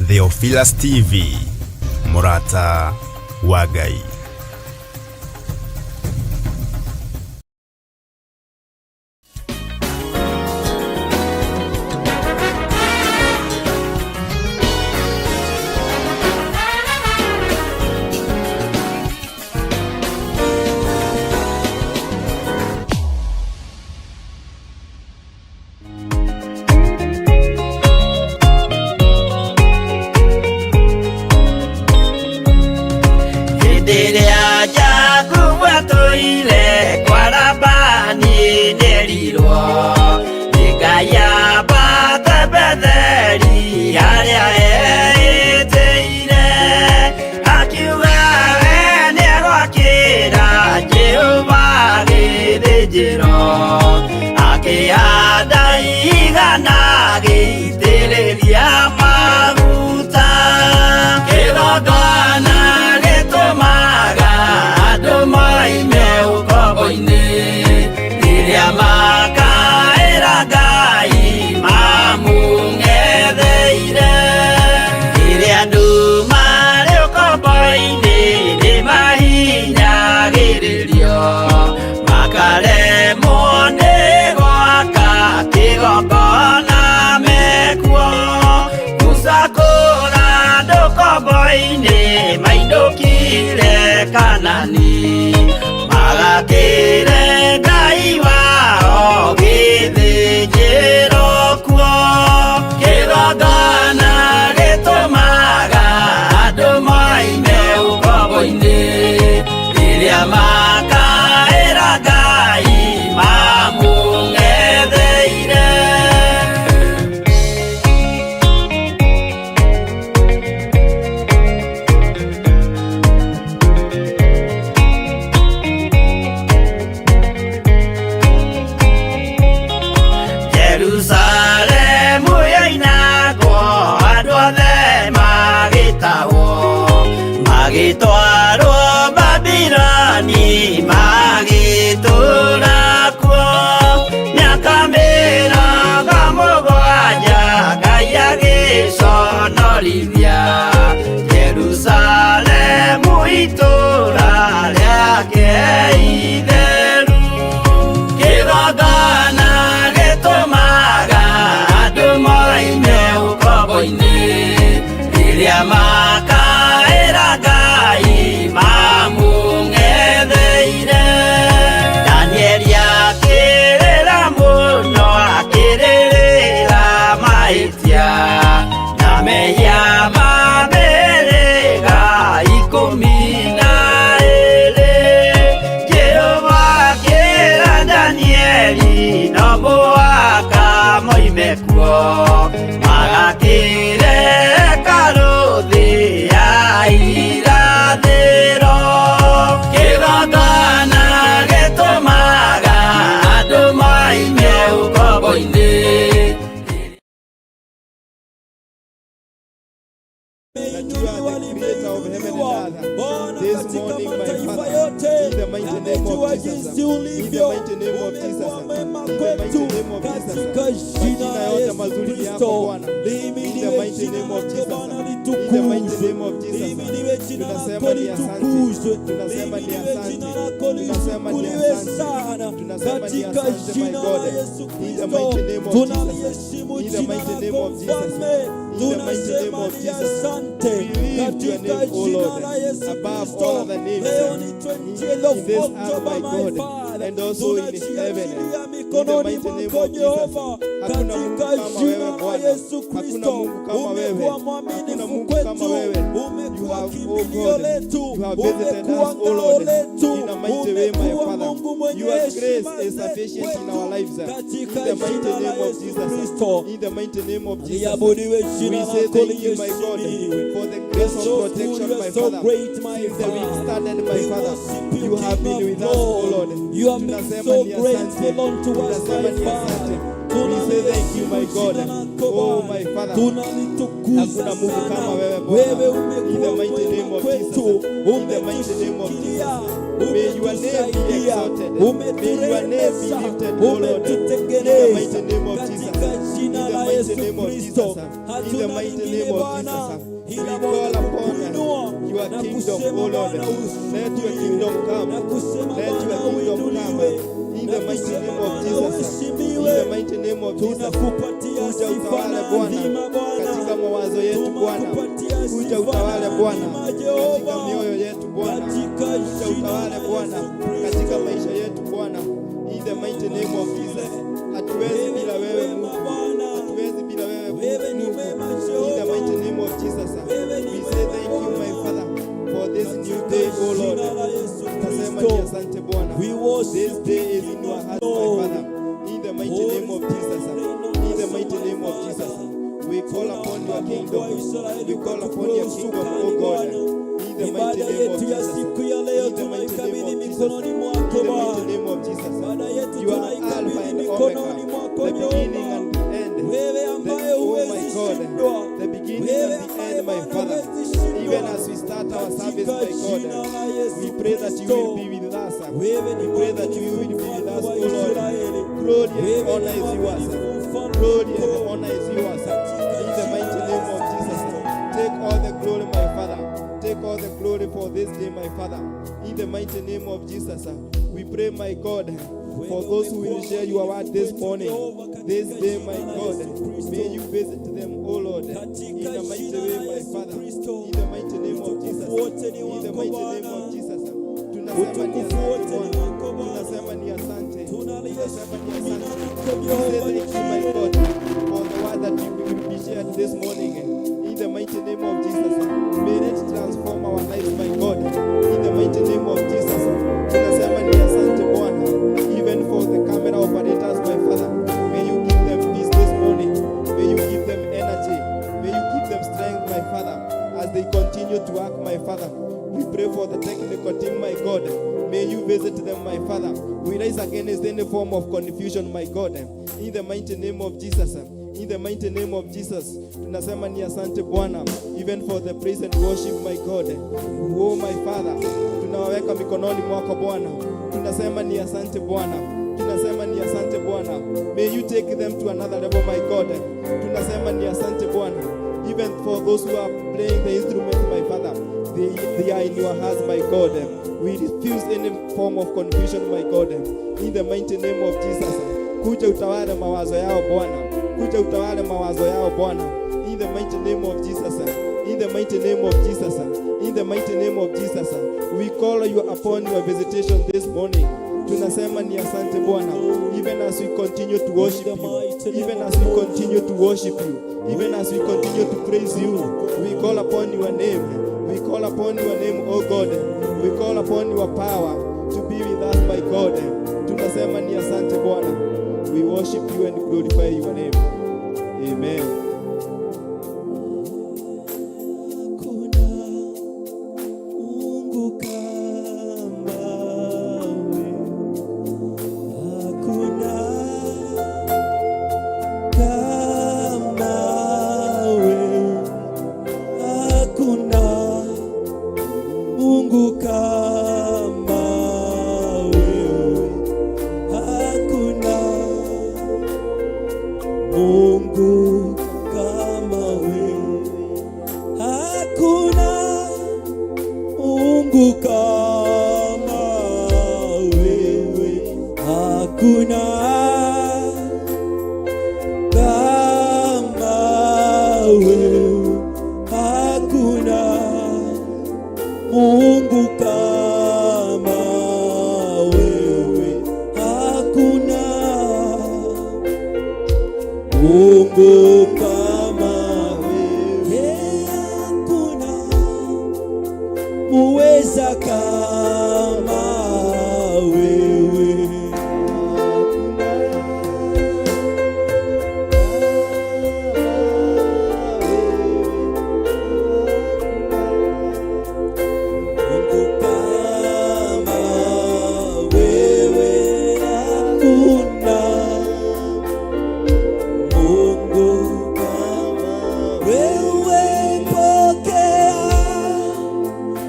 Theophilus TV, Mũrata wa Ngai. Hĩndĩ ĩrĩa Jakubu atũire kwa Labani nĩerirwo nĩ Ngai ambate Betheli harĩa eĩtĩire, akiuga we nĩegwakĩra Jehova gĩthĩnjĩro, akĩhanda igana agĩitĩrĩria maguta. Kĩgongona gĩtũmaga andũ moime ũkombo-inĩ, rĩrĩa makaĩra Ngai mamũng'etheire. Rĩrĩa andũ marĩ ũkombo-inĩ nĩmahinyagĩrĩrio, makaremwo nĩ gwaka kĩgongona mekuo. Musa kũra andũ ũkombo-inĩ mainũkire Kanani, magakĩre Ngai wao gĩthĩnjĩro kuo. Kĩgongona gĩtũmaga andũ moime ũkombo-inĩ, rĩrĩa makaĩra Ngai mamũng'etheire. Jerusalemu yoinagwo andũ othe magĩtahwo, magĩtwarwo Babiloni magĩtũũra kuo. Mĩaka 70 Ngai agĩconorithia Jerusalemu itũũra rĩake itheru. Kĩgongona gĩtũmaga andũ moime ũkombo-inĩ, rĩrĩa makaĩra Ngai mamũng'etheire. Danieli akĩrĩra mũno akĩrĩrĩra mahĩtia na mehia ma mĩhĩrĩga 12. Jehova akĩra Danieli no mũhaka moime kuo, magakĩre hekarũ thĩ ya irathĩro. Kĩgongona gĩtũmaga andũ moime ũkombo-inĩ. That you are the creator of heaven and earth. Bwana This katika morning, my mataifa Father, yote in the mighty name of yamejua Jesus, jinsi in the ulivyo, mighty name of Jesus, umekuwa mwema in the mighty kwetu name of Jesus. katika jina Majina la yote Yesu mazuri ni yako Kristo. Bwana. In the Lihimidiwe mighty jina name of lako Jesus, Bwana in the mighty litukuzwe, name of Jesus. lihimidiwe jina lako Tunasema ni asante, litukuzwe, tunasema ni lihimidiwe asante, jina lako tunasema ni lichukuliwe asante, sana tunasema ni katika asante, my jina God. la Yesu In the Kristo. mighty name of Jesus, Tunaliheshimu in the jina mighty name lako of Jesus, Mfalme, in the mighty name tunasema of ni Jesus. asante We lift your katika name, O jina Lord, la Yesu above Kristo. all other names Leo ni in 20th of this earth, October, my my God, Father, and also in heaven. tunajiachilia In the mikononi mighty name mwako of Jesus. Jehova, Hakuna Mungu katika kama jina wewe la Bwana, Yesu hakuna Kristo. Mungu kama wewe, Umekuwa hakuna mwaminifu Mungu kama kwetu, wewe. You umekuwa have, oh kimbilio God, letu, you have visited umekuwa us, O ngao Lord, letu, in a mighty way, my umekuwa Father. Mungu mwenye Your grace heshima is sufficient in our kwetu, lives. In katika the mighty jina la name of Yesu Jesus. Kristo. In the mighty name of Jesus. Liabudiwe We jina say lako thank you, my God, liheshimiwe. for the You're grace of so good, protection, you're my so Father. great, my Since the week Father. started, my We Father, worship you, you have King been of with us, O glory. Lord. You have been Tunasema so ni grateful asante. unto us, Tunasema my ni asante. Father. We say thank you, my Tunaliheshimu God. jina lako Oh, Bwana. my Father. Tunalitukuza Hakuna Mungu sana. kama wewe Bwana. Wewe In the umekuwa mighty name mwema of kwetu, Jesus. In the mighty name of umetushikilia, Jesus. May your name be umetusaidia, exalted. May your name be umeturembesha, lifted, O Lord. In the umetutengeneza mighty name of Jesus. katika In jina the la mighty mighty Yesu name of Kristo. Jesus. In the Hatuna mighty lingine name of Bwana Jesus. ila We Bwana call upon kukuinua your na kingdom, kusema O Lord. Bwana Let your ushukuriwe, kingdom come. na kusema Let your Bwana kingdom come. uinuliwe, In na the mighty kusema name of Bwana Jesus. In uheshimiwe. the mighty name of Jesus. Tunakupatia Kuja sifa utawale na Bwana adhima Bwana, katika mawazo yetu Bwana. tunakupatia Kuja sifa utawale na Bwana adhima katika Jehova, mioyo yetu Bwana. katika Kuja jina utawale la Bwana Yesu katika Kristo. maisha yetu Bwana. In the mighty name of Jesus. Hatuwezi Wewe bila ni wewe mwema Mungu. Bwana, Hatuwezi bila wewe wewe ni Mungu. mwema In the Jehova, mighty name of Jesus. wewe ni We say mwema thank you, my Bwana, Father, for this new katika day, O Lord. jina la Yesu Tunasema ni Kristo. asante Bwana. We worship This day is you, in King your of hands, my glory. Father. In the mighty Holy name of Spirit, Jesus. reign on In the us, mighty my name of Jesus. Father. We call upon your Tunaomba Mungu kingdom. wa Israeli We call upon ukachukue your kingdom, usukani O God. Bwana. In the mighty Ibada name of yetu ya Jesus. siku ya leo In the mighty name tunaikabidhi of Jesus. mikononi mwako In the mighty Bwana. name of Jesus. Ibada yetu You are Alpha tunaikabidhi and mikononi Omega, mwako the beginning Jehova. and the end. Wewe The, ambaye oh my huwezi God, shindwa, the beginning wewe and the ambaye end, my Bwana Father. huwezi Even shindwa, as we start our service, katika my God, jina la we Yesu pray that you will Kristo. be with us. Wewe ni We pray that you mwaminifu will be with mfalme us, wa O Lord. Israeli, Glory and wewe ni honor is yours. mwaminifu mfalme Glory and mkuu, honor is yours. katika In the jina mighty la name of Yesu Jesus. Kristo. Take all the glory, my Father. Take all the glory for this day, my Father. In the mighty name of Jesus. We pray, my God, for Wewe those who will umekuwa share your mwaminifu word this kwetu morning. Jehova, This katika day, my jina la God, Yesu Kristo. may you visit them, O Lord, in Katika the mighty jina way, la my Yesu Father. Kristo, In the mighty name of Jesus. utukufu wote ni In the wako mighty name Bwana, of Jesus. Tunasema ni utukufu asante wote ni Bwana. wako Bwana. Tunasema ni asante. Tunasema ni Tunaliheshimu jina asante. lako We say Jehova thank you, my Jireh. God, for the word that you will be shared this morning. In the mighty name of Jesus. May it transform our lives, my God. In the mighty name of Jesus. Tunasema ni asante Bwana. Even for the camera operators, my Father. May you give them peace this morning. May you give them energy. May you give them strength, my Father, as they continue to work, my Father. We pray for the technical team, my God. May you visit them, my Father. We rise against any form of confusion, my God. In the mighty name of Jesus. In the mighty name of Jesus. Tunasema ni asante Bwana, even for the praise and worship, my God. Oh, my Father, tunawaweka mikononi mwako Bwana. Tunasema ni asante Bwana. Tunasema ni asante Bwana. May you take them to another level, my God. Tunasema ni asante Bwana. Even for those who are playing the instrument, my Father, they are in your hands, my God. We refuse any form of confusion, my God. In the mighty name of Jesus. Kuja utawale mawazo yao Bwana. Kuja utawale mawazo yao Bwana. In the mighty name of Jesus. In the mighty name of Jesus. In the mighty name of Jesus. We call you upon your visitation this morning. Tunasema ni asante Bwana. Even as we continue to worship you, even as we continue to worship you, even as we continue to praise you, we call upon your name. We call upon your name, O God. We call upon your power to be with us, my God. Tunasema ni asante Bwana. We worship you and glorify your name. Amen. Hakuna Mungu kama wewe, hakuna kama wewe, hakuna Mungu kama wewe, hakuna Mungu kama wewe. Hakuna Mungu kama wewe, hakuna kama wewe, hakuna Mungu kama wewe, hakuna Mungu kama wewe, hakuna muweza kama wewe. Hakuna kama wewe. Mungu kama wewe, hakuna Mungu kama wewe. Pokea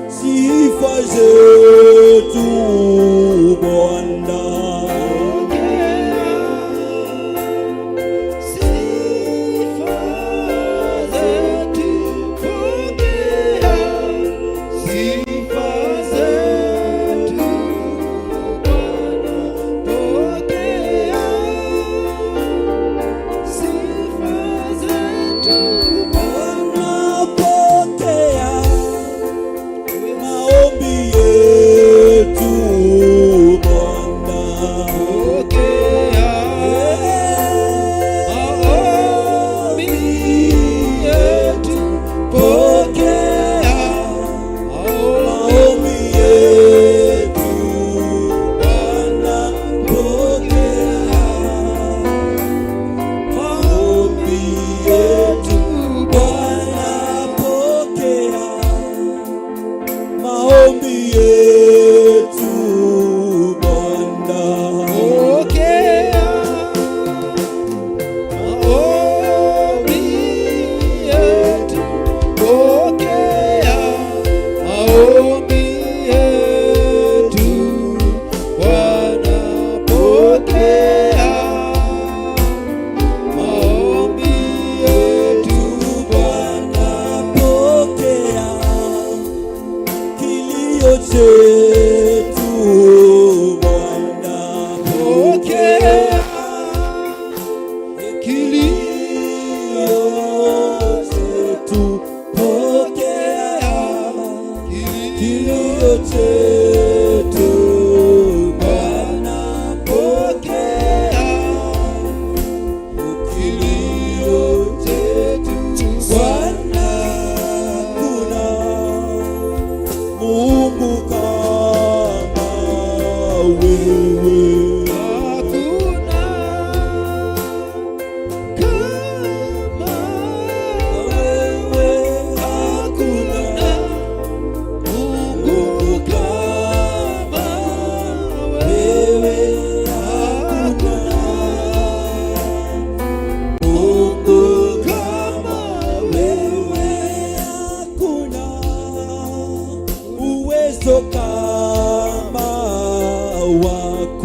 sifa zetu Bwana. Pokea sifa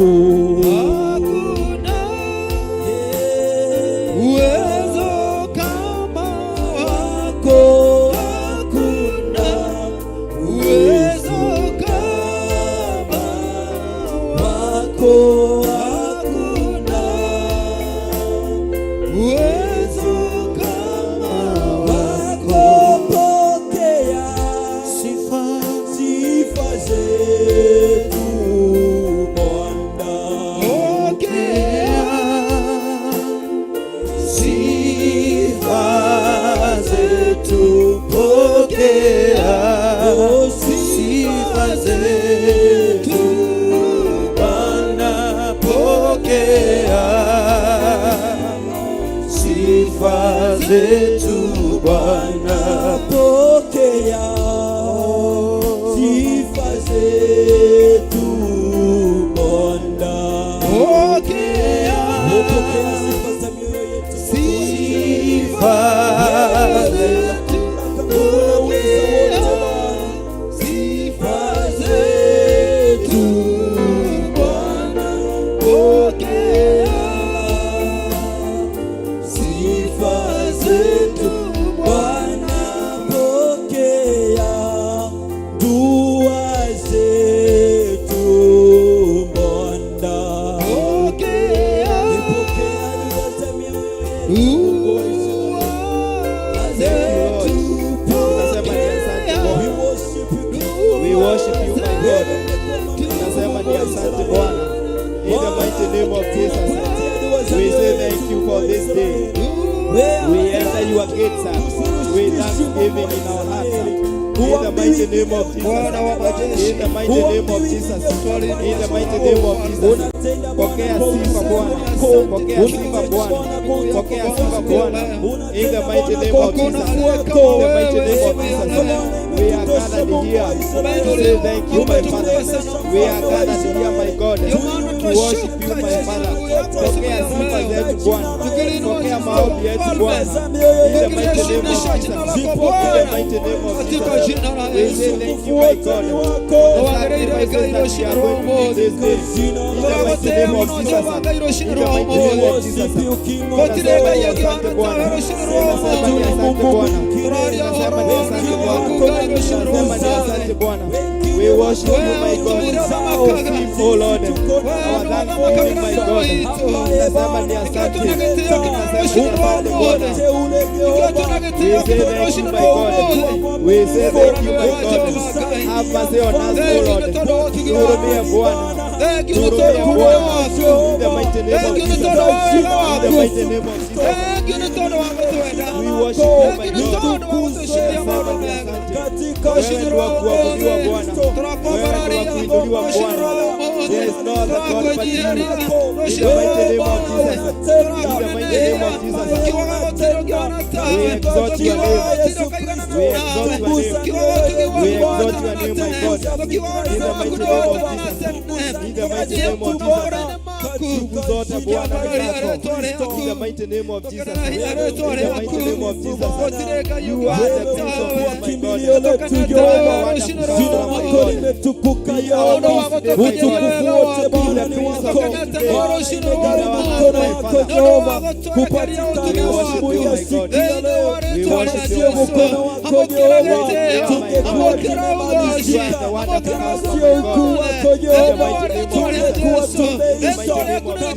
Wako. Hakuna uwezo kama wako. Hakuna uwezo kama Wako. Hakuna uwezo kama Wako. Pokea sifa. Sifa zetu, Bwana. Pokea sifa zetu, pokea sifa zetu, Bwana, pokea sifa zetu, Bwana. Pokea sifa zetu, Bwana. Pokea Pokea sifa za mioyo yetu. Sifa zetu, pokea sifa zetu, Bwana, pokea Sifa zetu, Bwana, pokea dua zetu, Bwana. Pokea Pokea dua za mioyo yetu. dua zetu, Tunasema ni asante We Bwana. worship you. We worship you, my God. Tunasema ni asante Bwana. In the mighty name of Jesus. We say thank you for this day. We enter your gates with thanksgiving in our hearts. In the mighty name of Jesus. Bwana wa majeshi, In the mighty name of Jesus. In the mighty name of Jesus. Pokea sifa, Bwana. Pokea sifa, Bwana. Pokea sifa, Bwana. In the mighty name of Jesus. In the mighty name of Jesus. We are gathered here to say thank you, my Father. We are gathered here, my God, to worship you, my Father. Pokea sifa zetu, Bwana. Pokea maombi yetu, Bwana. In the mighty name of Jesus. In the mighty name of Katika Jesus. jina la We say Yesu. thank you, my God, for the sacrifices that we are going to do this day. In the mighty name of Jesus. In the mighty name of Jesus. Tunasema ni asante, Bwana. Tunasema ni asante, Bwana. Tunasema ni asante, Bwana. Tunasema ni asante, Bwana. We worship you, my God. Receive, oh Lord, our thanksgiving, my God. Tunasema ni asante. Tunasema ni asante, Bwana. We say thank you, my God. We say thank you, my God. Have mercy on us, O Lord. Tuhurumie, Bwana. Tuhurumie, Bwana. In the mighty name of Jesus. In the mighty name of Jesus. We worship you, my God. Tunasema ni asante. Wewe ni wa kuabudiwa, Bwana. Wewe ni wa kuinuliwa, Bwana. There is no other God but you. In the mighty name of Jesus. In the mighty name of Jesus. We exalt your name. We exalt your name. We exalt your name, my God. In the mighty name of Jesus. In the mighty name of Jesus. Nguvu zote, Bwana, ni zako. In the mighty name of Jesus. In the mighty name of Jesus. You are the Prince of Peace, my God. Kimbilio letu Jehova, jina lako limetukuka Yehova, utukufu wote, Bwana, ni wako. Bwana, imegharimu mkono wako, Jehova, kupatikana asubuhi ya siku ya leo. Kama sio mkono wako, Jehova, tungekuwa tumemalizika. Kama sio ukuu wako, Jehova, tungekuwa tumeisha.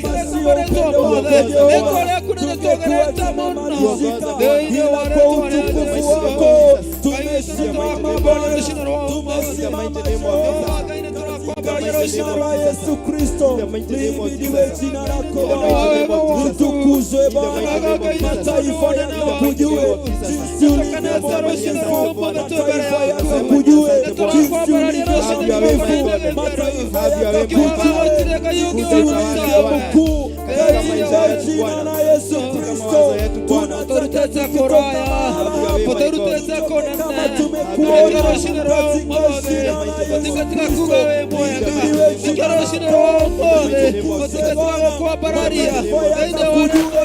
Kama sio upendo wako, Jehova, tungekuwa tumemalizika. Ila kwa utukufu wako tumesimama, Bwana, tumesimama, Jehova, katika jina la Yesu Kristo. Lihimidiwe jina lako, Bwana, litukuzwe, Bwana, mataifa yakakujue jinsi ulivyo mwaminifu, mataifa yakakujue jinsi ulivyo mwaminifu, mataifa yakakujue jinsi ulivyo mkuu, katika jina la Yesu Kristo. Tunataka kutoka mahala hapa kama tumekuja. Tunakuona katika jina la Yesu Kristo. Lihubiriwe jina lako, litukuzwe Bwana, mataifa yakakujue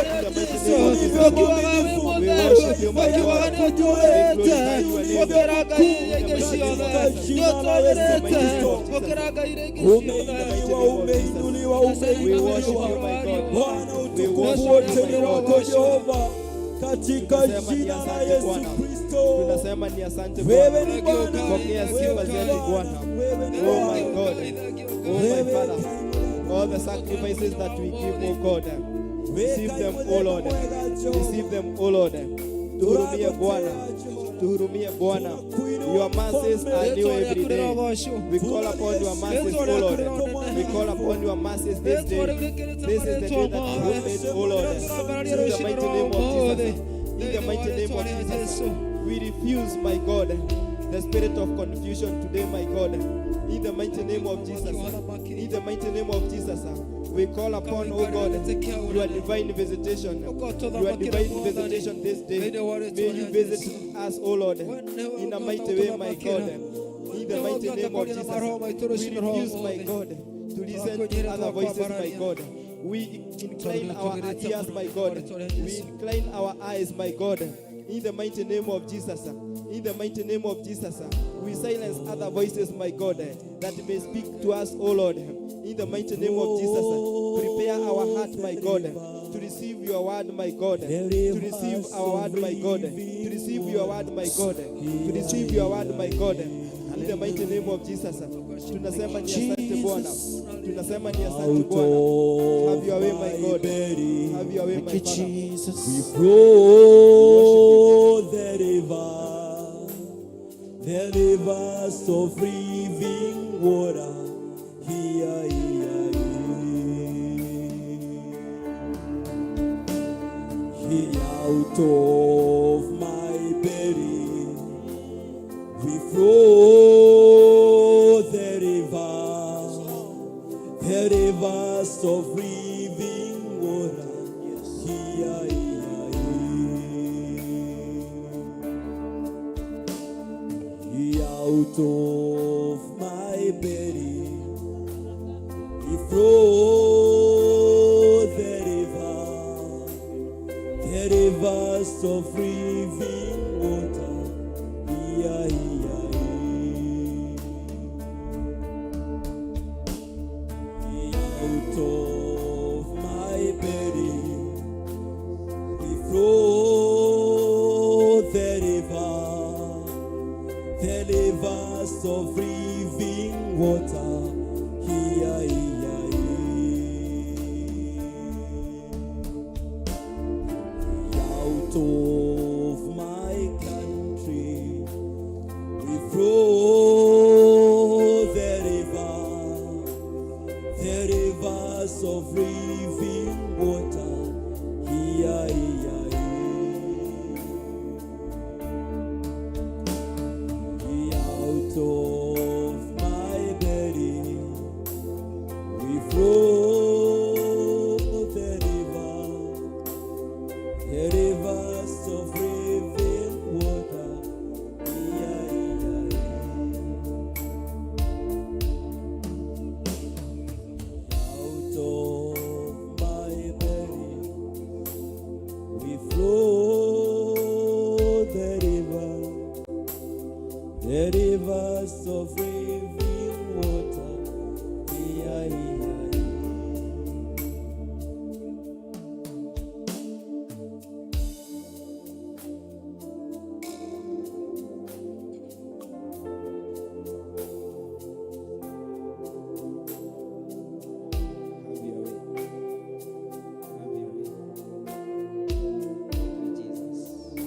ulivyo mwaminifu, mataifa yakakujue ulivyo mkuu, katika jina la Yesu Kristo. Umeinuliwa, umeinuliwa, umeinuliwa Bwana, utukufu wote ni wako Jehova, katika Tunasema ni jina la asante Yesu Bwana. Kristo. Tunasema ni asante Wewe Bwana. ni Bwana, Pokea wewe sifa ni zetu Bwana, Bwana. wewe ni Oh my Bwana. God. Oh my Wewe Father. ni All the sacrifices that we give, oh God. Receive them, oh Lord. Receive them, oh Lord. Tuhurumie Bwana. Tuhurumie Bwana. Your mercies are new every day. We call upon your mercies, O Lord. We call upon your mercies this day. This is the day that you have made, O Lord. In the mighty name of Jesus. In the mighty name of Jesus. We refuse, my God, the spirit of confusion today, my God. In the mighty name of Jesus. In the mighty name of Jesus. We call upon, O God, your divine visitation. Your divine visitation this day. May you visit us, O Lord, in a mighty way, my God. In the mighty name of Jesus. We refuse, my God, to listen to other voices, my God. We incline our ears, my God. We incline our eyes, my God. In the mighty name of Jesus. In the mighty name of Jesus. We silence other voices, my God, that may speak to us, O Lord. In the mighty name of Jesus. Prepare our heart, my God, to receive your word, my God. To receive our word, my God. To receive your word, my God. To receive your word, my God. In the mighty name of Jesus. Tunasema ni asante Bwana. Tunasema ni asante Bwana. Have your way, my God. Have your way, my Father. We flow the river, the rivers of living water. Here, here, here. Here out of my belly, we flow the rivers of living water. Here, here, here. Out of my belly, we flow the rivers of living water. Here, here, here. Out of my belly, we flow the rivers of living water. Here, here, here. Out of my country, we flow the rivers of living water. Here, here, here. Out of my belly, we flow the rivers of living water. Here, here, here. Out of my belly, we flow the rivers of living water. Here, here, here. Have your way. Have your way. Thank you, Jesus. Thank you, Jesus.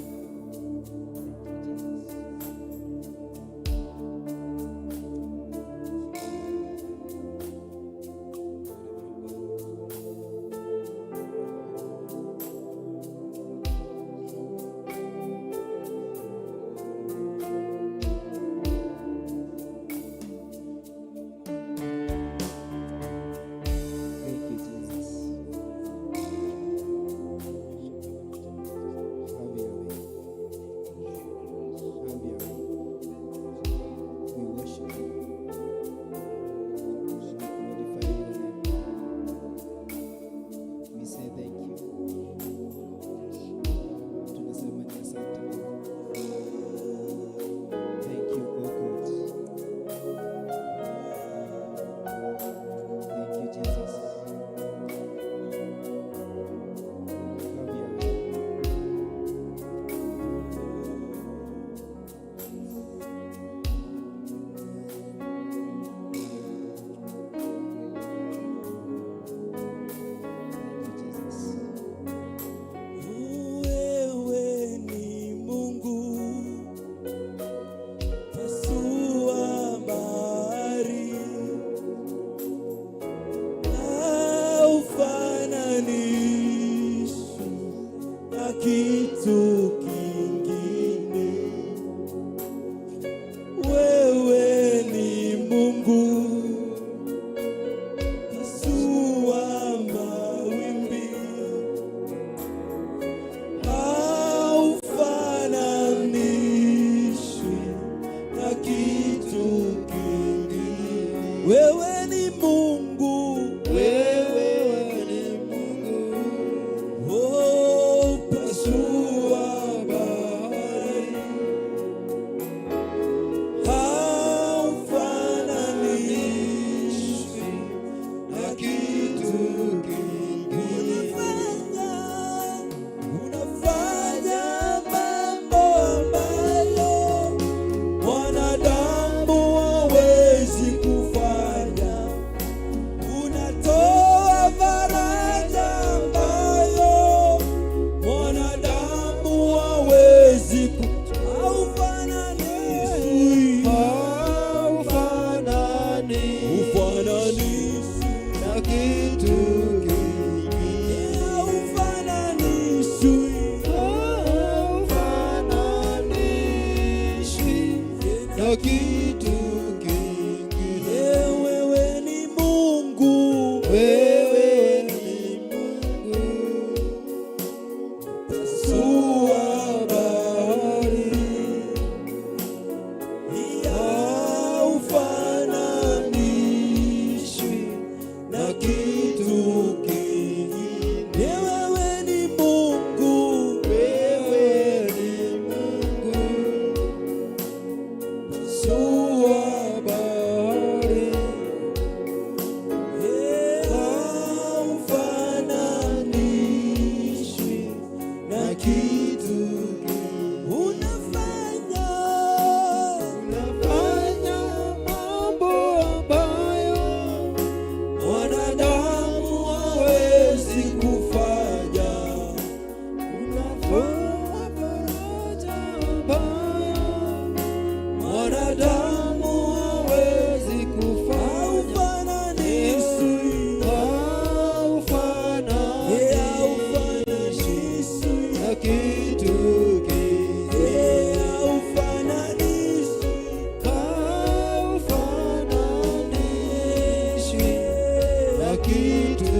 Wewe ni Mungu, Wewe ni Mungu. Oh, pasua bahari, haufananishwi na kitu kingine. Unafanya mambo ambayo mwanadamu hawezi kufanya. Unatoa faraja ambayo mwanadamu hawezi ku. Haufananishwi, Haufananishwi hufananishwi na kitu kingine. Haufananishwi, Haufananishwi na kitu kingine. Wewe ni Mungu, Wewe ni Mungu. Pasua bahari, haufananishwi na kitu kingine. Wewe ni Mungu, Wewe ni Mungu. Pasua bahari. Haufananishwi na kitu kingine. Unafanya Unafanya mambo ambayo mwanadamu hawezi kufanya. Unatoa faraja ambayo mwanadamu hawezi kufanya. Haufananishwi, Haufananishwi na kitu kingine. Haufananishwi, Haufananishwi na kitu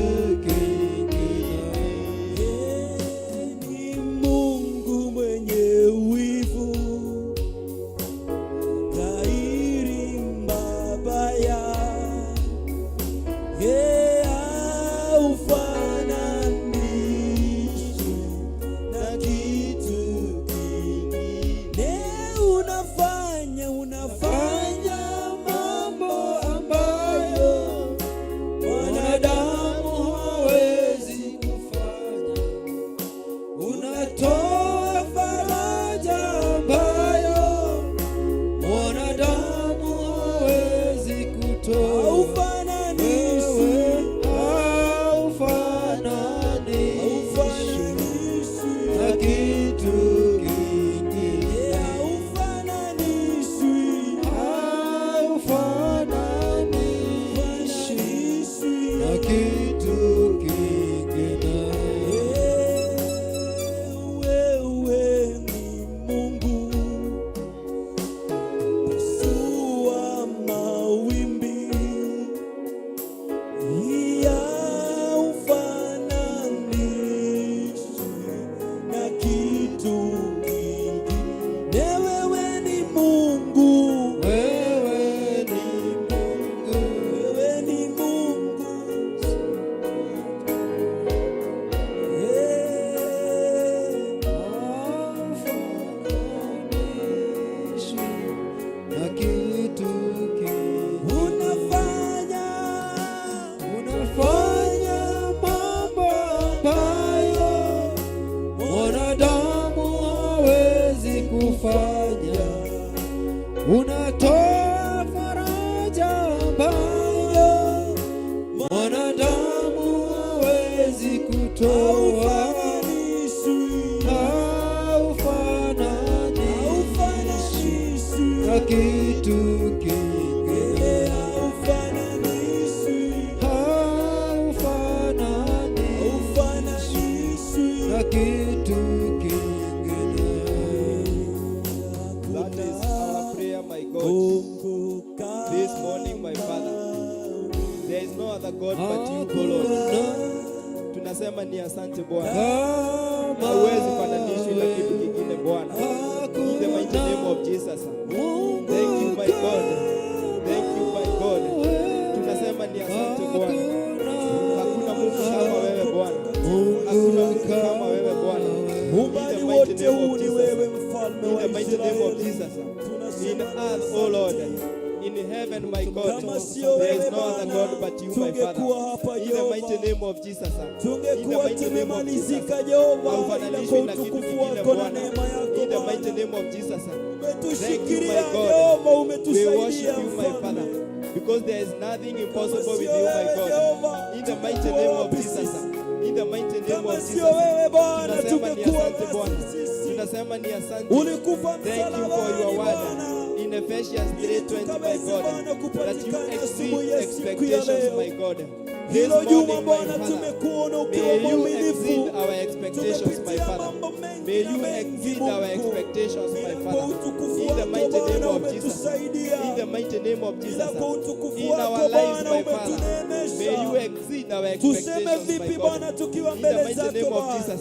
kingine. Ni Mungu mwenye wivu, dhahiri mabaya, haufananishwi na kitu kingine. Unafanya, unafanya mambo ambayo mwanadamu hawezi kufanya. Unatoa faraja ambayo mwanadamu hawezi kutoa. Haufananishwi, Haufananishwi na kitu kingine. Haufananishwi, Haufananishwi na kitu kingine. Wewe ni Mungu, pasua mawimbi, haufananishwi na kitu kingine. Wewe ni Mungu, Wewe ni Mungu. Wewe ni Mungu. Yeah. Haufananishwi na kitu kingine. Unafanya Unafanya mambo ambayo mwanadamu hawezi kufanya. Unatoa faraja ambayo mwanadamu hawezi kutoa. Haufananishwi, Haufananishwi na kitu kingine. Haufananishwi, Haufananishwi na kitu kingine. That is our prayer, my God. This morning, my Father. There is no other God but you, O Lord. Tunasema ni asante Bwana. Hauwezi fananishwa na kitu kingine Bwana. In the mighty name of Jesus. Thank you, my God. Thank you, my God. name of Israeli, Jesus. In tunasema earth, O Lord, asante. in heaven, my God, Kama sio there is wewe no other Bwana, God but you, my Father. tungekuwa hapa In the mighty Jehova, name of Jesus. In the tungekuwa mighty name of Jesus. tumemalizika Jehova, ila kwa Haufananishwi na kitu utukufu kingine wako na Bwana. neema yako In the mighty Bwana. name of Jesus. Thank you, my Umetushikilia God. Jehova, We umetusaidia worship you, my mfalme. Father, because there is nothing impossible Kama with sio you, my wewe God. Jehova, In the mighty tungekuwa name of wapi Jesus. sisi? In the mighty name Kama of sio Jesus. wewe Bwana, Tunasema ni tungekuwa asante Bwana. wapi sisi? Tunasema ni asante. Ulikufa Thank you for your msalabani word Bwana, in Ephesians ili 3:20, my tukaweze God, Bwana that you kupatikana exceed asubuhi ya siku ya expectations, leo. my God. This Hilo juma morning, my Bwana, Father, tumekuona ukiwa may you mwaminifu. exceed our expectations, my Tumepitia Father. mambo mengi May na you mengi exceed our Mungu, expectations, my ila kwa Father. utukufu In the wako mighty name Bwana of Jesus. umetusaidia, In the mighty name of ila Jesus. kwa utukufu In our wako lives, Bwana my Father. May you umetuneemesha. exceed our Tuseme expectations, my vipi God. Bwana tukiwa In the mbele mighty zako name of Bwana? Jesus.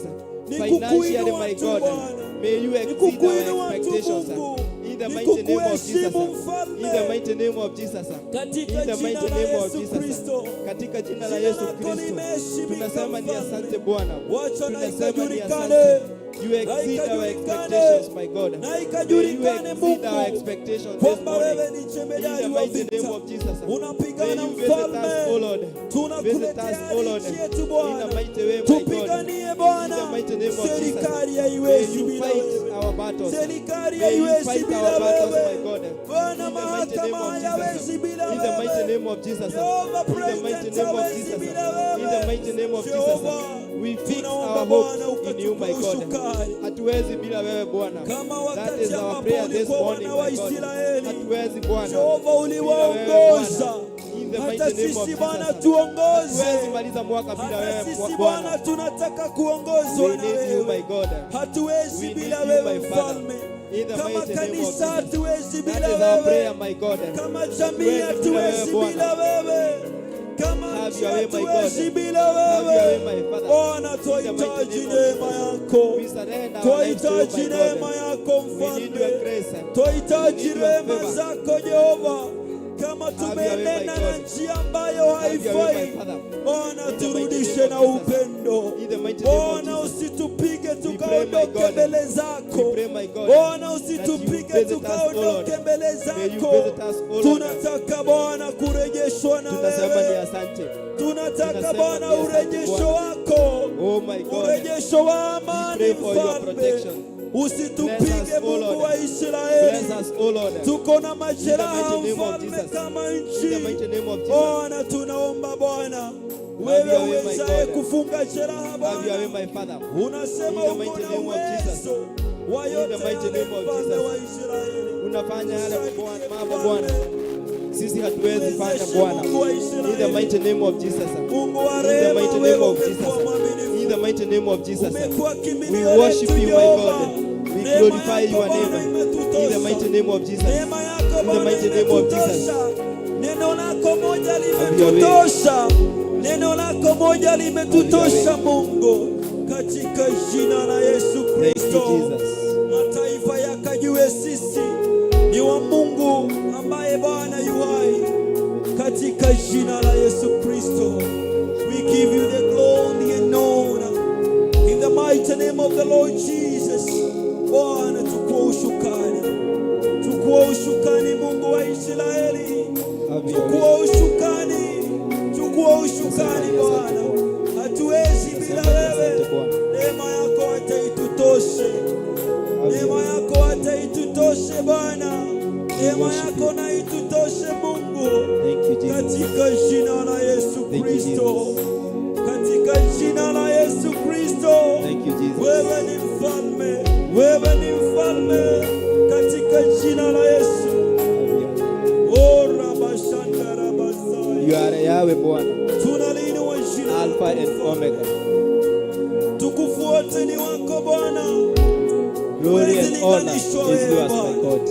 Ni Financially, kukuinua my tu God. Bwana, May you ni exceed our kukuinua tu expectations. Mungu, In the ni mighty name of Jesus. kukuheshimu In the mfalme, mighty name of Jesus. katika In the jina mighty la name of Yesu Jesus. Kristo. Katika jina la Jina Yesu lako Kristo. limeheshimika Tunasema ni mfalme. asante Bwana. Wacha na Tunasema ni ikajulikane, asante. You na exceed our ikajulikane, expectations, my God. na May you ikajulikane exceed our Mungu expectations this kwamba morning. wewe ni In jemedari the wa mighty name vita, of Jesus. May unapigana you visit us, O mfalme. Lord. Visit us, Tunakuletea O Lord. nchi yetu In the Bwana, mighty way, my God. tupiganie In Bwana. the mighty name of Jesus. Serikali May haiwezi you bila fight wewe, our battles. serikali May you haiwezi fight bila our battles, my wewe God. Bwana, In the mighty name mahakama of Jesus. hayawezi bila In the mighty wewe name of Jesus. Jehova, In the mighty president name of hawezi Jesus. bila In the wewe mighty name of Jesus. Jehova, We fix tunaomba our Bwana hope in you, my ukatupe God. usukani Hatuwezi bila wewe Bwana. kama That wakati is our ambapo prayer this ulikuwa morning, wana wa my God. Israeli, Hatuwezi Bwana Jehova bila wewe uliwaongoza. Bwana. In the Hata mighty name of sisi Bwana Jesus. tuongoze, Hatuwezi maliza mwaka bila hata wewe sisi Bwana Bwana. tunataka kuongozwa We na need you, my wewe. God. Hatuwezi We bila need you, wewe my Father. mfalme, In the kama mighty name of kanisa Jesus. hatuwezi That bila is our prayer, wewe, my God. kama jamii Hatuwezi bila wewe hatuwezi bila Bwana. wewe, kama Have nchi your way, my hatuwezi God. bila Have your way, wewe. my Father. Bwana, In the mighty twahitaji name of neema Jesus. yako, We surrender our lives to you, twahitaji my neema God. yako We need your mfalme, grace. twahitaji We need your rehema favor. zako Jehova. Kama Have your way, my tumenena na God. njia ambayo Have your way, my haifai, Father. Bwana In the mighty turudishe name na of Jesus. upendo. In the mighty name of Bwana Jesus. usitupige We pray, my tukaondoke God. mbele We zako. pray, my God, Bwana that you usitupige visit us, O Lord. tukaondoke mbele May you zako. visit us, O Lord. Tunataka Bwana kurejeshwa na Tunasema ni wewe. asante. Tunataka Tunasema Bwana ni asante urejesho Bwana. wako, Oh my God. urejesho wa We amani pray for your mfalme. protection. Bless Usitupige us, O Mungu Lord. wa Israeli. Bless us, O Lord. Tuko na In the majeraha mighty name of mfalme Jesus. kama In the nchi. mighty name of Jesus. Bwana, tunaomba Bwana, Have wewe your way, my uwezaye God. kufunga jeraha Have your way, Bwana, my Father. unasema In the uko mighty na name of Jesus. uwezo wa In the yote mighty yale, name of mfalme Jesus. wa Israeli. Unafanya yale Tusaidie mambo Bwana. mfalme, Sisi hatuwezi fanya tuwezeshe Bwana. Mungu wa In the Israeli. mighty name of Jesus. Mungu wa In the rehema, mighty wewe name of umekuwa Jesus. In mwaminifu, the mighty name of Jesus. umekuwa We kimbilio worship letu you, my Jehova. God. We Neema glorify yako your Bwana name. In the mighty imetutosha. name of Jesus. Neema yako In the Bwana mighty name of Jesus. imetutosha. Neno lako moja Have your way. limetutosha. Neno lako moja Have your limetutosha way. Mungu, katika jina la Yesu Thank you, Kristo. Jesus. Mataifa yakajue sisi ni wa Mungu ambaye Bwana yu hai, katika jina la Yesu Kristo. We give you the glory and honor in the mighty name of the Lord Jesus. Bwana, chukua usukani, chukua usukani, Mungu wa Israeli, Have your way. chukua usukani, chukua usukani Asante Bwana, Bwana. hatuwezi bila Asante wewe. Bwana. Neema yako hata itutoshe, Have neema your way. yako hata itutoshe Bwana, neema worship yako you. na itutoshe Mungu, Thank you, Jesus. katika jina la Yesu Thank you, Kristo, Jesus. katika jina la Yesu Kristo. Thank you, Jesus. Wewe ni mfalme, wewe ni mfalme, katika jina la Yesu. Have your way. Oh, rabashanda rabasaya. You are Yahweh Bwana, Tunaliinua jina Alpha lako and mfalme. Omega. Tukufu wote ni wako Bwana, Glory huwezi and honor linganishwa is wewe yours, my Bwana, God.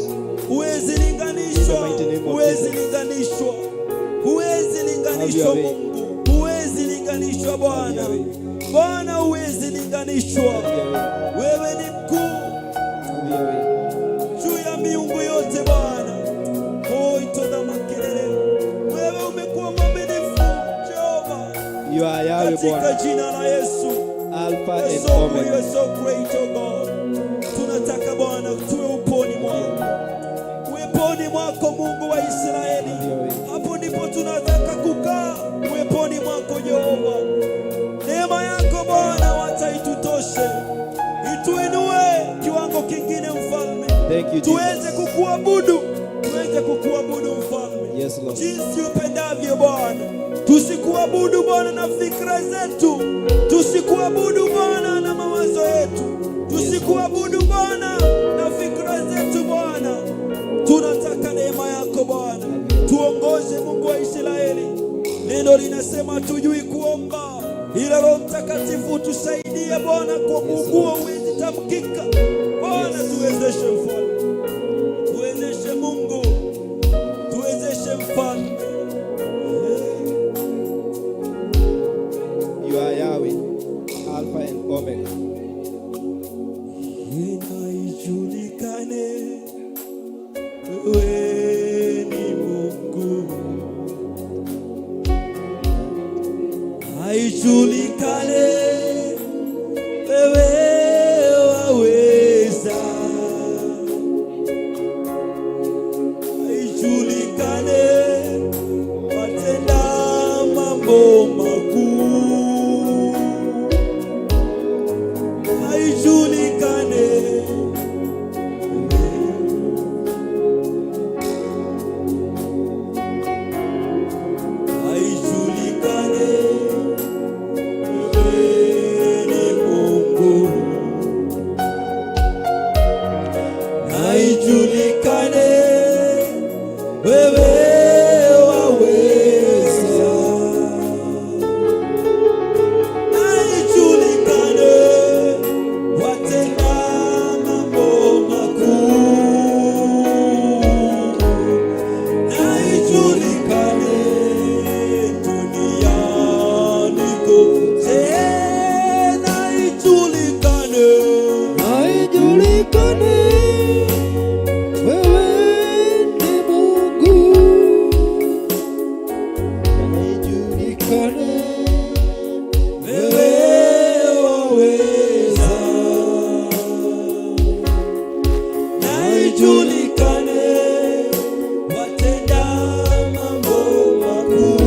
huwezi In the linganishwa, mighty name of huwezi Jesus. linganishwa, huwezi Have linganishwa your way. Mungu, huwezi linganishwa Have Bwana, your way. Bwana huwezi linganishwa. Have your way. Wewe ni mkuu Have your way. juu ya miungu yote Bwana. Oitoda makelele, wewe umekuwa mwaminifu Jehova, You are Yahweh katika Bwana, jina la Yesu. Alpha You are and so good, you Omega. are so great, oh God. Tunataka Bwana tuwe uponi mwako, Thank you, Jesus. Tuweze kukuabudu, tuweze kukuabudu Mfalme. Yes, Lord. Jinsi upendavyo Bwana. Tusikuabudu Bwana na fikra zetu, tusikuabudu Bwana na mawazo yetu, tusikuabudu Bwana na fikra zetu Bwana. Tunataka neema yako Bwana, tuongoze Mungu wa Israeli. Neno linasema tujui kuomba, ila Roho Mtakatifu tusaidie Bwana, kwa kuugua huwezi tamkika. Bwana tuwezeshe Mfalme, tuwezeshe Mungu, tuwezeshe Mfalme. You are Yahweh, Alpha and Omega. Na ijulikane wewe ni Mungu, na ijulikane wewe waweza, na ijulikane watenda mambo makuu, na ijulikane. Na ijulikane wewe ni Mungu, na ijulikane wewe waweza, na ijulikane watenda mambo makuu, na ijulikane duniani kote, na ijulikane. Na ijulikane wewe ni Mungu, na ijulikane Wewe waweza, na ijulikane watenda mambo makuu,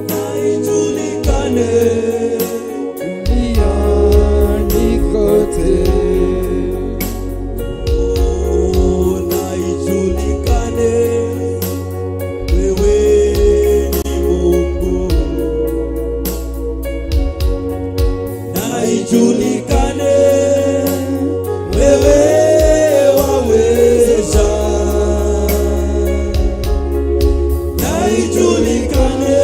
na ijulikane duniani kote. Oh, na ijulikane wewe ni Mungu, na ijulikane wewe waweza, na ijulikane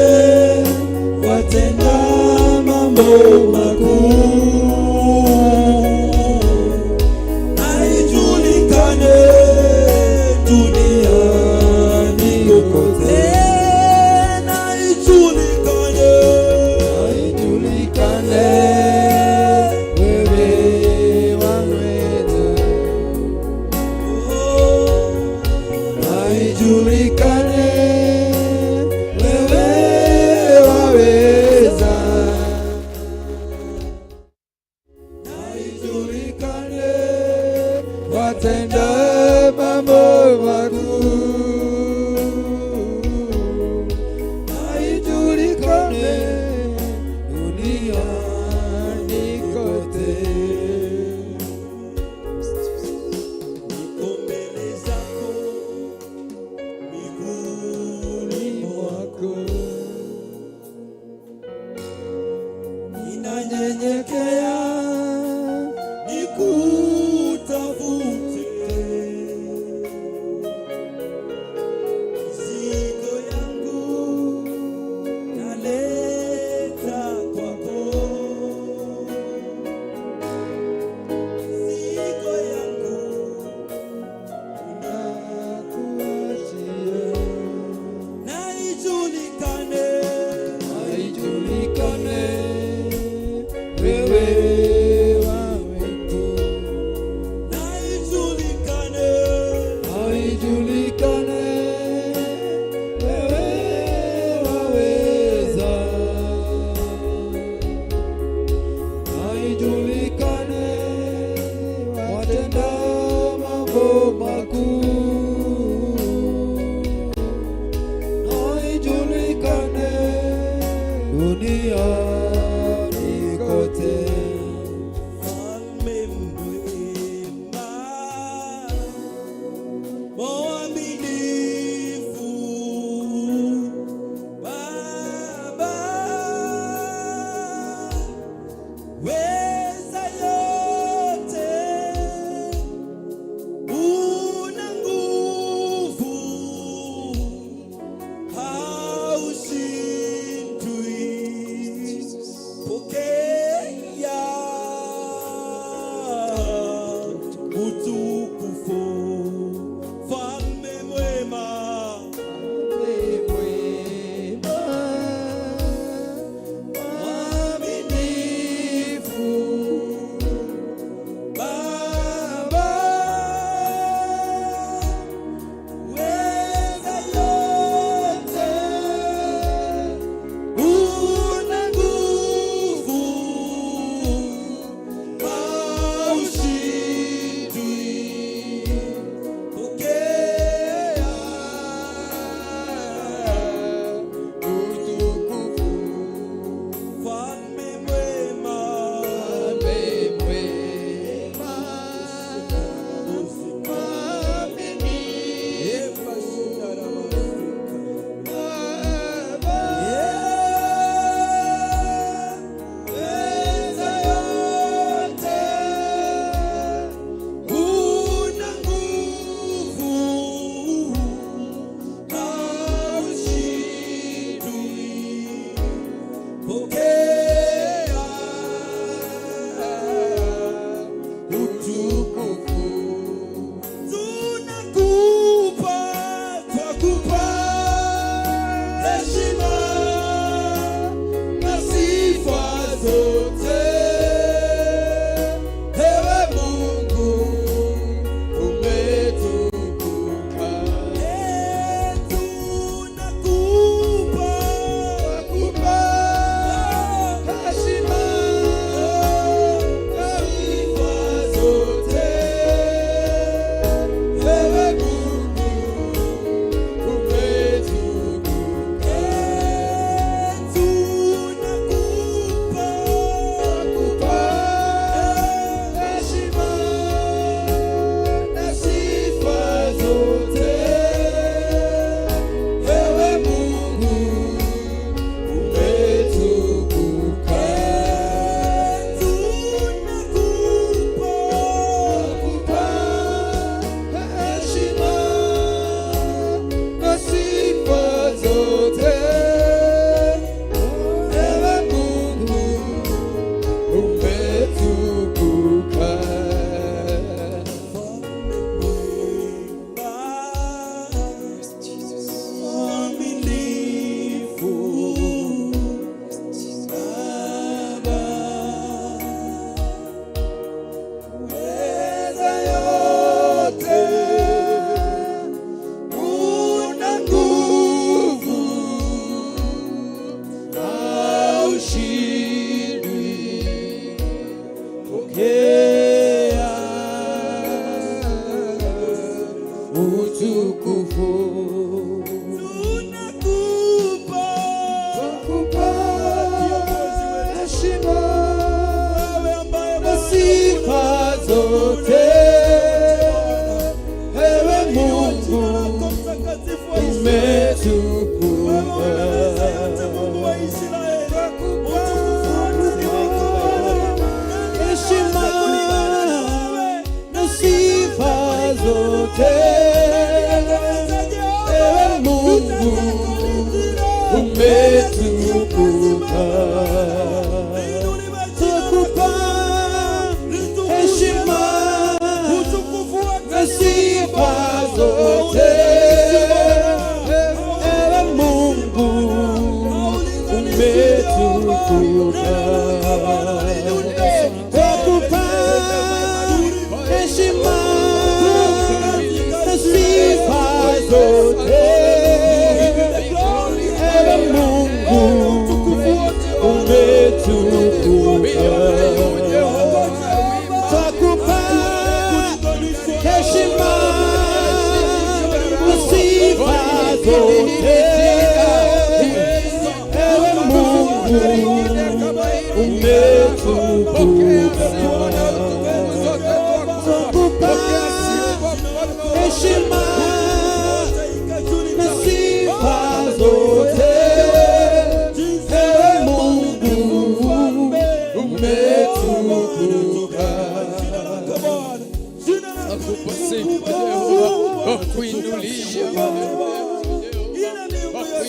watenda mambo makuu, na ijulikane duniani kote, na ijulikane. Na ijulikane wewe waweza, na ijulikane wewe waweza, na ijulikane watenda mambo makuu, na ijulikane duniani kote. Niko mbele zako miguuni mwako, ninanyenyekea nikutafute, mizigo yangu naleta kwako, mizigo yangu Nakuachia. Na ijulikane. Na ijulikane wewe waweza, Na ijulikane. Na ijulikane wewe waweza, na ijulikane watenda mambo makuu, na ijulikane duniani kote. Mfalme mwema. Zote. Ewe Mungu umetukuka. Tukupa heshima na sifa zote. Ewe Mungu umetukuka. Tukupa heshima na sifa zote. Ewe Mungu umetukuka. Twakupa heshima na sifa zote. Ewe Mungu umetukuka. Twakupa heshima na sifa zote. Ewe Mungu umetukuka. Nakupa sifa Jehova, kuinulia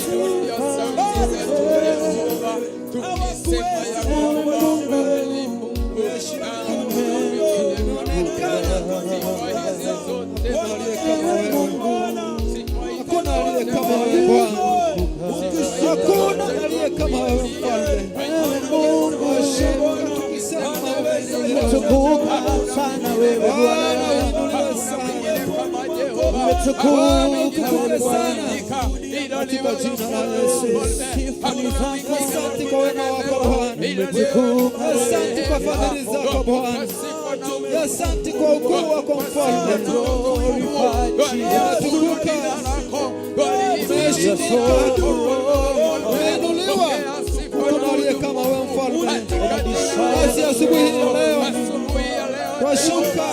kuinulia sauti zetu Jehova, tukisema ya kwamba wewe ni Mungu na hakuna mwingine kama wewe. Sifa hizi zote. Hakuna aliye kama wewe Bwana. Hakuna aliye kama wewe Mfalme. Mungu tukisema wewe ni Umetukuka sana wewe Bwana, sana. Umetukuka wewe Bwana. Katika jina la Yesu. Sifa ni zako. Asante kwa wema wako Bwana. Umetukuka. Asante kwa fadhili zako Bwana. Asante kwa ukuu wako Mfalme. Umetukuka. Umeheshimika. Umeinuliwa. Hakuna aliye kama wewe Mfalme. Basi asubuhi hii ya leo twashuka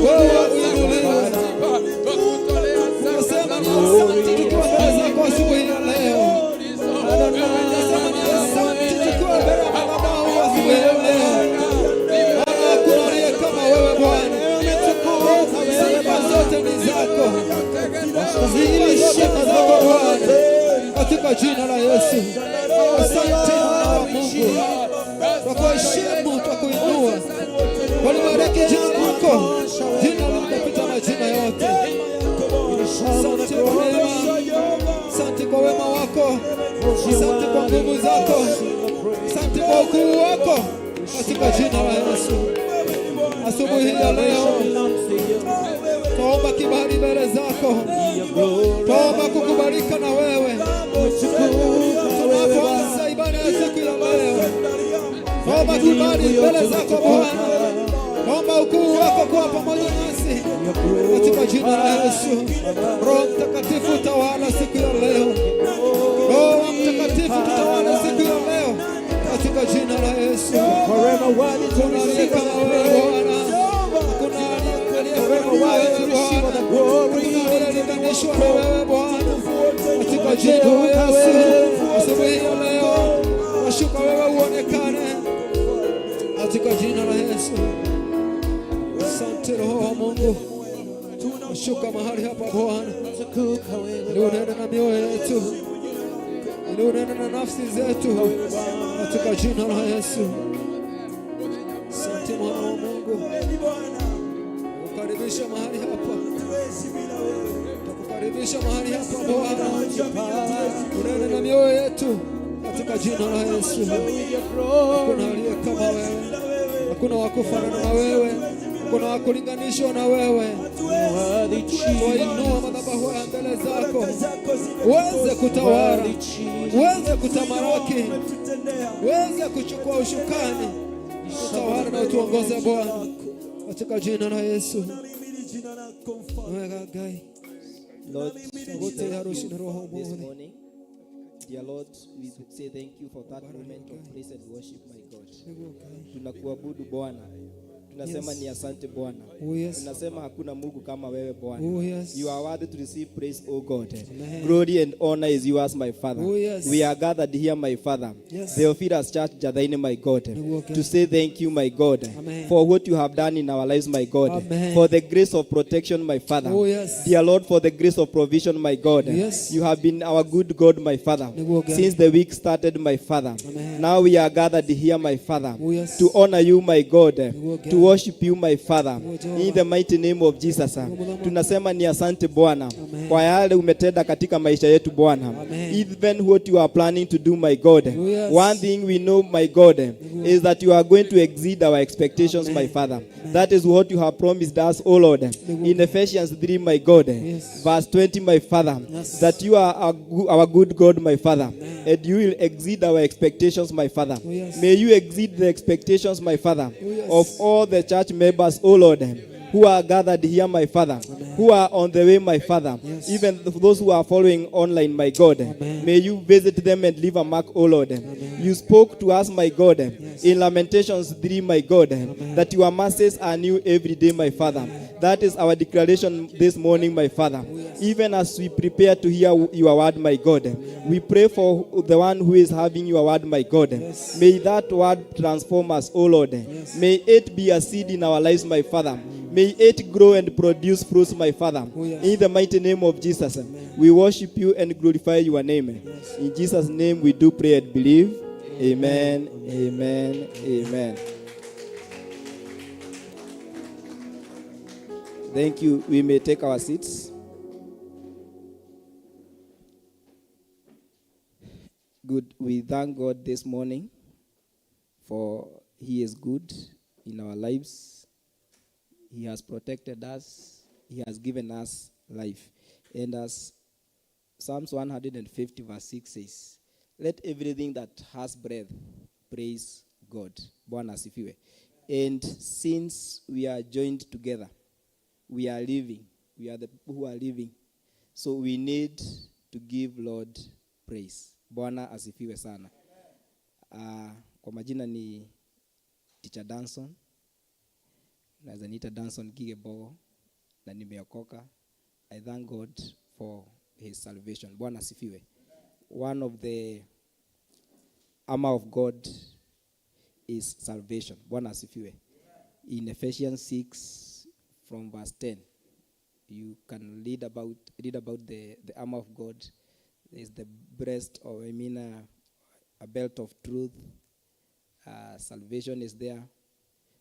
wewe uinuliwe. Tunasema ni asante tukiwa mbele zako asubuhi ya leo. Tunasema ni asante tukiwa mbele ya madhabahu asubuhi ya leo. Maana hakuna aliye kama wewe Bwana. Sifa zote ni zako. Sifa zote ni zako Bwana. Katika jina la Yesu. Asante Mwana wa Mungu. Twakuheshimu, twakuinua. Walibariki jina lako. Jina linalopita majina yote. Asante kwa neema. Asante kwa wema wako. Asante kwa nguvu zako. Asante kwa ukuu wako. Katika jina la Yesu. Asubuhi hii ya leo twaomba kibali mbele zako, twaomba kukubalika na wewe tunapoanza ibada ya siku ya leo. Twaomba kibali mbele zako Bwana, twaomba ukuu wako kuwa pamoja nasi katika jina la Yesu. Roho Mtakatifu, tawala siku ya leo. Roho Mtakatifu, tutawala siku ya leo katika jina la Yesu. Hakuna aliye kama wewe Bwana, hakuna aliye kama wewe Bwana, hakuna aliyelinganishwa na wewe Bwana, katika jina la Yesu. Asubuhi ya leo washuka wewe uonekane katika jina la Yesu. Asante Roho wa Mungu, washuka mahali hapa Bwana, ili unene na mioyo yetu, ili unene na nafsi zetu katika jina la Yesu. Asante Mwana wa Mungu, ukaribisha mahali hapa, tukukaribisha mahali hapa Bwana, unene na mioyo yetu katika jina la Yesu. Hakuna aliye kama wewe, hakuna wa kufanana na wewe, hakuna wa kulinganishwa na wewe. Twainua madhabahu ya mbele zako, uweze kutawala, uweze kutamalaki, uweze kuchukua usukani, utawala na utuongoze Bwana, katika jina la Yesu. Wega Ngai. Lord, Wote harushi na roho this muone. Morning, dear Lord, we say thank you for that moment of praise and worship, my God. Tunakuabudu Bwana. Tunasema Yes. ni asante Bwana. Oh, yes. Tunasema hakuna Mungu kama wewe Bwana. Oh, yes. You are worthy to receive praise, O God. Amen. Glory and honor is yours, my Father. Oh, yes. We are gathered here, my Father. Yes. Theophilus Church, Jathaini, my God. Niguoke. To say thank you, my God, Amen. for what you have done in our lives, my God. Amen. For the grace of protection, my Father. Oh, yes. Dear Lord, for the grace of provision, my God. Yes. You have been our good God, my Father. Niguoke. Since the week started, my Father. Amen. Now we are gathered here, my Father, Oh, yes. to honor you, my God, Niguoke. to worship you, my Father, Oh, Jehovah. in the mighty name of Jesus. Tunasema ni asante Bwana Amen. kwa yale umetenda katika maisha yetu Bwana. Amen. Even what you are planning to do, my God. Oh, yes. One thing we know, my God, is that you are going to exceed our expectations, my Father. That is what you have promised us, O Lord. In Ephesians 3, my God, Yes. verse 20, my Father, Yes. that you are our good God, my Father, and you will exceed our expectations, my Father. Oh, yes. May you exceed the expectations, my Father, Oh, yes. of all the church members, O Lord, who are gathered here, my Father, who are on the way, my Father, Yes. even those who are following online, my God. Amen. May you visit them and leave a mark, O Lord. You spoke to us, my God, in Lamentations 3, my God, that your mercies are new every day, my Father. That is our declaration this morning, my Father. Even as we prepare to hear your word, my God, we pray for the one who is having your word, my God. Yes. May that word transform us, O Lord. Yes. May it be a seed in our lives, my Father. May it grow and produce fruits, my Father. Oh, yes. In the mighty name of Jesus, we worship you and glorify your name. Yes. In Jesus' name we do pray and believe. Amen, amen, amen. Thank you. We may take our seats. Good. We thank God this morning for He is good in our lives. He has protected us. He has given us life. And as Psalms 150 verse 6 says, let everything that has breath praise God. Bwana asifiwe. And since we are joined together, we are living. We are the people who are living. So we need to give Lord praise. Bwana asifiwe sana. Kwa majina ni Teacher Danson. Naweza niita Danson Gigebogo na nimeokoka. I thank God for his salvation. Bwana asifiwe. One of the armor of God is salvation. Bwana asifiwe. In Ephesians 6 from verse 10, you can read about the armor of God. There's the breast of, I mean, a belt of truth. Salvation is there.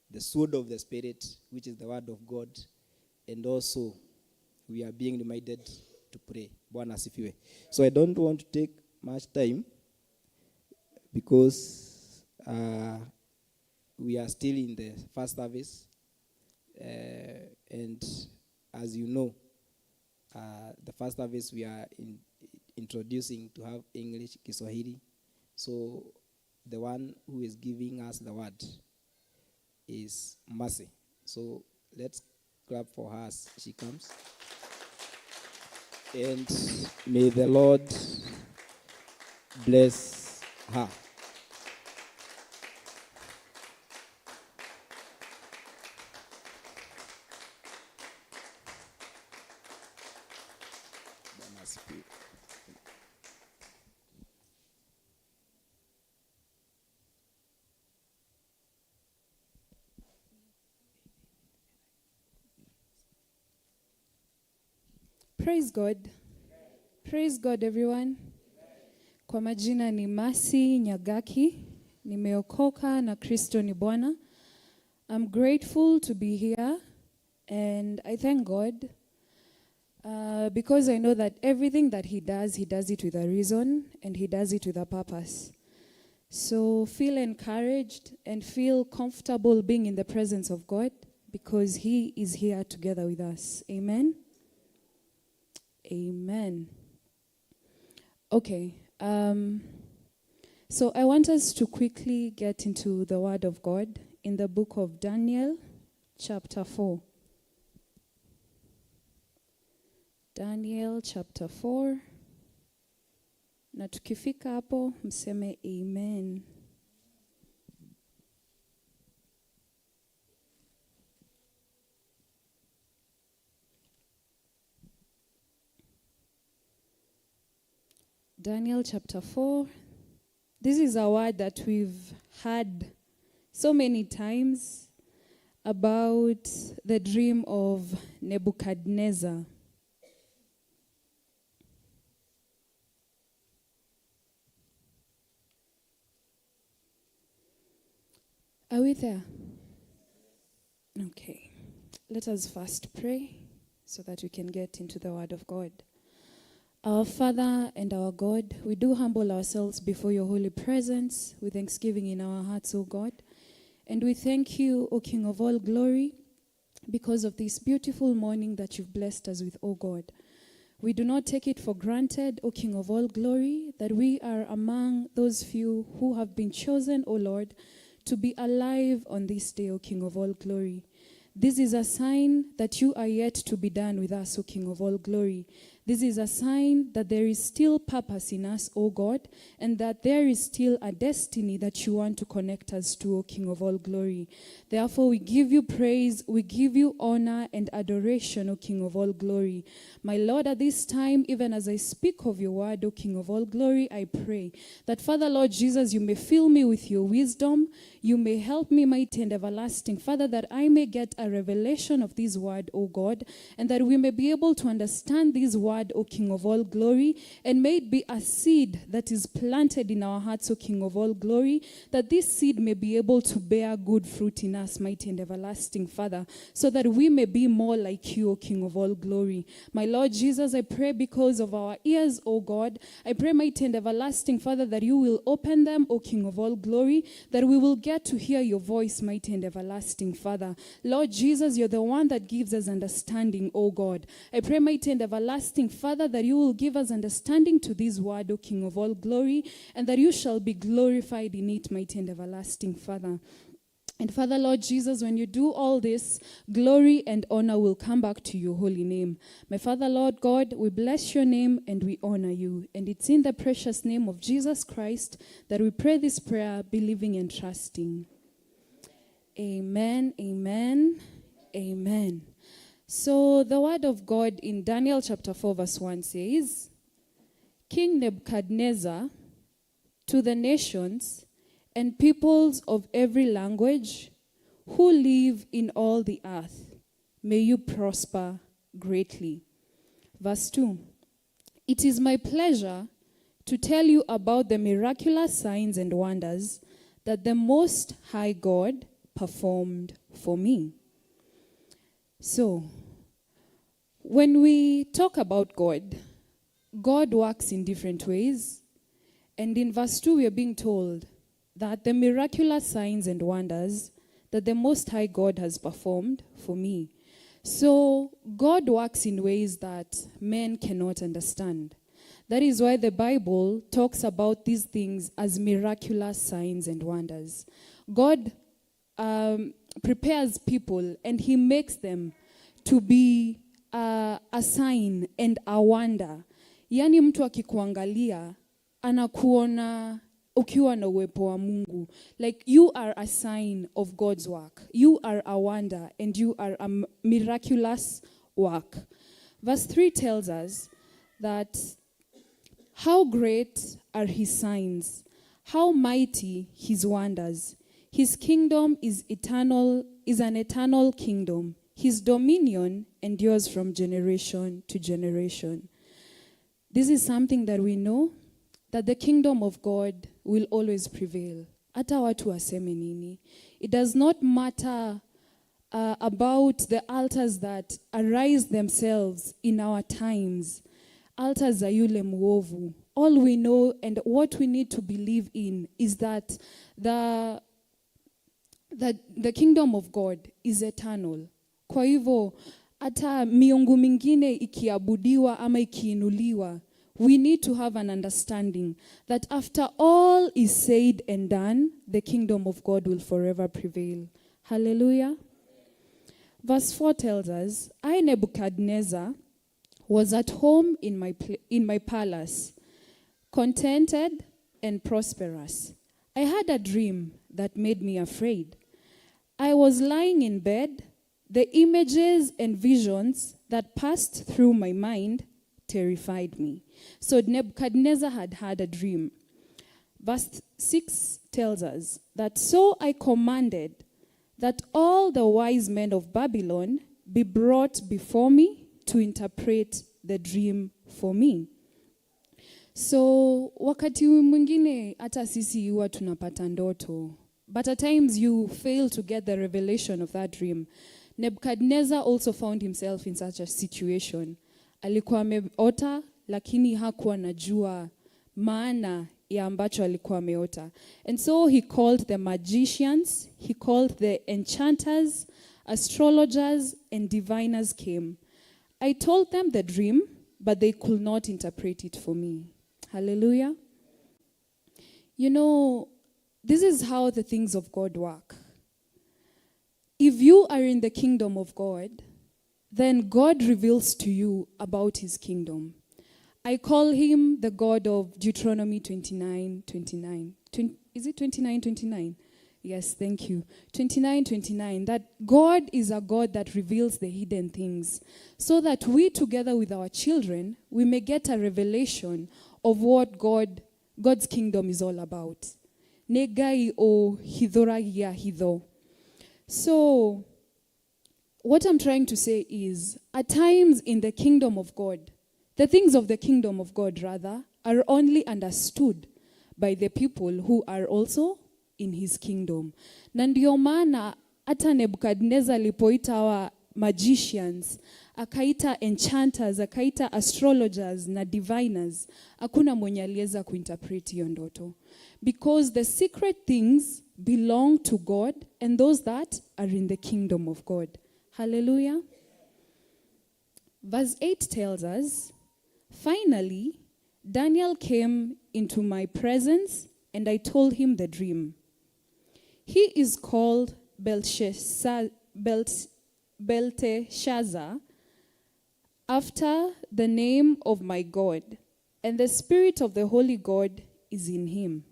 The sword of the Spirit, which is the word of God. And also, we are being reminded to pray. Bwana asifiwe. So I don't want to take much time because we are still in the first service. And as you know, the first service we are introducing to have English, Kiswahili. So the one who is giving us the word is Mercy. So let's clap for her as she comes. And may the Lord bless her. Bwana asifiwe. Praise God. Praise God, everyone. Kwa majina ni Mercy Nyagaki. Nimeokoka na Kristo ni Bwana. I'm grateful to be here and I thank God because I know that everything that he does it with a reason and he does it with a purpose. So feel encouraged and feel comfortable being in the presence of God because he is here together with us. Amen. Amen. Okay. So I want us to quickly get into the Word of God in the book of Daniel, chapter 4. Daniel chapter 4. Na tukifika hapo mseme amen. Daniel chapter 4. This is a word that we've had so many times about the dream of Nebuchadnezzar. Are we there? Okay. Let us first pray so that we can get into the Word of God. Our Father and our God, we do humble ourselves before your holy presence with thanksgiving in our hearts, O God. And we thank you, O King of all glory, because of this beautiful morning that you've blessed us with, O God. We do not take it for granted, O King of all glory, that we are among those few who have been chosen, O Lord, to be alive on this day, O King of all glory. This is a sign that you are yet to be done with us, O King of all glory. This is a sign that there is still purpose in us, O God, and that there is still a destiny that you want to connect us to, O King of all glory. Therefore, we give you praise, we give you honor and adoration, O King of all glory. My Lord, at this time, even as I speak of your word, O King of all glory, I pray that, Father, Lord Jesus, you may fill me with your wisdom. You may help me, mighty and everlasting Father, that I may get a revelation of this word, O God, and that we may be able to understand this word, O King of all glory, and may it be a seed that is planted in our hearts, O King of all glory, that this seed may be able to bear good fruit in us, mighty and everlasting Father, so that we may be more like you, O King of all glory. My Lord Jesus, I pray because of our ears, O God, I pray, mighty and everlasting Father, that you will open them, O King of all glory, that we will get to hear your voice, mighty and everlasting Father. Lord Jesus, you're the one that gives us understanding, O God. I pray, mighty and everlasting Father, that you will give us understanding to this word, O King of all glory, and that you shall be glorified in it, mighty and everlasting Father. And Father, Lord Jesus, when you do all this, glory and honor will come back to your holy name. My Father, Lord God, we bless your name and we honor you. And it's in the precious name of Jesus Christ that we pray this prayer, believing and trusting. Amen, amen, amen. So the word of God in Daniel chapter 4 verse 1 says, King Nebuchadnezzar, to the nations and peoples of every language who live in all the earth, may you prosper greatly. Verse 2, it is my pleasure to tell you about the miraculous signs and wonders that the Most High God performed for me. So, when we talk about God, God works in different ways. And in verse 2, we are being told that the miraculous signs and wonders that the Most High God has performed for me. So, God works in ways that men cannot understand. That is why the Bible talks about these things as miraculous signs and wonders. God prepares people and he makes them to be a sign and a wonder. Yaani mtu akikuangalia anakuona ukiwa na uwepo wa Mungu. Like you are a sign of God's work. You are a wonder and you are a miraculous work. Verse 3 tells us that how great are his signs, how mighty his wonders. His kingdom is eternal, is an eternal kingdom. His dominion endures from generation to generation. This is something that we know, that the kingdom of God will always prevail. Hata watu waseme nini. It does not matter about the altars that arise themselves in our times. Altars za yule mwovu. All we know and what we need to believe in is that the kingdom of God is eternal. Kwa hivyo hata miungu mingine ikiabudiwa ama ikiinuliwa, we need to have an understanding that after all is said and done, the kingdom of God will forever prevail. Hallelujah. Verse 4 tells us, I, Nebuchadnezzar, was at home in my palace, contented and prosperous. I had a dream that made me afraid. I was lying in bed. The images and visions that passed through my mind terrified me. So Nebuchadnezzar had had a dream. Verse 6 tells us that so I commanded that all the wise men of Babylon be brought before me to interpret the dream for me. So wakati mwingine hata sisi huwa tunapata ndoto, but at times you fail to get the revelation of that dream. Nebuchadnezzar also found himself in such a situation. Alikuwa ameota lakini hakuwa anajua maana ya ambacho alikuwa ameota. And so he called the magicians, he called the enchanters, astrologers and diviners came. I told them the dream, but they could not interpret it for me. Hallelujah. This is how the things of God work. If you are in the kingdom of God, then God reveals to you about his kingdom. I call him the God of Deuteronomy 29, 29. Is it 29, 29? Yes, thank you. 29, 29. That God is a God that reveals the hidden things, so that we, together with our children, we may get a revelation of what God's kingdom is all about. Nĩ Ngai ũhithũragia hitho. So, what I'm trying to say is, at times in the kingdom of God, the things of the kingdom of God, rather, are only understood by the people who are also in his kingdom. Na ndio maana hata Nebuchadnezzar alipoita hawa magicians, akaita enchanters, akaita astrologers na diviners, hakuna mwenye aliweza kuinterpret hiyo ndoto. Because the secret things belong to God and those that are in the kingdom of God. Hallelujah. Verse 8 tells us, finally, Daniel came into my presence and I told him the dream. He is called Belteshazzar, after the name of my God, and the spirit of the holy God is in him.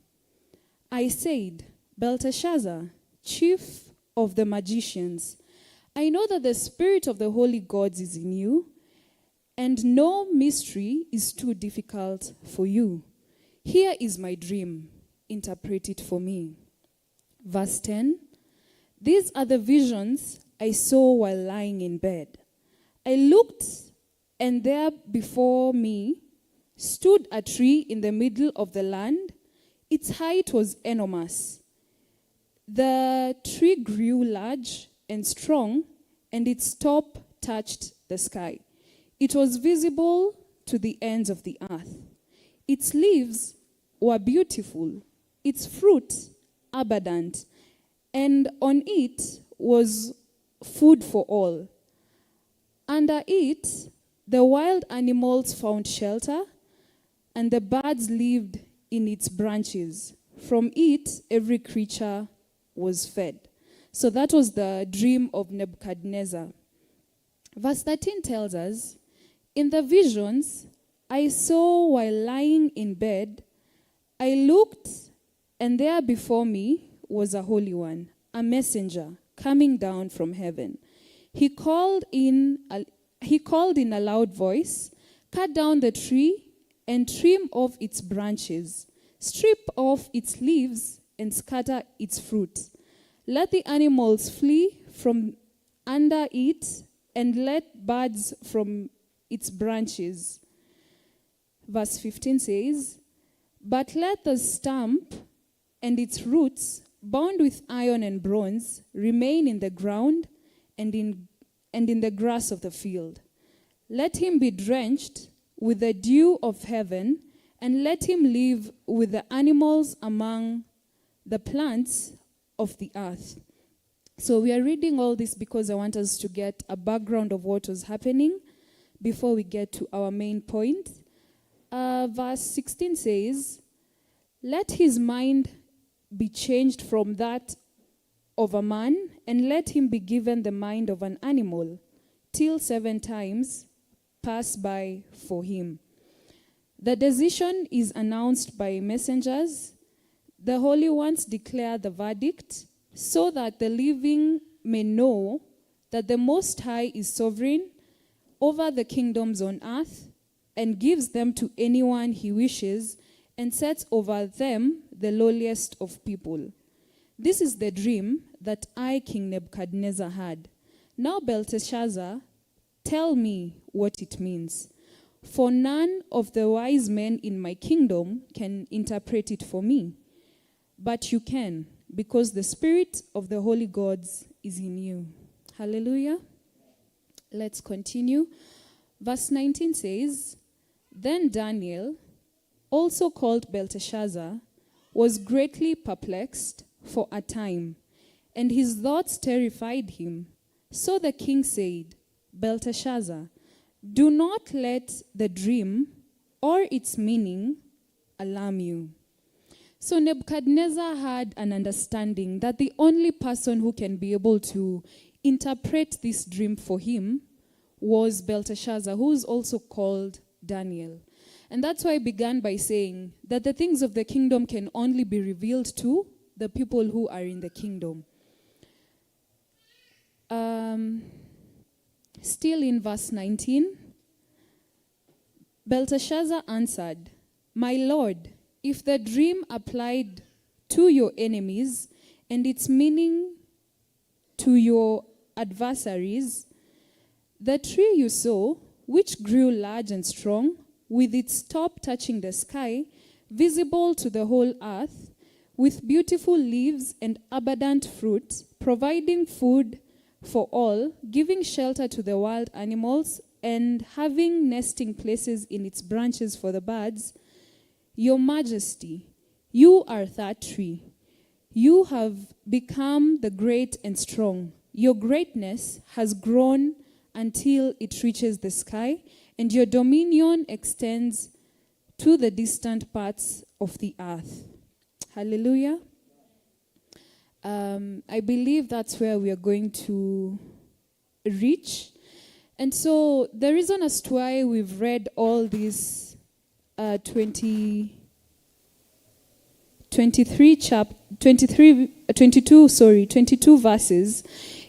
I said, Belteshazzar, chief of the magicians, I know that the spirit of the holy gods is in you, and no mystery is too difficult for you. Here is my dream. Interpret it for me. Verse 10, these are the visions I saw while lying in bed. I looked, and there before me stood a tree in the middle of the land. Its height was enormous. The tree grew large and strong, and its top touched the sky. It was visible to the ends of the earth. Its leaves were beautiful, its fruit abundant, and on it was food for all. Under it, the wild animals found shelter, and the birds lived in its branches. From it, every creature was fed. So that was the dream of Nebuchadnezzar. Verse 13 tells us, in the visions I saw while lying in bed, I looked, and there before me was a holy one, a messenger coming down from heaven. He called in a loud voice, cut down the tree and trim off its branches, strip off its leaves and scatter its fruit. Let the animals flee from under it and let birds from its branches. Verse 15 says, but let the stump and its roots, bound with iron and bronze, remain in the ground and in the grass of the field. Let him be drenched with the dew of heaven, and let him live with the animals among the plants of the earth. So we are reading all this because I want us to get a background of what was happening before we get to our main point. Verse 16 says, let his mind be changed from that of a man, and let him be given the mind of an animal, till 7 times pass by for him. The decision is announced by messengers. The holy ones declare the verdict, so that the living may know that the Most High is sovereign over the kingdoms on earth and gives them to anyone he wishes, and sets over them the lowliest of people. This is the dream that I, King Nebuchadnezzar, had. Now, Belteshazzar, tell me what it means. For none of the wise men in my kingdom can interpret it for me. But you can, because the spirit of the holy gods is in you. Hallelujah. Let's continue. Verse 19 says, Then Daniel, also called Belteshazzar, was greatly perplexed for a time, and his thoughts terrified him. So the king said, Belteshazzar, do not let the dream or its meaning alarm you. So Nebuchadnezzar had an understanding that the only person who can be able to interpret this dream for him was Belteshazzar, who is also called Daniel. And that's why I began by saying that the things of the kingdom can only be revealed to the people who are in the kingdom. Still in verse 19, Belteshazzar answered, My lord, if the dream applied to your enemies and its meaning to your adversaries, the tree you saw, which grew large and strong, with its top touching the sky, visible to the whole earth, with beautiful leaves and abundant fruit, providing food for all, giving shelter to the wild animals, and having nesting places in its branches for the birds, Your Majesty, you are that tree. You have become the great and strong. Your greatness has grown until it reaches the sky, and your dominion extends to the distant parts of the earth. Hallelujah. I believe that's where we are going to reach. And so the reason as to why we've read all these 23 chap 23 22, sorry, 22 verses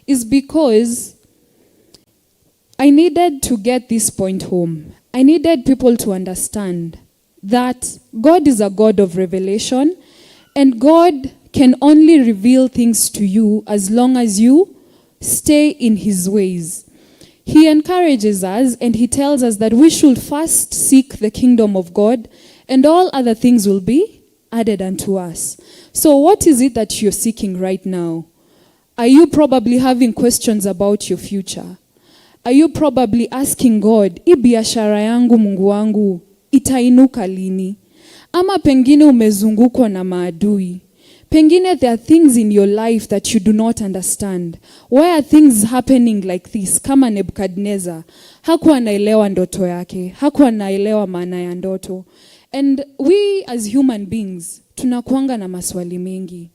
is because I needed to get this point home. I needed people to understand that God is a God of revelation, and God can only reveal things to you as long as you stay in his ways. He encourages us and he tells us that we should first seek the kingdom of God, and all other things will be added unto us. So what is it that you're seeking right now? Are you probably having questions about your future? Are you probably asking God, hii biashara yangu, Mungu wangu, itainuka lini? Ama pengine umezungukwa na maadui. Pengine there are things in your life that you do not understand. Why are things happening like this? Kama Nebuchadnezzar, hakuwa anaelewa ndoto yake, hakuwa anaelewa maana ya ndoto. And we as human beings, tunakuanga na maswali mengi.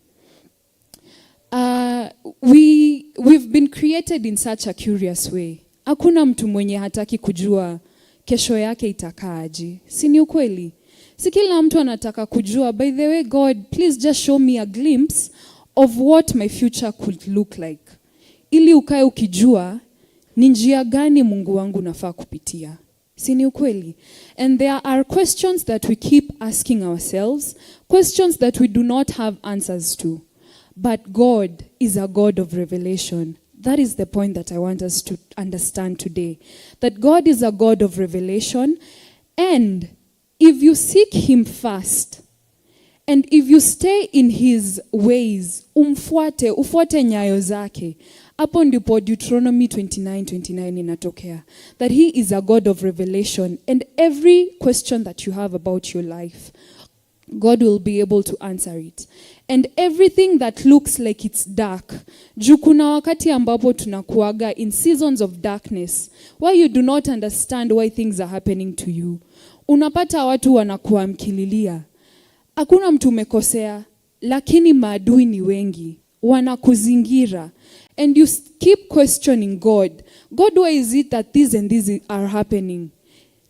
We've been created in such a curious way. Hakuna mtu mwenye hataki kujua kesho yake itakaaje. Si ni ukweli? Si kila mtu anataka kujua, by the way, God, please just show me a glimpse of what my future could look like. Ili ukae ukijua ni njia gani Mungu wangu nafaa kupitia. Si ni ukweli? And there are questions that we keep asking ourselves, questions that we do not have answers to. But God is a God of revelation. That is the point that I want us to understand today. That God is a God of revelation. And if you seek him first, and if you stay in his ways, umfuate, ufuate nyayo zake, hapo ndipo Deuteronomy 29:29 inatokea. That he is a God of revelation, and every question that you have about your life, God will be able to answer it. And everything that looks like it's dark. Juu kuna wakati ambapo tunakuaga in seasons of darkness, where you do not understand why things are happening to you. Unapata watu wanakuamkililia. Hakuna mtu umekosea, lakini maadui ni wengi, wanakuzingira. And you keep questioning God. God, why is it that this and this are happening?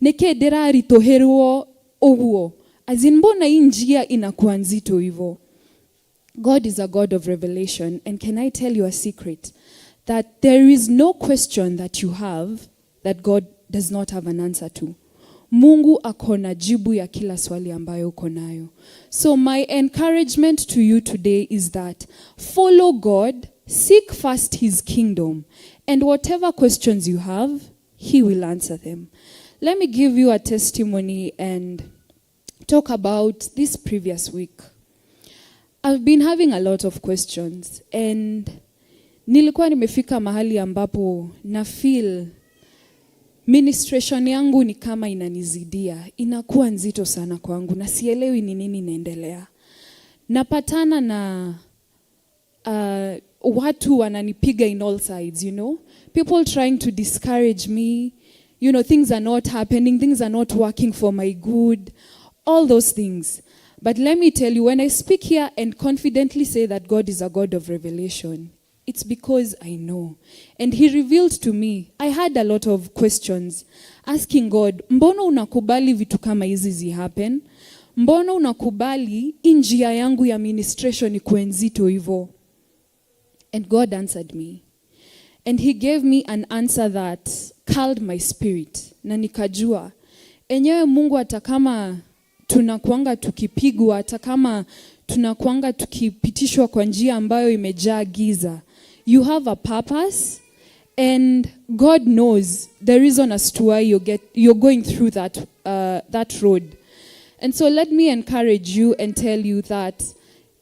Nĩkĩ ndĩraritũhĩrwo ũguo? As in, mbona hii njia inakuwa nzito hivyo? God is a God of revelation. And can I tell you a secret? That there is no question that you have that God does not have an answer to. Mungu ako na jibu ya kila swali ambayo uko nayo. So my encouragement to you today is that follow God, seek first his kingdom, and whatever questions you have, he will answer them. Let me give you a testimony and talk about this previous week. I've been having a lot of questions, and nilikuwa nimefika mahali ambapo na feel ministration yangu ni kama inanizidia, inakuwa nzito sana kwangu na sielewi ni nini inaendelea. Napatana na watu wananipiga in all sides, people trying to discourage me, things are not happening, things are not working for my good, all those things. But let me tell you, when I speak here and confidently say that God is a God of revelation, it's because I know. And he revealed to me, I had a lot of questions asking God, "Mbona unakubali vitu kama hizi zi happen? Mbona unakubali hii njia yangu ya ministration ikuwe nzito hivyo?" And God answered me. And he gave me an answer that calmed my spirit. Na nikajua, enyewe Mungu, hata kama tunakuanga tukipigwa, hata kama tunakuanga tukipitishwa kwa njia ambayo imejaa giza, you have a purpose, and God knows the reason as to why you're going through that road. And so let me encourage you and tell you that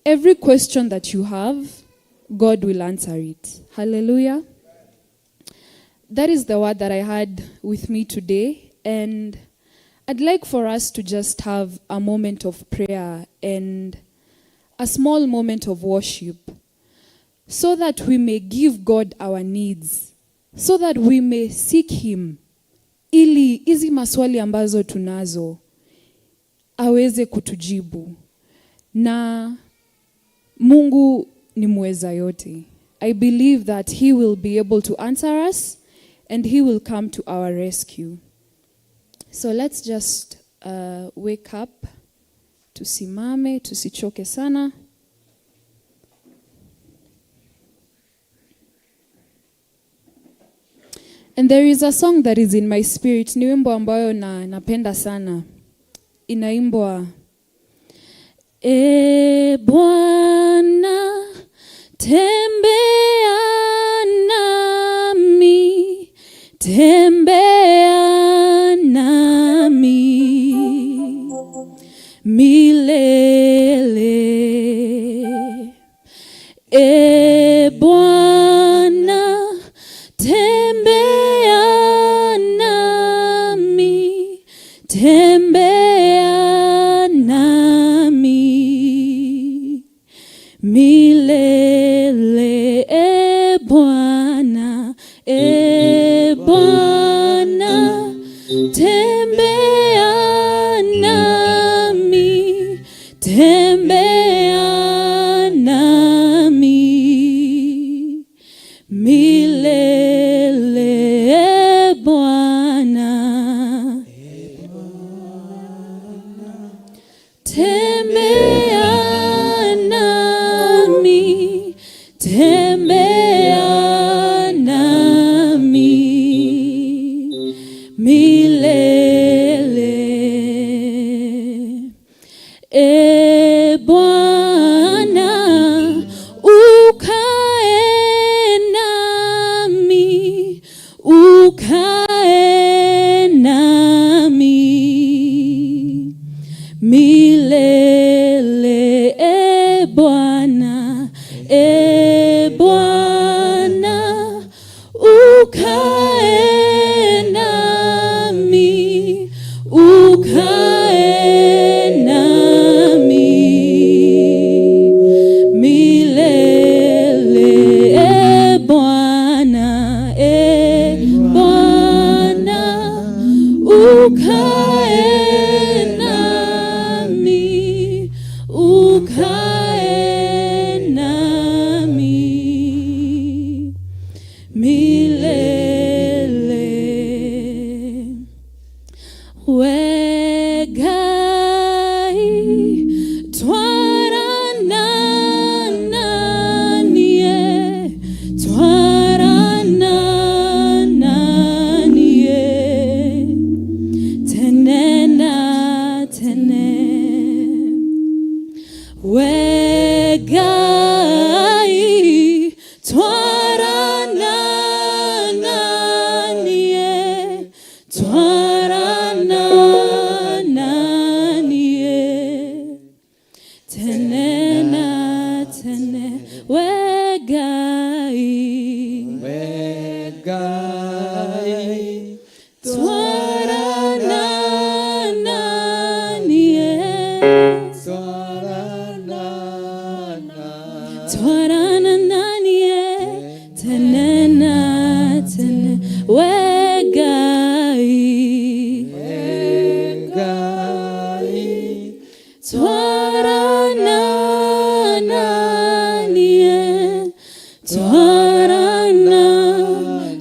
every question that you have, God will answer it. Hallelujah. That is the word that I had with me today. And I'd like for us to just have a moment of prayer and a small moment of worship so that we may give God our needs, so that we may seek Him, ili hizi maswali ambazo tunazo aweze kutujibu. Na Mungu ni mweza yote. I believe that He will be able to answer us and He will come to our rescue. So let's just wake up, tusimame, tusichoke sana. And there is a song that is in my spirit, ni wimbo ambayo na napenda sana. Inaimbwa, "E Bwana, tembea nami, tembea nami milele. E Bwana, tembea nami, tembea nami milele. E Bwana, e Bwana, tembea nami, tembea nami milele. E Bwana, tembea nami, tembea nami milele. E Bwana, ukae nami, ukae nami milele. E Bwana, e Bwana, ukae nami. Twarana na niĩ tene na tene, we Ngai. We Ngai. Twarana na niĩ. Twarana na. Twarana na niĩ tene na tene, we Ngai. We Ngai. Twarana na niĩ, twarana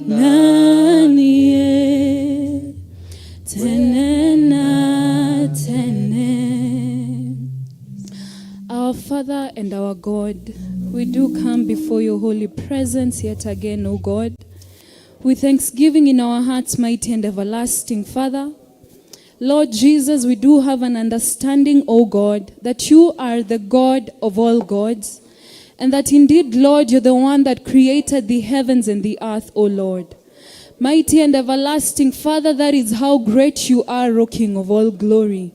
na niĩ tene na tene. Our Father and our God, we do come before your holy presence yet again, O God, with thanksgiving in our hearts, mighty and everlasting Father. Lord Jesus, we do have an understanding, O God, that you are the God of all gods, and that indeed, Lord, you're the one that created the heavens and the earth, O Lord. Mighty and everlasting Father, that is how great you are, O King of all glory.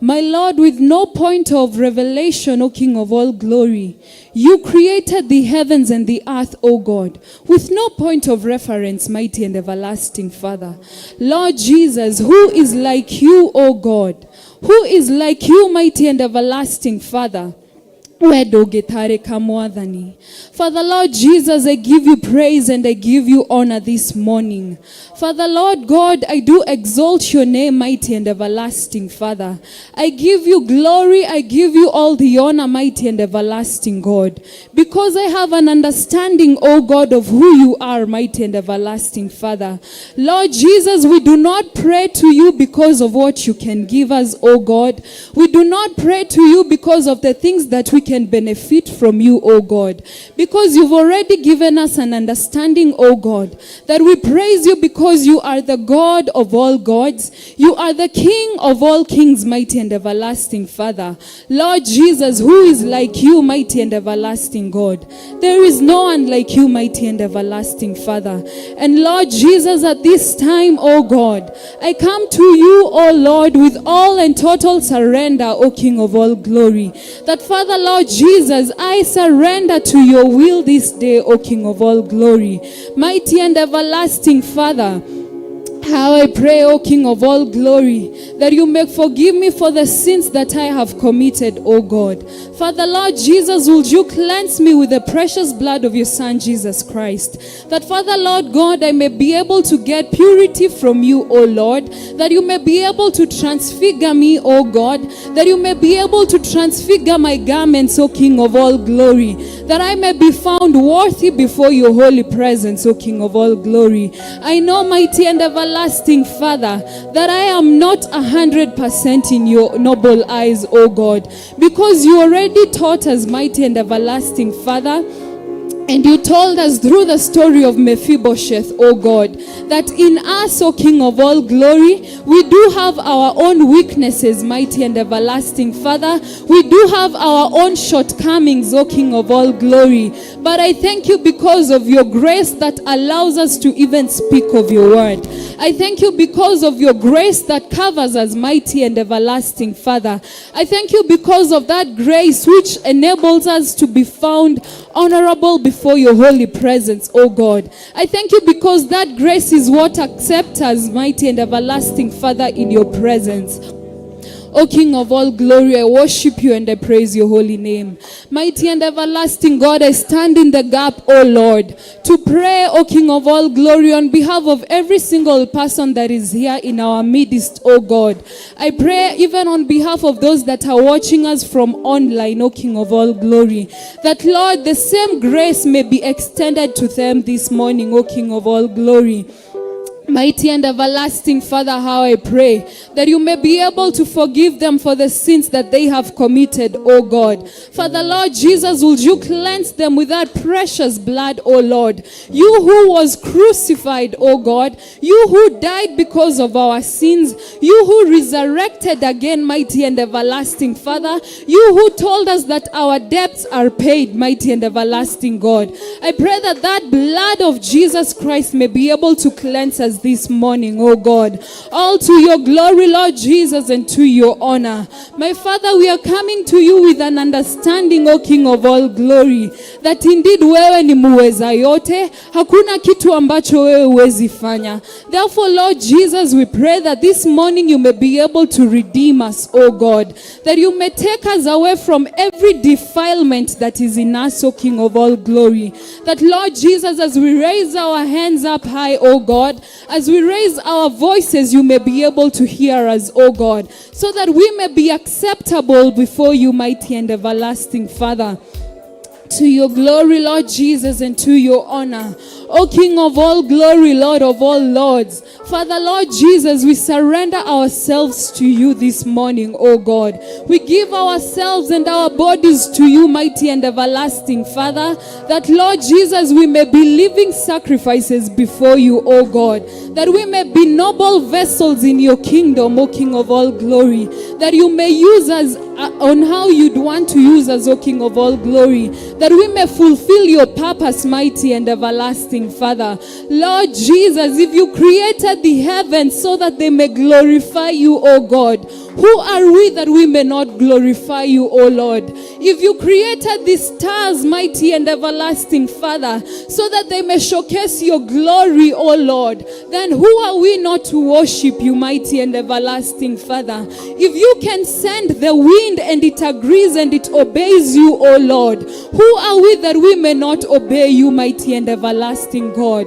My Lord, with no point of revelation, O King of all glory, you created the heavens and the earth, O God, with no point of reference, mighty and everlasting Father. Lord Jesus, who is like you, O God? Who is like you, mighty and everlasting Father? We ndũngĩtarĩka Mwathani. Father Lord Jesus, I give you praise and I give you honor this morning. Father Lord God, I do exalt your name, mighty and everlasting Father. I give you glory, I give you all the honor, mighty and everlasting God. Because I have an understanding, O God, of who you are, mighty and everlasting Father. Lord Jesus, we do not pray to you because of what you can give us, O God. We do not pray to you because of the things that we can benefit from you, O God. Because you've already given us an understanding, O God, that we praise you because you are the God of all gods. You are the King of all kings, mighty and everlasting Father. Lord Jesus, who is like you, mighty and everlasting God? There is no one like you, mighty and everlasting Father. And Lord Jesus, at this time, O God, I come to you, O Lord, with all and total surrender, O King of all glory. That Father, Lord Jesus, I surrender to your will this day, O King of all glory. Mighty and everlasting Father, how I pray, O King of all glory, that you may forgive me for the sins that I have committed, O God. Father, Lord Jesus, would you cleanse me with the precious blood of your Son, Jesus Christ? That, Father, Lord God, I may be able to get purity from you, O Lord. That you may be able to transfigure me, O God. That you may be able to transfigure my garments, O King of all glory. That I may be found worthy before your holy presence, O King of all glory. I know, mighty and everlasting Father, that I am not 100% in your noble eyes, O God, because you already taught us, mighty and everlasting Father, and you told us through the story of Mephibosheth, O God, that in us, O King of all glory, we do have our own weaknesses, mighty and everlasting Father. We do have our own shortcomings, O King of all glory. But I thank you because of your grace that allows us to even speak of your word. I thank you because of your grace that covers us, mighty and everlasting Father. I thank you because of that grace which enables us to be found honorable before your holy presence, O God. I thank you because that grace is what accepts us, mighty and everlasting Father, in your presence. O King of all glory, I worship you and I praise your holy name. Mighty and everlasting God, I stand in the gap, O Lord, to pray, O King of all glory, on behalf of every single person that is here in our midst, O God. I pray even on behalf of those that are watching us from online, O King of all glory, that, Lord, the same grace may be extended to them this morning, O King of all glory. Mighty and everlasting Father, how I pray that you may be able to forgive them for the sins that they have committed, O God. Father, Lord Jesus, would you cleanse them with that precious blood, O Lord? You who was crucified, O God, you who died because of our sins, you who resurrected again, mighty and everlasting Father, you who told us that our debts are paid, mighty and everlasting God. I pray that that blood of Jesus Christ may be able to cleanse us this morning, O God. All to your glory, Lord Jesus, and to your honor. My Father, we are coming to you with an understanding, O King of all glory, that indeed wewe ni muweza yote, hakuna kitu ambacho wewe huwezi fanya. Therefore, Lord Jesus, we pray that this morning you may be able to redeem us, O God, that you may take us away from every defilement that is in us, O King of all glory. That, Lord Jesus, as we raise our hands up high, O God, as we raise our voices, you may be able to hear us, O God, so that we may be acceptable before you, mighty and everlasting Father. To your glory, Lord Jesus, and to your honor. O King of all glory, Lord of all lords. Father, Lord Jesus, we surrender ourselves to you this morning, O God. We give ourselves and our bodies to you, mighty and everlasting Father, that, Lord Jesus, we may be living sacrifices before you, O God, that we may be noble vessels in your kingdom, O King of all glory, that you may use us on how you'd want to use us, O King of all glory, that we may fulfill your purpose, mighty and everlasting Father. Lord Jesus, if you created the heavens so that they may glorify you, O God, who are we that we may not glorify you, O Lord? If you created the stars, mighty and everlasting Father, so that they may showcase your glory, O Lord, then who are we not to worship you, mighty and everlasting Father? If you can send the wind and it agrees and it obeys you, O Lord, who are we that we may not obey you, mighty and everlasting God?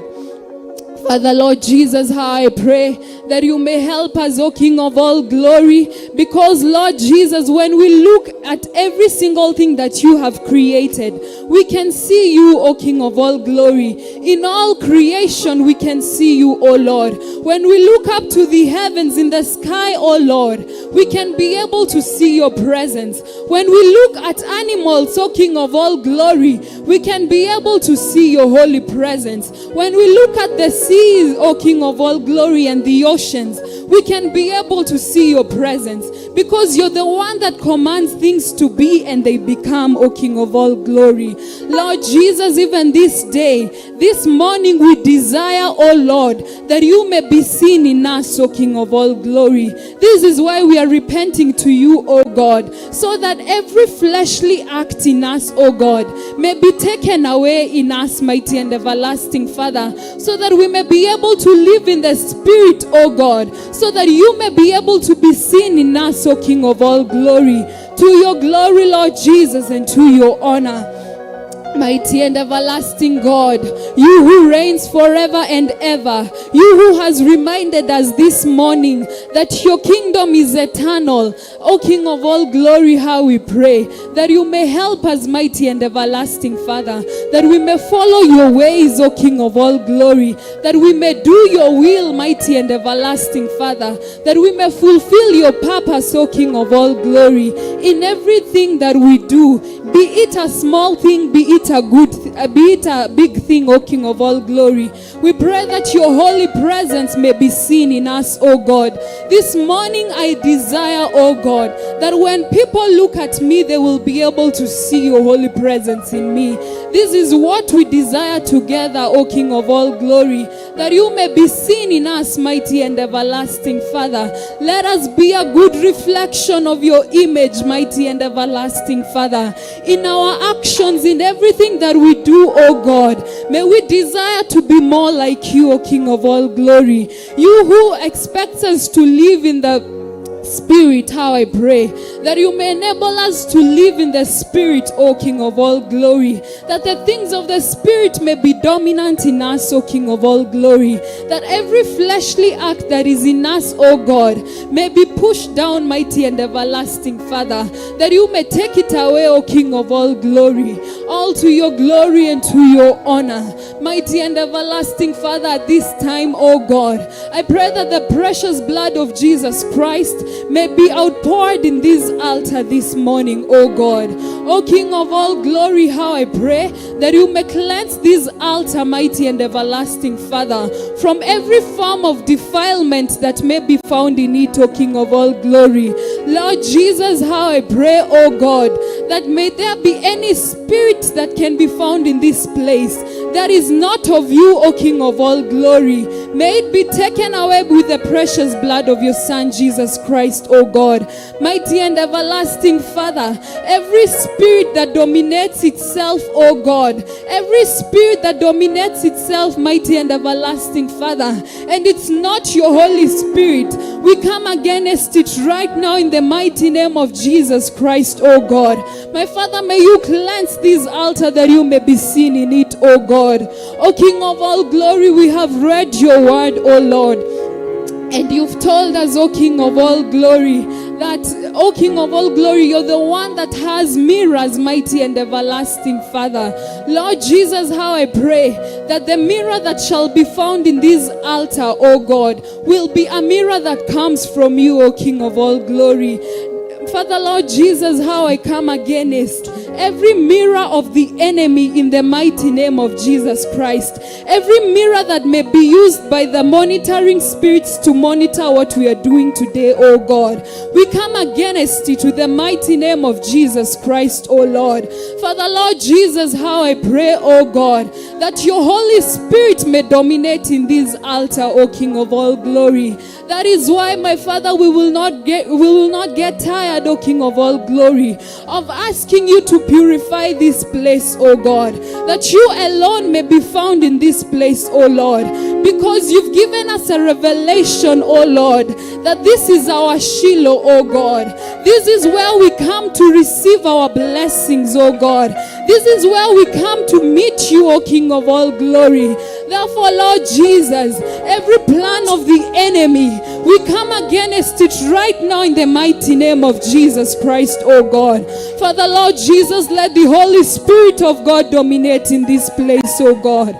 Father, Lord Jesus, how I pray that you may help us, O King of all glory, because, Lord Jesus, when we look at every single thing that you have created, we can see you, O King of all glory. In all creation, we can see you, O Lord. When we look up to the heavens in the sky, O Lord, we can be able to see your presence. When we look at animals, O King of all glory, we can be able to see your holy presence. When we look at the seas, O King of all glory, and the oceans, we can be able to see your presence, because you're the one that commands things to be and they become, O King of all glory. Lord Jesus, even this day, this morning, we desire, O Lord, that you may be seen in us, O King of all glory. This is why we are repenting to you, O God, so that every fleshly act in us, O God, may be taken away in us, mighty and everlasting Father, so that we may be able to live in the Spirit, O God, so that you may be able to be seen in us, O King of all glory. To your glory, Lord Jesus, and to your honor. Mighty and everlasting God, you who reigns forever and ever, you who has reminded us this morning that your kingdom is eternal, O King of all glory, how we pray that you may help us, mighty and everlasting Father, that we may follow your ways, O King of all glory, that we may do your will, mighty and everlasting Father, that we may fulfill your purpose, O King of all glory, in everything that we do, be it a small thing, be it a good, be it a big thing, O King of all glory. We pray that your holy presence may be seen in us, O God. This morning I desire, O God, that when people look at me, they will be able to see your holy presence in me. This is what we desire together, O King of all glory, that you may be seen in us, mighty and everlasting Father. Let us be a good reflection of your image, mighty and everlasting Father. In our actions, in everything that we do, O God, may we desire to be more like you, O King of all glory. You who expects us to live in the Spirit, how I pray that you may enable us to live in the Spirit, O King of all glory, that the things of the Spirit may be dominant in us, O King of all glory, that every fleshly act that is in us, O God, may be pushed down, mighty and everlasting Father, that you may take it away, O King of all glory, all to your glory and to your honor. Mighty and everlasting Father, at this time, O God, I pray that the precious blood of Jesus Christ may be outpoured in this altar this morning, O God. O King of all glory, how I pray that you may cleanse this altar, mighty and everlasting Father, from every form of defilement that may be found in it, O King of all glory. Lord Jesus, how I pray, O God, that may there be any spirit that can be found in this place that is not of you, O King of all glory. May it be taken away with the precious blood of your Son, Jesus Christ, O God. Mighty and everlasting Father, every spirit that dominates itself, O God, every spirit that dominates itself, mighty and everlasting Father, and it's not your Holy Spirit, we come against it right now in the mighty name of Jesus Christ, O God. My Father, may you cleanse this altar that you may be seen in it, O God. O King of all glory, we have read your word, O Lord. And you've told us, O King of all glory, that, O King of all glory, you're the one that has mirrors, mighty and everlasting Father. Lord Jesus, how I pray that the mirror that shall be found in this altar, O God, will be a mirror that comes from you, O King of all glory. Father, Lord Jesus, how I come against every mirror of the enemy in the mighty name of Jesus Christ. Every mirror that may be used by the monitoring spirits to monitor what we are doing today, oh God. We come against it with the mighty name of Jesus Christ, oh Lord. Father, Lord Jesus, how I pray, oh God, that your Holy Spirit may dominate in this altar, O King of all glory. That is why, my Father, we will not get tired, O King of all glory, of asking you to purify this place, O God, that you alone may be found in this place, O Lord, because you've given us a revelation, O Lord, that this is our Shiloh, O God. This is where we come to receive our blessings, O God. This is where we come to meet you, O King of all glory. Therefore, Lord Jesus, every plan of the enemy, we come against it right now in the mighty name of Jesus Christ, O God. Father, Lord Jesus, let the Holy Spirit of God dominate in this place, O God.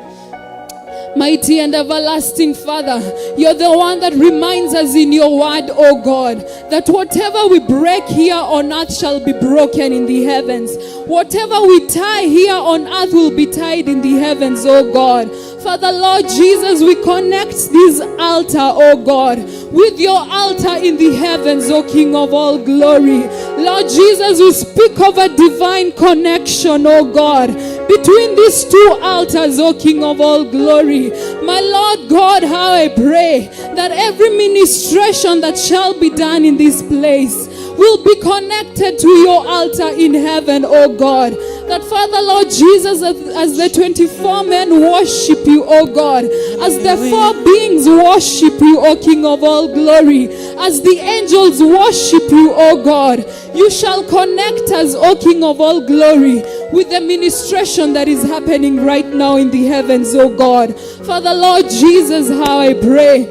Mighty and everlasting Father, you're the one that reminds us in your word, O God, that whatever we break here on earth shall be broken in the heavens. Whatever we tie here on earth will be tied in the heavens, O God. Father, Lord Jesus, we connect this altar, O God, with your altar in the heavens, O King of all glory. Lord Jesus, we speak of a divine connection, O God, between these two altars, O King of all glory. My Lord God, how I pray that every ministration that shall be done in this place will be connected to your altar in heaven, O God. That Father, Lord Jesus, as the 24 men worship you, O God, as the four beings worship you, O King of all glory, as the angels worship you, O God, you shall connect us, O King of all glory, with the ministration that is happening right now in the heavens, O God. Father, Lord Jesus, how I pray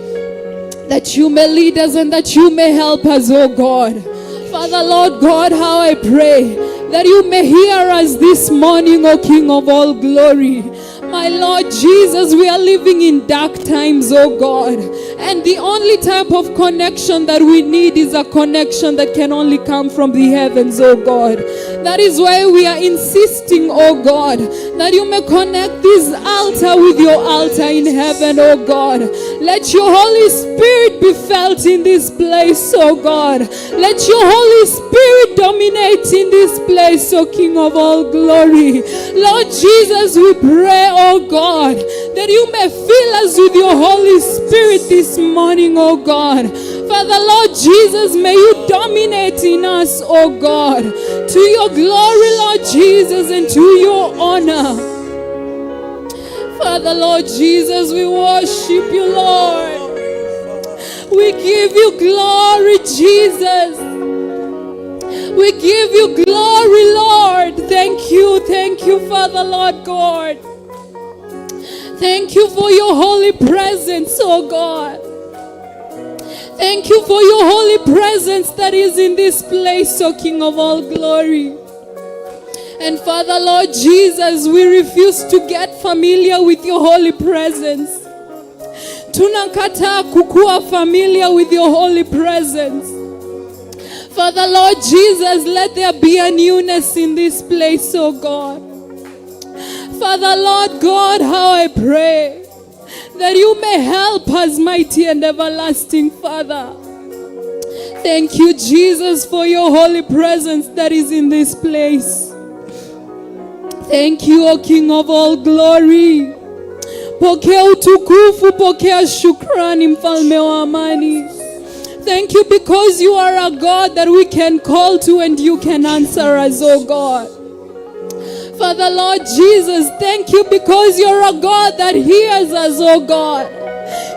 that you may lead us and that you may help us, O God. Father, Lord God, how I pray that you may hear us this morning, O King of all glory. My Lord Jesus, we are living in dark times, O God. And the only type of connection that we need is a connection that can only come from the heavens, O God. That is why we are insisting, O God, that you may connect this altar with your altar in heaven, O God. Let your Holy Spirit be felt in this place, O God. Let your Holy Spirit dominate in this place, O King of all glory. Lord Jesus, we pray, O God, that you may fill us with your Holy Spirit this morning, O God. Father, Lord Jesus, may you dominate in us, O God, to your glory, Lord Jesus, and to your honor. Father, Lord Jesus, we worship you, Lord. We give you glory, Jesus. We give you glory, Lord. Thank you, Father, Lord God. Thank you for your holy presence, oh God. Thank you for your holy presence that is in this place, O King of all glory. And Father, Lord Jesus, we refuse to get familiar with your holy presence. Tunakataa kukua familiar with your holy presence. Father, Lord Jesus, let there be a newness in this place, oh God. Father, Lord God, how I pray that you may help us, mighty and everlasting Father. Thank you, Jesus, for your holy presence that is in this place. Thank you, O King of all glory. Pokea utukufu, pokea shukrani, mfalme wa amani. Thank you because you are a God that we can call to and you can answer us, O God. Father Lord Jesus, thank you because you're a God that hears us, O God.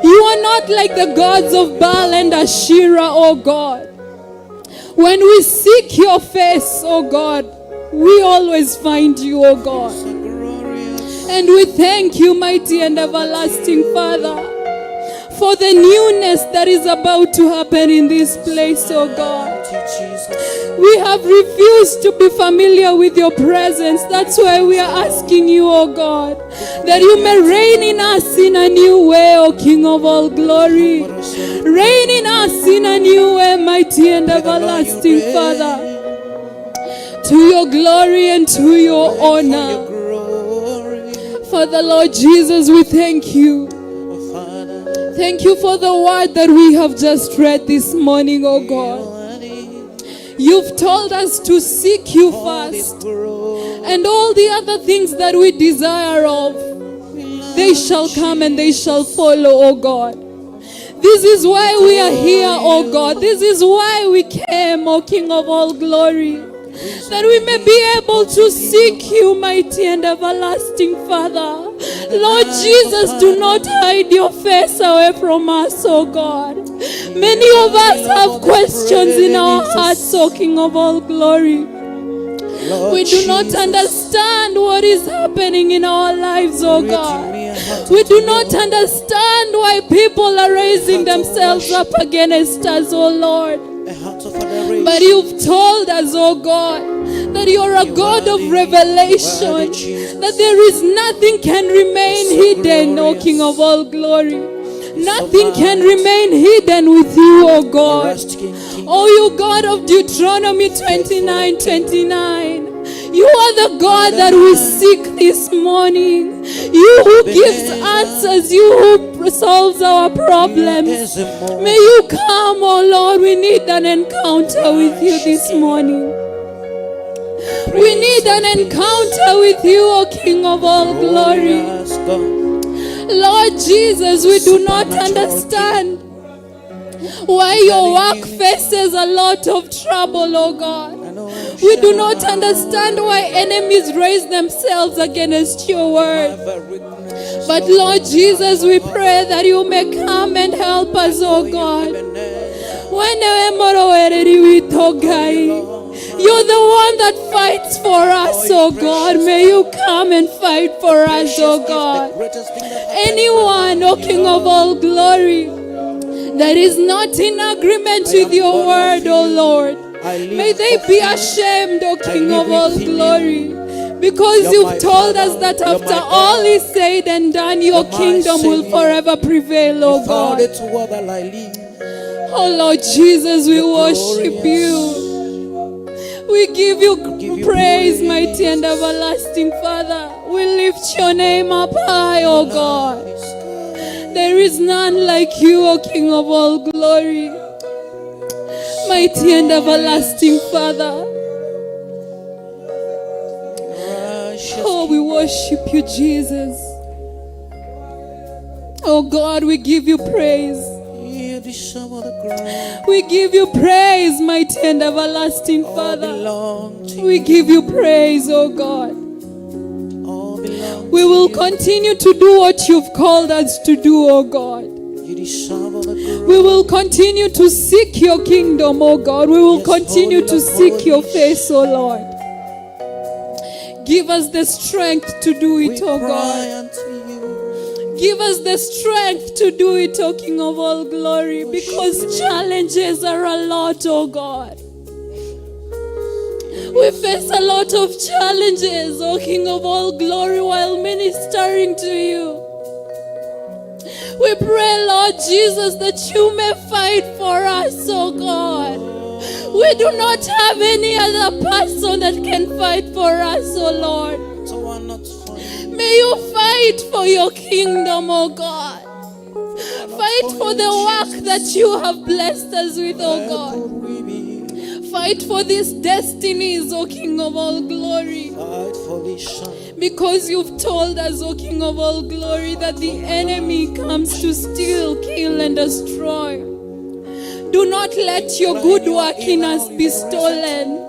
You are not like the gods of Baal and Asherah, O God. When we seek your face, O God, we always find you, O God. And we thank you, mighty and everlasting Father, for the newness that is about to happen in this place, O God. We have refused to be familiar with your presence. That's why we are asking you, O God, that you may reign in us in a new way, O King of all glory. Reign in us in a new way, mighty and everlasting Father, to your glory and to your honor. Father, Lord Jesus, we thank you. Thank you for the word that we have just read this morning, O God. You've told us to seek you first, and all the other things that we desire of, they shall come and they shall follow, O God. This is why we are here, O God. This is why we came, O King of all glory, that we may be able to seek you, mighty and everlasting Father. Lord Jesus, do not hide your face away from us, O God. Many of us have questions in our hearts, O King of all glory. We do not understand what is happening in our lives, O God. We do not understand why people are raising themselves up against us, O Lord. But you've told us, oh God, that you're a God of revelation, that there is nothing can remain hidden, O King of all glory. Nothing can remain hidden with you, O God. Oh, you God of Deuteronomy 29:29. You are the God that we seek this morning. You who gives answers, you who solves our problems. May you come, oh Lord. We need an encounter with you this morning. We need an encounter with you, O King of all glory. Lord Jesus, we do not understand why your work faces a lot of trouble, oh God. We do not understand why enemies raise themselves against your word. But Lord Jesus, we pray that you may come and help us, oh God. Wewe mũrũĩrĩri witũ Ngai. You're the one that fights for us, oh God. May you come and fight for us, oh God. Anyone, oh King of all glory, that is not in agreement with your word, oh Lord, may they be ashamed, O King of all glory. Because you've told us that after all is said and done, your kingdom will forever prevail, O God. Oh Lord Jesus, we worship you. We give you praise, mighty and everlasting Father. We lift your name up high, O God. There is none like you, O King of all glory. Mighty and everlasting Father. Oh, we worship you, Jesus. Oh God, we give you praise. We give you praise, mighty and everlasting Father. We give you praise, oh God. We will continue to do what you've called us to do, oh God. We will continue to seek your kingdom, oh God. We will continue to seek your face, oh Lord. Give us the strength to do it, oh God. Give us the strength to do it, O King of all glory, because challenges are a lot, oh God. We face a lot of challenges, O King of all glory, while ministering to you. We pray, Lord Jesus, that you may fight for us, oh God. We do not have any other person that can fight for us, oh Lord. May you fight for your kingdom, oh God. Fight for the work that you have blessed us with, O God. Fight for these destinies, O King of all glory. Because you've told us, O King of all glory, that the enemy comes to steal, kill, and destroy. Do not let your good work in us be stolen.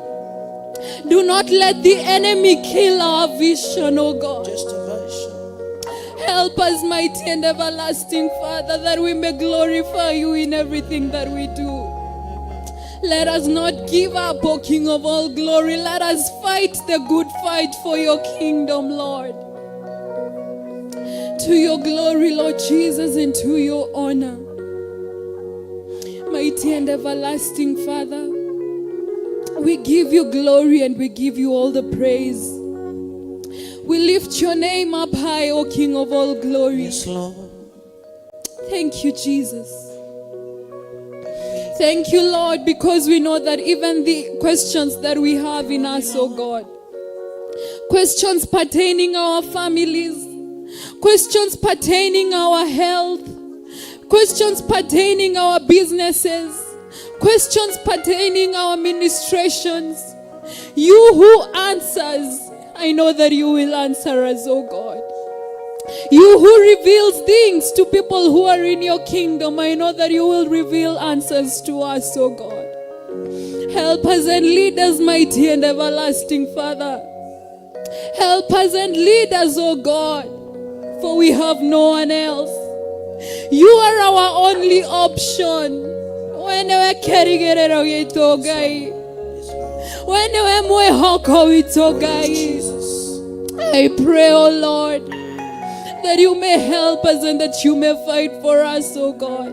Do not let the enemy kill our vision, O God. Help us, mighty and everlasting Father, that we may glorify you in everything that we do. Let us not give up, O King of all glory. Let us fight the good fight for your kingdom, Lord. To your glory, Lord Jesus, and to your honor. Mighty and everlasting Father, we give you glory and we give you all the praise. We lift your name up high, O King of all glory. Yes, Lord. Thank you, Jesus. Thank you, Lord, because we know that even the questions that we have in us, oh God, questions pertaining our families, questions pertaining our health, questions pertaining our businesses, questions pertaining our ministrations, you who answers, I know that you will answer us, oh God. You who reveals things to people who are in your kingdom, I know that you will reveal answers to us, oh God. Help us and lead us, mighty and everlasting Father. Help us and lead us, oh God, for we have no one else. You are our only option. We nĩwe kĩĩrĩgĩrĩro gitũ Ngai. We nĩwe mwĩhoko witũ Ngai. I pray, oh Lord, that you may help us and that you may fight for us, oh God.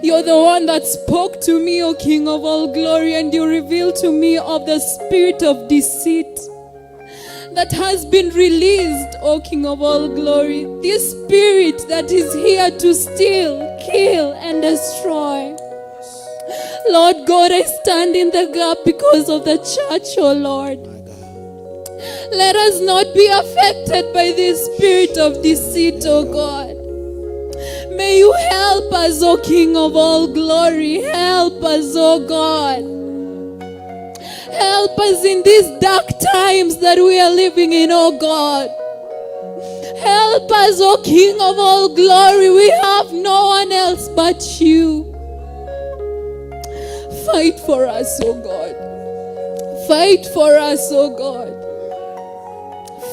You're the one that spoke to me, O King of all glory, and you revealed to me of the spirit of deceit that has been released, O King of all glory. This spirit that is here to steal, kill, and destroy. Lord God, I stand in the gap because of the church, O Lord. Let us not be affected by this spirit of deceit, O God. May you help us, O King of all glory. Help us, O God. Help us in these dark times that we are living in, O God. Help us, O King of all glory. We have no one else but you. Fight for us, O God. Fight for us, O God.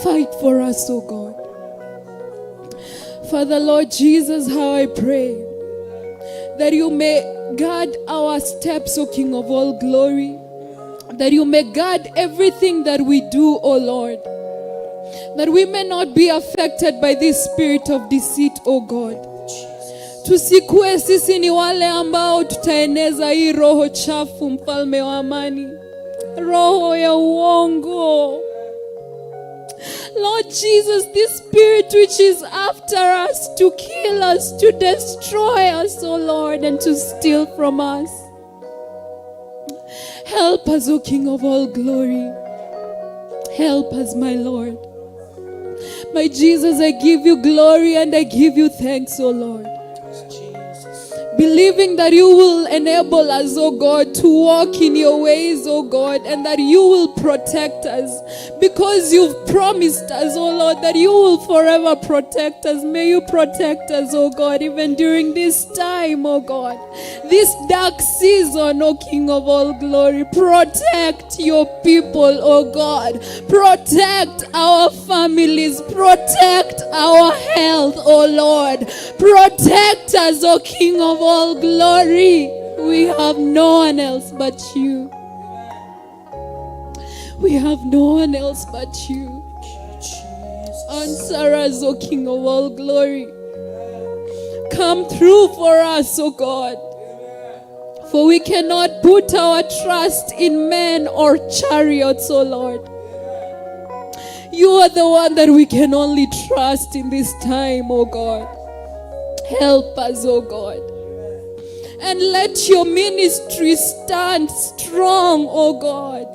Fight for us, O God. Father, Lord Jesus, how I pray that you may guard our steps, O King of all glory, that you may guard everything that we do, O Lord, that we may not be affected by this spirit of deceit, O God. Tusikue sisi ni wale ambao tutaeneza hii roho chafu, mfalme wa amani, roho ya uongo. Lord Jesus, this spirit which is after us to kill us, to destroy us, O Lord, and to steal from us. Help us, O King of all glory. Help us, my Lord. My Jesus, I give you glory and I give you thanks, O Lord. Believing that you will enable us, oh God, to walk in your ways, oh God, and that you will protect us, because you've promised us, oh Lord, that you will forever protect us. May you protect us, oh God, even during this time, oh God, this dark season, oh King of all glory. Protect your people, oh God. Protect our families. Protect our health, oh Lord. Protect us, oh King of all glory. We have no one else but you. We have no one else but you. Answer us, O King of all glory. Come through for us, O God. For we cannot put our trust in men or chariots, O Lord. You are the one that we can only trust in this time, O God. Help us, O God. And let your ministry stand strong, O God.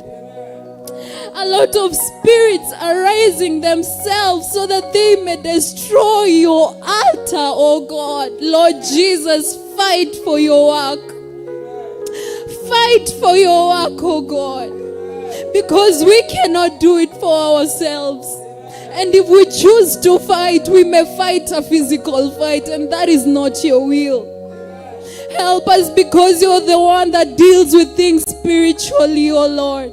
A lot of spirits are raising themselves so that they may destroy your altar, oh God. Lord Jesus, fight for your work. Fight for your work, oh God. Because we cannot do it for ourselves. And if we choose to fight, we may fight a physical fight, and that is not your will. Help us, because you're the one that deals with things spiritually, oh Lord.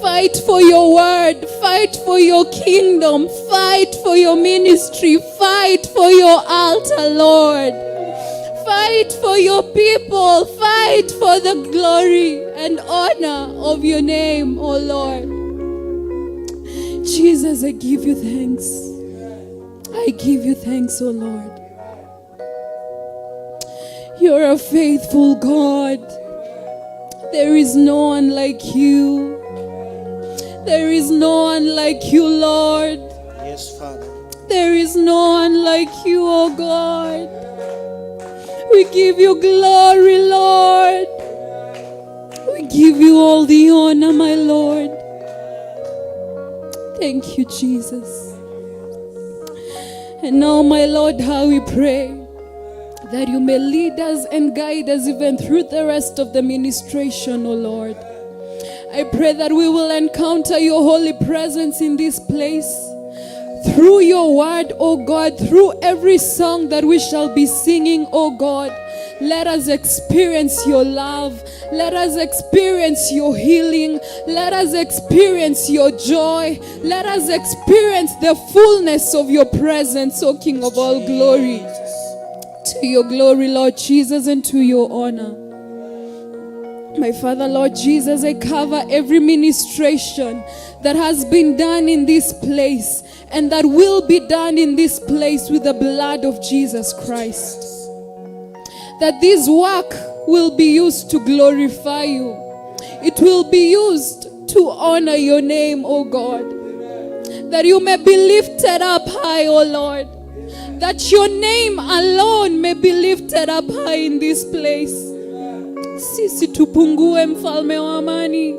Fight for your word, fight for your kingdom, fight for your ministry, fight for your altar, Lord. Fight for your people, fight for the glory and honor of your name, oh Lord. Jesus, I give you thanks. I give you thanks, oh Lord. You're a faithful God. There is no one like you. There is no one like you, Lord. Yes, Father. There is no one like you, oh God. We give you glory, Lord. We give you all the honor, my Lord. Thank you, Jesus. And now, my Lord, how we pray that you may lead us and guide us even through the rest of the ministration, oh Lord. I pray that we will encounter your holy presence in this place. Through your word, oh God, through every song that we shall be singing, oh God, let us experience your love. Let us experience your healing. Let us experience your joy. Let us experience the fullness of your presence, O King of all glory. To your glory, Lord Jesus, and to your honor. My Father, Lord Jesus, I cover every ministration that has been done in this place and that will be done in this place with the blood of Jesus Christ. That this work will be used to glorify you. It will be used to honor your name, O God. That you may be lifted up high, O Lord. That your name alone may be lifted up high in this place. Sisi tupungue, mfalme wa amani,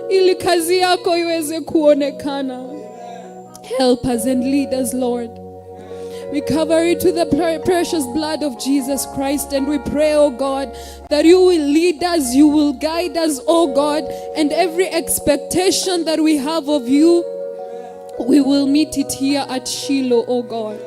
ili kazi yako iweze kuonekana. Help us and lead us, Lord. We cover it with the precious blood of Jesus Christ, and we pray, oh God, that you will lead us, you will guide us, oh God, and every expectation that we have of you, we will meet it here at Shiloh, oh God.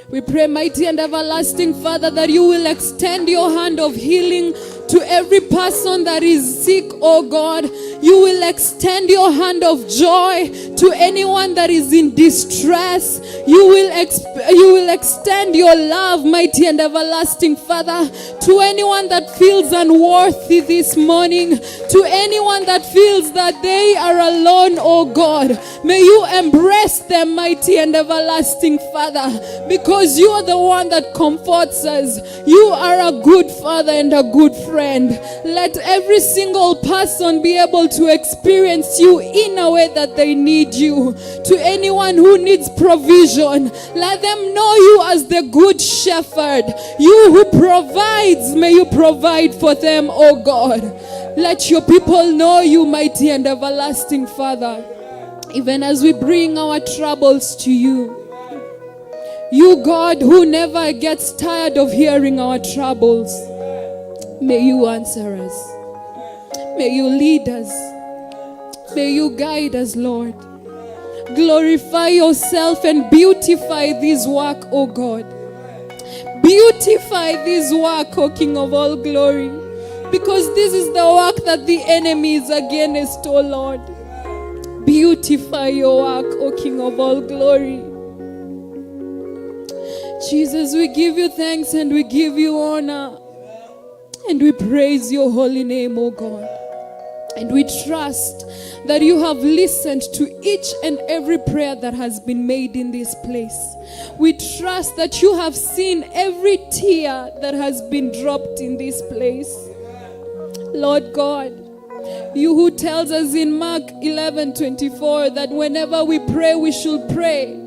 We pray, mighty and everlasting Father, that you will extend your hand of healing to every person that is sick, oh God. You will extend your hand of joy to anyone that is in distress. You will extend your love, mighty and everlasting Father, to anyone that feels unworthy this morning, to anyone that feels that they are alone, oh God. May you embrace them, mighty and everlasting Father, because you are the one that comforts us. You are a good Father and a good friend. Let every single person be able to experience you in a way that they need you. To anyone who needs provision, let them know you as the good shepherd. You who provides, may you provide for them, oh God. Let your people know you, mighty and everlasting Father, even as we bring our troubles to you. You, God, who never gets tired of hearing our troubles, may you answer us. May you lead us. May you guide us, Lord. Glorify yourself and beautify this work, O God. Beautify this work, O King of all glory. Because this is the work that the enemy is against, O Lord. Beautify your work, O King of all glory. Jesus, we give you thanks and we give you honor. And we praise your holy name, O God. And we trust that you have listened to each and every prayer that has been made in this place. We trust that you have seen every tear that has been dropped in this place. Lord God, you who tells us in Mark 11:24 that whenever we pray, we should pray,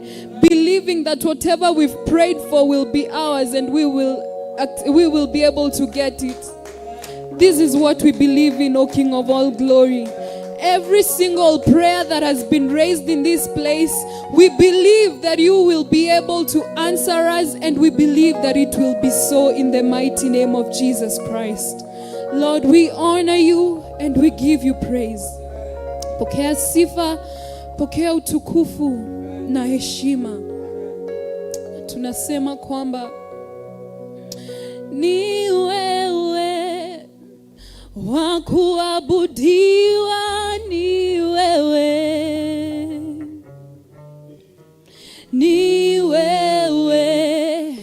believing that whatever we've prayed for will be ours and we will be able to get it. This is what we believe in, O King of all glory. Every single prayer that has been raised in this place, we believe that you will be able to answer us, and we believe that it will be so in the mighty name of Jesus Christ. Lord, we honor you and we give you praise. Pokea sifa, pokea utukufu na heshima. Tunasema kwamba ni wewe wa kuabudiwa, ni wewe, ni wewe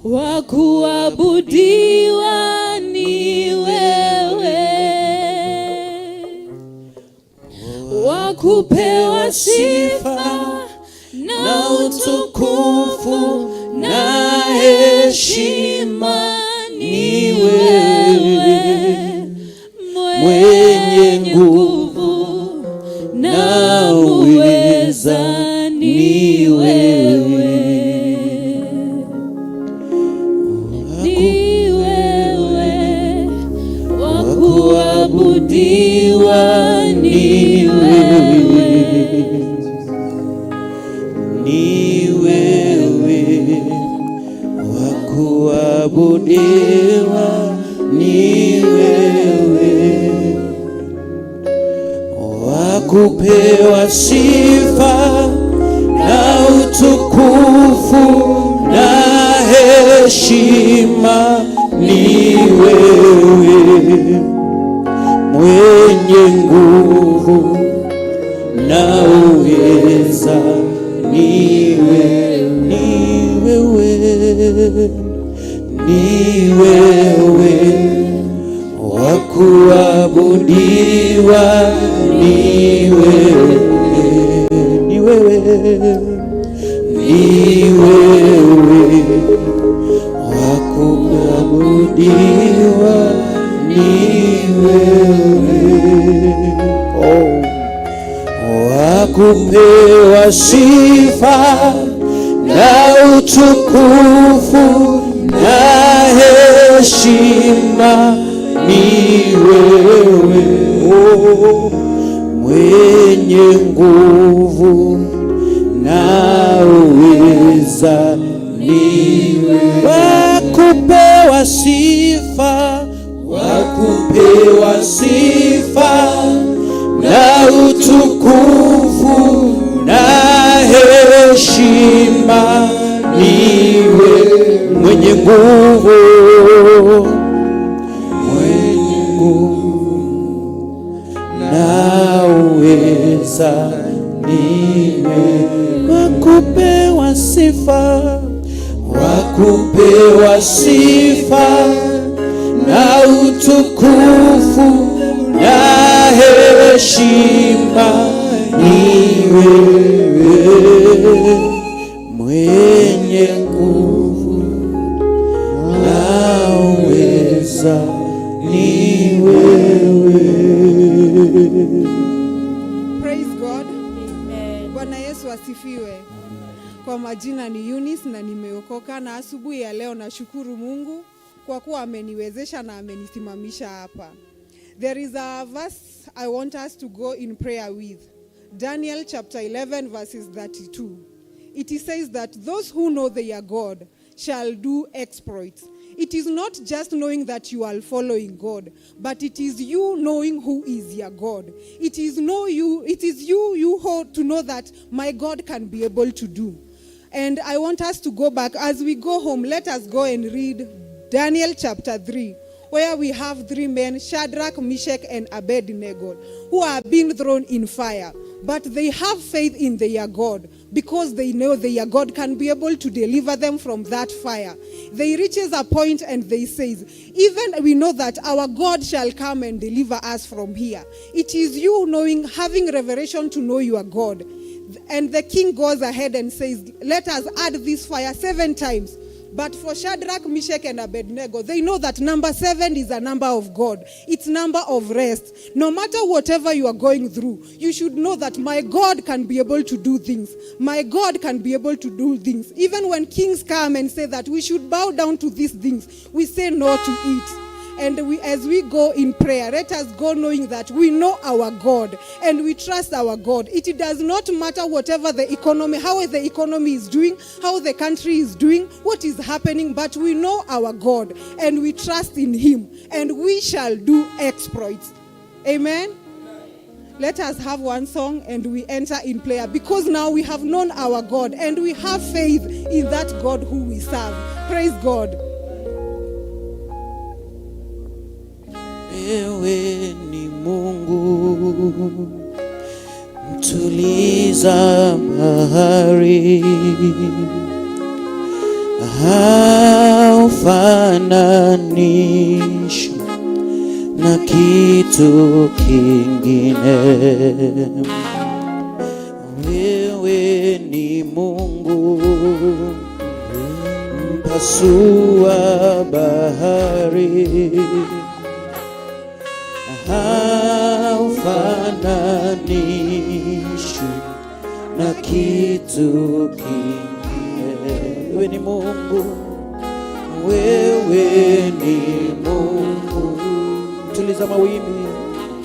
wa kuabudiwa, ni wewe wa kupewa sifa na utukufu na heshima, ni wewe mwenye nguvu na uweza, ni wewe, ni wewe wa kuabudiwa, ni wewe, ni wewe wa kuabudiwa, ni wewe wa kupewa sifa na utukufu na heshima, ni wewe mwenye nguvu na uweza, ni wewe, ni wewe, ni wewe wa kuabudiwa, ni wewe, ni wewe, ni wewe wa kuabudiwa, ni wewe, oh, wa kupewa sifa na utukufu na heshima, ni wewe, oh, mwenye nguvu na uweza, ni wa kupewa sifa, wa kupewa sifa na utukufu na heshima, niwe mwenye nguvu, mwenye nguvu na uweza, niwe wa kupewa sifa, wa kupewa sifa na utukufu na heshima, ni wewe mwenye nguvu na uweza, ni wewe. Praise God. Bwana Yesu asifiwe. Kwa majina ni Eunice na nimeokoka, na asubuhi ya leo nashukuru Mungu kwa kuwa ameniwezesha na amenisimamisha hapa. There is a verse I want us to go in prayer with. Daniel chapter 11 verses 32. It says that those who know their God shall do exploits. It is not just knowing that you are following God, but it is you knowing who is your God. It is know you, it is you hold to know that my God can be able to do. And I want us to go back. As we go home, let us go and read Daniel chapter 3, where we have three men, Shadrach, Meshach, and Abednego, who are being thrown in fire. But they have faith in their God because they know their God can be able to deliver them from that fire. They reaches a point and they says, even we know that our God shall come and deliver us from here. It is you knowing, having revelation to know your God. And the king goes ahead and says, let us add this fire seven times. But for Shadrach, Meshach, and Abednego, they know that number 7 is a number of God. It's number of rest. No matter whatever you are going through, you should know that my God can be able to do things. My God can be able to do things. Even when kings come and say that we should bow down to these things, we say no to it. And we, as we go in prayer, let us go knowing that we know our God and we trust our God. It does not matter whatever the economy, how the economy is doing, how the country is doing, what is happening, but we know our God and we trust in him, and we shall do exploits. Amen. Let us have one song and we enter in prayer, because now we have known our God and we have faith in that God who we serve. Praise God. Wewe ni Mungu mtuliza bahari, haufananishwi na kitu kingine. Wewe ni Mungu mpasua bahari, haufananishwi na kitu kingine. Wewe ni Mungu, wewe ni Mungu tuliza mawimbi,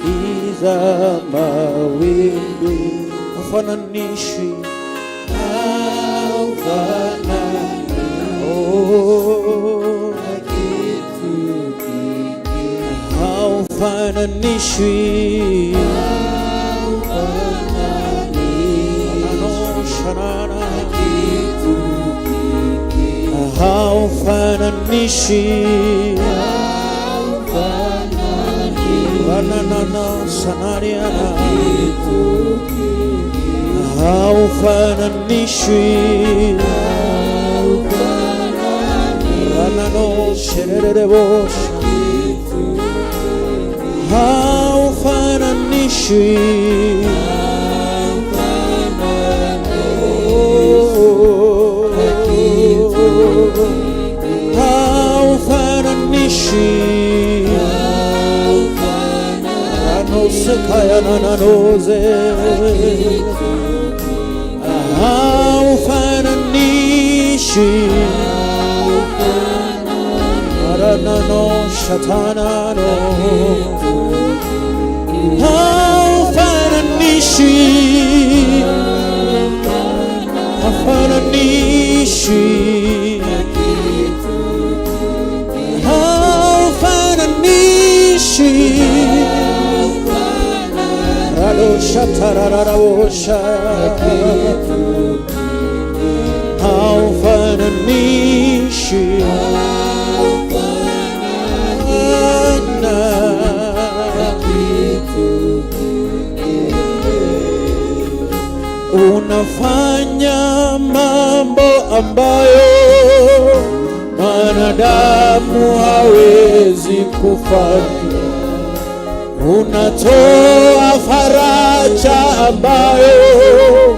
tuliza mawimbi, haufananishwi, haufananishwi, oh, haufananishwi, haufananishwi, Ranana sanariana, haufananishwi, ranano shererebo, haufananishwi, haufananishwi, ranosekaya nananoze, haufananishwi, ranano shatanano, haufananishwi, haufananishwi, haufananishwi, rado shatarararabosha, haufananishwi na unafanya mambo ambayo mwanadamu hawezi kufanya. Unatoa faraja ambayo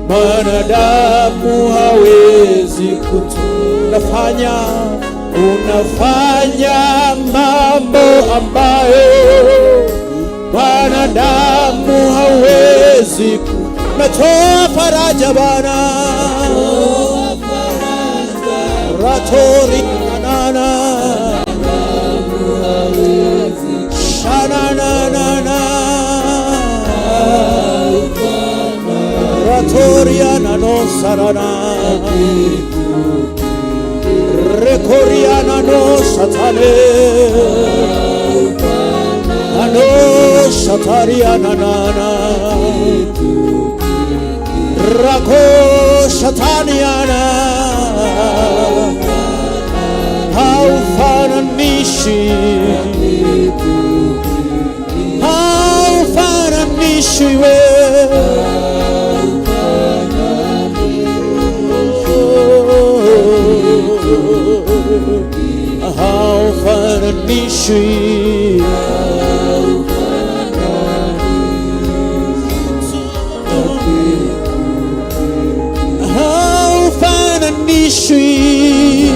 mwanadamu hawezi kutoa. Unafanya, unafanya mambo ambayo mwanadamu hawezi Unatoa faraja Bwana, ratori nana shana na na na ratoria no sarana rekoriana no satane ano shatariana na na rako shataniana, haufananishi, haufananishi wewe, haufananishwi, haufananishwi,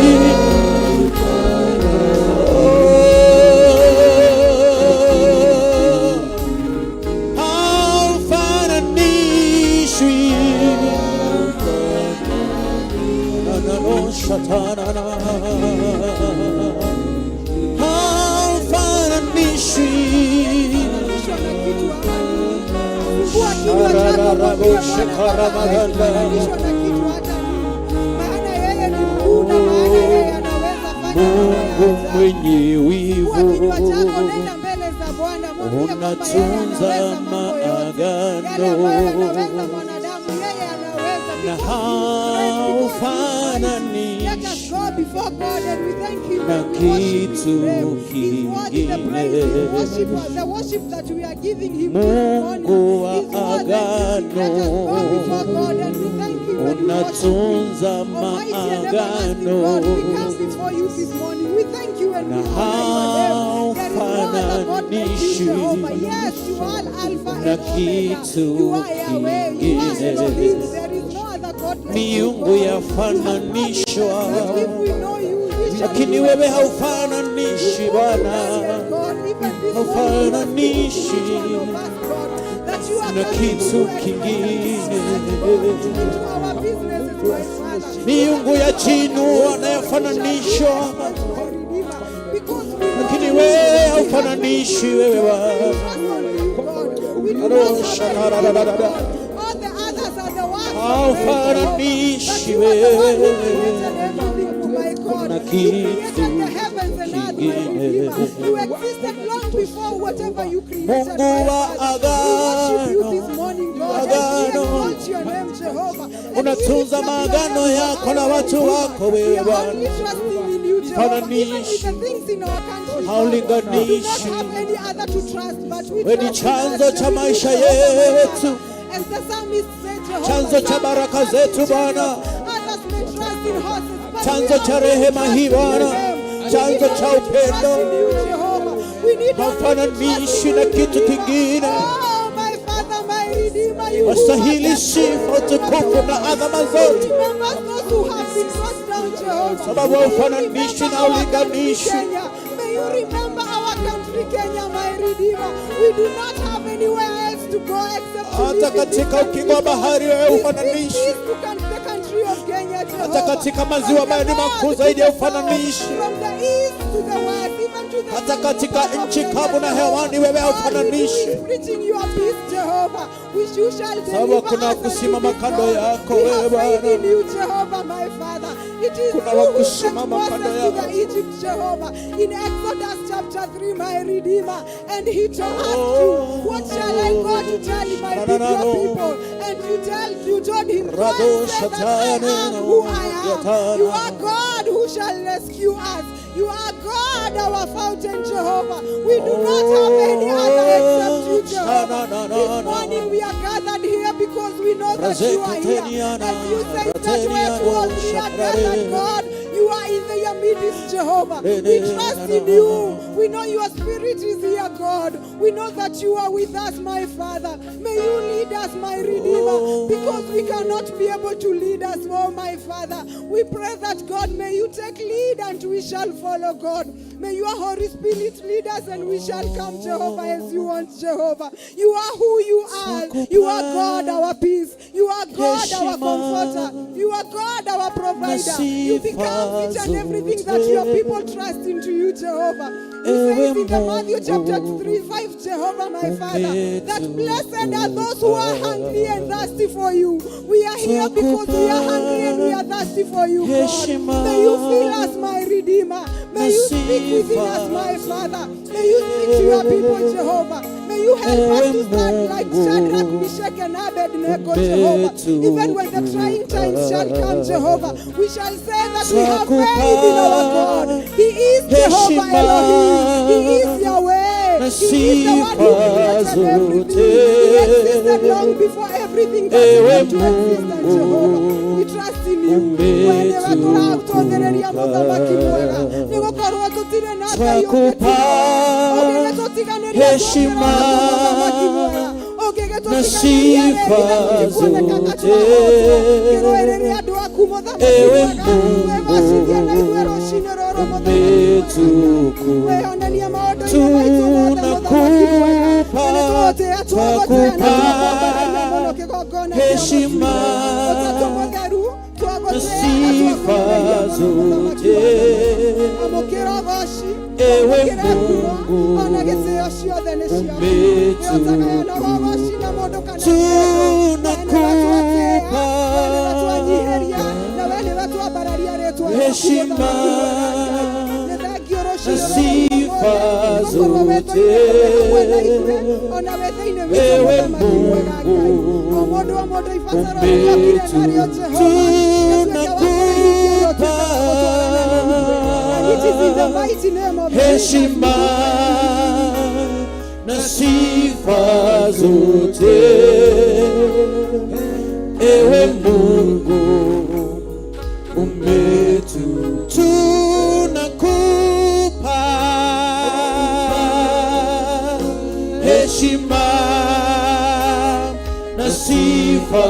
oh, haufananishwi, na na no shatanana, Mwambie Bwana kwamba hawezi kufananishwa na kitu hata nini, maana yeye ni mkuu na maana yeye anaweza fanya mambo ya Mungu ajabu. mwenye Fungua wivu, kinywa chako, nenda mbele za Bwana, mwambie kwamba yeye unatunza anaweza mambo yote. Yale ambayo yanaweza maagano mwanadamu, yeye anaweza. na Because he is great, because he is mighty. Let us haufananishi go before God and we thank him na and we worship his kitu name. He's worthy the praise, his kingine. worship, the worship that we are giving him this morning. Mungu wa He's worthy. Let us go before agano, God and we thank him and we worship him. unatunza Almighty and everlasting maagano God, we come before you this morning. We thank you and na we honor your name. There is no other God like you, haufananishi Jehovah. Yes, you are Alpha na and Omega. kitu You are Yahweh. You are kingine. Elohim. There is no other God like you, Miungu God. You have yafananishwa, promised us that if we know you, we shall lakini be wewe exalted. haufananishi You spoke to Bwana, Daniel, God, even this morning you are speaking to haufananishi each one of us, God, that you are na coming to kitu do exploits in our lives, God, kingine. into our businesses, my Father, even Miungu ya into our chini careers, God. We shall do wanayofananishwa, exploits, my Redeemer, because we know lakini you. wewe We have faith haufananishi in you, wewe Jehovah. We Bwana. trust only you, God. We do not have any other God. All the others are the works of men, Jehovah. But Haufananishi you are the one who wewe created everything, oh my God. na You kitu created the heavens and earth, my kingine. Redeemer. You existed long before whatever you created, Mungu my wa Father. We worship you agano, this morning, God, and we agano, exalt your name, Jehovah. And we lift unatunza up your maagano name for yako high, na my watu Redeemer. wako We wewe are Bwana. only trusting in you, Jehovah, even with Fananishi, the things in our country, God. We do not haulinganishi, have any other to trust, but we wewe ni trust in us, chanzo cha in you, maisha Jehovah, my yetu, Father. As the psalmist said, Jehovah, chanzo cha some may baraka trust in zetu Bwana, chariots, others may trust in horses, but we chanzo cha only rehema trust hii in your Bwana, name. We need chanzo cha only to trust upendo, in you, Jehovah. We need only to trust in haufananishi you, na kitu Redeemer. kingine. Oh, my Father, my Redeemer, you who are Wastahili the sifa, utukufu na adhama You zote, remember those who have been brought down, Jehovah. sababu May you haufananishi remember na our country, haulinganishi. Kenya. May you remember our country, Kenya, my Redeemer. We do not have anywhere else to go except to Hata live in this katika country, ukingo wa God. bahari wewe We speak hufananishi, peace to the country of Kenya, hata Jehovah. katika From maziwa the ambayo ni makuu north to zaidi the ya south, ufananishi, from the east to the west, even to the hata central katika part of nchi Kenya, kavu na Jehovah. hewani wewe All we do haufananishi, is preaching your peace, Jehovah, which you shall sababu deliver hakuna us unto kusimama this kando God. yako We wewe have faith Bwana, in you, Jehovah, my Father. It is kuna you wa who sent kusimama kando Moses to the yako. Egypt, Jehovah, in Exodus chapter 3, my Redeemer. And he asked you, what shall I go to tell my people, your people? And you told him, go Rado and say that I am who I am. You are God who shall rescue us. You are God, our fountain, Jehovah. We do not have any other except you, Jehovah. This morning we are gathered here because we know that you are here. As you say that where two or three are gathered, God, you are in their midst, Jehovah. We trust in you. We know your spirit is here, God. We know that you are with us, my Father. May you lead us, my Redeemer, because we cannot be able to lead us, oh my Father. We pray that, God, may you take lead and we shall follow, God. May your Holy Spirit lead us and we shall come, Jehovah, as you want, Jehovah. You are who you are. You are God, our peace. You are God, our comforter. You are God, our provider. You become each and everything that your people trust into you, Jehovah. You say in the Matthew chapter 3, 5, Jehovah, my Father, that blessed are those who are hungry and thirsty for you. We are here because we are hungry and we are thirsty for you, God. May you fill us, my Redeemer. May you speak within us, my Father. May you speak to your people, Jehovah. May you help us to stand like Shadrach, Meshach, and Abednego, Jehovah. Even when the trying times shall come, Jehovah, we shall say that we have faith in our God. He is Jehovah Elohim. He is Yahweh. He is the one who created everything. He existed long before everything that came to existence, Jehovah. We trust in you. Whenever tũratondereria mũthamaki mwega nĩ gũkorwo tũtirĩ na Ngai ũngĩ tiga we. Ũngĩgĩtũtiganĩria heshima mũthamaki mwega na ũngĩgĩtũtiganĩria rĩ sifa tũtikuonekaga zote. tũrahotwo kĩrũĩrĩre andũ aku mũthamaki Ewe mwega wĩgocithie na ithuĩ rũcinĩ rũrũ mũthamaki mwega wĩonanie maũndũ-inĩ maitũ mothe mũthamaki mwega na nĩtũgũtĩĩa twagũtĩĩa na twakwambararia mũno kĩgongona kĩa heshima ũtatũ mũtheru na twagũtĩĩa na sifa twakũinĩria mũno mũthamaki zote. mwega amũkĩra ũgoci Ewe amũkĩra ngumo Mungu ona gĩtĩo ciothe nĩ ciaku nĩũtagayanaga ũgoci na mũndũ kana kĩndũ. Heshima na sifa zote, ewe Mungu umetu tunakupa heshima na sifa zote, ewe Mungu umetu tunakupa heshima na sifa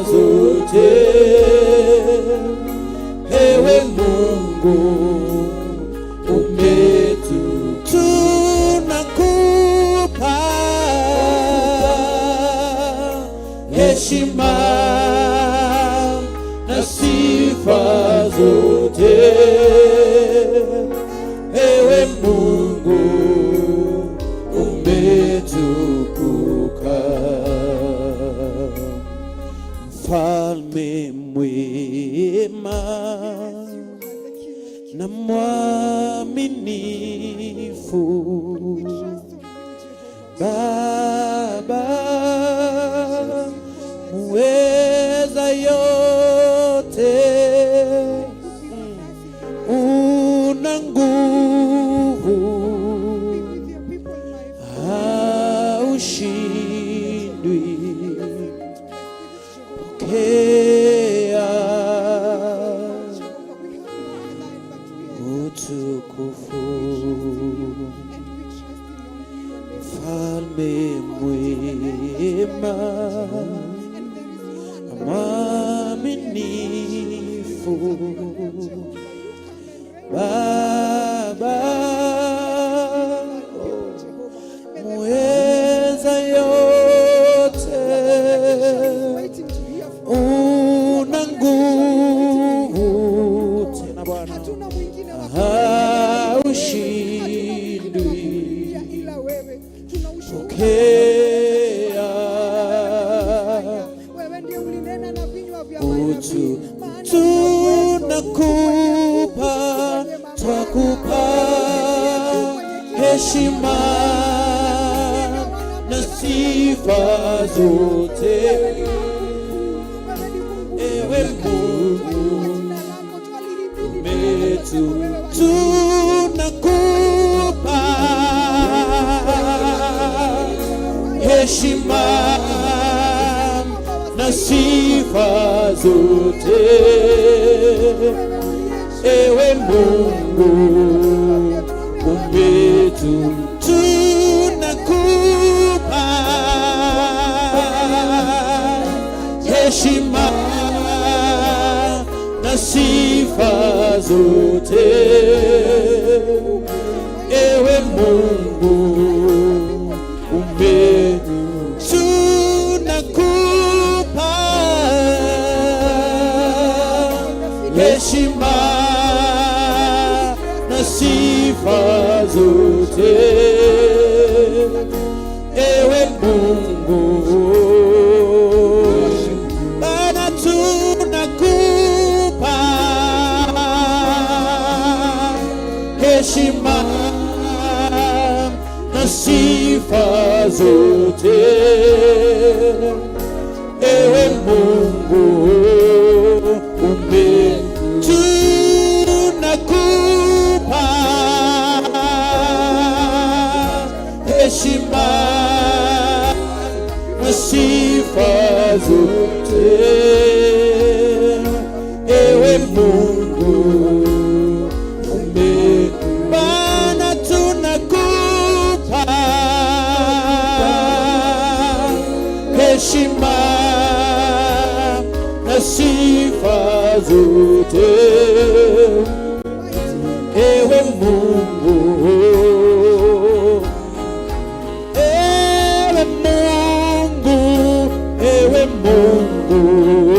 zote, ewe Mungu umetu tunakupa heshima na sifa zote, ewe Mungu umetukuka. Mfalme mwema na mwaminifu, Baba muweza yote, una nguvu, haushindwi. Pokea utukufu, mfalme mwema na mwaminifu, Baba muweza yote, una nguvu tena Bwana, haushindwi. Pokea utu, tunakupa, twakupa heshima na sifa zote, ewe Mungu umetu tunakupa heshima na sifa zote, ewe Mungu umetu tunakupa heshima na sifa zote, ewe Mungu ume tunakupa heshima na sifa zote, ewe Mungu. Bwana, tunakupa heshima na sifa zote, ewe Mungu ume tunakupa heshima na sifa zote, ewe Mungu ume Bwana, tunakupa heshima na sifa zote, ewe Mungu, ewe Mungu, ewe Mungu.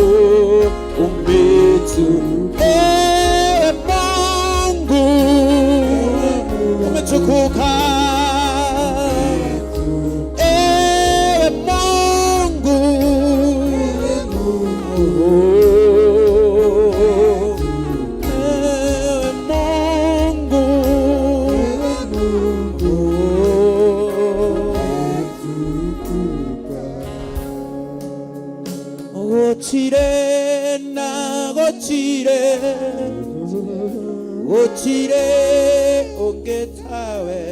Gũtirĩ ũngĩ tawe,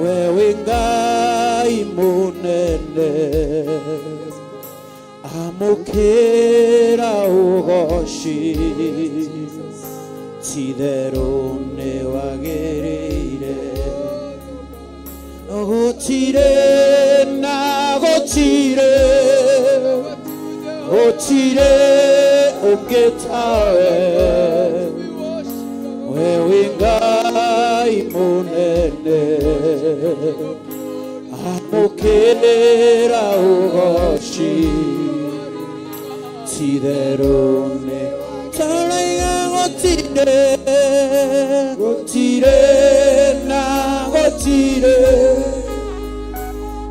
we wĩ Ngai mũnene. Amũkĩra ũgoci, ti-itherũ nĩ wagĩrĩire. Gũtirĩ na gũtirĩ, gũtirĩ ũngĩ tawe, we wĩ Ngai mũnene. Amũkĩra ũgoci, ti-itherũ nĩ taraiga. Gũtirĩ, gũtirĩ na gũtirĩ,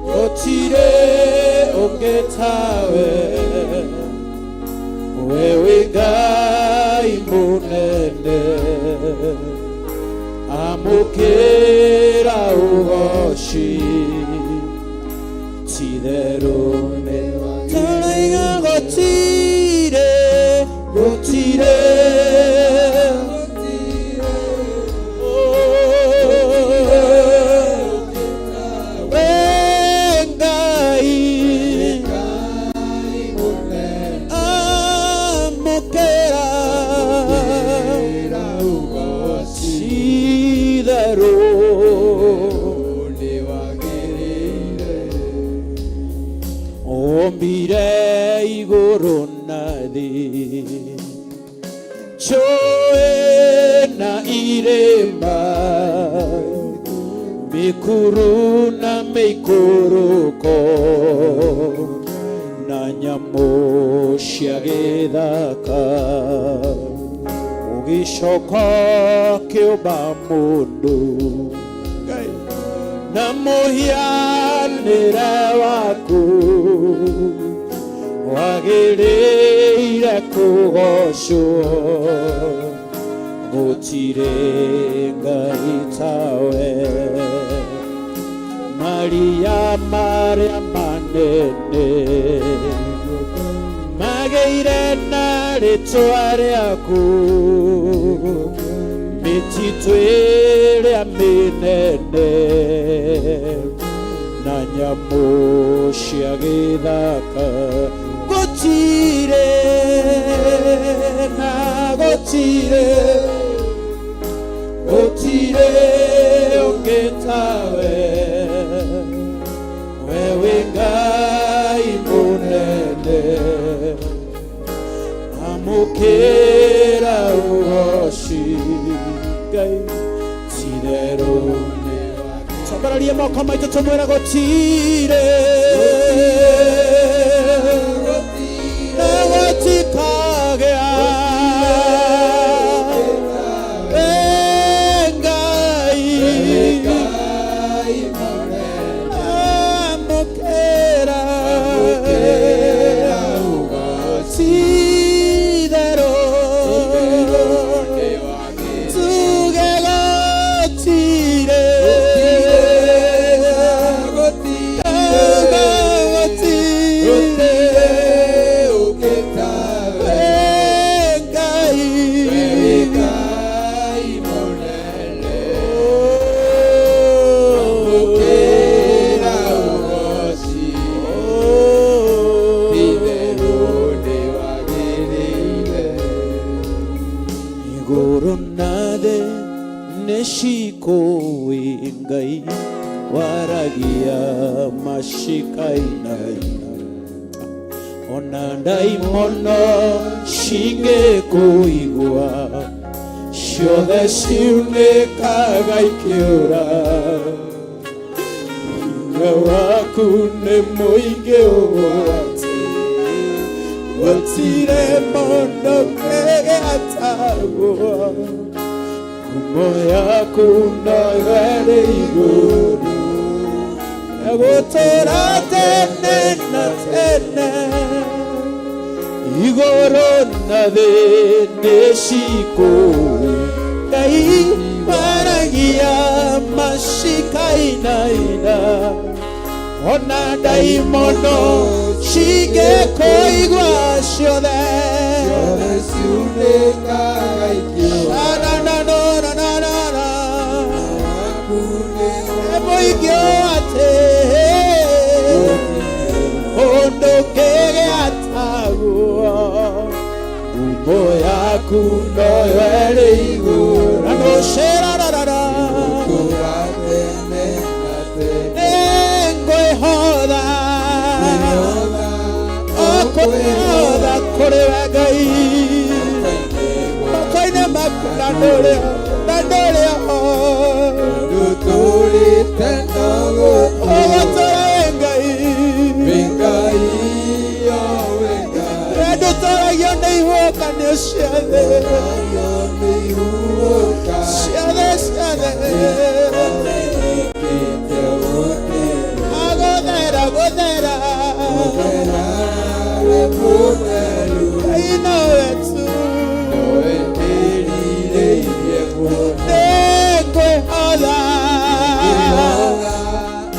gũtirĩ ũngĩ tawe, we wĩ Ngai mũnene. Amũkĩra ũgoci, ti-itherũ nĩ taraiga. Gũtirĩ, gũtirĩ. We Ngai, amũkĩra ti-itherũ. Ombire igũrũ na thĩ, njũĩ na irĩma, mĩkuru na mĩikũrũko, na nyamũ cia gĩthaka. Ũgĩcoka kĩũmba mũndũ na mũhianĩre waku, wagĩrĩire kũgocwo. Gũtirĩ Ngai tawe. Maria marĩa manene magĩire na rĩtwa rĩaku, mĩtitũ ĩrĩa mĩnene na nyamũ cia gĩthaka. Gũtirĩ na gũtirĩ, gũtirĩ ũngĩ tawe, we wĩ Ngai mũnene. Amũkĩra ũgoci, Ngai, ti-itherũ nĩ. Twambararie moko maitũ tũmwĩre gũtirĩ na gũtikagĩa. We Ngai, amũkĩra ti-itherũ. Tuge gũtirĩ, tuge gũtirĩ. We Ngai, igũrũ na thĩ nĩcikũĩ Ngai waragia macikainaina, ona ndaimono cingĩkũigua ciothe ciunĩkaga ikĩũra. Hinya waku nĩ mũingĩ ũũ atĩ gũtirĩ mũndũ ũngĩatagwo. Ngumo yaku no ĩrĩ igũrũ, egũtũũra tene na tene. Igũrũ na thĩ nĩcikũĩ Ngai waragia macikainaina, ona ndaimono. Cingĩkũigua ciothe. Ciothe ciunĩkaga ikiũra. Na, na, na, na, na, na, na. Waku nĩ Nĩ mũingĩ atĩ ũndũ ũngĩgĩa taguo ngumo yaku noyo ĩrĩ igũrũ na nũcĩrararara Gũtũũra tene na tene. Nĩngwĩhotha Kwĩhotha, o kwĩhotha kũrĩ we Ngai moko-inĩ maku na ndũrĩ na ndũrĩ ho Ndũtũũrĩte no gũtũũra. ũgũtũra wĩ Ngai Wĩ Ngai, o wĩ Ngai. ndũtũragio nĩ ihuhũkanio ciothe Ũtũũragio nĩ ihuhũkanio. ciothe ciothe Wĩkĩte ũtĩri. agũthera gũthera Ũthera wĩ mũtheru. Ngai nowe tu Nowe ndĩrirĩirie kuona. nĩngwĩhotha Kwĩhotha,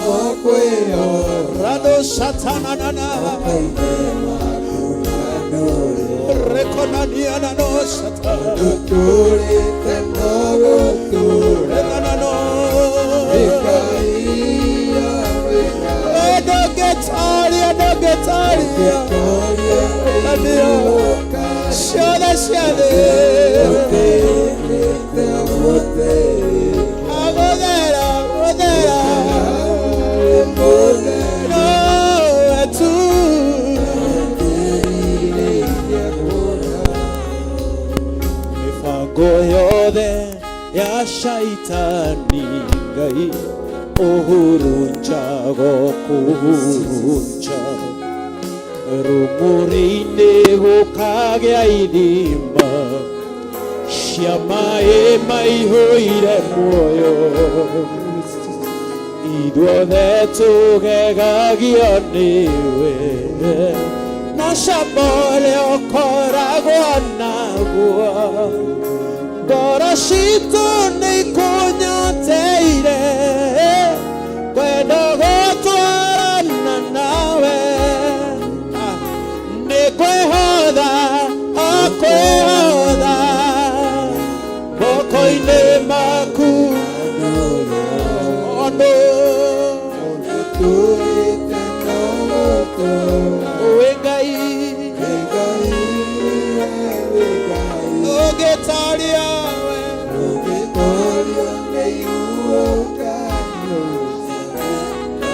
o kwĩhotha. rado satananana Moko-inĩ maku na ndũrĩ rekonaniana no sata Ndũtũũrĩte no gũtũũra. renanano Wĩ Ngai, o wĩ Ngai. ndũngĩtaria ndũngĩtaria Ũngĩtoorio nĩ Ndio. ihuhũkanio. ciothe ciothe Ũtĩĩte ũtĩri. agũthera gũthera Wĩ mũtheru. nowe tu Ndĩrirĩirie kuona. mibango yothe ya shaitani Ngai ũhurunjago kũhurunja rũng'ũrĩ-inĩ gũkagĩa ithima cia maĩ maihũire muoyo ithuothe tũgegagio nĩwe na cama ũrĩa ũkoragwo naguo ngoro citũ nĩ ikũnyoteire kwenda gũtwarana nawe Ah, nĩ kwĩhotha o kwĩhotha moko-inĩ maku ọnụ Ndũtũũrĩte no gũtũũra. wĩ Ngai Wĩ Ngai, wĩ Ngai. ũngĩtaria we Ũngĩtoorio nĩ ihuhũkanio.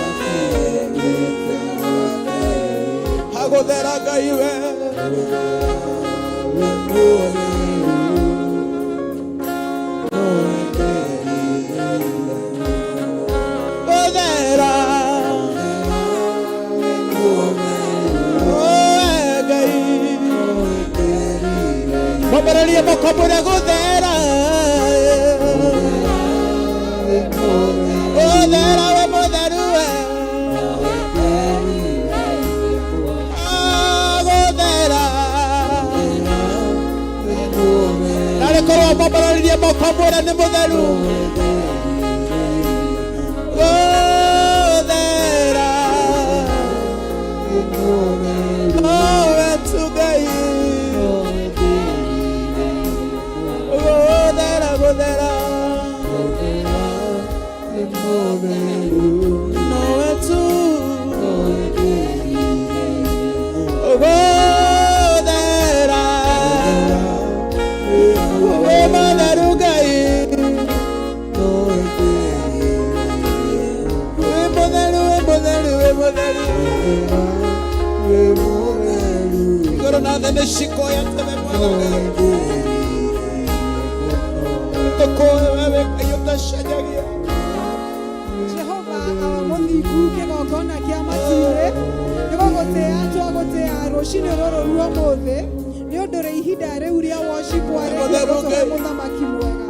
Ũtĩĩte ũtĩri. agũthera Ngai we Wĩ mũtheru. Nowe ndĩrirĩirie. gũthera Wĩ mũtheru. oe Ngai Nowe ndĩrirĩirie. mwambĩrĩrie moko mwĩre gũthera Wĩ mũtheru. gũthera we mũtheru we Nowe ndĩrirĩirie. agũthera Wĩ mũtheru. narĩ korwo mwambĩrĩrie moko mwĩre nĩ mũtheru gũthera nowe tu Ngai gũthera gũthera nowe tu gũthera wĩ mũtheru Ngai wĩ mũtheru wĩ mũtheru wĩ mũtheru igũrũ na thĩ nĩ cikoya tene Mwathani tũkũĩ we wĩ Ngai ũtacenjagia Jehova awa mũthingu kĩgongona kĩa matu-inĩ nĩ gũgũtĩa twagũtĩa rũcinĩ rũrũ rwa ũmũthĩ nĩ ũndũ rĩ ihinda rĩu rĩa worship warĩkia gũtũhe mũthamaki mwega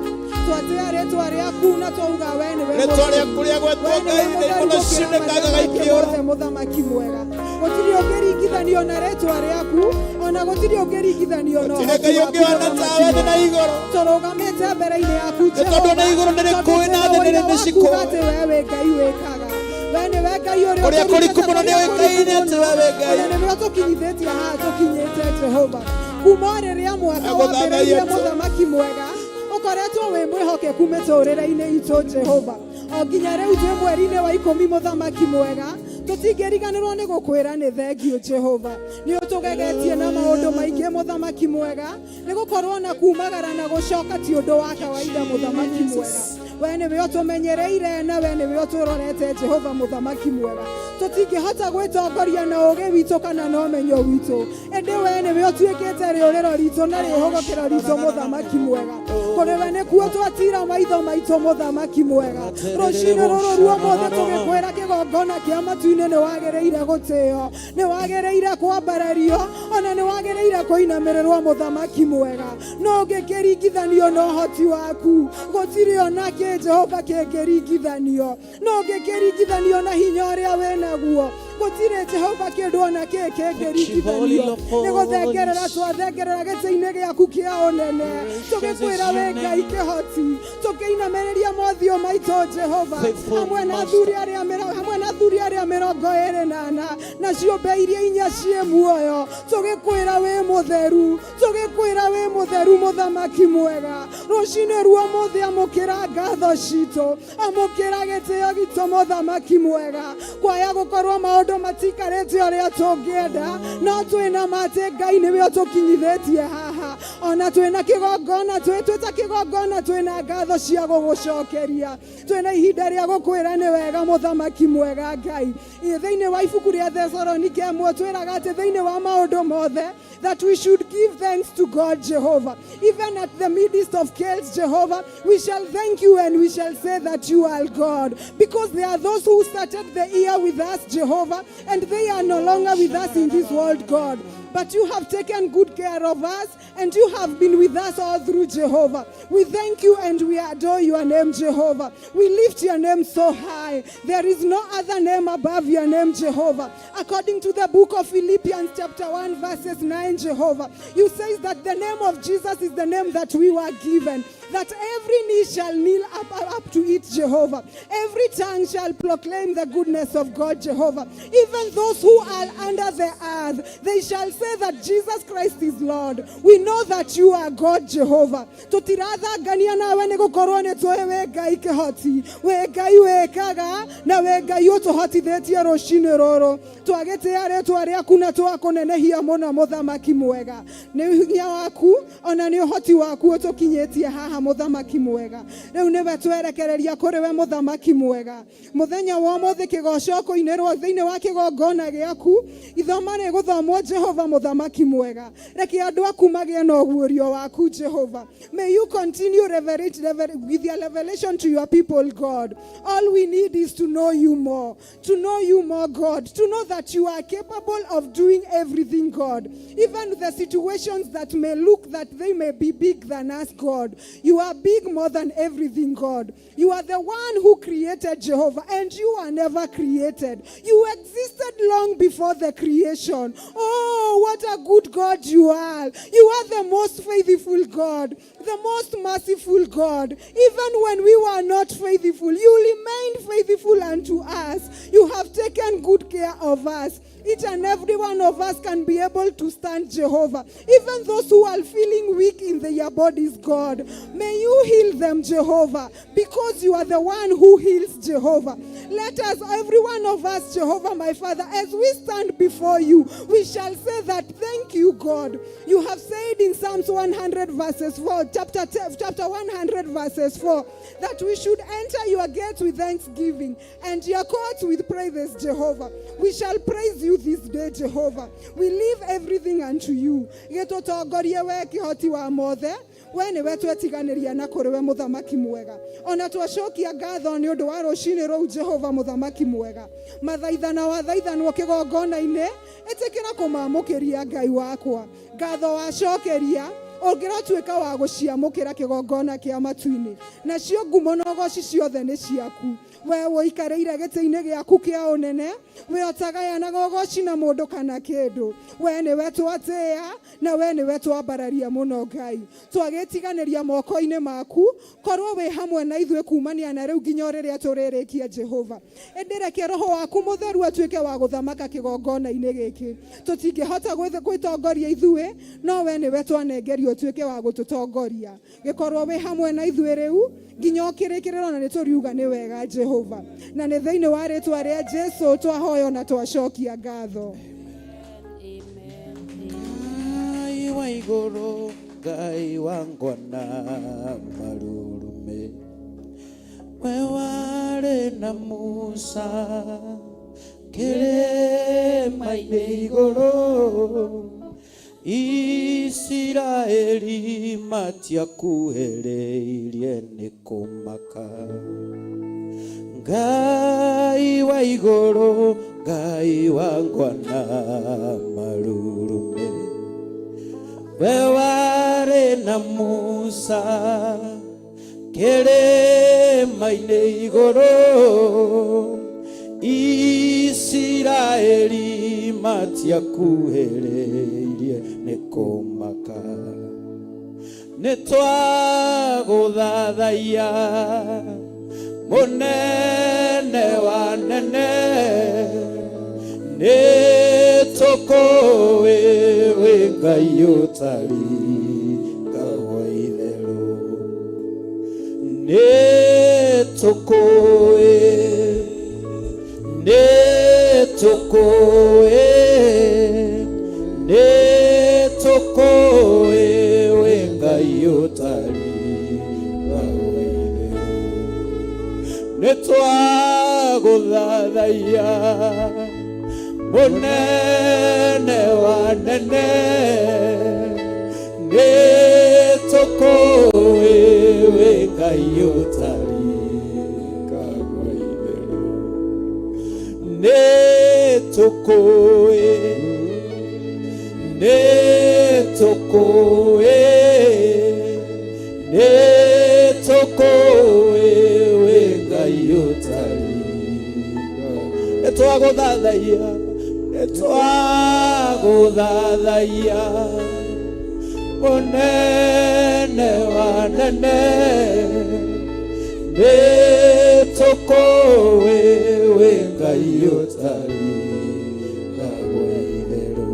twatĩa rĩtwa rĩaku na twauga we nĩwe Rĩtwa rĩaku rĩagwetwo We nĩwe Ngai, mũtheru nĩ gũkĩra cinĩkaga mathamaki ikĩũra. mothe mũthamaki mwega gũtirĩ ũngĩringithanio na rĩtwa rĩaku ona gũtirĩ ũngĩringithanio na Gũtirĩ ũhoti Ngai waku ũngĩhana mũthamaki tawe nĩ na mwega. igũrũ. Tũrũgamĩte mbere-inĩ yaku Nĩ tondũ na igũrũ nĩ Tondũ rĩkũĩ na thĩ twĩna nĩ ũira wa mĩcikũ. kuuga atĩ we wĩ Ngai wĩkaga. We nĩwe Ngai ũrĩa Kũrĩa kũriku ũtũrutĩte mũno kũrĩa nĩũĩkaine kũriku atĩ mũno. we wĩ Ngai. Ona nĩwe ũtũkinyithĩtie haha tũkinyĩte Jehova. Kuma o rĩrĩa mwaka Agũthathaiya wambĩrĩirie tu. mũthamaki mwega ũkoretwo wĩ mwĩhokeku mĩtũrĩre-inĩ itũ Jehova. O nginya rĩu twĩ mweri-inĩ wa ikũmi mũthamaki mwega tũtingĩriganĩrwo nĩ gũkwĩra nĩ thengiũ Jehova. Nĩ ũtũgegetie na maũndũ maingĩ mũthamaki mwega nĩ gũkorwo na kumagara na gũcoka ti ũndũ wa kawaida mũthamaki mwega. We nĩwe ũtũmenyereire na we nĩwe ũtũrorete Jehova mũthamaki mwega. Tũtingĩhota gwĩtongoria na ũũgĩ witũ kana na ũmenyo witũ, ĩndĩ we nĩwe ũtuĩkĩte rĩũrĩro ritũ na rĩhũgũkĩro ritũ mũthamaki mwega. Kũrĩ we nĩkuo twatira maitho maitũ mũthamaki mwega. Rũcinĩ rũrũ ruo mũthĩ tũgĩkwĩra kĩgongona kĩa matu-inĩ nĩ wagĩrĩire gũtĩo, nĩ wagĩrĩire kwambarario, ona nĩ wagĩrĩire kũinamĩrĩrwo mũthamaki mwega. No ũngĩkĩringithanio na ũhoti waku, gũtirĩ ona kĩ Jehova kĩngĩringithanio. No ũngĩkĩringithanio na hinya ũrĩa wĩ naguo, gũtirĩ Jehova kĩndũ ona kĩ kĩngĩringithanio. Nĩ gũthengerera twathengerera gĩtĩ-inĩ gĩaku kĩa ũnene, tũgĩkwĩra wĩ Ngai kĩhoti, tũkĩinamĩrĩria mothiũ maitũ Jehova, hamwe na athuri arĩa hamwe na athuri arĩa 24 na ciũmbe iria inya ciĩ muoyo, tũgĩkwĩra wĩ mũtheru, tũgĩkwĩra wĩ mũtheru mũthamaki mwega. Rũcinĩ ruo mũthĩ amũkĩra ngatho citũ, amũkĩra gĩtĩo gitũ mũthamaki mwega. Kwaya gũkorwo maũndũ matikarĩte ũrĩa tũngĩenda, no twĩna ma atĩ Ngai nĩwe ũtũkinyithĩtie haha. Ona twĩna kĩgongona, twĩta kĩgongona twĩna ngatho cia gũgũcokeria. Twĩna ihinda rĩa gũkwĩra nĩ wega mũthamaki mwega Ngai. Thĩinĩ wa ibuku rĩa Thesalonike ĩmwe twĩraga atĩ thĩinĩ wa maũndũ mothe that we should give thanks to God Jehovah. Even at the midst of chaos, Jehovah, we shall thank you and we shall say that you are God. Because there are those who started the year with us, Jehovah, and they are no longer with us in this world, God. But you have taken good care of us and you have been with us all through, Jehovah. We thank you and we adore your name, Jehovah. We lift your name so high. There is no other name above your name, Jehovah. According to the book of Philippians chapter 1 verses 9, Jehovah, you say that the name of Jesus is the name that we were given, that every knee shall kneel up to it, Jehovah. Every tongue shall proclaim the goodness of God, Jehovah. Even those who are under the earth, they shall say that Jesus Christ is Lord. We know that you are God, Jehovah. Tũtirathangania nawe nĩ gũkorwo nĩ tũĩ wĩ Ngai kĩhoti, wĩ Ngai wĩkaga na wĩ Ngai ũtũhotithĩtie rũcinĩ rũrũ. Twagĩtĩa rĩtwa rĩaku na twakũnenehia mũno mũthamaki mwega. Nĩ hinya waku ona nĩ ũhoti waku ũtũkinyĩtie haha mũthamaki mwega. Rĩu nĩwe twerekereria kũrĩ we mũthamaki mwega. Mũthenya wa ũmũthĩ kĩgoco kũinĩrwo thĩinĩ wa kĩgongona gĩaku, ithoma rĩgũthomwo Jehova mũthamaki mwega. Reke andũ aku magĩe na ũguũrio waku Jehova. May you continue with your revelation to your people, God. All we need is to know you more. To know you more, God. To know that you are capable of doing everything, God. Even the situations that may look that they may be big than us, God. You are big more than everything, God. You are the one who created Jehovah, and you are never created. You existed long before the creation. Oh, what a good God you are. You are the most faithful God, the most merciful God. Even when we were not faithful, you remained faithful unto us. You have taken good care of us. Each and every one of us can be able to stand, Jehovah. Even those who are feeling weak in their bodies, God, may you heal them, Jehovah, because you are the one who heals, Jehovah. Let us, every one of us, Jehovah, my Father, as we stand before you, we shall say that thank you, God. You have said in Psalms 100 verses 4, chapter 100 verses 4, that we should enter your gates with thanksgiving and your courts with praises, Jehovah. We shall praise you this day, Jehovah. We leave everything unto you. Gĩtũtongorie we kĩhoti wa mothe, we nĩwe twetiganĩria na kũrĩ we mũthamaki mwega. Ona twacokia ngatho nĩ ũndũ wa rũcinĩ rũu, Jehova mũthamaki mwega. Mathaithana wathaithanwo kĩgongona-inĩ, ĩtĩkĩra kũmamũkĩria Ngai wakwa. Ngatho wacokeria, Ũngĩrotuĩka wa gũciamũkĩra kĩgongona kĩa matu-inĩ. Nacio ngumo na ũgoci ciothe nĩ ciaku. We ũikarĩire gĩtĩ-inĩ gĩaku kĩa ũnene, we ũtagayanaga ũgoci na mũndũ kana kĩndũ. We nĩwe twatĩĩa na we nĩwe twambararia mũno Ngai. Twagĩtiganĩria moko-inĩ maku, korwo wĩ hamwe na ithuĩ kumania na rĩu nginya o rĩrĩa tũrĩrĩkia Jehova. Ĩndĩ reke Roho waku Mũtheru atuĩke wa gũthamaka kĩgongona-inĩ gĩkĩ. Tũtingĩhota gwĩtongoria ithuĩ, no we nĩwe twanengerio ũtuĩke wa gũtũtongoria. Gĩkorwo wĩ hamwe na ithuĩ rĩu nginya o kĩrĩkĩrĩro, na nĩtũriuga nĩ wega Jehova. Na nĩ thĩinĩ wa rĩtwa rĩa Jesu twahoya na twacokia ngatho. Ngai wa igũrũ, Ngai wa ngwana marurume, we warĩ na Musa kĩrĩma-inĩ igũrũ, Isiraeli matiakuhĩrĩirie nĩ kũmaka. Ngai wa igũrũ, Ngai wa ngwana marurume, we warĩ na Musa kĩrĩma-inĩ igũrũ, Isiraeli matiakuhĩrĩirie nĩ kũmaka. Nĩ twagũthathaiya mũnene wa nene, nĩ tũkũĩ wĩ Ngai ũtarĩ ngagwo itherũ. Nĩ tũkũĩ, nĩ tũkũĩ, nĩ tũkũĩ wĩ Ngai ũtarĩ ngagwo itherũ. Nĩ twagũthathaiya mũnene wa nene, nĩ tũkũĩ wĩ Ngai ũtarĩ ngagwo itherũ. Nĩ tũkũĩ, nĩ tũkũĩ, nĩ tũkũĩ wĩ Ngai ũtarĩ. Nĩ twagũthathaiya, nĩ twagũthathaiya mũnene wa nene, nĩ tũkũĩ wĩ Ngai ũtarĩ ngagwo itherũ.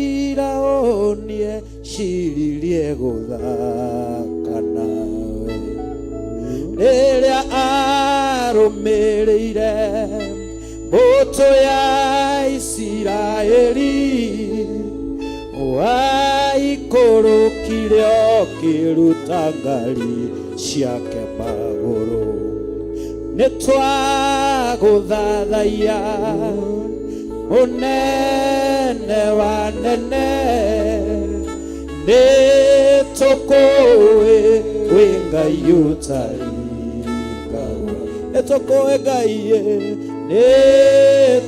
Firaũni eciririe gũthaka nawe rĩrĩa arũmĩrĩire mbũtũ ya Isiraeli, waikũrũkire ũkĩruta ngari ciake magũrũ. Nĩ twagũthathaiya mũnene wa nene, nĩ tũkũĩ wĩ Ngai ũtarĩ ngagwo. Nĩ tũkũĩ Ngai, nĩ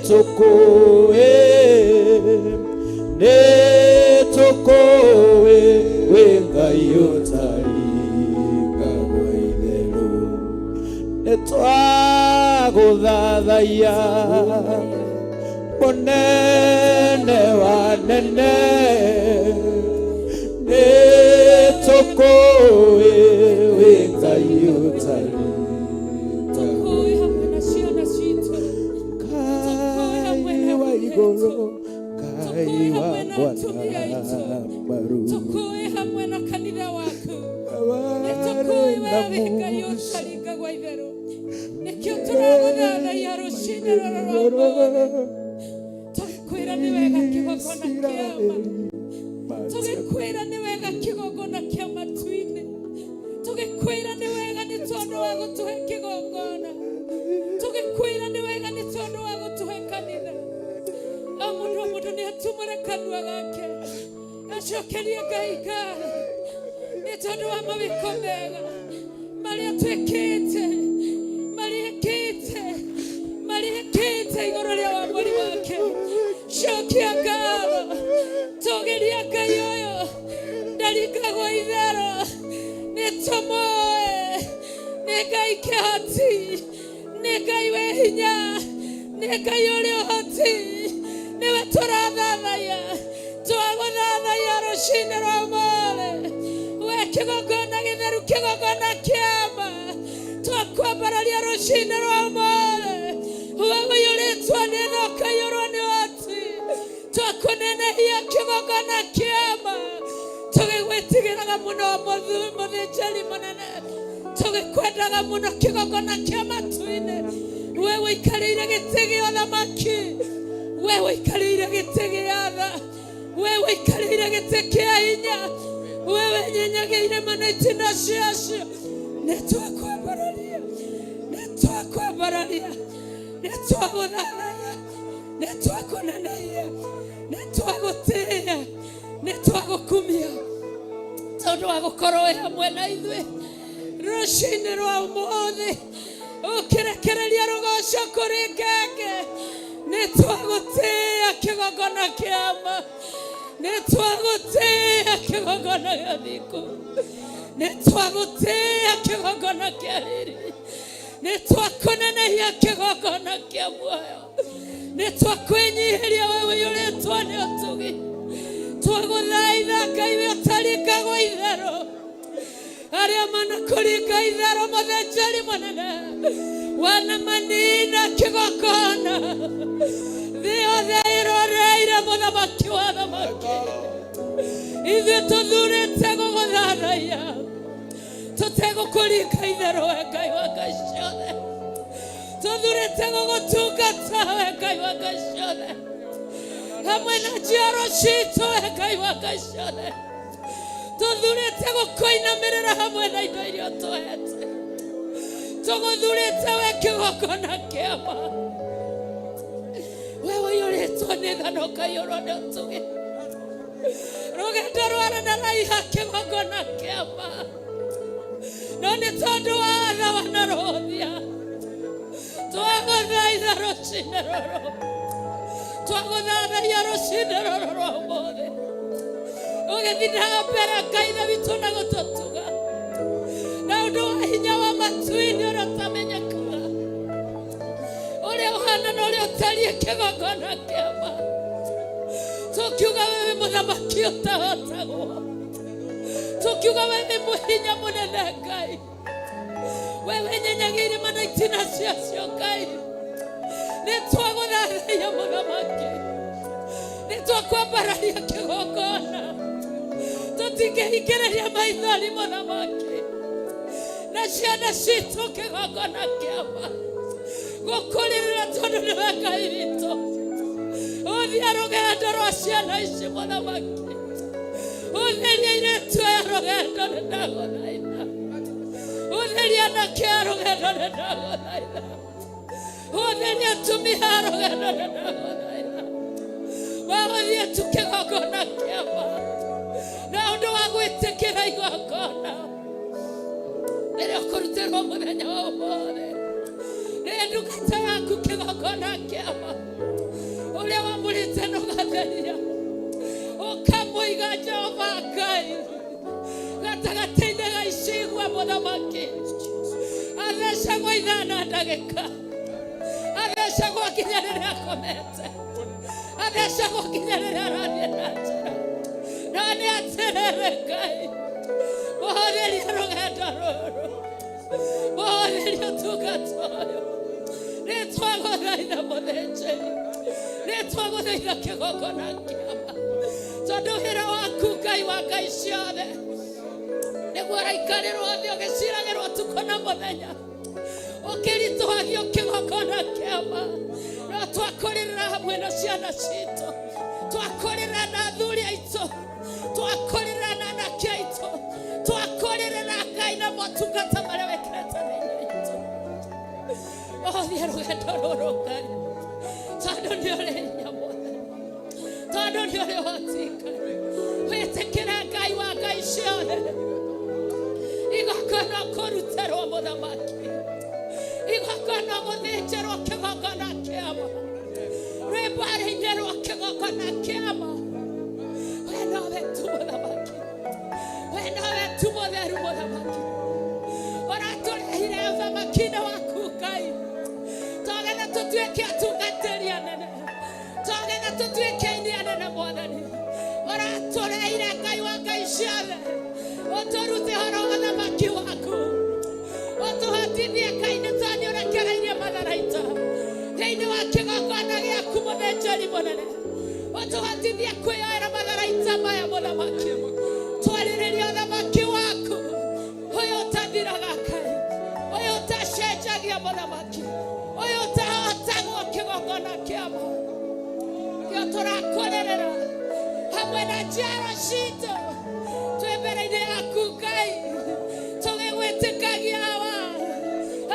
tũkũĩ, nĩ tũkũĩ wĩ Ngai ũtarĩ ngagwo itherũ. Nĩ twagũthathaiya mũnene wa nene, nĩ tũkũĩ wĩ Ngai ũtarĩ Tũkũĩ hamwe na ciana citũ, tũkũĩ hamwe na Ngai wa athuri igũrũ, aitũ, Ngai tũkũĩ wa hamwe na atumia aitũ, maru tũkũĩ hamwe na kanitha waku. Nĩ tũkũĩ we wĩ Ngai ũtaringagwo itherũ. Nĩkĩo tũragũthathaiya rũcinĩ rũrũ rwa ũmũthĩ, tũgĩkwĩra nĩ wega kĩgongona kĩa ma, tũgĩkwĩra nĩ wega kĩgongona kĩa matu-inĩ, tũgĩkwĩra nĩ wega nĩ tondũ wa gũtũhe kĩgongona, tũgĩkwĩra nĩ wega nĩ tondũ wa gũtũhe kanitha. O mũndũ o mũndũ nĩ atumũre kanua gake acokerie Ngai ngatho nĩ tondũ wa mawĩko mega marĩa twĩkĩte, marĩa ekĩte, marĩa ekĩte igũrũ rĩa wamũri wake. Cokia ngatho, tũgĩria Ngai ũyũ. Ngai kĩhoti, nĩ Ngai wĩ hinya, nĩ Ngai ũrĩ ũhoti, nĩwe tũrathathaiya, twagũthathaiya rũcinĩ rwa ũmũthĩ. We kĩgongona gĩtheru, kĩgongona kĩama, twakwambararia rũcinĩ rwa ũmũthĩ. We ũiyũrĩtwo nĩ tha ũkaiyũrwo nĩ ũhoti, twakũnenehia kĩgongona kĩama, tũgĩgwĩtigĩraga mũno mũthĩnjĩri mũnene, tũgĩkwendaga mũno kĩgongona kĩa matu-inĩ. We ũikarĩire gĩtĩ gĩa ũthamaki, we ũikarĩire gĩtĩ gĩa tha, we ũikarĩire gĩtĩ kĩa hinya, we wenyenyagĩire mana itina ciacio. Nĩ twakwambararia, nĩ twakwambararia, nĩ twagũthathaiya, nĩ twakũnenehia, nĩ twagũtĩĩa, nĩ twagũkumia, tondũ wa gũkorwo wĩ hamwe na ithuĩ rũcinĩ rwa ũmũthĩ, ũkĩrekereria rũgoco kũrĩ ngenge. Nĩ twagũtĩĩa kĩgongona kĩama, nĩ twagũtĩĩa kĩgongona gĩa thingu, nĩ twagũtĩĩa kĩgongona kĩa riri, nĩ twakũnenehia kĩgongona kĩa muoyo, nĩ twakwĩnyihĩria we ũiyũrĩtwo nĩ ũtugi. Twagũthaitha Ngai we ũtaringagwo itherũ, arĩa manakũringa itherũ mũthĩnjĩri mũnene, wanamanina kĩgongona, thĩ yothe ĩroreire mũthamaki wa thamaki. Ithuĩ tũthurĩte gũgũthathaiya, tũtegũkũringa itherũ we Ngai wa ngai ciothe, tũthurĩte gũgũtungata we Ngai wa ngai ciothe, hamwe na njiaro citũ we Ngai wa ngai ciothe, tũthurĩte gũkũinamĩrĩra hamwe na indo iria ũtũhete, tũgũthurĩte we kĩgongona kĩama, we ũiyũrĩtwo nĩ tha na ũkaiyũrwo nĩ ũtugi. Rũgendo rwarĩ na raiha kĩgongona kĩama, no nĩ tondũ wa tha wanarũhũthia. Twagũthaitha rũcinĩ rũrũ, twagũthathaiya rũcinĩ rũrũ rwa ũmũthĩ, ũgĩthiĩ na mbere Ngai ithe witũ na gũtũtuga na ũndũ wa hinya wa matu-inĩ ũrĩa ũtamenyekaga, ũrĩa ũhana na ũrĩa ũtariĩ kĩgongona kĩama. Tũkiuga wewe mũthamaki ũtahotagwo, tũkiuga wewe mũhinya mũnene Ngai, wewe nyenyagia irĩma na itina ciacio Ngai. Nĩ twagũthathaiya mũthamaki, nĩ twakwambararia kĩgongona, tũtingĩhingĩrĩria maithori mũthamaki na ciana citũ kĩgongona kĩama gũkũrĩrĩra, tondũ nĩwe Ngai witũ. Ũthia rũgendo rwa ciana ici mũthamaki, ũtherie airĩtu aya rũgendo, nĩ ndagũthaitha. Ũtherie anake a rũgendo, nĩ ndagũthaitha. Ũtherie atumia a rũgendo, nĩ ndagũthaitha. Wagũthiĩ tu kĩgongona kĩama na ũndũ wa gwĩtĩkĩra igongona rĩrĩa ũkũrutĩrwo mũthenya wa ũmũthĩ, nĩ ndungata yaku kĩgongona kĩama, ũrĩa wamũrĩte na ũgatheria ũkamũiga Jehova Ngai gatagatĩ-inĩ ga icigua mũthamaki, athecagwo ithaa na ndagĩka, athecagwo nginya rĩrĩa akomete, athecagwo nginya rĩrĩa arathiĩ na njĩra. No nĩ atĩrĩrĩ Ngai, mũhũthĩrie rũgendo rũrũ, mũhũthĩrie ũtungata ũyũ. Nĩ twagũthaitha mũthĩnjĩri, nĩ twagũthaitha kĩgongona kĩama, tondũ wĩra waku Ngai wa ngai ciothe nĩguo ũraikarĩrwo thĩ ũgĩciragĩrwo ũtukũ na mũthenya, ũkĩritũhagio kĩgongona kĩama. No twakũrĩrĩra hamwe na ciana citũ, twakũrĩrĩra na athuri aitũ, twakũrĩrĩra na anake aitũ, twakũrĩrĩra Ngai na motungata marĩa wĩkĩrĩte thĩinĩ witũ. Ũhũthie rũgendo rũrũ Ngai, tondũ nĩ ũrĩ hinya mwathani, tondũ nĩ ũrĩ ũhoti Ngai. Wĩtĩkĩre Ngai wa ngai ciothe igongona kũrutĩrwo mũthamaki, igongona gũthĩnjĩrwo kĩgongona kĩama, rwĩmbo rĩinĩrwo kĩgongona kĩama. We nowe tu mũthamaki, we nowe tu mũtheru mũthamaki, ũratũrehire ũthamaki. Tũtuĩke atungatĩri anene, twagetha tũtuĩke aini anene. Mwathani, ũratũreire Ngai wa ngai ciothe, ũtũrute horo wa ũthamaki waku, ũtũhotithie Ngai, nĩ tondũ nĩ ũrekereirie matharaita thĩinĩ wa kĩgongona gĩaku. Mũthĩnjĩri mũnene, ũtũhotithie kwĩyoera matharaita maya. Mũthamaki, twarĩrĩria ũthamaki waku ũyũ ũtathiraga, Ngai ũyũ ũtacenjagia, mũthamaki ũyũ ũtahotagwo. Kĩgongona kĩama kĩo tũrakũrĩrĩra hamwe na njiaro citũ, twĩ mbere-inĩ yaku Ngai, tũgĩgwĩtĩkagia wa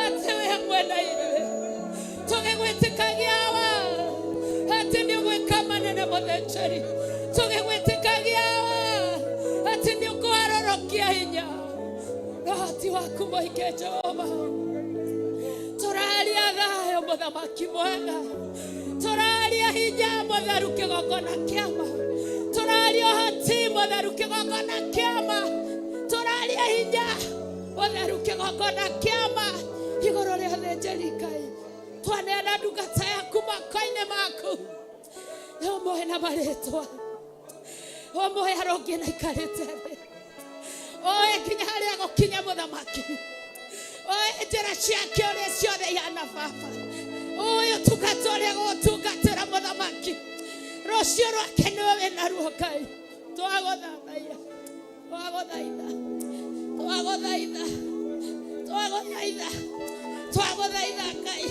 atĩ wĩ hamwe na ithuĩ, tũgĩgwĩtĩkagia wa atĩ nĩ ũgwĩka manene. Mũthĩnjĩri, tũgĩgwĩtĩkagia wa atĩ nĩ ũkũharũrũkia hinya na ũhoti waku mũingĩ. Jehova, tũraria thayũ. Mũthamaki mwega, tũraria hinya mũtheru kĩgongona kĩama, tũraria ũhoti mũtheru kĩgongona kĩama, tũraria hinya mũtheru kĩgongona kĩama igũrũ rĩa thĩnjĩri Ngai. Twaneana ndungata yaku moko-inĩ maku, ũmũhe na marĩtwa, ũmũhe arũngie na ikarĩte thĩ, oe nginya harĩa gũkinya. Mũthamaki, oe njĩra ciake ũrĩa ciothe ihana. Baba, ũyũ tungata ũrĩa gũgũtungatĩra, mũthamaki, rũciũ rwake nĩwe wĩnaruo. Ngai, twagũthathaia, twagũthaitha, twagũthaitha, twagũthaitha, twagũthaitha Ngai,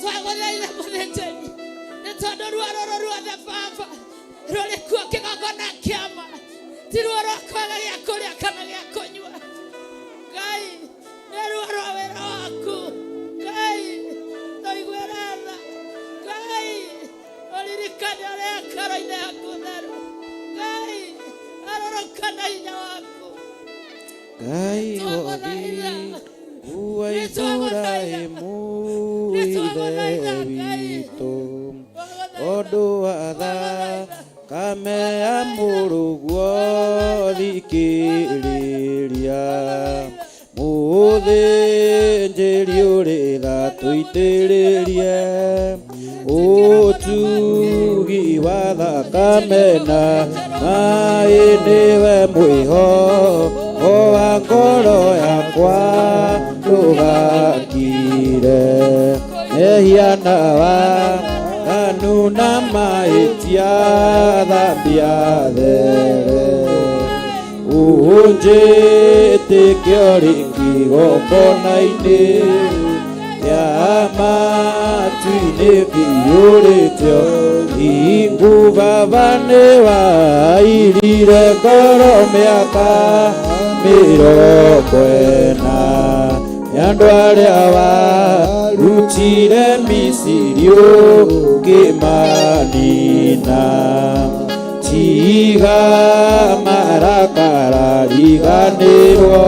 twagũthaitha. Mũthĩnjĩri, nĩ tondũ ruo rũrũ ruothe, Baba, rũrĩ kuo kĩgongona kĩama, ti ruo rwa kwaga gĩa kũrĩa kana gĩa kũnyua. Ngai, nĩ ruo rwa wĩra waku. Ngai, tũiguĩre tha. Ngai, ũririkane ũrĩa hekarũ-inĩ yaku theru. Ngai, arũrũka na hinya waku. Ngai Twagũthaitha. Wa Ibrahimu ithe witũ, ũndũ wa thakame ya mũrũguo, thikĩrĩria mũthĩnjĩri ũrĩ tha, tũitĩrĩrie ũtugi wa thakame na maĩ, nĩwe mwĩho wa ngoro yakwa, ndũgakire mehia na waganu na mahĩtia, thambia there, ũnjĩtĩkio rĩngĩ igongona-inĩ rĩa matu-inĩ kĩiyũrĩtio thingu. Baba, nĩ wairire ngoro mĩaka 40 nĩ andũ arĩa warutire Misiri ũkĩmanina. Tiga marakara, riganĩrwo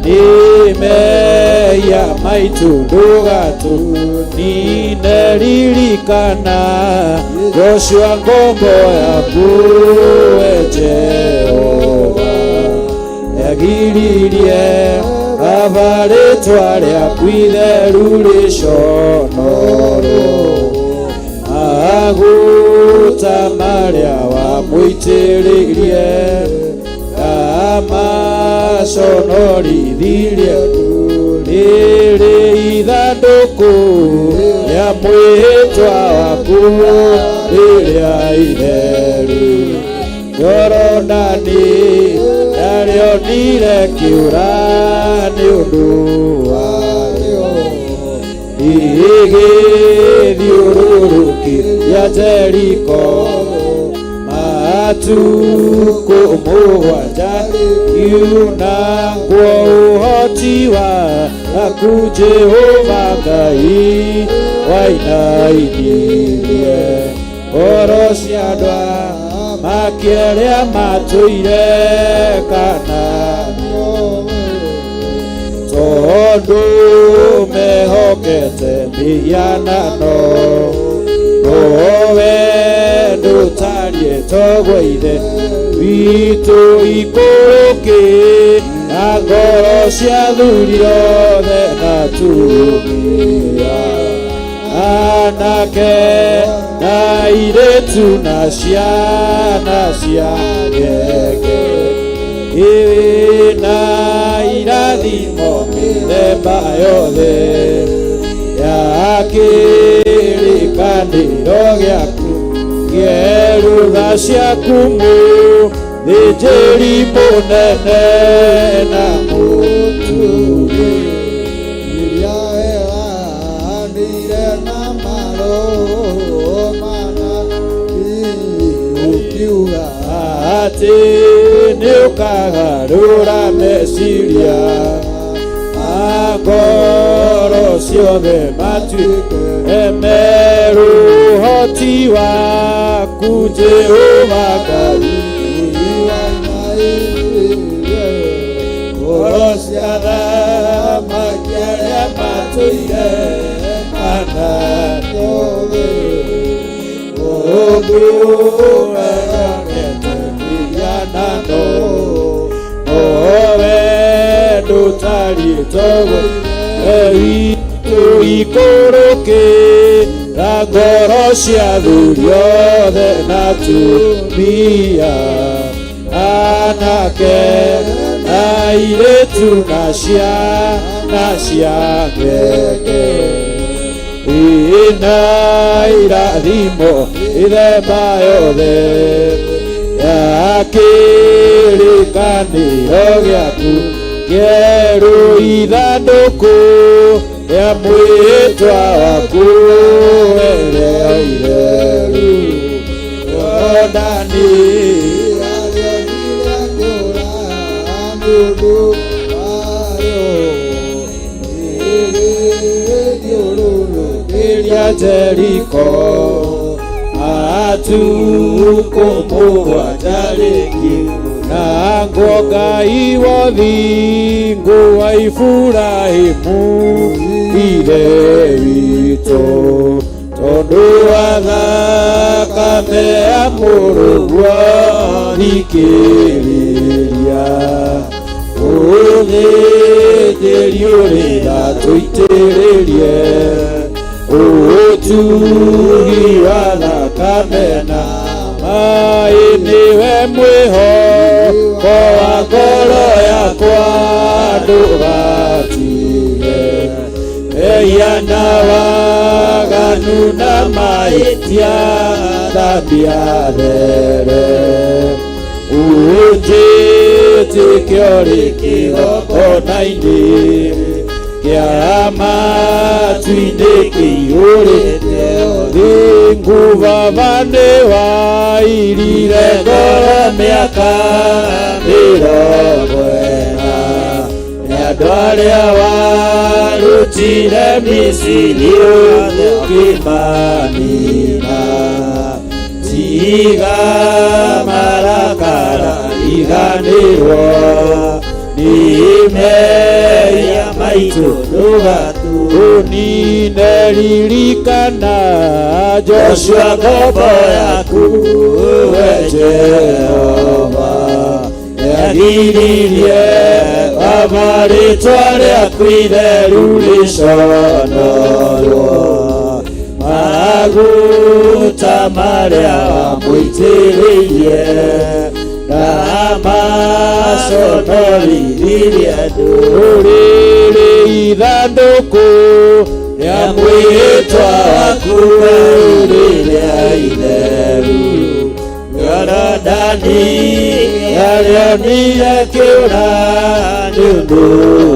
nĩ mehia maitũ, ndũgatũnine. Ririkana Joshua ngombo yaku, we Jehova, yagiririe Baba rĩtwa rĩaku itheru rĩconorwo, maguta marĩa wamũitĩrĩirie ndamaconorithirie. Rĩrĩ ithandũkũ rĩa mwĩhĩtwa waku rĩrĩa itheru, Jorodani ndarĩonire kĩũra nĩ ũndũ warĩo, igĩthiũrũrũkĩria Jeriko matukũ 7, kiunangwo ũhoti waku. Jehova Ngai, wainainirie ngoro cia andũ a makĩrĩa matũire kana, tondũ mehokete mĩhianano, nowe ndũtariĩ toguo ithe witũ ikũrũkĩ na ngoro cia athuri othe na atumia. Anake na airĩtu na ciana cia ngenge ĩna irathimo mĩthemba yothe ya kĩrĩkanĩro gĩaku kĩerutha ciaku mũthĩnjĩri mũnene na mũtugi atĩ nĩũkagarũra meciria ma ngoro ciothe matuĩke meru ũhoti waku Jehova Ngai ngoro cia athamaki arĩa matũire Kanaani othe ũngĩũragete mĩhianano nowe ndũtariĩ toguo witũ ikũrũkĩra ngoro cia athuri othe na atumia anake na airĩtu na ciana cia ngenge ina irathimo ithemba yothe ya kĩrĩkanĩro gĩaku kĩerũ ithandũkũ rĩa mwĩtwa waku rĩrĩa itheru Jorodani Ĩrĩa Jeriko matukũ mũgwanja rĩngĩ na nguo Ngai wa thingu wa Iburahĩmu ithe witũ tondũ wa thakame ya mũrũguo thikĩrĩria ũthĩnjĩri ũrĩa tũitĩrĩrie ũtugi wa thakame na maĩ nĩwe mwĩhoko wa ngoro yakwa ndũgatige mehia na waganu na mahĩtia thambia there ũnjĩtĩke ũrĩ kĩgongona-inĩ kĩa matu-inĩ kĩiyũrĩte thingu baba nĩwairire ngoro mĩaka mĩrongo ĩna nĩ andũ arĩa warutire Misiri othe ũkĩmanina tiga marakara riganĩrwo nĩ mehia maitũ ndũgatũnine ririkana Joshua ngombo yaku we Jehova yagiririe baba rĩtwa rĩaku itheru rĩconorwo maguta marĩa wamũitĩrĩirie ndamaconorithirie ndũrĩrĩ ithandũkũ rĩa mwĩtwa waku rĩrĩa itheru Jorodani yarĩonire kĩũra nĩ ũndũ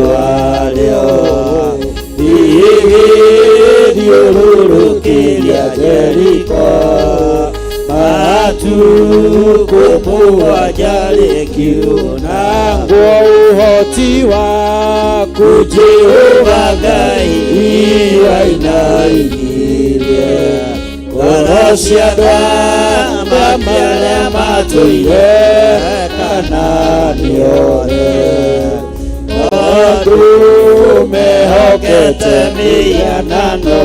warĩo igĩthiũrũrũkĩria Jeriko matukũ mũgwanja rĩkiuna nguo ũhoti waku Jehova Ngai wainainirie ngoro cia andũ arĩa matũire Kanaani othe tondũ mehokete mĩhianano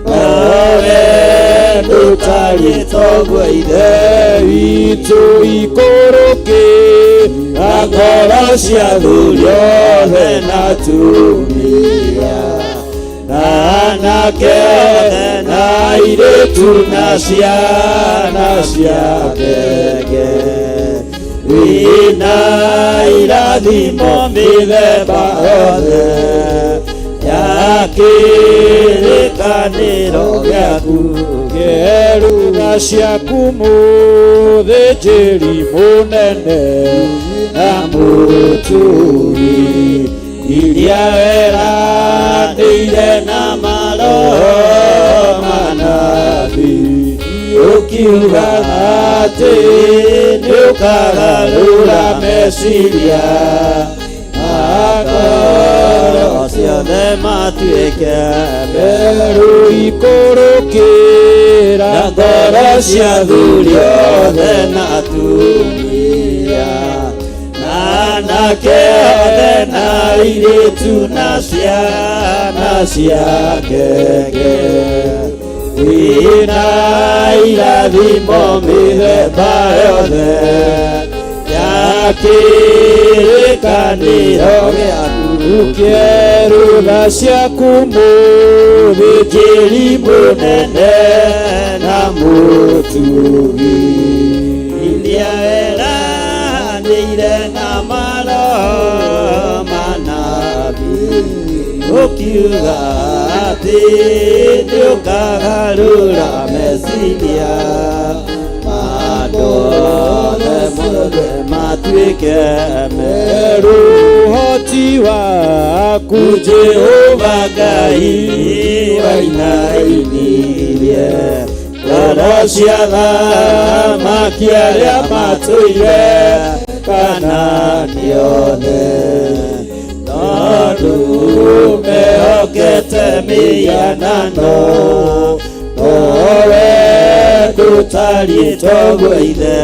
nowe ndũtariĩ toguo ithe witũ ikũrũkĩra ngoro cia athuri othe na atumia na Anake na airĩtu na ciana cia ngenge wĩna irathimo mĩthemba yothe ya kĩrĩkanĩro gĩaku kĩeruga ciaku mũthĩnjĩri mũnene na mũturi iria weranĩire na maroho manabii ũkiuga atĩ nĩũkagarũra meciria makoro ciothe matuĩke merũ ikũrũkĩra na ngoro cia athuri othe na atumia na anake othe na airĩtu na ciana cia ngenge wĩna irathimo mĩthemba yothe ya kĩrĩkanĩro gĩaku kĩeruga ciaku mũthĩnjĩri mũnene na mũtugi iria weranĩire na maroho manabii ũkiuga atĩ nĩũkagarũra meciria ma andũ othe mothe matuĩke merũ ũhoti waku Jehova Ngai wainainirie ngoro cia athamaki arĩa matũire Kanaani othe tondũ mehokete mĩhianano nowe ndũtariĩ toguo ithe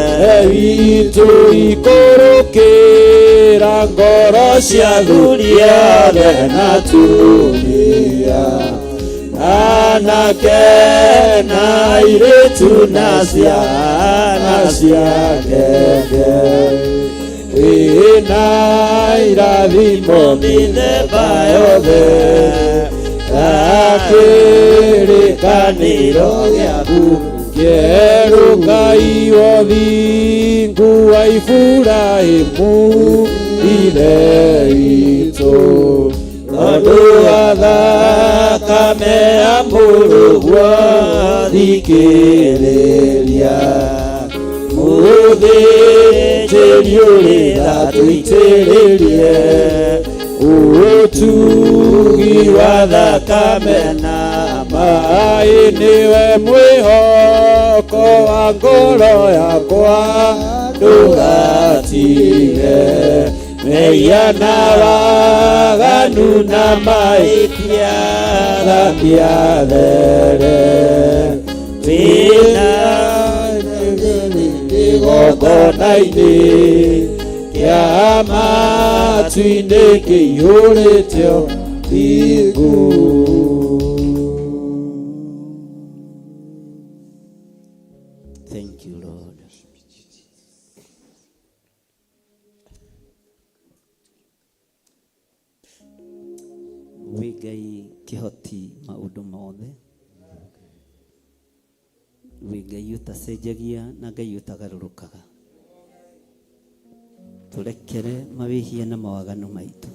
witũ ikũrũkĩra ngoro cia athuri othe na atumia anake na airĩtu na ciana cia ngenge wĩna irathimo mĩthemba yothe ya kĩrĩkanĩro gĩaku kĩerũ Ngai wa ũthingu wa Iburahĩmu ithe witũ tondũ wa thakame ya mũrũguo thikĩrĩria mũthĩnjĩri ũrĩa tũitĩrĩrie ũtugi wa thakame na maĩ nĩwe mwĩhoko wa ngoro yakwa ndũgatige mehia na waganu na mahĩtia thambia there wĩna igongona-inĩ kĩa matu-inĩ kĩihũrĩte thingu. Thank you, Lord. Wĩ Ngai kĩhoti maũndũ mothe, wĩ Ngai ũtacenjagia na Ngai ũtagarũrũkaga. Tũrekere mawĩhia na mawaganu maitũ,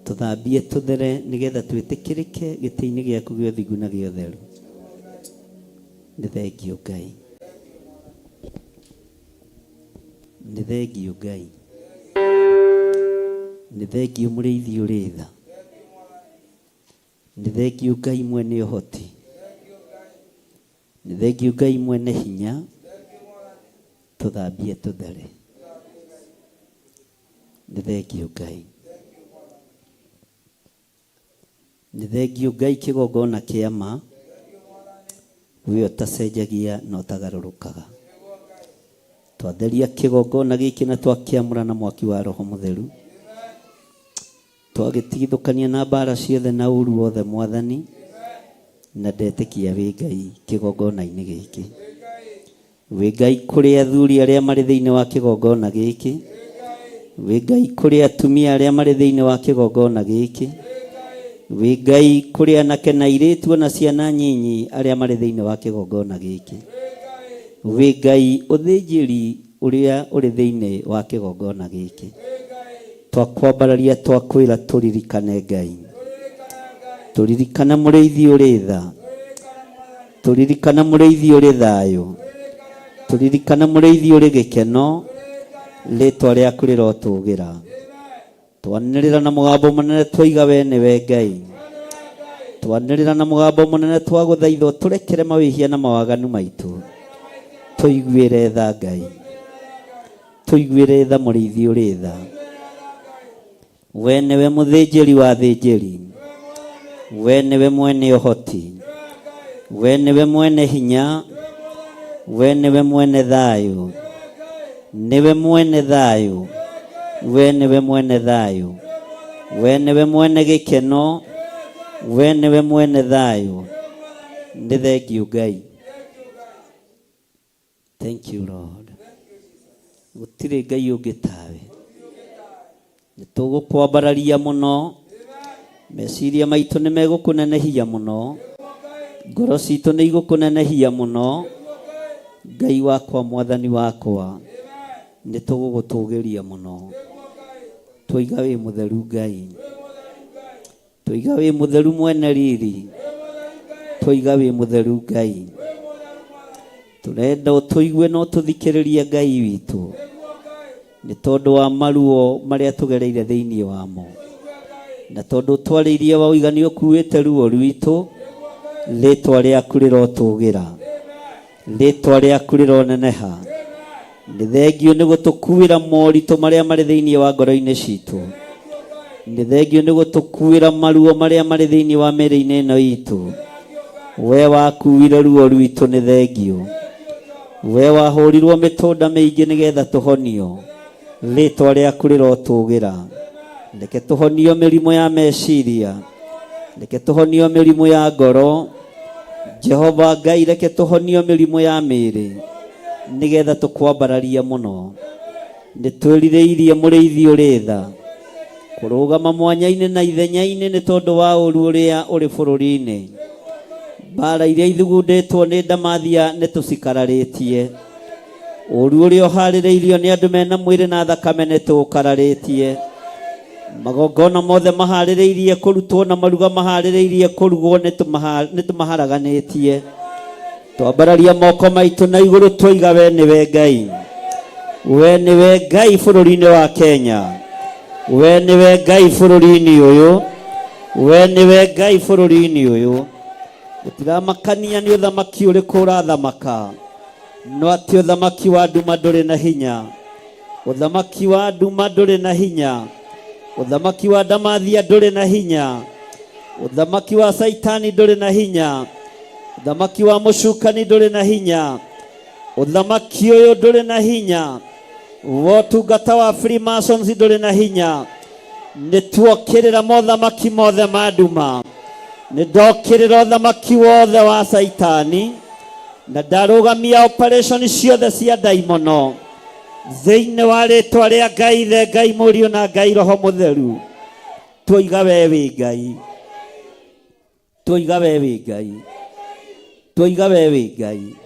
tũthambie tũthere nĩgetha twĩtĩkĩrĩke gĩtĩ-inĩ gĩaku gĩa ũthingu na gĩa ũtheru. Nĩ thengiũ Ngai, nĩ thengiũ Ngai, nĩ thengiũ mũrĩithi ũrĩ tha, nĩ thengiũ Ngai mwene ũhoti, nĩ thengiũ Ngai mwene hinya, tũthambie tũthere. Nĩ thengiũ Ngai, nĩ thengiũ Ngai kĩgongona kĩa ma, we ũtacenjagia na ũtagarũrũkaga. Twatheria kĩgongona gĩkĩ na twakĩamũra na mwaki wa Roho Mũtheru, twagĩtigithũkania na mbara ciothe na ũru wothe Mwathani, na ndetĩkia wĩ Ngai kĩgongona-inĩ gĩkĩ. Wĩ Ngai kũrĩ athuri arĩa marĩ thĩinĩ wa kĩgongona gĩkĩ, wĩ Ngai kũrĩ atumia arĩa marĩ thĩinĩ wa kĩgongona gĩkĩ, Wĩ Ngai kũrĩ anake na airĩtu ona ciana nyinyi arĩa marĩ thĩinĩ wa kĩgongona gĩkĩ. Wĩ Ngai ũthĩnjĩri ũrĩa ũrĩ thĩinĩ wa kĩgongona gĩkĩ. Twakwambararia twakwĩra tũririkane Ngai. Tũririkane mũrĩithi ũrĩ tha. Tũririkane mũrĩithi ũrĩ thayũ. Tũririkane mũrĩithi ũrĩ gĩkeno. Rĩtwa rĩaku rĩrotũgĩra. Twanĩrĩra na mũgambo mũnene twaiga we nĩwe Ngai. Twanĩrĩra na mũgambo mũnene twagũthaitha ũtũrekere mawĩhia na mawaganu maitũ. Tũiguĩre tha Ngai. Tũiguĩre tha mũrĩithi ũrĩ tha. We nĩwe mũthĩnjĩri wa athĩnjĩri. We nĩwe mwene ũhoti. We nĩwe mwene hinya. We nĩwe mwene thayũ. Nĩwe mwene thayũ. We nĩwe mwene thayũ. We nĩwe mwene gĩkeno. We nĩwe mwene thayũ. Nĩ thengiũ Ngai. Thank you Lord. Gũtirĩ Ngai ũngĩ tawe. Nĩ tũgũkwambararia mũno. Meciria maitũ nĩ megũkũnenehia mũno. Ngoro citũ nĩ igũkũnenehia mũno. Ngai wakwa, mwathani wakwa, nĩ tũgũgũtũgĩria mũno. Twoiga wĩ mũtheru Ngai. Twoiga wĩ mũtheru mwene riri. Twoiga wĩ mũtheru Ngai. Tũrenda ũtũigue na ũtũthikĩrĩrie Ngai witũ. Nĩ tondũ wa maruo marĩa tũgereire thĩinĩ wamo. Na tondũ ũtwarĩirie wauiga nĩ ũkuĩte ruo rwitũ, rĩtwa rĩaku rĩrotũgĩra. Rĩtwa rĩaku rĩroneneha. Nĩ thengiũ nĩ gũtũkuĩra moritũ marĩa marĩ thĩinĩ wa ngoro-inĩ citũ. Nĩ thengiũ nĩ gũtũkuĩra maruo marĩa marĩ thĩinĩ wa mĩĩrĩ-inĩ ĩno itũ. We wakuire ruo rwitũ nĩ thengiũ. We wahũrirwo mĩtũnda mĩingĩ nĩgetha tũhonio. Rĩtwa rĩaku rĩrotũgĩra. Reke tũhonio mĩrimũ ya meciria. Reke tũhonio mĩrimũ ya ngoro. Jehova Ngai reke tũhonio mĩrimũ ya mĩĩrĩ nĩgetha tũkwambararia mũno. Nĩ twĩrirĩirie mũrĩithi ũrĩ tha kũrũgama mwanya-inĩ na ithenya-inĩ nĩ tondũ wa ũru ũrĩa ũrĩ bũrũri-inĩ. Mbara iria ithugundĩtwo nĩ ndamathia nĩ tũcikararĩtie. Ũru ũrĩa ũharĩrĩirio nĩ andũ mena mwĩrĩ na thakame nĩ tũũkararĩtie. Magongona mothe maharĩrĩirie kũrutwo na maruga maharĩrĩirie kũrugwo nĩ tũmaharaganĩtie. Twambararia moko maitũ na igũrũ twoiga we nĩwe Ngai. We nĩwe Ngai bũrũri-inĩ wa Kenya. We nĩwe Ngai bũrũri-inĩ ũyũ. We nĩwe Ngai bũrũri-inĩ ũyũ. Gũtiramakania nĩ ũthamaki ũrĩkũ ũrathamaka. No atĩ ũthamaki wa nduma ndũrĩ na hinya. Ũthamaki wa nduma ndũrĩ na hinya. Ũthamaki wa ndamathia ndũrĩ na hinya. Ũthamaki wa Saitani ndũrĩ na hinya. Ũthamaki wa mũcukani ndũrĩ na hinya. Ũthamaki ũyũ ndũrĩ na hinya. Wotungata wa Freemasons ndũrĩ na hinya. Nĩ tuokĩrĩra mothamaki mothe ma nduma. Nĩ ndokĩrĩra ũthamaki wothe wa Saitani na ndarũgamia operation ciothe cia ndaimono thĩinĩ wa rĩtwa rĩa Ngai Ithe, Ngai Mũriũ na Ngai Roho Mũtheru. Twoiga we wĩ Ngai. Twoiga we wĩ Ngai. Twoiga we wĩ Ngai.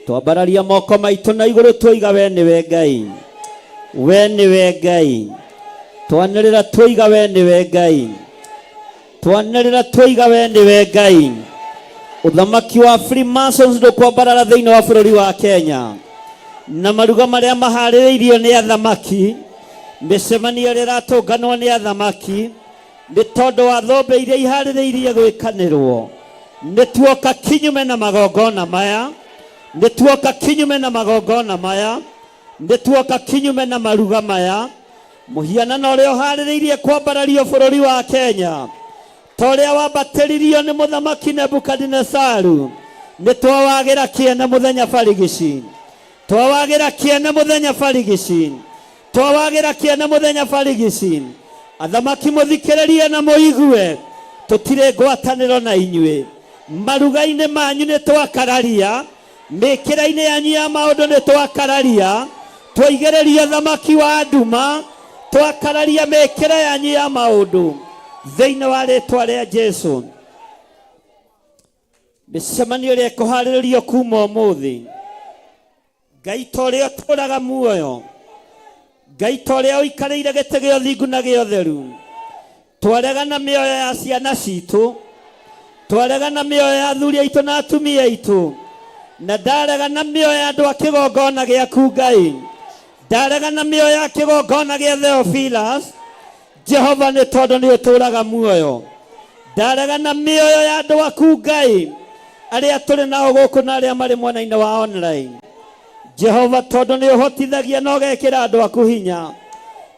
Twambararia moko maitũ na igũrũ twoiga we nĩwe Ngai. We nĩwe Ngai. Twanĩrĩra twoiga we nĩwe Ngai. Twanĩrĩra twoiga we nĩwe Ngai. Ũthamaki wa Freemasons ndũkwambarara thĩinĩ wa bũrũri wa Kenya. Na maruga marĩa maharĩrĩirio nĩ athamaki, mĩcemanio ĩrĩa ĩratũnganwo nĩ athamaki, Nĩ tondũ wa thũmbĩ iria iharĩrĩirie gwĩkanĩrwo, nĩ tuoka kinyume na magongona maya, nĩ tuoka kinyume na magongona maya, nĩ tuoka kinyume na maruga maya, mũhianano ũrĩa ũharĩrĩirie kwambarario bũrũri wa Kenya, ta ũrĩa wambatĩririo nĩ mũthamaki Nebukadinesaru, nĩ twawagĩra kĩene mũthenya barigici, twawagĩra kĩene mũthenya barigici. Twawagĩra kĩene mũthenya barigici. Athamaki mũthikĩrĩrie na mũigue, tũtirĩ ngwatanĩro na inyuĩ. Maruga-inĩ manyu nĩ twakararia, mĩkĩra-inĩ yanyu ya maũndũ nĩ twakararia, twaigĩrĩria ũthamaki wa nduma, twakararia mĩkĩra yanyu ya maũndũ. Thĩinĩ wa rĩtwa rĩa Jesu, mĩcemanio ĩrĩa ĩkũharĩrĩrio kuma ũmũthĩ, Ngai ta ũrĩa ũtũũraga muoyo, Ngai ta ũrĩa ũikarĩire gĩtĩ gĩa ũthingu na gĩa ũtheru, twaregana mĩoyo ya ciana citũ, twaregana mĩoyo ya athuri aitũ na atumia aitũ, na ndaregana mĩoyo ya andũ a kĩgongona gĩaku Ngai, ndaregana mĩoyo ya kĩgongona gĩa Theophilus. Jehova, nĩ tondũ nĩ ũtũũraga muoyo, ndaregana mĩoyo ya andũ aku Ngai, arĩa tũrĩ nao gũkũ na arĩa marĩ mwena-inĩ wa online. Jehova, tondũ nĩ ũhotithagia na ũgekĩra andũ aku hinya,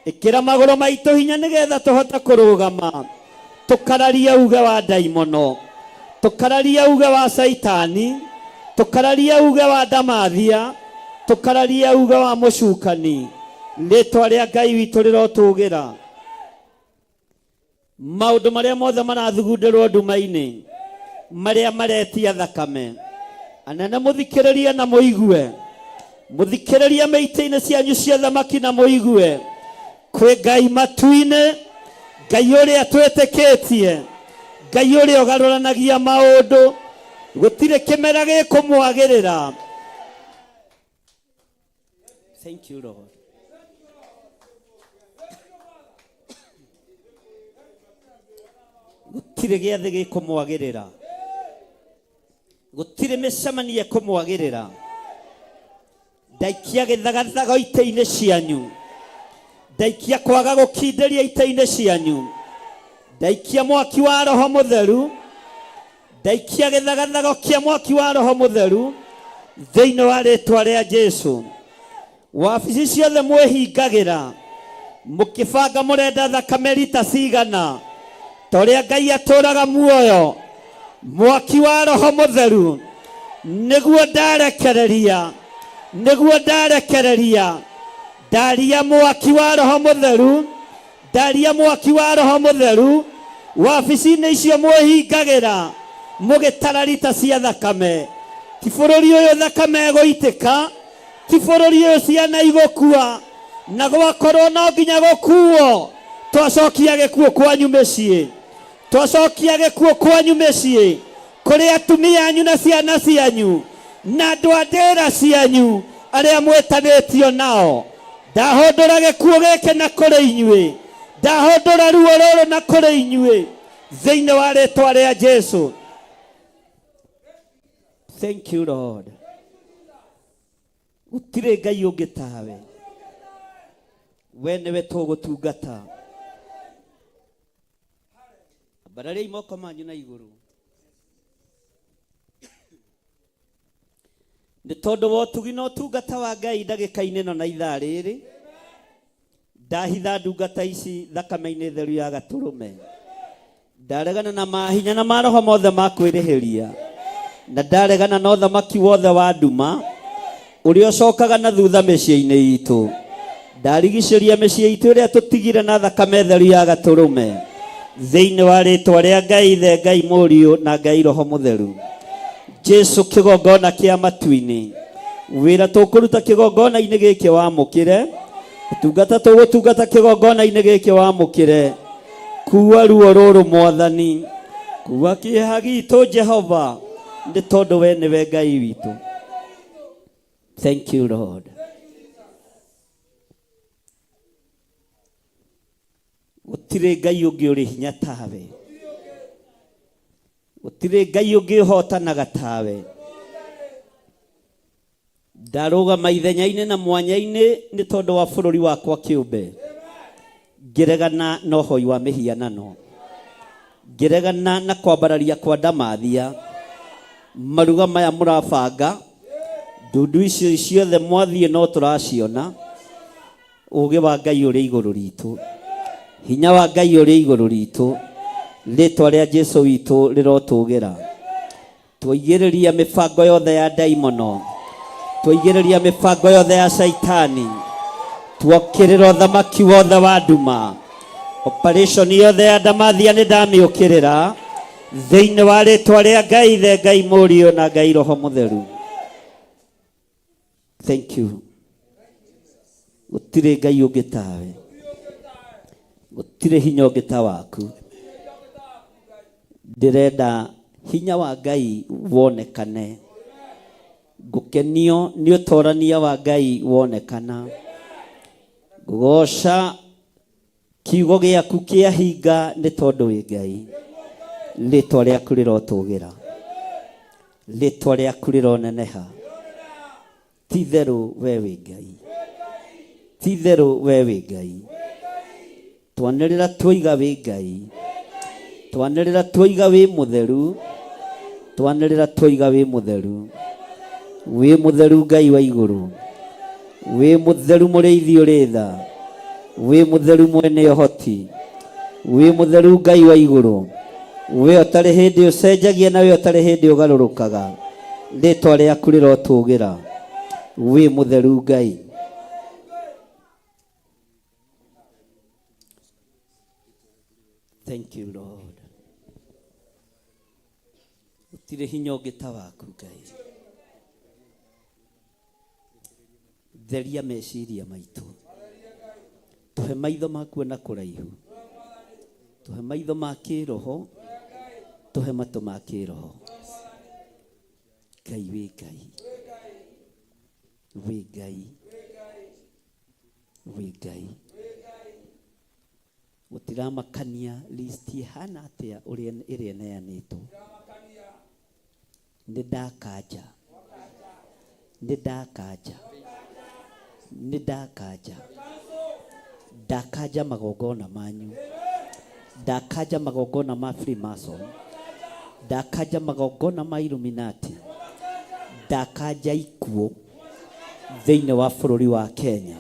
ĩkĩra magũrũ maitũ hinya nĩgetha tũhote kũrũgama, tũkararie uge wa ndaimono, tũkararie uge wa Caitani, tũkararie uge wa ndamathia, tũkararie uge wa mũcukani. Rĩtwa rĩa Ngai witũ rĩrotũgĩra. Maũndũ marĩa mothe marathugundĩrwo nduma-inĩ, marĩa maretia thakame, anene mũthikĩrĩrie na mũigue, mũthikĩrĩrie mĩitĩ-inĩ cianyu cia thamaki na mũigue, kwĩ Ngai matu-inĩ, Ngai ũrĩa twĩtĩkĩtie, Ngai ũrĩa ũgarũranagia maũndũ, gũtirĩ kĩmera gĩkũmwagĩrĩra. Thank you, Lord. Gũtirĩ gĩathĩ gĩkũmwagĩrĩra, gũtirĩ mĩcemanio ĩkũmwagĩrĩra. Ndaikia gĩthagathago itĩ-inĩ cianyu, ndaikia kwaga gũkindĩria itĩ-inĩ cianyu, ndaikia mwaki wa Roho Mũtheru, ndaikia gĩthagathago kĩa mwaki wa Roho Mũtheru thĩinĩ wa rĩtwa rĩa Jesu. Wabici ciothe mwĩhingagĩra mũkĩbanga mũrenda thakame rita cigana, ta ũrĩa Ngai atũũraga muoyo, mwaki wa Roho Mũtheru nĩguo ndarekereria, nĩguo ndarekereria. Ndaria mwaki wa Roho Mũtheru, ndaria mwaki wa Roho Mũtheru wabici-inĩ icio mwĩhingagĩra mũgĩtara rita cia thakame. Ti bũrũri ũyũ thakame ĩgũitĩka, ti bũrũri ũyũ ciana igũkua, na gwakorwo no nginya gũkuo, twacokia gĩkuũ kwanyu mĩciĩ, twacokia gĩkuũ kwanyu mĩciĩ, kũrĩ atumia anyu na ciana cianyu na andũ a ndĩra cianyu arĩa mwĩtanĩtio nao. Ndahũndũra gĩkuũ gĩkĩ na kũrĩ inyuĩ, ndahũndũra ruo rũrũ na kũrĩ inyuĩ thĩinĩ wa rĩtwa rĩa Jesu. Thank you, Lord. Gũtirĩ Ngai ũngĩ tawe, we nĩwe tũgũtungata. Ambarariai moko manyu na igũrũ. Nĩ tondũ wa ũtugi na ũtungata wa Ngai ndagĩka-inĩ ĩno na ithaa rĩrĩ, ndahitha ndungata ici thakame-inĩ theru ya gatũrũme. Ndaregana na mahinya na maroho mothe ma kwĩrĩhĩria, na ndaregana na ũthamaki wothe wa nduma ũrĩa ũcokaga na thutha mĩciĩ-inĩ itũ. Ndarigicĩria mĩciĩ itũ ĩrĩa tũtigire na thakame theru ya gatũrũme, thĩinĩ wa rĩtwa rĩa Ngai Ithe, Ngai Mũriũ na Ngai Roho Mũtheru. Jesu kĩgongona kĩa matu-inĩ, wĩra tũkũruta kĩgongona-inĩ gĩkĩ wamũkĩre, ũtungata tũgũtungata kĩgongona-inĩ gĩkĩ wamũkĩre. Kuua ruo rũrũ Mwathani, kuua kĩeha gitũ Jehova, nĩ tondũ we nĩwe Ngai witũ. Thank you, Lord. Gũtirĩ Ngai ũngĩ ũrĩ hinya tawe, gũtirĩ Ngai ũngĩ ũhotanaga tawe. Ndarũgama ithenya-inĩ na mwanya-inĩ nĩ tondũ wa bũrũri wakwa kĩũmbe, ngĩregana na ũhoi wa mĩhianano, ngĩregana na kwambararia kwa ndamathia, maruga maya mũrabanga, ndundu icio ciothe mwathiĩ no tũraciona. Ũũgĩ wa Ngai ũrĩ igũrũ ritũ, hinya wa Ngai ũrĩ igũrũ ritũ, rĩtwa rĩa Jesu witũ rĩrotũgĩra. Twaigĩrĩria mĩbango yothe ya ndaimono, twaigĩrĩria mĩbango yothe ya Shaitani, tuokĩrĩra ũthamaki wothe wa nduma, operation yothe ya ndamathia nĩ ndamĩũkĩrĩra thĩinĩ wa rĩtwa rĩa Ngai Ithe, Ngai Mũriũ na Ngai Roho Mũtheru. Thank you. Gũtirĩ Ngai ũngĩ tawe, gũtirĩ hinya ũngĩ ta waku. Ndĩrenda hinya wa Ngai wonekane. Ngũkenio nĩ ũtorania wa Ngai wonekana. Ngũgoca kiugo gĩaku kĩahinga nĩ tondũ wĩ Ngai. Rĩtwa rĩaku rĩrotũgĩra. Rĩtwa rĩaku rĩroneneha. Ti-itherũ we wĩ Ngai. Ti-itherũ we wĩ Ngai. Twanĩrĩra twoiga wĩ Ngai. Twanĩrĩra twoiga wĩ mũtheru. Twanĩrĩra twoiga wĩ mũtheru. Wĩ mũtheru Ngai wa igũrũ. Wĩ mũtheru mũrĩithi ũrĩ tha. Wĩ mũtheru mwene ũhoti. Wĩ mũtheru Ngai wa igũrũ. We ũtarĩ hĩndĩ ũcenjagia na we ũtarĩ hĩndĩ ũgarũrũkaga. Rĩtwa rĩaku rĩrotũgĩra. Wĩ mũtheru Ngai. Thank you Lord. Gũtirĩ hinya ũngĩ ta waku Ngai. Theria meciria maitũ. Tũhe maitho ma kuona kũraihu. Tũhe maitho ma kĩroho. Tũhe matũ ma kĩroho. Ngai wĩ Ngai. Wĩ Ngai. Wĩ Ngai. Gũtiramakania list ĩhana atĩa ũrĩa ĩrĩa ĩneanĩtwo. Nĩ ndakanja. Nĩ ndakanja. Nĩ ndakanja. Ndakanja magongona manyu. Ndakanja magongona ma Freemason. Ndakanja magongona ma Illuminati. Ndakanja ikuũ thĩinĩ wa bũrũri wa Kenya.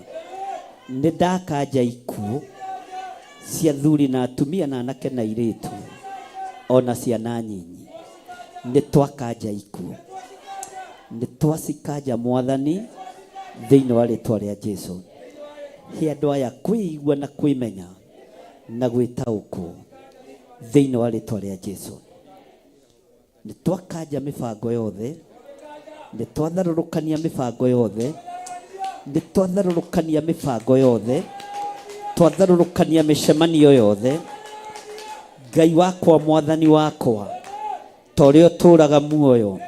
Nĩ ndakanja ikuũ cia thuri na atumia na anake na airĩtu ona ciana nyinyi. Nĩ twakanja ikuũ. Nĩ twacikanja mwathani thĩinĩ wa rĩtwa rĩa Jesu. He andũ aya kwĩigua na kwĩmenya na gwĩtaũkwo thĩinĩ wa rĩtwa rĩa Jesu. Nĩ twakanja mĩbango yothe, nĩ twatharũrũkania mĩbango yothe, nĩ twatharũrũkania mĩbango yothe, twatharũrũkania mĩcemanio yothe. Ngai wakwa, mwathani wakwa, ta ũrĩa ũtũũraga muoyo,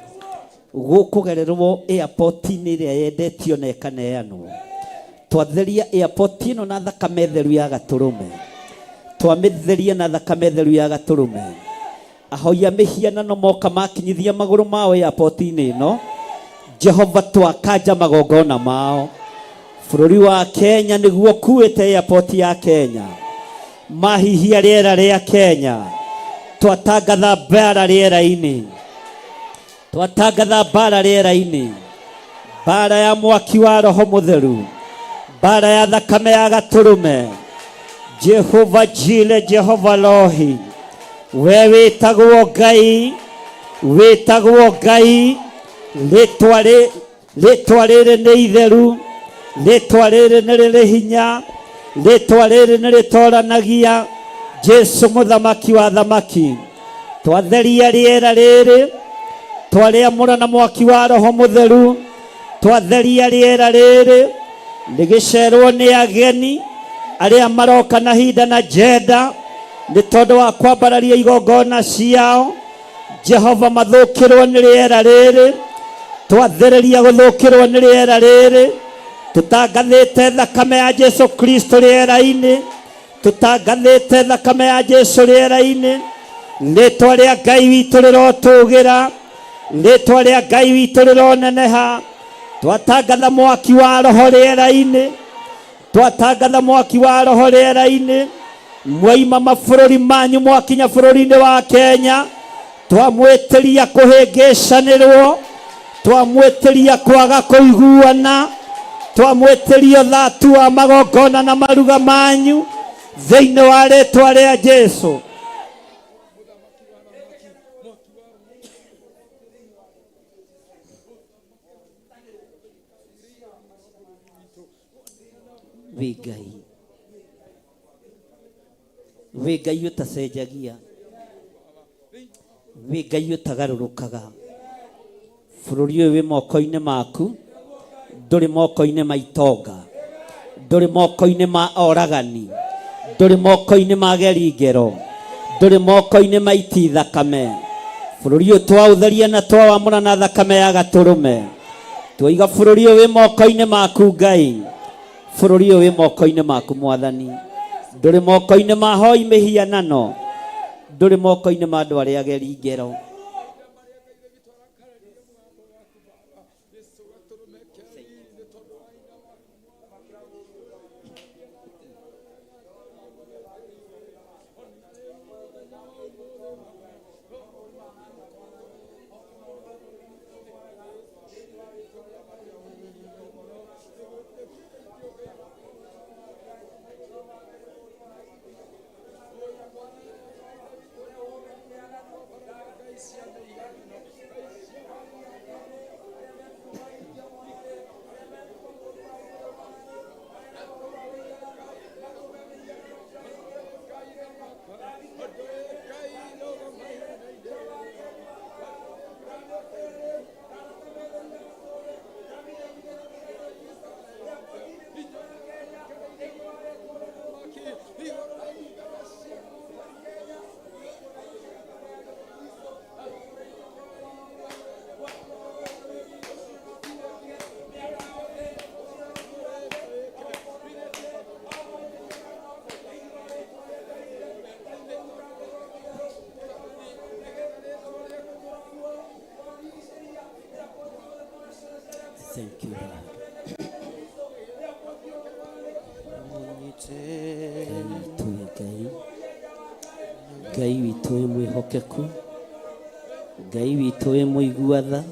gũkũgererwo airport-inĩ ĩrĩa yendetio na ĩkaneanwo. Twatheria airport ĩno na thakame theru ya gatũrũme. Twamĩtheria na thakame theru ya gatũrũme. Ahoi a mĩhianano moka makinyithia magũrũ mao airport-inĩ ĩno, Jehova twakanja magongona mao. Bũrũri wa Kenya nĩguo ũkuĩte airport ya Kenya. Mahihia rĩera rĩa Kenya. Twatangatha mbara rĩera-inĩ. Twatangatha mbara rĩera-inĩ. Mbara ya mwaki wa Roho Mũtheru. Mbara ya thakame ya gatũrũme. Jehova Jire, Jehova Rohi. We wĩtagwo Ngai, wĩtagwo Ngai, rĩtwa rĩ rĩtwa rĩrĩ nĩ itheru, rĩtwa rĩrĩ nĩ rĩrĩ hinya, rĩtwa rĩrĩ nĩ rĩtoranagia. Jesu mũthamaki wa thamaki, twatheria rĩera rĩrĩ, twarĩamũra na mwaki wa Roho Mũtheru, twatheria rĩera rĩrĩ rĩgĩcerwo nĩ ageni arĩa maroka na hinda na njenda nĩ tondũ wa kwambararia igongona ciao. Jehova, mathũkĩrwo nĩ rĩera rĩrĩ, twathereria gũthũkĩrwo nĩ rĩera rĩrĩ, tũtangathĩte thakame ya Jesu Kristo rĩera-inĩ, tũtangathĩte thakame ya Jesu rĩera-inĩ. Rĩtwa rĩa Ngai witũ rĩrotũgĩra, rĩtwa rĩa Ngai witũ rĩroneneha. Twatangatha mwaki wa Roho rĩera-inĩ, twatangatha mwaki wa Roho rĩera-inĩ. Mwaima mabũrũri manyu mwakinya bũrũri-inĩ wa Kenya, twamwĩtĩria kũhĩngĩcanĩrwo, twamwĩtĩria kwaga kũiguana, twamwĩtĩria ũthatu wa magongona na maruga manyu thĩinĩ wa rĩtwa rĩa Jesu. Wĩ Ngai, wĩ Ngai ũtacenjagia, wĩ Ngai ũtagarũrũkaga. Bũrũri ũyũ wĩ moko-inĩ maku, ndũrĩ moko-inĩ ma itonga, ndũrĩ moko-inĩ ma oragani, ndũrĩ moko-inĩ ma geringero, Ndũrĩ moko-inĩ ma iti thakame. Bũrũri ũyũ twaũtheria na twawamũra na thakame ya gatũrũme. Twaiga bũrũri ũyũ wĩ moko-inĩ maku Ngai. Bũrũri ũyũ wĩ moko-inĩ maku Mwathani. Ndũrĩ moko-inĩ ma hoi mĩhianano. Ndũrĩ moko-inĩ ma andũ arĩa ageri ngero. Thank you, Lord. Ngai witũ wĩ Ngai. Ngai witũ wĩ mwĩhokeku. Ngai witũ wĩ mũigua tha.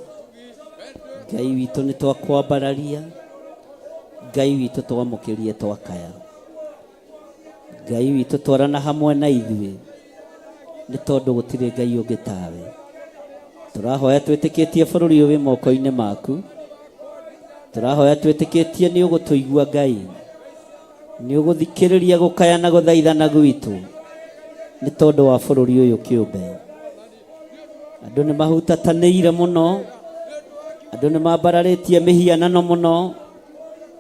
Ngai witũ nĩ twakwambararia. Ngai witũ twamũkĩrie twakaya. Ngai witũ twarana hamwe na ithuĩ nĩ tondũ gũtirĩ Ngai ũngĩ tawe. Tũrahoya twĩtĩkĩtie bũrũri ũyũ wĩ moko-inĩ maku. Tũrahoya twĩtĩkĩtie nĩ ũgũtũigua Ngai. Nĩ ũgũthikĩrĩria gũkaya na gũthaithana gwitũ nĩ tondũ wa bũrũri ũyũ kĩũmbe. Andũ nĩ mahutatanĩire mũno, andũ nĩ mambararĩtie mĩhianano mũno,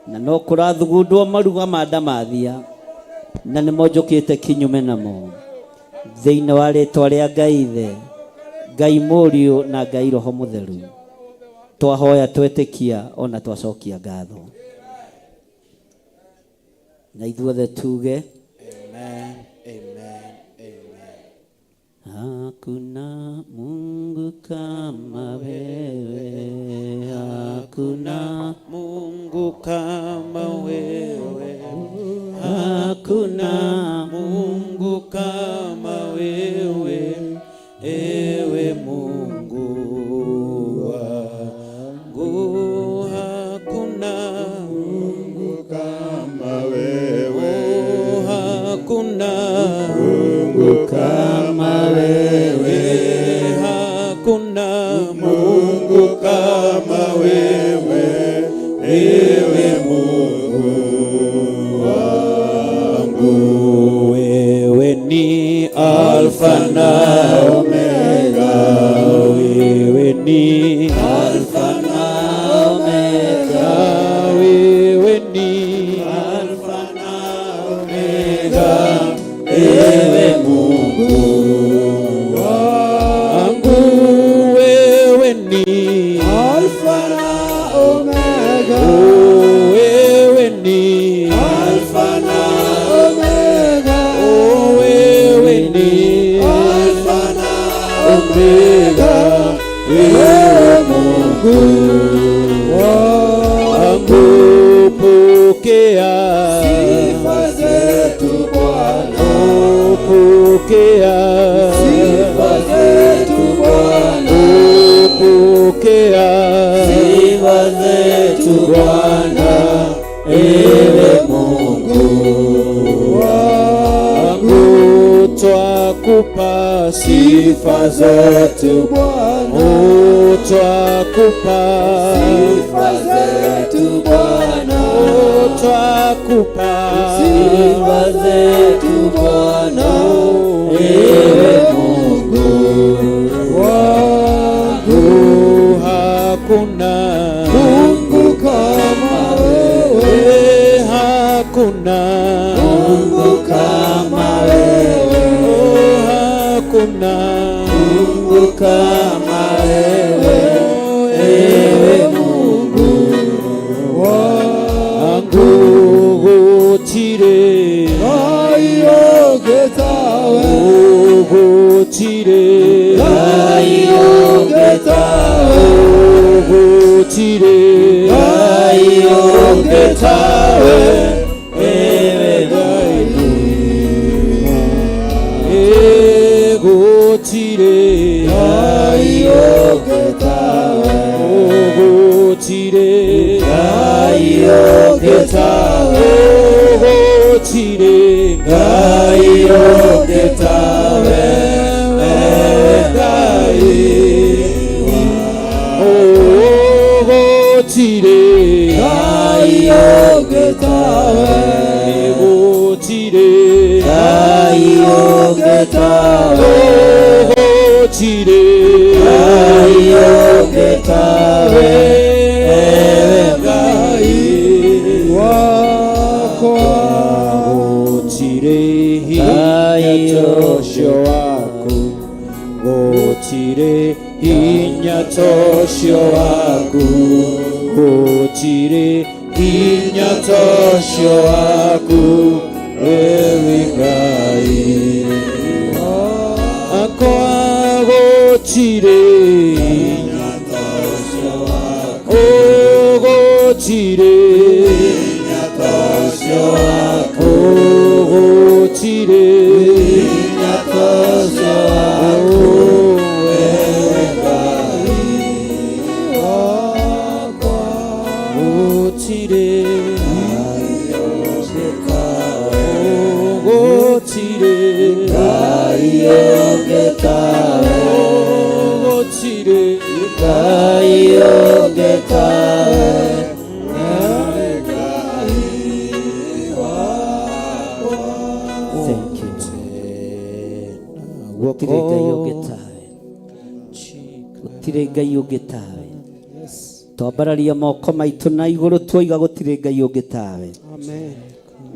na no kũrathugundwo maruga ma ndamathia, na nĩmo njũkĩte kinyume namo. Thĩinĩ wa rĩtwa rĩa Ngai Ithe, Ngai Mũriũ na Ngai Roho Mũtheru, twahoya twetĩkia ona twacokia ngatho. Na ithuothe tuge Amen, amen, amen. Hakuna Mungu kama wewe, hakuna Mungu kama wewe, hakuna Mungu kama wewe, ewe Mungu wangu, hakuna Mungu kama wewe, hakuna Mungu kama wewe, hakuna Mungu kama wewe, ewe Mungu wangu. Wewe ni Alfa na Omega, wewe ni Alfa na Omega, wewe ni Alfa na Omega, ewe Mungu wangu, wewe ni Alfa na Omega, wewe ni Alfa na Omega, wewe ni Alfa na Omega, ewe Mungu wangu, pokea sifa zetu Bwana, pokea sifa zetu Bwana, pokea sifa zetu Bwana, ewe Mungu wangu, twakupa sifa zetu Bwana, twakupa sifa zetu Bwana, twakupa sifa zetu Bwana, ewe Mungu wangu, hakuna Mungu kama wewe, hakuna Mungu kama wewe, hakuna Mungu kama wewe, ewe Mungu wangu gũtirĩ Ngai ũngĩ tawe, gũtirĩ Ngai ũngĩ tawe, gũtirĩ Ngai ũngĩ tawe, ewe Ngai gũtirĩ Ngai ũngĩ tawe, gũtirĩ Ngai ũngĩ tawe, gũtirĩ Ngai ũngĩ tawe, ewe Ngai gũtirĩ Ngai ũngĩ tawe, gũtirĩ Ngai ũngĩ tawe, gũtirĩ Ngai ũngĩ tawe, ewe Ngai wakwa. Gũtirĩ hinya tocio waku, gũtirĩ hinya tocio waku, gũtirĩ hinya tocio waku, ewe Ngai akwa. Gũtirĩ hinya tocio waku, gũtirĩ hinya tocio waku, gũtirĩ hinya tocio waku, ewe Ngai wakwa. Gũtirĩ gũtirĩ Ngai ũngĩ tawe, gũtirĩ Ngai ũngĩ tawe, ewe Ngai wakwa. Thank you. Gũtirĩ Ngai ũngĩ tawe, gũtirĩ Ngai ũngĩ tawe. Twambararia moko maitũ na igũrũ tuoiga gũtirĩ Ngai ũngĩ tawe. Amen.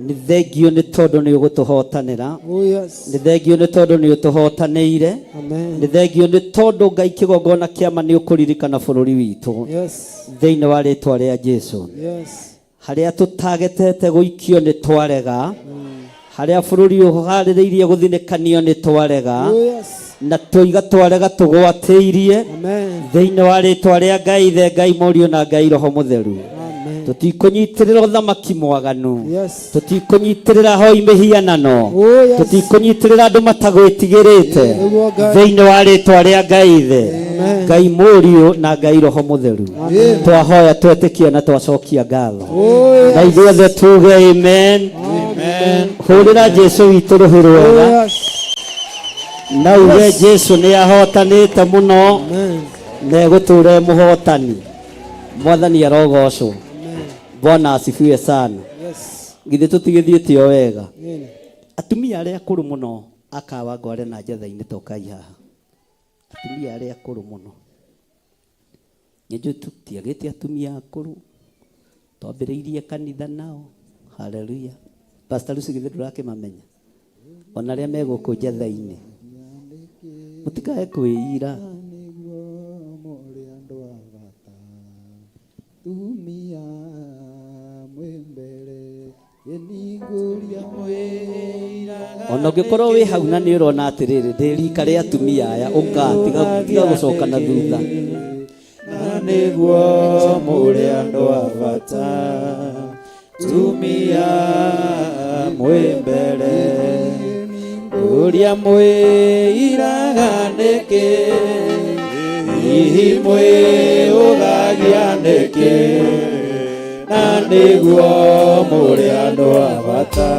Nĩ thengio nĩ tondũ nĩ ũgũtũhotanĩra. Oh yes. Nĩ thengio nĩ tondũ nĩ ũtũhotanĩire. Amen. Nĩ thengio nĩ tondũ Ngai kĩgongona kĩama nĩ ũkũririkana bũrũri witũ. Yes. Thĩinĩ wa rĩtwa rĩa Jesu. Yes. Harĩa tũtagetete gũikio nĩ twarega, harĩa bũrũri ũharĩrĩirie gũthinĩkanio nĩ twarega. Oh yes. Na tũiga twarega tũgwatĩirie. Amen. Thĩinĩ wa rĩtwa rĩa Ngai Ithe, Ngai Mũriũ na Ngai Roho Mũtheru. Amen. Tũtikũnyitĩrĩra ũthamaki mwaganu. Yes. Tũtikũnyitĩrĩra hoi mĩhianano. Oh yes. Tũtikũnyitĩrĩra andũ matagwĩtigĩrĩte. Nĩguo Ngai. Thĩinĩ wa rĩtwa rĩa Ngai Ithe, Amen. Ngai Mũriũ na Ngai Roho Mũtheru. Amen. Twahoya twetĩkia na twacokia ngatho. Oh yes. Na ithuothe tuge amen. Amen. Hũrĩra Jesu witũ rũhĩ Oh rwega yes. na uge Jesu nĩ ahotanĩte mũno Amen. na egũtũra e mũhotani. Mwathani arogocwo. Bwana asifiwe sana. Yes. Githĩ tũtigĩthiĩte o wega? Amen. Atumia arĩa akũrũ mũno akawa ngware na njetha-inĩ tokai haha. Atumia arĩa akũrũ mũno, nĩnjũĩ tũtiagĩte atumia akũrũ, twambĩrĩirie kanitha nao. Haleluya. Pastor Lucy, githĩ ndũrakĩmamenya ona arĩa me gũkũ njetha-inĩ? Mũtikae kwĩira. Nĩguo mũrĩ andũ a bata, tumia mwĩ mbere ĩningũria mwĩiraga. Ona ũngĩkorwo wĩ hau na nĩ ũrona atĩrĩrĩ, ndĩ rika rĩa atumia aya, ũka tiga gũcoka na thutha. Na nĩguo mũrĩ andũ a bata, tumia mwĩ mbere ũrĩa mwĩiraga nĩkĩ, hihi mwĩũthagia nĩkĩ, na nĩguo mũrĩ andũ a bata,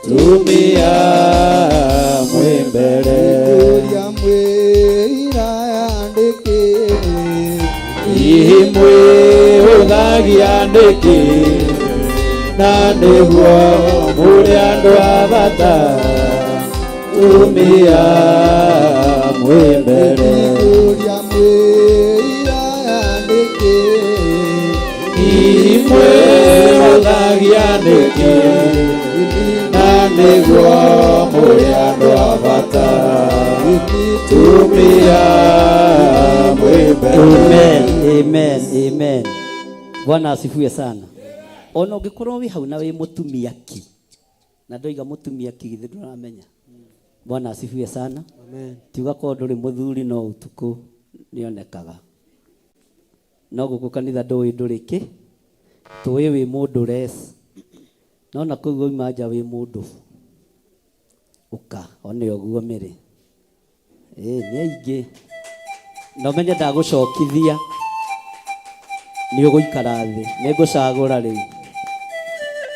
tumia mwĩ mbere. Ũrĩa mwĩiraga nĩkĩ, hihi mwĩũthagia nĩkĩ, na nĩguo mũrĩ andũ a bata, tumia mwĩ mbere. Ũrĩa mwĩiraga nĩkĩ, hihi mwĩũthagia nĩkĩ, na nĩguo mũrĩ andũ a bata, tumia Atumia mwĩ mbere. Amen, amen, amen. Bwana asifiwe sana. Ona ũngĩkorwo wĩ hau na wĩ mũtumia ki, na ndoiga mũtumia ki githĩ ndũramenya. Bwana asifiwe sana. Amen. Tiuga korwo ndũrĩ mũthuri no ũtukũ nĩonekaga. No gũkũ kanitha ndũĩ ndũrĩ kĩ, tũĩ wĩ mũndũ res. No na kũu wauma nja wĩ mũndũ. Ũka, one ũguo mĩrĩ. Ĩĩ nĩ aingĩ. Na ũmenye ndagũcokithia nĩ ũgũikara thĩ. Nĩ ngũcagũra rĩu.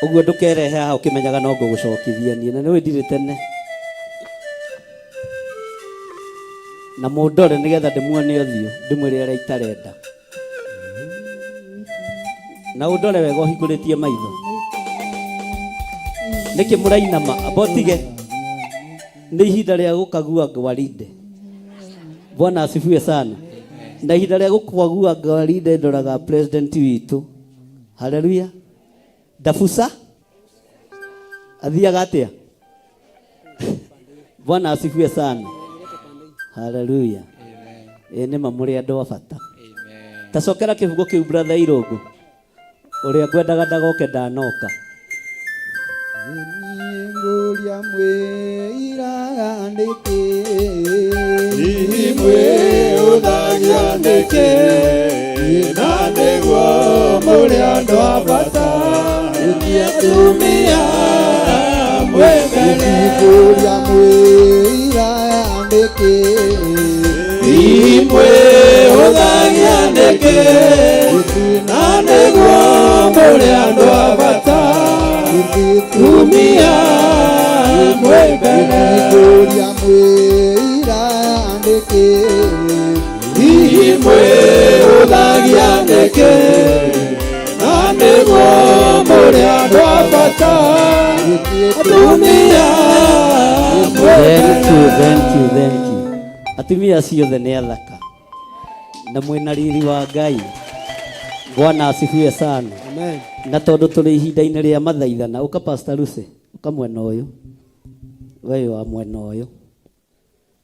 Ũguo ndũkerehe haha ũkĩmenyaga no ngũgũcokithia niĩ. Na nĩũĩ ndirĩ tene. Na mũndore nĩgetha ndĩmuone ũthiũ, ndĩmwĩre ũrĩa itarenda. Na ũndore wega ũhingũrĩtie maitho. Nĩkĩ mũrainama? Amba ũtige. Nĩ ihinda rĩa gũkagua gwaride. Bwana asifiwe sana. Na ihinda rĩa gũkagua gwaride ndoraga president witũ. Haleluya. Ndabuca athiaga atĩa? Bwana asifiwe sana. Haleluya. Ĩ nĩ ma mũrĩ andũ a bata. Tacokera kĩbungo kĩu brother Irũngũ. Ũrĩa ngwendaga ndagoke ndanoka. Ngũria mwĩiraga nĩkĩ? Hihi mwĩũthagia nĩkĩ? Na nĩguo mũrĩ andũ a bata. Atumia mwĩ mbere. Ngũria mwĩiraga nĩkĩ? Hihi mwĩũthagia nĩkĩ? Na nĩguo mũrĩ andũ a bata. Atumia mwĩ mbere. Ngũria mwĩiraga nĩkĩ? Hihi mwĩũthagia nĩkĩ? Na nĩguo mũrĩ andũ a bata. Atumia mwĩ Thank you, mbere. thank you, thank you. Atumia acio othe nĩ athaka na mwĩna riri wa Ngai. Bwana asifiwe sana. Amen. Na tondũ tũrĩ ihinda-inĩ rĩa mathaithana, ũka Pastor Lucy, ũka mwena ũyũ, we wa mwena ũyũ.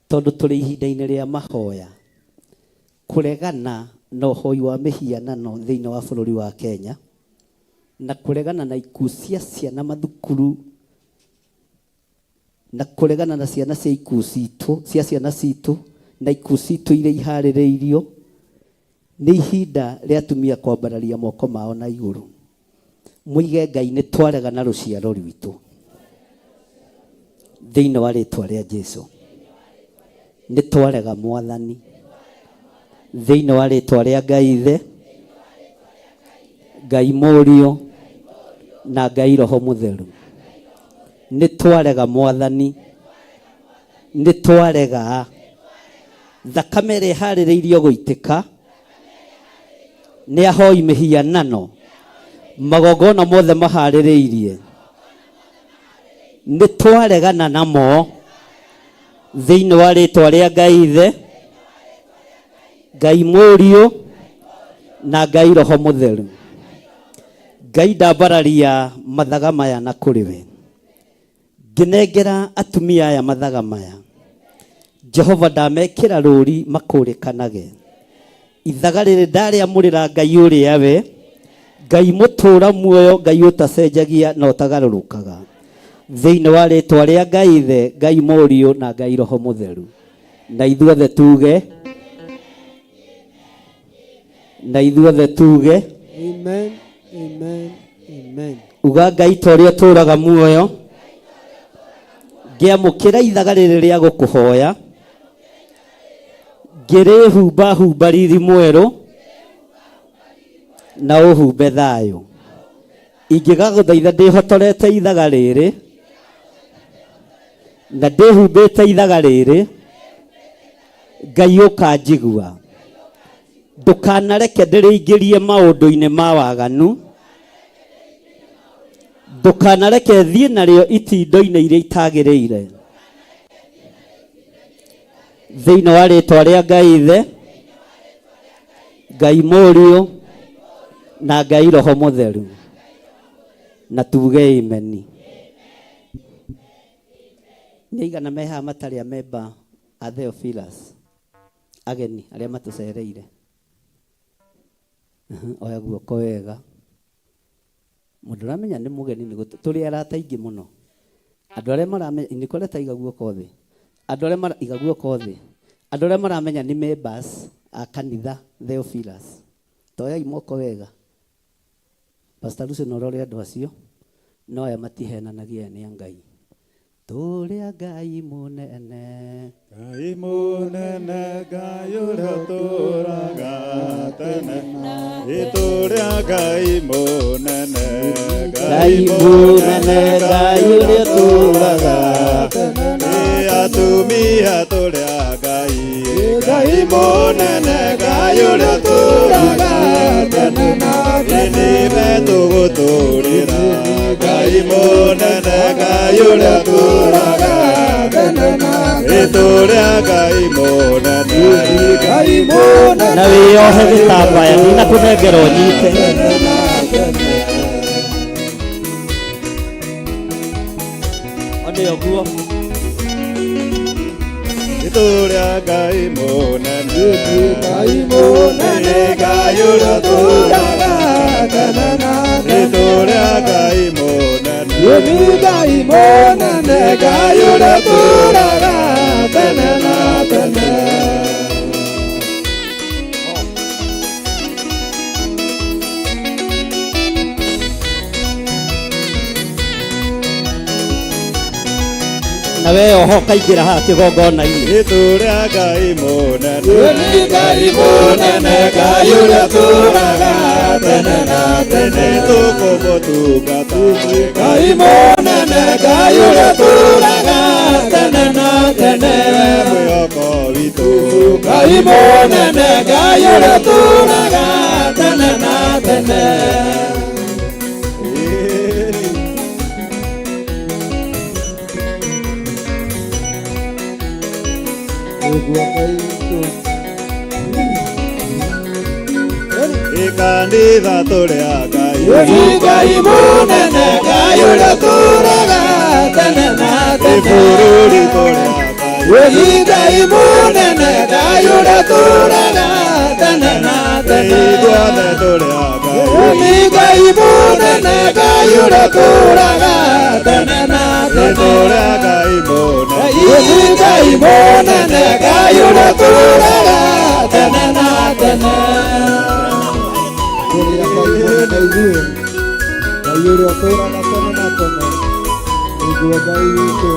Tondũ tũrĩ ihinda-inĩ rĩa mahoya, kũregana na ũhoi wa mĩhianano thĩinĩ wa bũrũri wa Kenya, na kũregana na ikuũ cia ciana mathukuru, na kũregana na ciana cia ikuũ citũ, cia ciana citũ, na ikuũ citũ iria iharĩrĩirio, nĩ ihinda rĩa atumia kwambararia moko mao na igũrũ. Mũige Ngai nĩ twaregana rũciaro rwitũ. Thĩinĩ wa rĩtwa rĩa Jesu. Nĩ twarega mwathani. Thĩinĩ wa rĩtwa rĩa Ngai Ithe, Ngai Mũriũ, na Ngai Roho Mũtheru. Nĩ twarega mwathani. Nĩ twarega. Thakame ĩrĩa ĩharĩrĩirio gũitĩka nĩ ahoi mĩhianano. Magongona mothe maharĩrĩirie. Nĩ twaregana namo thĩinĩ wa rĩtwa rĩa Ngai Ithe, Ngai Mũriũ, na Ngai Roho Mũtheru. Ngai ndambararia mathaga maya na kũrĩ we. Ngĩnengera atumia aya mathaga maya. Jehova ndamekĩra rũri makũrĩkanage. Ithaga rĩrĩ ndarĩamũrĩra Ngai ũrĩa we, Ngai mũtũra muoyo, Ngai ũtacenjagia na ũtagarũrũkaga. Thĩinĩ wa rĩtwa rĩa Ngai Ithe, Ngai Mũriũ na Ngai Roho Mũtheru. Na ithuothe tuge, na ithuothe tuge, Amen. Amen. Amen. uga Ngai ta ũrĩa ũtũraga muoyo, ngĩamũkĩra ithaga rĩrĩ rĩa gũkũhoya, ngĩrĩhumba humba riri mwerũ, na ũhumbe thayũ. Ingĩgagũthaitha ndĩhotorete ithaga rĩrĩ, na ndĩhumbĩte ithaga rĩrĩ, Ngai ũkanjigua. Ndũkanareke ndĩrĩingĩrie maũndũ-inĩ ma waganu, ndũkanareke thiĩ narĩo itindo-inĩ iria itagĩrĩire. Thĩinĩ wa rĩtwa rĩa Ngai Ithe, Ngai Mũriũ, na Ngai Roho Mũtheru. Na tuge ameni. Nĩ aigana me haha matarĩ a member a Theophilus? Ageni arĩa matũcereire. Oya guoko wega. Mũndũ ũramenya nĩ mũgeni nĩ tũrĩ arata aingĩ mũno. Andũ arĩa maramenya nĩ kũreta iga guoko thĩ. Andũ arĩa mara iga guoko thĩ. Andũ arĩa maramenya nĩ members a kanitha Theophilus. Toyai moko wega. Pastor Lucy no ũrore andũ acio no aya matihenanagia nĩ a Ngai. Tũrĩ a Ngai mũnene. Ngai mũnene, Ngai ũrĩa ũtũũraga tene. Tũrĩ a Ngai mũnene, Ngai mũnene, Ngai ũrĩa ũtũũraga tene. Atumia tũrĩ a Ngai, Ngai mũnene, Ngai ũrĩa ũtũũraga tene na tene. Nĩwe tũgũtũũrĩra, Ngai mũnene, Ngai ũrĩa ũtũũraga tene na tene. Tũrĩ a Ngai mũnene, Ngai mũnene. Na wĩyohe gĩtambaya ndinakũnengera ũnyite. One ũguo. Tũrĩ a Ngai mũnene, Ngai mũnene, Ngai ũrĩa ũtũũraga tene na tene. Tũrĩ a Ngai mũnene, Ngai mũnene, Ngai ũrĩa ũtũũraga tene na tene. Na we oho kaingĩra haha kĩgongona-inĩ. Tũrĩ a Ngai mũnene, Ngai mũnene, Ngai ũrĩa ũtũũraga tene na tene. Tũkũmũtungata, Ngai mũnene, Ngai ũrĩa ũtũũraga tene na tene. Mwĩhoko witũ, Ngai mũnene, Ngai ũrĩa ũtũũraga tene na tene. Kanitha tũrĩ a Ngai, Ngai mũnene, Ngai ũrĩa ũtũũraga tene na tene. Bũrũri tũrĩ a Ngai, Ngai mũnene, Ngai ũrĩa ũtũũraga tene na tene. Ithuothe tũrĩ a Ngai, Ngai mũnene, Ngai ũrĩa ũtũũraga tene na tene. Tũrĩ a Ngai mũnene, Ngai mũnene, Ngai ũrĩa ũtũũraga tene na tene. Tũrĩ a Ngai mũnene ithuĩ, Ngai ũrĩa ũtũũraga tene na tene. Nĩguo Ngai witũ.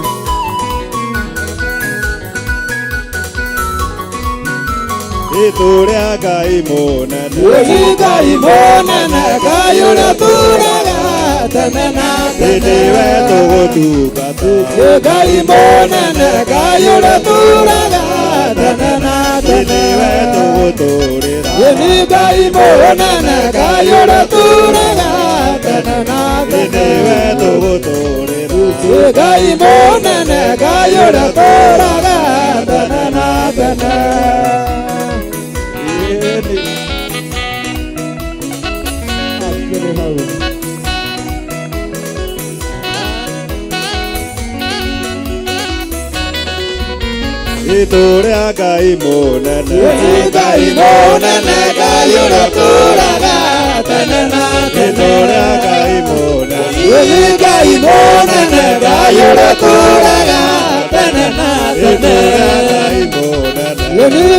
Tũrĩ a Ngai mũnene, Ngai mũnene, Ngai ũrĩa ũtũũraga tene na tene. Nĩwe tũgũtungata, Ngai mũnene, Ngai ũrĩa ũtũũraga tene na tene. Nĩwe tũgũtũũrĩra, Ngai mũnene, Ngai ũrĩa ũtũũraga tene na tene. Nĩwe tũgũtũũrĩra, Ngai mũnene, Ngai ũrĩa ũtũũraga tene na tene. Akĩrĩ hau. Tũrĩ a Ngai mũnene, Ngai mũnene, Ngai ũrĩa ũtũũraga tene na tene. Tũrĩ a Ngai mũnene, Ngai mũnene, Ngai ũrĩa ũtũũraga tene na tene. Ngai mũnene,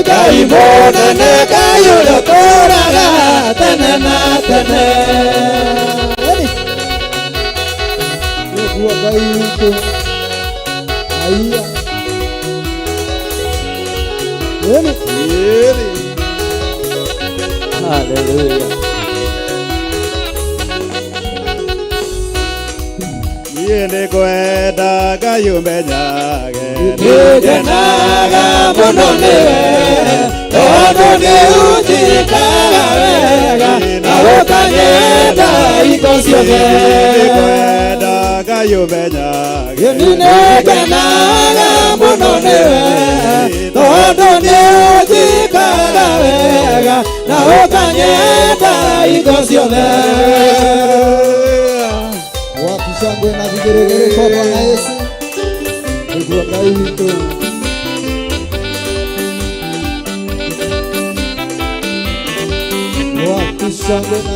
Ngai mũnene, Ngai ũrĩa ũtũũraga tene na tene. Nĩguo Ngai witũ. Haiya. Ĩni. Hallelujah. Niĩ nĩngwenda Ngai ũmenyage, Nĩngenaga mũno nĩwe, tondũ nĩũnjĩkaga wega, na ũkanyenda hingo ciothe. Nĩngwenda Ngai ũmenyage, Nĩngenaga mũno nĩwe, tondũ nĩũnjĩkaga wega, na ũkanyenda hingo ciothe. Wapi shangwe na vigeregere kwa Bwana Yesu. Nĩguo Ngai witũ. Shangwe na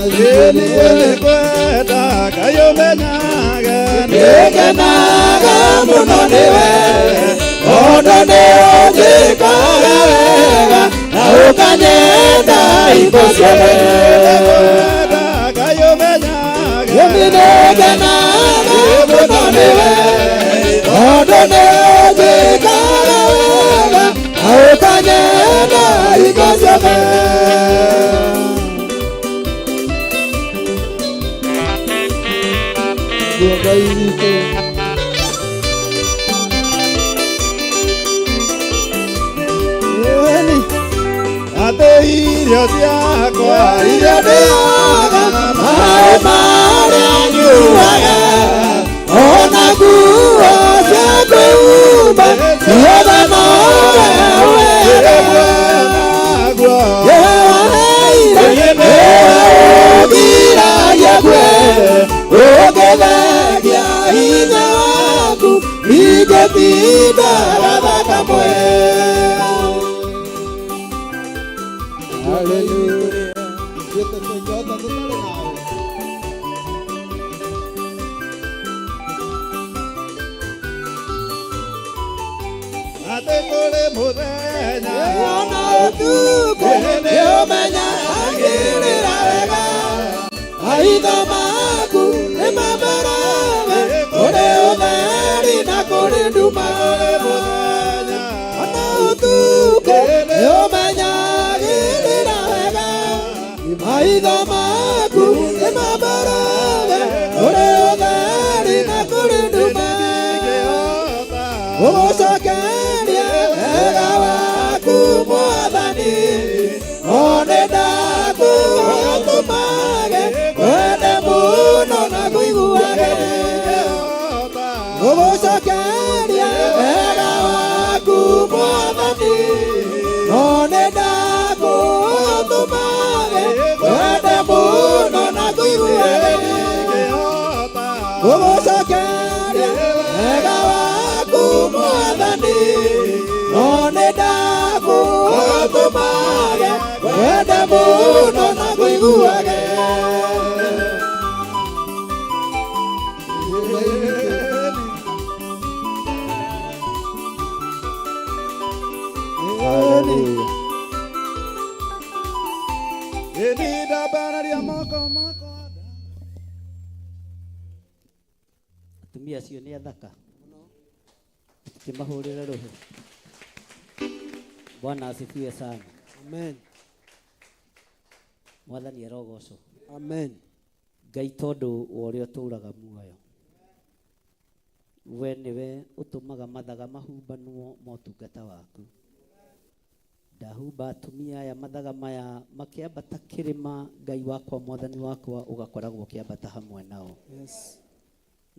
Nĩngwenda Ngai ũmenyage. Nĩngenaga mũno nĩwe, tondũ nĩũnjĩkaga wega na ũkanyenda hingo ciothe. Nĩngwenda Ngai ũmenyage. Nĩngenaga mũno nĩwe, tondũ nĩũnjĩkaga wega na ũkanyenda hingo ciothe. Nĩguo Ngai witũ. Ĩni, atĩ irio ciakwa Iria ndĩaga, maĩ marĩa nyuaga, ona nguo cia kwĩhumba, ciothe nowe ũheaga. Yewaheire, nĩwe ũgiragia kwe, ũngĩthengia hinya waku, ingĩtinda gathakamwe. Hallelujah. Ithuĩ tũtingĩhota tũtarĩ nawe. Atĩ kũrĩ mũthenya Ona ũtukũ nĩũmenyagĩrĩra wega, maitho maku nĩmamaraga kũrĩ ũtheri na kũrĩ nduma. Ona ũtukũ nĩũmenyagĩrĩra wega, maitho maku nĩmamaraga kũrĩ ũtheri na kũrĩ nduma. Ũgũcokeria wega waku Mwathani, no nĩ ndakũhoya ũtũmage wende mũno na kũiguage. Ũgũcokeria wega waku Mwathani, no nĩ ndakũhoya ũtũmage wende mũno na kũiguage. Ũgũcokeria wega waku Mwathani, no nĩ ndakũhoya ũtũmage wende mũno na kũiguage. Hallelujah. Ĩni ndambararia moko makwa. Atumia acio nĩ athaka, tukĩmahũrĩre rũhĩ. Bwana asifiwe sana. Amen. Mwathani arogocwo. Amen. Ngai tondũ wa ũrĩa ũtũũraga muoyo, we nĩwe ũtũmaga mathaga mahumbanwo motungata waku. Ndahumba atumia aya mathaga maya makĩambata kĩrĩma, Ngai wakwa Mwathani wakwa ũgakoragwo ũkĩambata hamwe nao. Yes.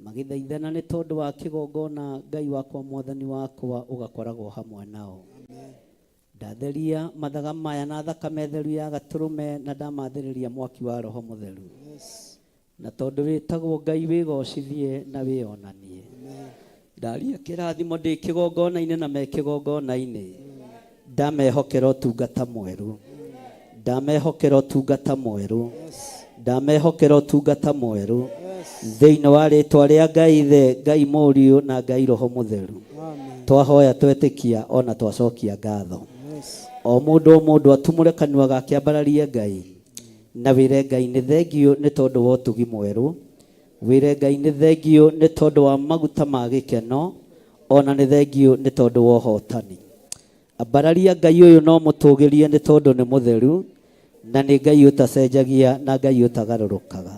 Magĩthaithana nĩ tondũ wa kĩgongona, Ngai wakwa Mwathani wakwa ũgakoragwo hamwe nao. Ndatheria mathaga maya na thakame theru ya gatũrũme na ndamathĩrĩria mwaki wa Roho Mũtheru. Yes. Na tondũ wĩtagwo Ngai wĩgocithie na wĩonanie. Ndaria kĩrathimo ndĩ kĩgongona-inĩ na me kĩgongona-inĩ. Ndamehokera ũtungata mwerũ. Ndamehokera ũtungata mwerũ. Ndamehokera ũtungata mwerũ. Thĩinĩ wa rĩtwa rĩa Ngai Ithe, Ngai Mũriũ na Ngai Roho Mũtheru. Amen. Twahoya twetĩkia ona twacokia ngatho. Yes. O mũndũ o mũndũ atumũre kanua gake ambararie Ngai na wĩre Ngai nĩ thengiũ nĩ tondũ wa ũtugi mwerũ, wĩre Ngai nĩ thengiũ nĩ tondũ wa maguta ma gĩkeno, ona nĩ thengiũ nĩ tondũ wa ũhotani. Ambararia Ngai ũyũ no mũtũgĩrie nĩ tondũ nĩ mũtheru na nĩ Ngai ũtacenjagia na Ngai ũtagarũrũkaga.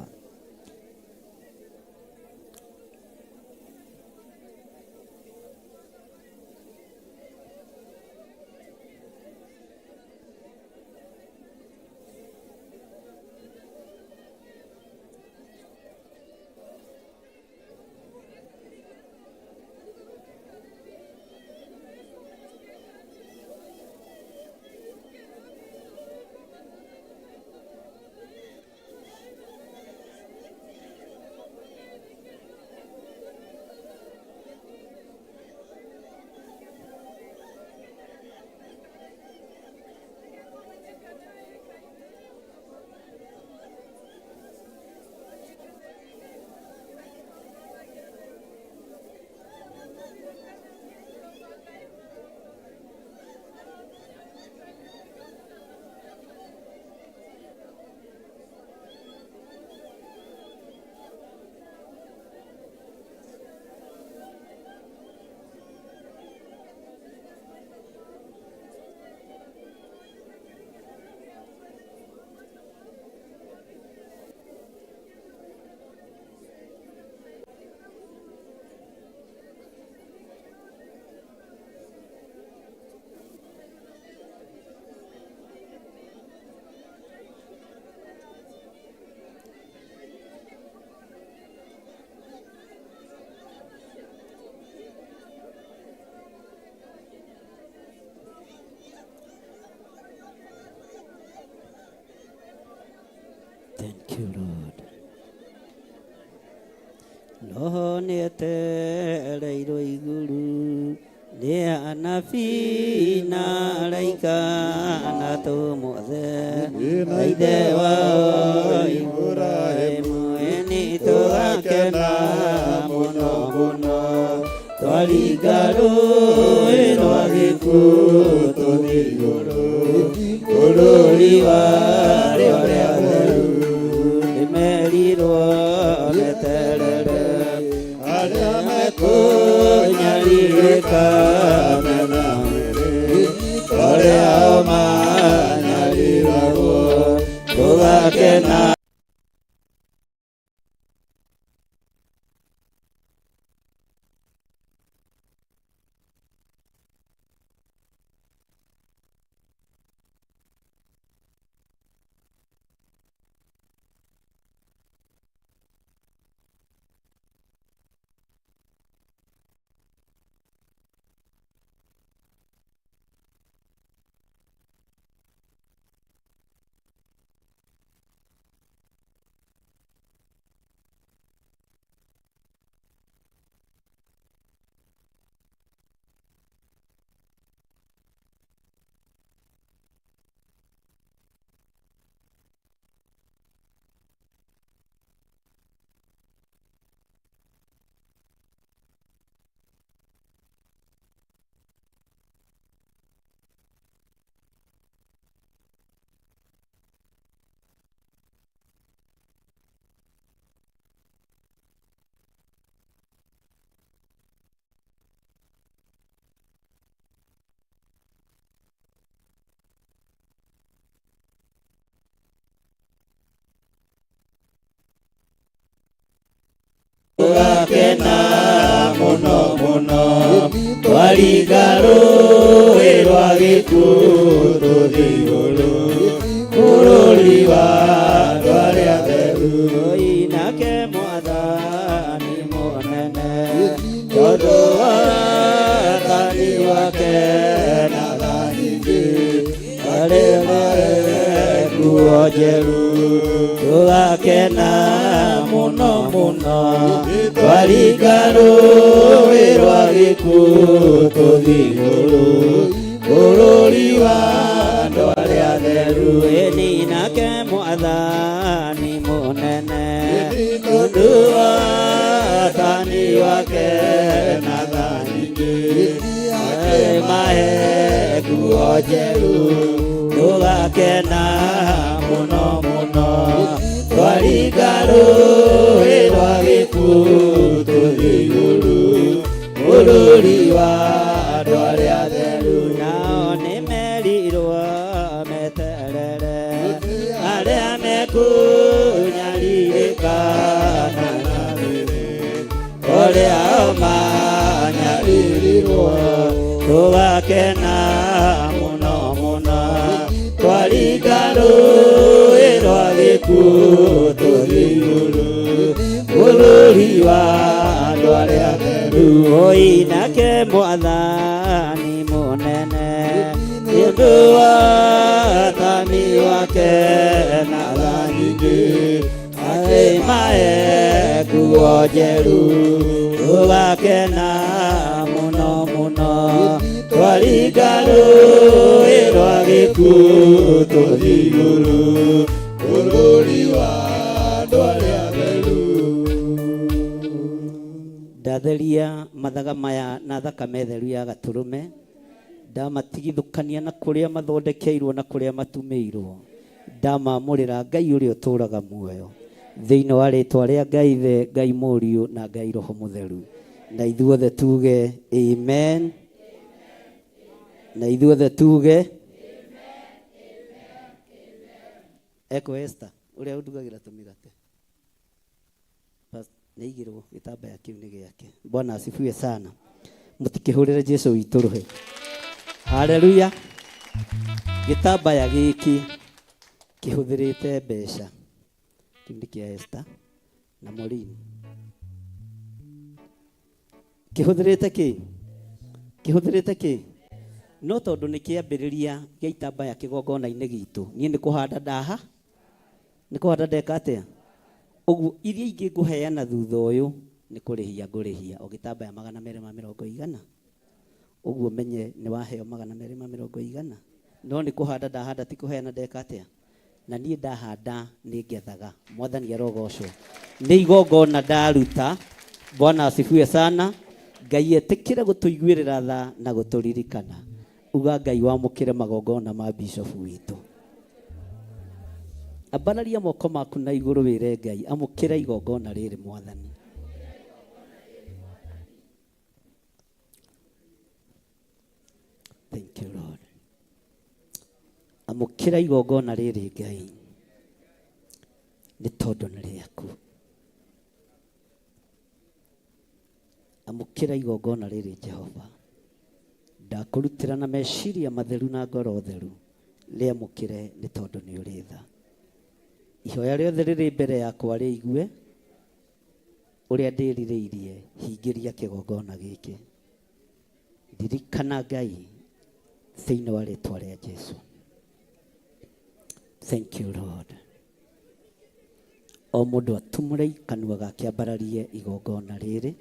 Thank you, Lord. Roho nĩetereirwo igũrũ nĩ anabii na araika na tũmothe na ithe wao Ibrahimu ĩni tũgakena mũno mũno twaringa rũĩ rwa gĩkuũ tũthiĩ igũrũ bũrũri wa arĩa atheru nĩmerirwo meterere arĩa mekũnyarirĩka mena mwĩrĩ arĩa manyariragwo tũgakena. Tũgakena mũno mũno twaringa rũĩ rwa gĩkuũ tũthiĩ igũrũ bũrũri wa andũ arĩa atheru. Nake Mwathani mũnene tondũ wa wathani wake na tha nyingĩ arĩa marĩ nguo njerũ tũgakena mũno mũno twaringa rũĩ rwa gĩkuũ tũthiĩ igũrũ bũrũri wa andũ arĩa atheru. Ĩni nake Mwathani mũnene tondũ wa wathani wake na tha nyingĩ akĩmahe nguo njerũ tũgakena mũno mũno twaringa rũĩ rwa gĩkuũ tũthiĩ igũrũ bũrũri wa andũ arĩa atheru. Nao nĩmerirwo meterere arĩa mekũnyarirĩka na ũrĩa manyaririrwo tũgakena mũno mũno twaringa rũĩ rwa gĩkuũ tũthiĩ igũrũ bũrũri wa andũ arĩa atheru. Oi nake Mwathani mũnene nĩ ũndũ wa wathani wake na tha nyingĩ akĩmahe nguo njerũ tũgakena mũno mũno twaringa rũĩ rwa gĩkuũ tũthiĩ igũrũ bũrũri wa andũ arĩa atheru. Ndatheria mathaga maya na thakame theru ya gatũrũme ndamatigithũkania na kũrĩa mathondekeirwo na kũrĩa matumĩirwo ndamamũrĩra Ngai ũrĩa ũtũũraga muoyo thĩinĩ wa rĩtwa rĩa Ngai Ithe, Ngai Mũriũ na Ngai Roho Mũtheru. Na ithuothe tuge amen. Na ithuothe tuge Eko Esther ũrĩa ũndugagĩra tũmĩgate nĩaigĩrwo gĩtambaya kĩu nĩ gĩake. Bwana asifiwe sana. Mũtikĩhũrĩre Jesu witũ rũhĩ. Haleluya. Gĩtambaya gĩkĩ kĩhũthĩrĩte mbeca. Kĩu nĩ kĩa Esther na Maureen. Kĩhũthĩrĩte kĩ? Kĩhũthĩrĩte kĩ? No tondũ nĩ kĩambĩrĩria gĩa itambaya kĩgongona-inĩ gitũ. Niĩ nĩ kũhanda ndaha. Nĩ kũhanda ndeka atĩa? Ũguo iria ingĩ ngũheana thutha ũyũ nĩ kũrĩhia ngũrĩhia o gĩtambaya 220 igana. Ũguo menye nĩ waheo 220 igana. No nĩ kũhanda ndahanda ti kũheana ndeka atĩa? Na niĩ ndahanda nĩ ngethaga. Mwathani arogocwo. Nĩ igongona ndaruta. Bwana asifiwe sana. Ngai etĩkĩre gũtũiguĩrĩra tha na gũtũririkana. Uga Ngai wamũkĩre magongona ma bishop witũ. Ambararia moko maku na igũrũ wĩre Ngai amũkĩra igongona rĩrĩ Mwathani. Thank you Lord. Amũkĩra igongona rĩrĩ Ngai nĩ tondũ nĩ rĩaku. Amũkĩra igongona rĩrĩ Jehova. Ndakũrutĩra na meciria matheru na ngoro theru. Rĩamũkĩre nĩ tondũ nĩ ũrĩ tha. Ihoya rĩothe rĩrĩ mbere yakwa rĩigue ũrĩa ndĩrirĩirie, hingĩria kĩgongona gĩkĩ. Ririkana Ngai thĩinĩ wa rĩtwa rĩa Jesu. Thank you Lord. O mũndũ atumũre kanua gake ambararie igongona rĩrĩ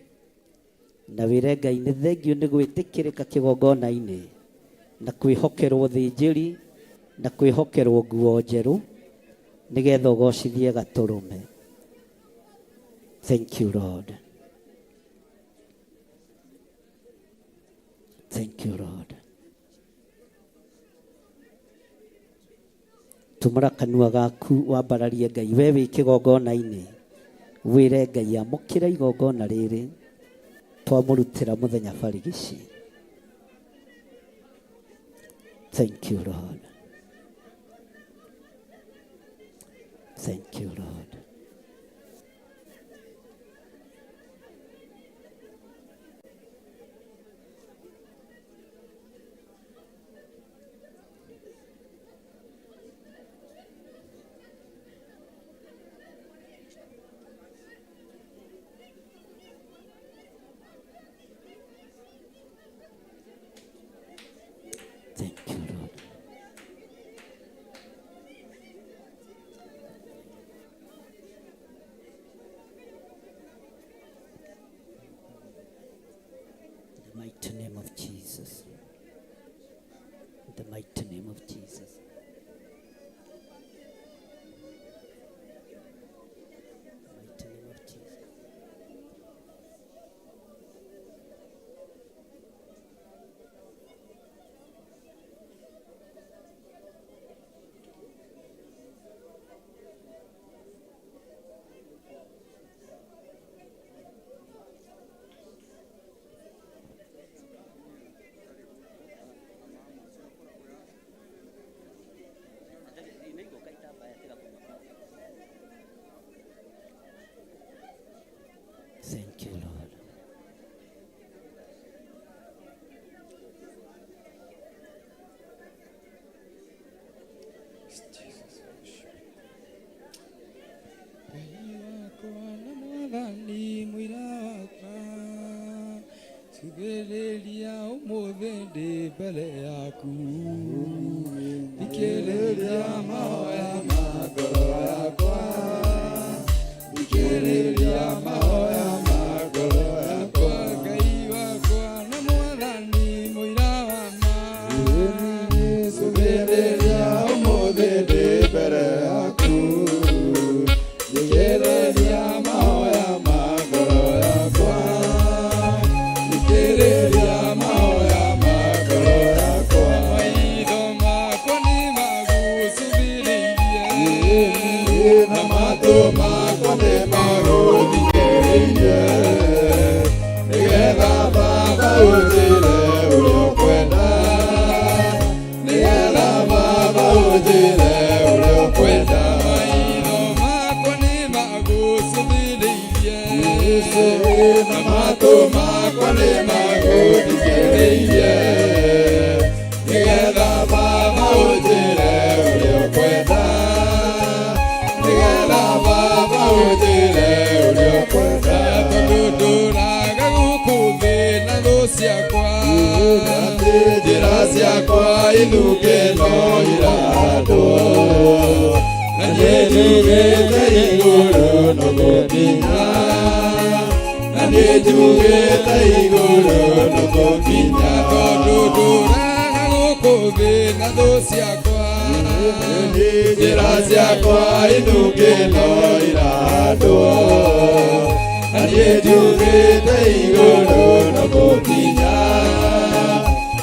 na wĩre Ngai nĩ thengiũ nĩ gwĩtĩkĩrĩka kĩgongona-inĩ na kwĩhokerwo thĩnjĩri na kwĩhokerwo nguo njerũ nĩgetha ũgocithie gatũrũme. Thank you Lord. Thank you Lord. Tumũra kanua gaku wambararie Ngai we wĩ kĩgongona-inĩ wĩre Ngai amũkĩra igongona rĩrĩ twamũrutĩra mũthenya barigici. Thank you Lord. Thank you Lord. Thank you, Lord. In the mighty name of Jesus. In the mighty name of Jesus. In the mighty name of Jesus. Thank you, Lord. Ngai wakwa na mwathani mũira wakwa cugĩrĩria ũmũthĩ ndĩ mbere yaku thikĩrĩria mahoya ma ngoro yakwa thikĩrĩria mahoya ma ngoro yakwa Ngai wakwa na mwathani mũira wa ma cugĩrĩria ũmũthĩ ndĩ mbere yaku thikĩrĩria mahoya ma ngoro yakwa thikĩrĩria mahoya ma ngoro yakwa maitho makwa nĩ magũcũthĩrĩirie na matũ makwa nĩ magũthikĩrĩirie nĩgetha Baba ũnjĩre ũrĩa ũkwenda nĩgetha Baba ũnjĩre ũrĩa ũkwenda maitho makwa nĩ magũcũthĩrĩirie na matũ makwa nĩ magũthikĩrĩirie nĩgetha Baba ũnjĩre ũrĩa ũkwenda nĩgetha Baba ũnjĩre ũrĩa ũkwenda tondũ ndũraga gũkũ thĩ na thũ ciakwa njĩra ciakwa ithunge no irahandwo na niĩ njugĩte igũrũ no gũkinya, na niĩ njugĩte igũrũ no gũkinya. Tondũ ndũraga gũkũ thĩ na thũ ciakwa, njĩra ciakwa ithũke no irahandwo, na niĩ njugĩte igũrũ no gũkinya,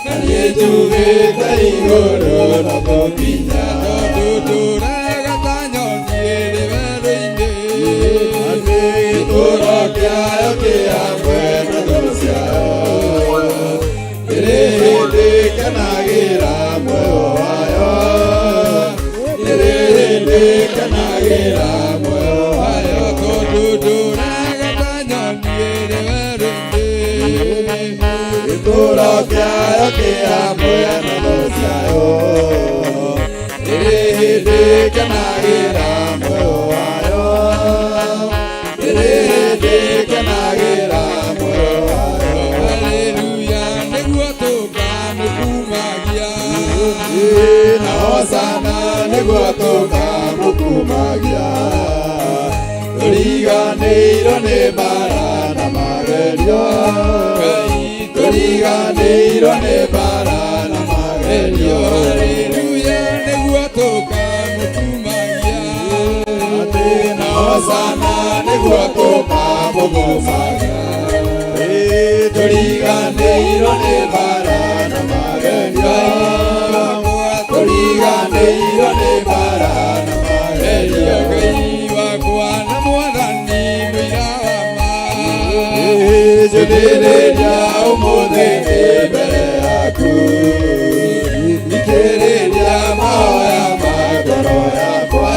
na niĩ njugĩte igũrũ no gũkinya. Tondũ ndũraga ta nyoni ĩrĩ werũ-inĩ, gĩtũũro kĩayo kĩ hamwe na thũ ciayo, ĩrĩ hĩndĩ kenagĩra muoyo wayo, ĩrĩ hĩndĩ kenagĩra muoyo wayo. Tondũ ndũraga ta nyoni ĩrĩ werũ-inĩ, gĩtũũro kĩayo kĩ hamwe na thũ ciayo, ĩrĩ hĩndĩ kenagĩra muoyo wayo, ĩrĩ hĩndĩ kenagĩra muoyo wayo. Haleluya nĩguo tũkamũkumagia, na hosana nĩguo tũkamũkumagia, tũriganĩirwo nĩ mbara na magerio, tũriganĩirwo nĩ mbara na magerio. Haleluya nĩguo tũkamũkumagia, na hosana nĩguo tũkamũkumagia, tũriganĩirwo nĩ mbara na magerio, tũriganĩirwo nĩ mbara na magerio. Ngai wakwa na Mwathani mũira wa ma, njũthĩrĩria ũmũthĩ ndĩ mbere yaku, thikĩrĩria mahoya ma ngoro yakwa,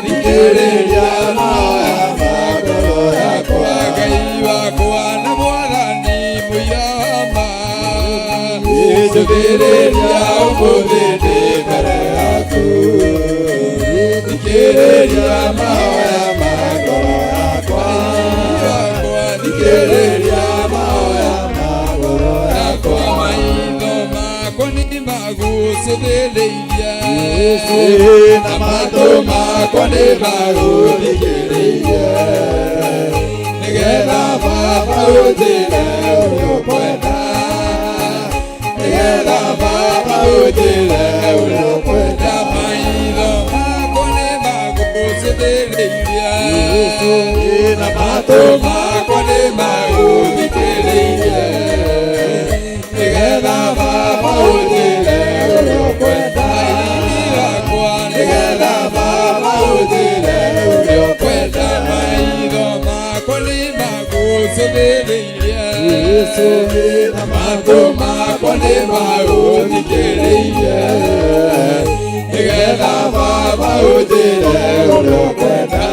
thikĩrĩria mahoya ma ngoro yakwa. Ngai wakwa na Mwathani mũira wa ma, njũthĩrĩria ũmũthĩ ndĩ mbere yaku, thikĩrĩria mahoya ma ngoro yakwa, thikĩrĩria mahoya ma ngoro yakwa. Maitho makwa nĩ magũcũthĩrĩirie, na matũ makwa nĩ magũthikĩrĩirie, nĩgetha Baba ũnjĩre ũrĩa ũkwenda, nĩgetha Baba ũnjĩre ũrĩa ũkwenda. Maitho makwa nĩ magũcũthĩrĩirie, na matũ makwa nĩ magũthikĩrĩirie, nĩgetha Baba ũnjĩre ũrĩa ũkwenda, nĩgetha Baba ũnjĩre ũrĩa ũkwenda. Maitho makwa nĩ magũcũthĩrĩirie, na matũ makwa nĩ magũthikĩrĩirie, nĩgetha Baba ũnjĩre ũrĩa ũkwenda,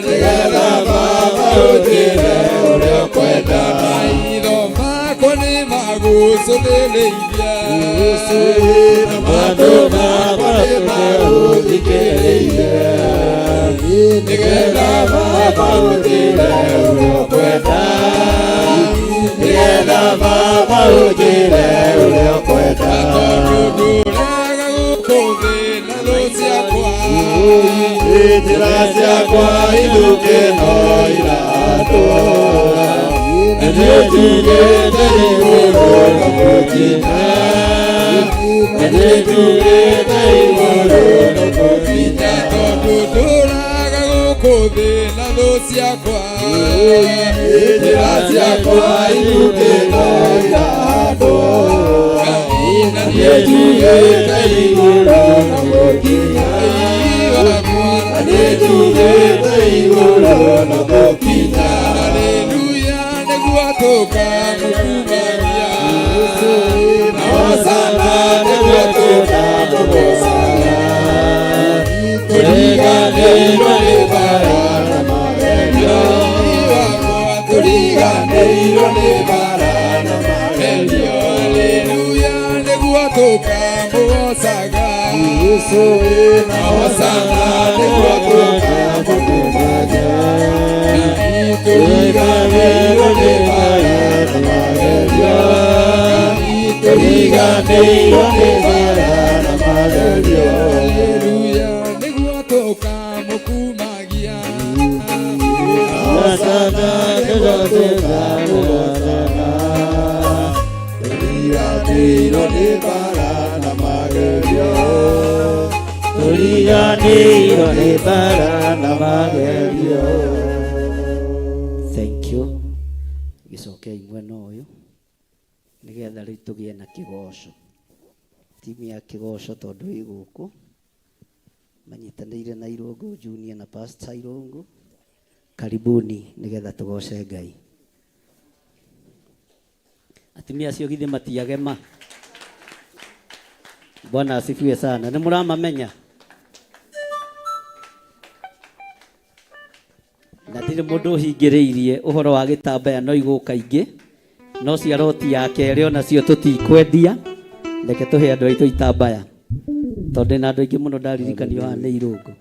nĩgetha Baba ũnjĩre ũrĩa ũkwenda. Maitho makwa nĩ magũcũthĩrĩirie, na matũ makwa nĩ magũthikĩrĩirie, nĩgetha Baba ũnjĩre ũrĩa ũkwenda, nĩgetha Baba ũnjĩre ũrĩa ũkwenda. Tondũ ndũraga gũkũ thĩ na thũ ciakwa, njĩra ciakwa ithũke no irahandwo, na niĩ njugĩte igũrũ no gũkinya, na niĩ njugĩte igũrũ no gũkinya. Tondũ ndũraga gũkũ thĩ na thũ ciakwa, njĩra ciakwa ithũke no irahandwo, na niĩ njugĩte igũrũ no gũkinya, na niĩ njugĩte igũrũ no gũkinya. Haleluya nĩguo tũkamũkumagia, na hosana nĩguo tũkamũgocaga, tũriganĩirwo nĩ mbara na magerio, tũriganĩirwo nĩ mbara na magerio. Haleluya nĩguo tũkamũgocaga, na hosana nĩguo tũkamũkumagia, tũriganĩirwo nĩ mbara na magerio, tũriganĩirwo nĩ mbara na magerio. Haleluya Tũkamũgoocaga. Tũriganĩirwo nĩ mbara na magerio. Tũriganĩirwo nĩ mbara na magerio. Thank you. Gĩcokei mwena ũyũ nĩgetha rĩu tũgĩe na kĩgoco. Timu ya kĩgoco tondũ ĩ gũkũ manyitanĩire na Irũngũ Junior na Pastor Irũngũ. Karibuni nĩgetha tũgoce Ngai. Atumia acio githĩ matiagema. Bwana asifiwe sana. Nĩ mũramamenya? Na ndirĩ mũndũ ũhingĩrĩirie ũhoro wa gĩtambaya no igũka ingĩ no cia roti ya kerĩ onacio tũtikwendia. Reke tũhe andũ aitũ itambaya tondũ ndĩna andũ aingĩ mũno ndaririkanio haha nĩ Irũngũ.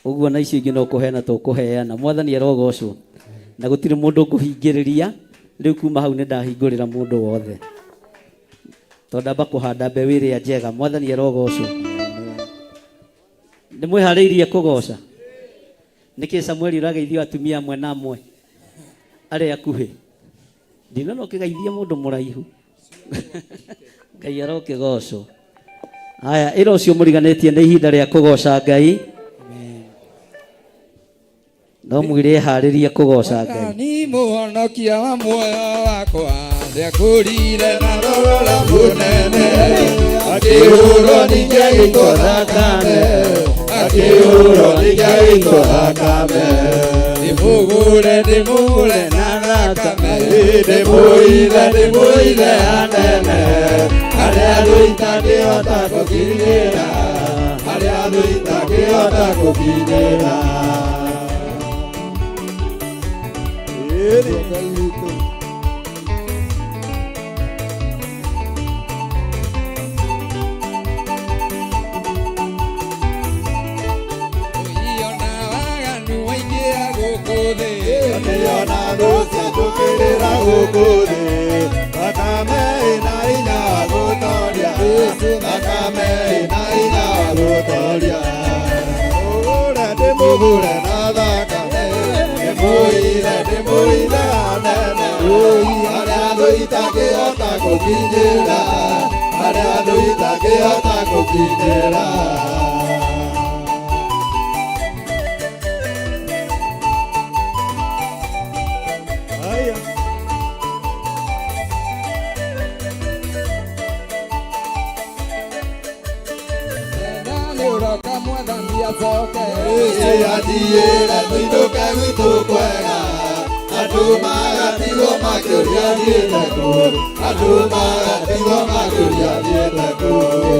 Ũguo na icio ingĩ no kũheana tũkũheana. Mwathani arogocwo. Na gũtirĩ mũndũ ngũhingĩrĩria. Rĩu kuma hau nĩ ndahingũrĩra mũndũ wothe tondũ ndamba kũhanda mbeũ ĩrĩa njega. Mwathani arogocwo. Nĩ mwĩharĩirie kũgoca? Nĩkĩ Samueli ũrageithio atumia amwe na amwe arĩa akuhĩ? Ndinona ũkĩgeithia mũndũ mũraihu. Ngai arokĩgocwo. Haya, ĩra ũcio mũriganĩtie nĩ ihinda rĩa kũgoca Ngai. No mwĩre eharĩrie kũgoca Ngai. Mwathani mũhonokia wa muoyo wakwa nĩakũrire na rũrora mũnene akĩhũrwo ningĩ agĩitwo thakame akĩhũrwo ningĩ agĩitwo thakame ndĩmũgũre ndĩmũgũre na thakame ndĩmũire ndĩmũire anene harĩa thũ itangĩhota gũkinyĩra harĩa thũ itangĩhota gũkinyĩra. Ngai witũ. Ũiona waganu waingĩra gũkũ thĩ. Nĩona thũ cianjũkĩrĩra gũkũ thĩ. Thakame ĩna hinya wa gũtoria. Thakame ĩna hinya wa gũtoria. Mũgũre ndĩmũgũre na thakame. Ndĩmũire ndĩmũire anene. Harĩa thũ itangĩhota gũkinyĩra. Harĩa thũ itangĩhota gũkinyĩra. Haya. Nĩ ũroka mwathani acoke. Athiĩre tũinũke gwitũ kwega. Andũ magatigwo makĩũria thiĩte kũ. Andũ magatigwo makĩũria thiĩte kũ.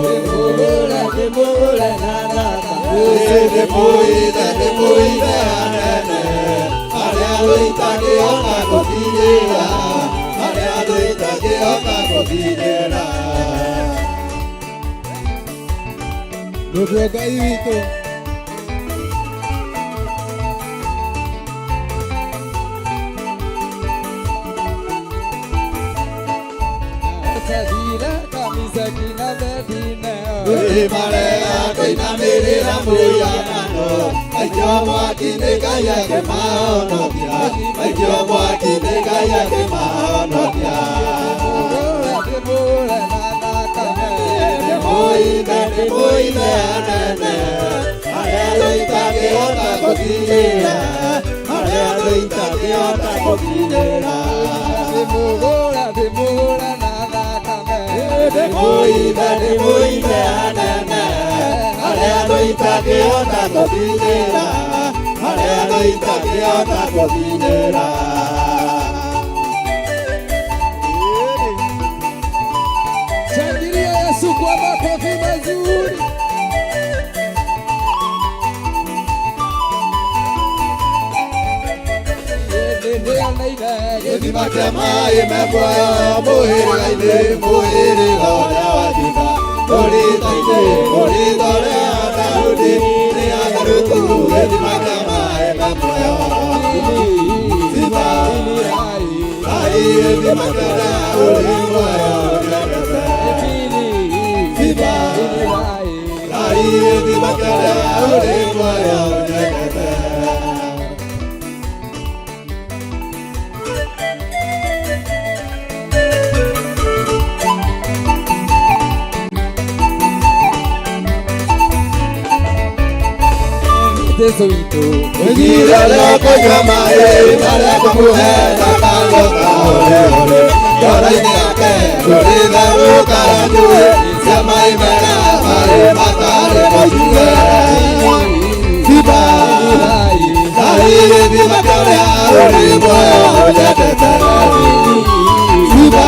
Ndĩmũgũre ndĩmũgũre na thakame. Ndĩmũithe ndĩmũithe anene. Harĩa thũ itangĩhota gũkinyĩra. Harĩa thũ itangĩhota gũkinyĩra. Nĩguo Ngai witũ. Sadira kamisaki na Medina. Marega kũinamĩrĩra mũhianano. Aikio mwaki nĩ Ngai akĩmahonokia. Aikio mwaki nĩ Ngai akĩmahonokia. Ndĩmũgũre na thakame. Ndĩmũithe ndĩmũithe anene. Harĩa thũ itangĩhota gũkinyĩra. Harĩa thũ itangĩhota gũkinyĩra. Ndĩmũgũre ndĩmũgũre na thakame. Ndĩmũithe ndĩmũithe anene. Harĩa thũ itangĩhota gũkinyĩra. Harĩa thũ itangĩhota gũkinyĩra. Shangilia Yesu kwa makofi mazuri. Gĩthima kĩa maĩ me muoyo mũhĩrĩga-inĩ mũhĩrĩga ũrĩa wa Juda mũrĩtha-inĩ mũrĩtha ũrĩa wa Daudi nĩ atharũku gĩthima kĩa maĩ me muoyo Sifa ai gĩthima kĩrĩa ũrĩ muoyo ũnyendete Sifa ai gĩthima kĩrĩa ũrĩ muoyo ũnyendete. Jesu witũ. Oigire ũrĩa ũkũnyua maĩ marĩa ngũmũhe ndakanyota hore hore. Ngoro-inĩ yake kũrĩtherũkaga njũĩ cia maĩ mega marĩ matarĩ mũigue. Thiba Ngai gĩthima kĩa ũrĩa ũrĩ muoyo ũnyendete. Thiba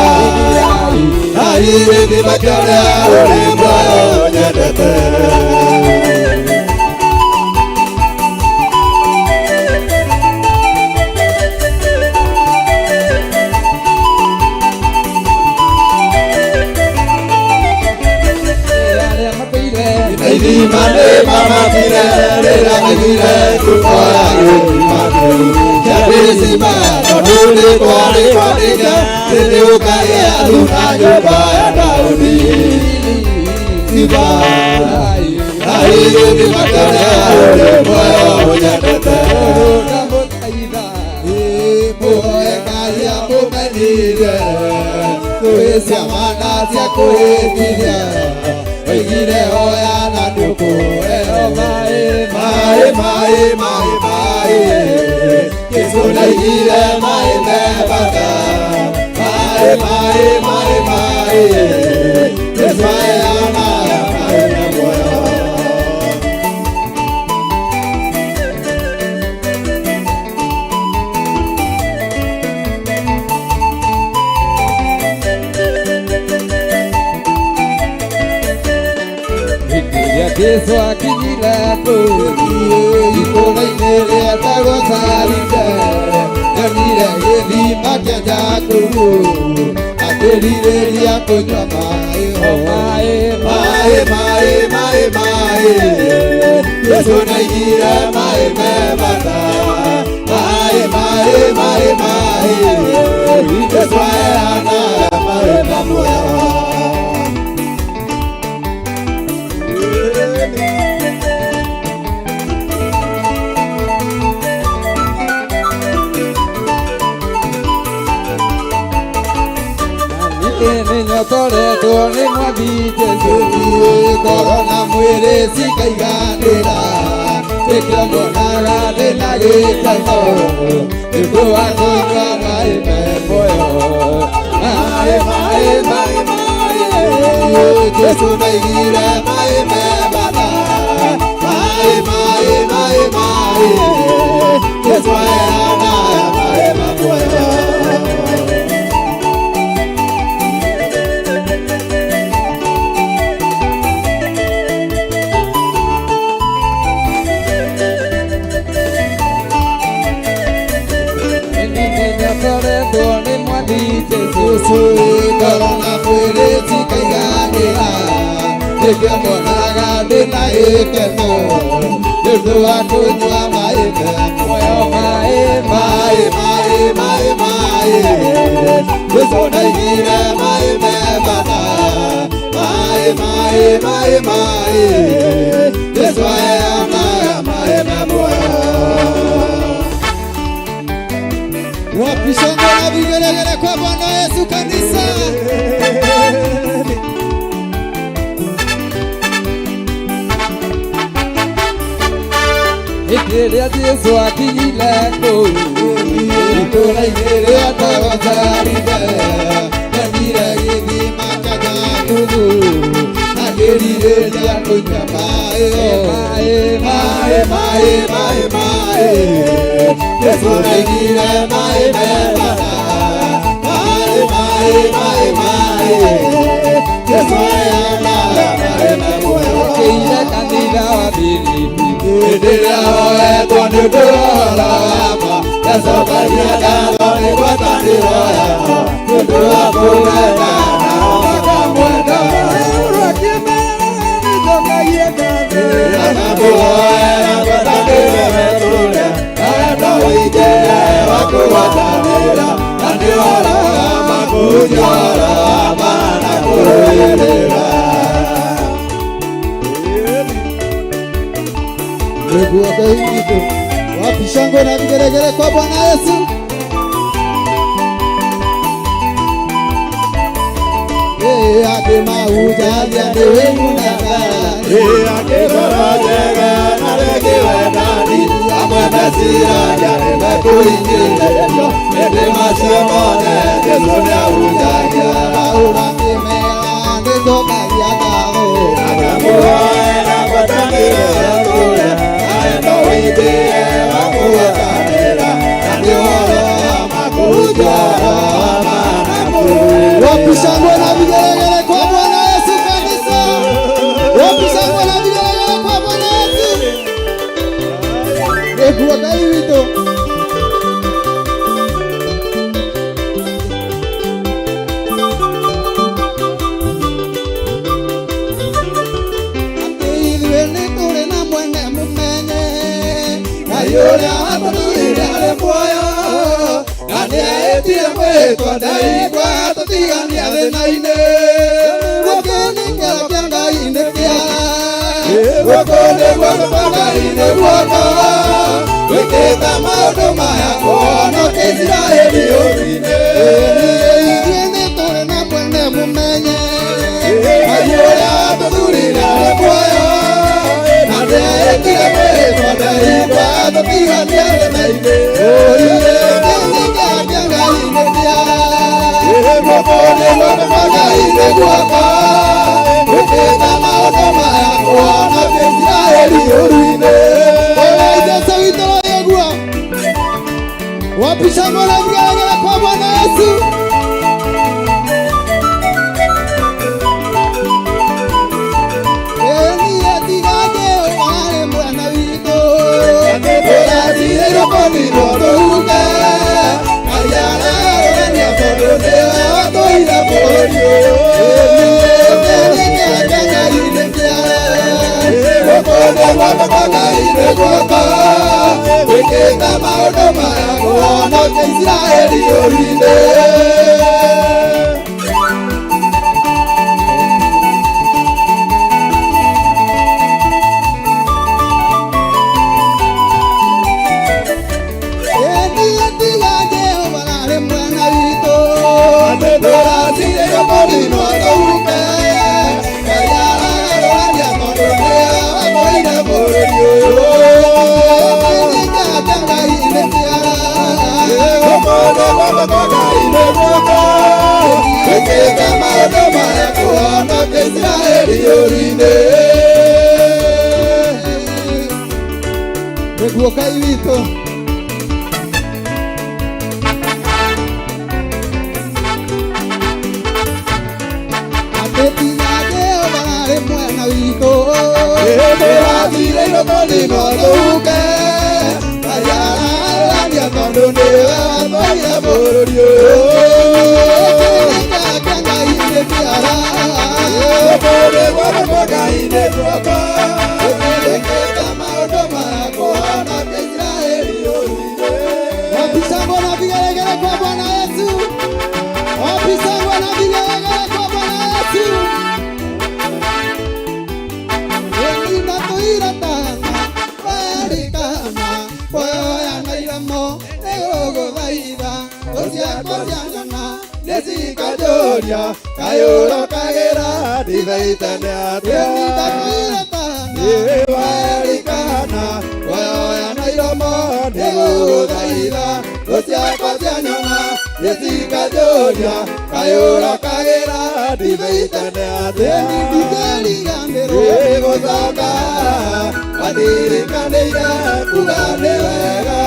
Ngai gĩthima kĩa ũrĩa ũrĩ muoyo ũnyendete. Ithima nĩ mamatire rĩrĩa maiguire tũkoya gĩthima kĩu kĩa gĩcima tondũ nĩ kwarĩ kwandĩke nĩ ũkagĩa thuna nyũmba ya Daudi. Thiba Ngai gĩthima kĩa ũrĩa ũrĩ muoyo ũnyendete. Mũhoe Ngai amũmenyithie thũĩ ciama na cia kũhĩtithia. Oigire hoya na ndũkũheo maĩ maĩ maĩ maĩ maĩ. Jesũ nĩaigire maĩ me bata maĩ maĩ maĩ maĩ. Jesũ aheanaga maĩ me muoyo. Jesu akinyire kũu itũũra-inĩ rĩetagwo Saride, nĩonire gĩthima kĩa Jakubu akĩrirĩria kũnyua maĩ ho. Maĩ maĩ maĩ maĩ. Jesũ nĩaigire maĩ me bata maĩ maĩ maĩ maĩ. Jesũ aheanaga maĩ ma muoyo. Nĩnyotoretwo nĩ Mwathi Jesũ ngoro na mwĩrĩ cikaiganĩra nĩkĩo nyonaga ndĩna gĩkeno nĩ ũndũ wa kũnyua maĩ me muoyo. Maĩ maĩ maĩ maĩ. Jesũ nĩaigire maĩ me bata maĩ maĩ maĩ maĩ. Jesũ aheanaga maĩ ma muoyo. Nĩnyotoretwo nĩ Mwathi Jesũ ngoro na mwĩrĩ cikaiganĩra nĩkĩo nyonaga ndĩna gĩkeno nĩ ũndũ wa kũnyua maĩ me muoyo. Maĩ maĩ maĩ maĩ maĩ. Jesũ nĩaigire maĩ me bata maĩ maĩ maĩ maĩ. Jesũ aheanaga maĩ me muoyo. Wapi shangwe na vigelegele kwa Bwana Yesu kanisa. Hĩndĩ ĩrĩa Jesũ akinyire kũu itũũra-inĩ rĩetagwo Saride, nĩonire gĩthima kĩa Jakubu akĩrirĩria kũnyua maĩ maĩ maĩ maĩ maĩ maĩ. Jesũ nĩaigire maĩ me bata maĩ maĩ maĩ maĩ. Jesũ aheanaga maĩ me muoyo. Okĩire kanitha wa Filipi Hĩndĩ ĩrĩa hoetwo nĩ ũndũ wa ũhoro wa ma ndacokagia ngatho nĩ ngwatanĩro yao nĩ ũndũ wa kũmwenda nao makamwenda. Akamũhoera ngwatanĩro wetũũre na wendo ũingĩ wa kũgwatanĩra na nĩ ũhoro wa ma kũhunjia ũhoro wa ma na kũrũĩrĩra. Nĩguo Ngai witũ. Wapi shangwe na vigelegele kwa Bwana Yesu. Akĩmahunjagia nĩ wĩigunaga. Akĩgoro njega na rĩngĩ wendani. Mecirania nĩmekũhinyĩrĩrio, ĩndĩ macio mothe Jesũ nĩahunjagia. Ũrakĩmera nĩnjokagia ngatho. Akamũhoera ngwatanĩro ya kũrĩa, nawe no wĩingĩre wa kũgwatanĩra, na nĩ ũhoro wa ma kũhunjia ũhoro wa ma na kũrũĩrĩra. Wapi shangwe na vigelegele kwa Bwana Yesu kanisa? Wapi shangwe na vigelegele kwa Bwana Yesu? Nĩguo Ngai witũ. Atĩ ithuĩ nĩ tũrĩ na mwene mũmenye, Ngai ũrĩa watũthurire arĩ muoyo, na nĩeĩtire mwĩtwa ndaigua tũtigania thĩna-inĩ. Gũkũ nĩ kĩara kĩa Ngai nĩ kĩara, Guoko nĩ guoko kwa Ngai nĩ guoko, wĩkĩte maũndũ maya kũhonokia Isiraeli ũru-inĩ. Ithuĩ nĩ tũrĩ na mwene mũmenye, Ngai ũrĩa watũthurire arĩ muoyo, na nĩeĩtire mwĩtwa ndaigua tũtigania thĩna-inĩ. Gũkũ nĩ kĩara kĩa Ngai nĩ kĩara, Guoko nĩ guoko kwa Ngai nĩ guoko, wĩkĩte maũndũ maya kũhonokia Isiraeli ũru-inĩ. Oya Jesu witũ royegua. Wapi shangwe na vigelegele kwa Bwana Yesu? Ĩĩ tiga Jehova arĩ mwena witũ, Tũrathirĩrwo kũninwo tũhuke, Ngai ararorania tondũ nĩwe watũire bũrũri ũyũ. Nĩ kĩara kĩa Ngai nĩ kĩara, Guoko nĩ guoko kwa Ngai nĩ guoko, wĩkĩte maũndũ maya kũhonokia Isiraeli ũru-inĩ. Ĩĩ tiga Jehova arĩ mwena witũ, Tũrathirĩrwo kũninwo tũhuke, Ngai ararorania tondũ nĩwe watũire bũrũri ũyũ. Nĩ kĩara kĩa Ngai nĩ kĩara, Guoko nĩ guoko kwa Ngai nĩ guoko, wĩkĩte maũndũ maya kũhonokia Isiraeli ũru-inĩ. Nĩguo Ngai witũ. Atĩ tiga Jehova arĩ mwena witũ, Tũrathirĩrwo kũninwo tũhuke, Ngai ararorania tondũ nĩwe watũire bũrũri ũyũ. Nĩ kĩara kĩa Ngai nĩ kĩara, Guoko nĩ guoko kwa Ngai nĩ guoko, wĩkĩte maũndũ maya kũhonokia Isiraeli ũru-inĩ. Wapi shangwe na vigelegele kwa Bwana Yesu? Wapi shangwe na vigelegele kwa Bwana Yesu? Ĩnina tũiratana, werikana, kuoya na iramo, nĩgũgũthaitha, thũ ciakwa cianyona, Nĩcikanjũria, kaĩ ũrokagĩra ndithaita nĩ atĩa? Ĩnina tũiratana, Werikana, kuoya na iromo, nĩgũgũthaitha, thũ ciakwa cianyona, nĩcikanjũria, kaĩ ũrokagĩra ndithaita nĩ atĩa? ndingĩriganĩrwo, Gũcoka wandirikanĩire kuga nĩ wega,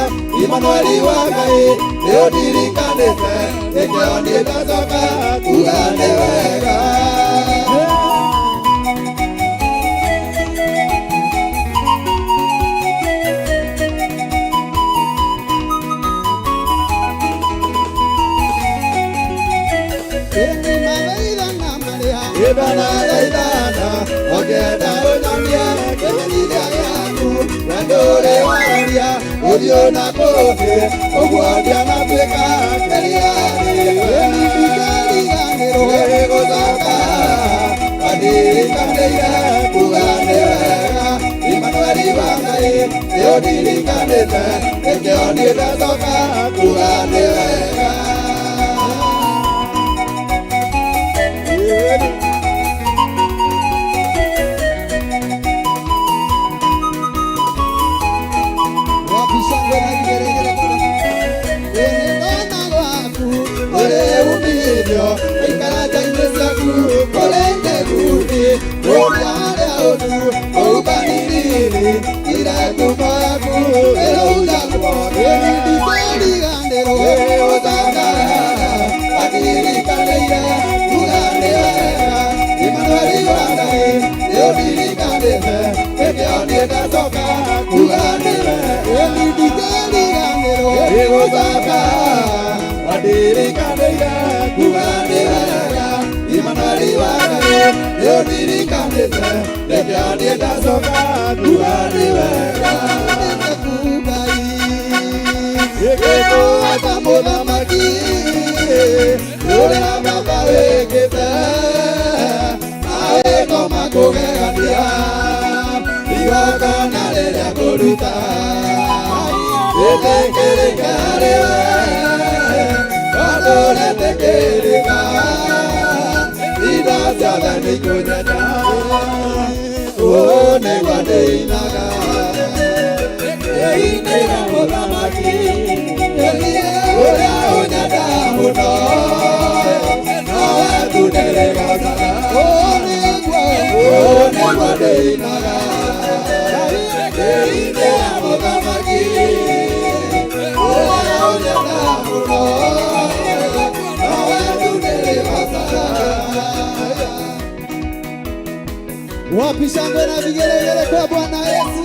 Imanueli wa Ngai nĩ ũndirikanĩte, nĩkĩo niĩ ndacoka kuga nĩ wega. Ĩni mathaithana marĩa, Ĩbanathaithana ũngĩenda ũnyonie kĩmenyithia gĩaku, we ndũrĩ waria ũthiũ na kũngĩ, ũguo ndianatuĩka kĩria ĩni ndingĩriganĩrwo, gũcoka wandirikanĩire kuga nĩ wega, Imanueli wa Ngai nĩ ũndirikanĩte, nĩkĩo niĩ ndacoka kuga nĩ wega. Wapi shangwe Wapi shangwe na vigelegele kwa Bwana Yesu.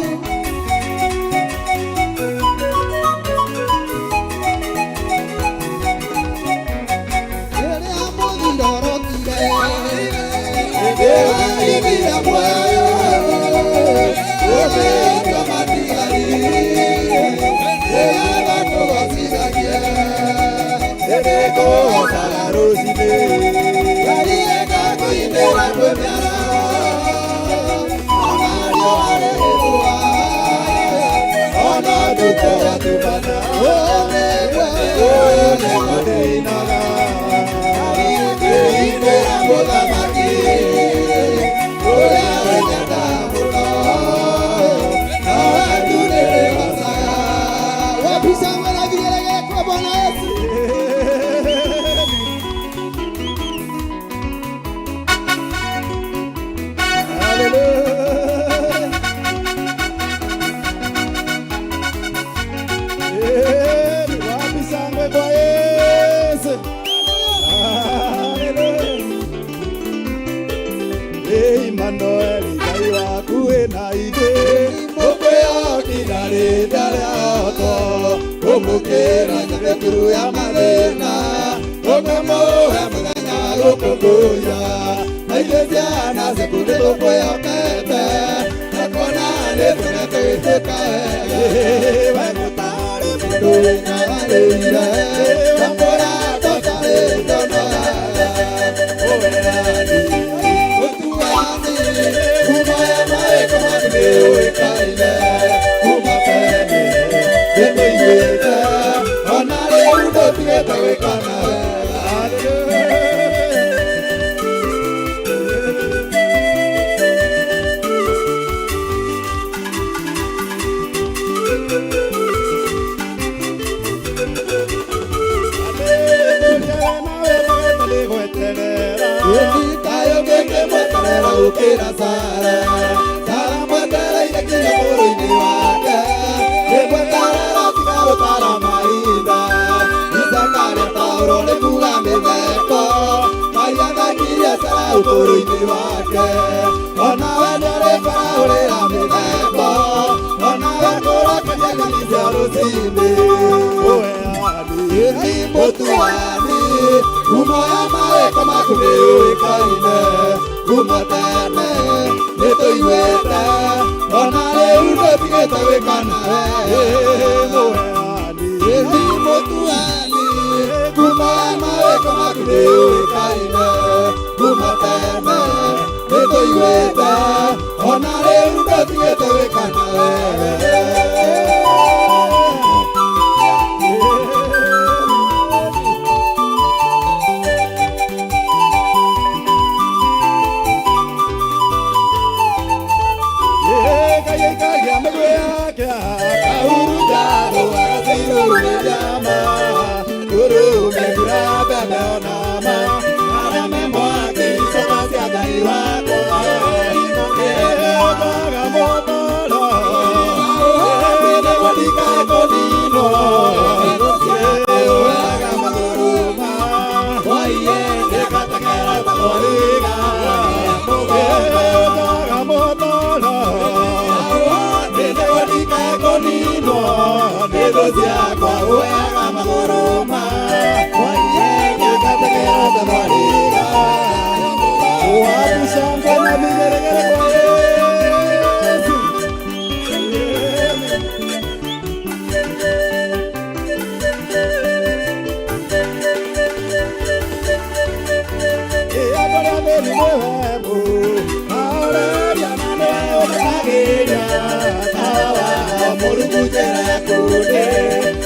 Mũrungu njĩra yaku nĩ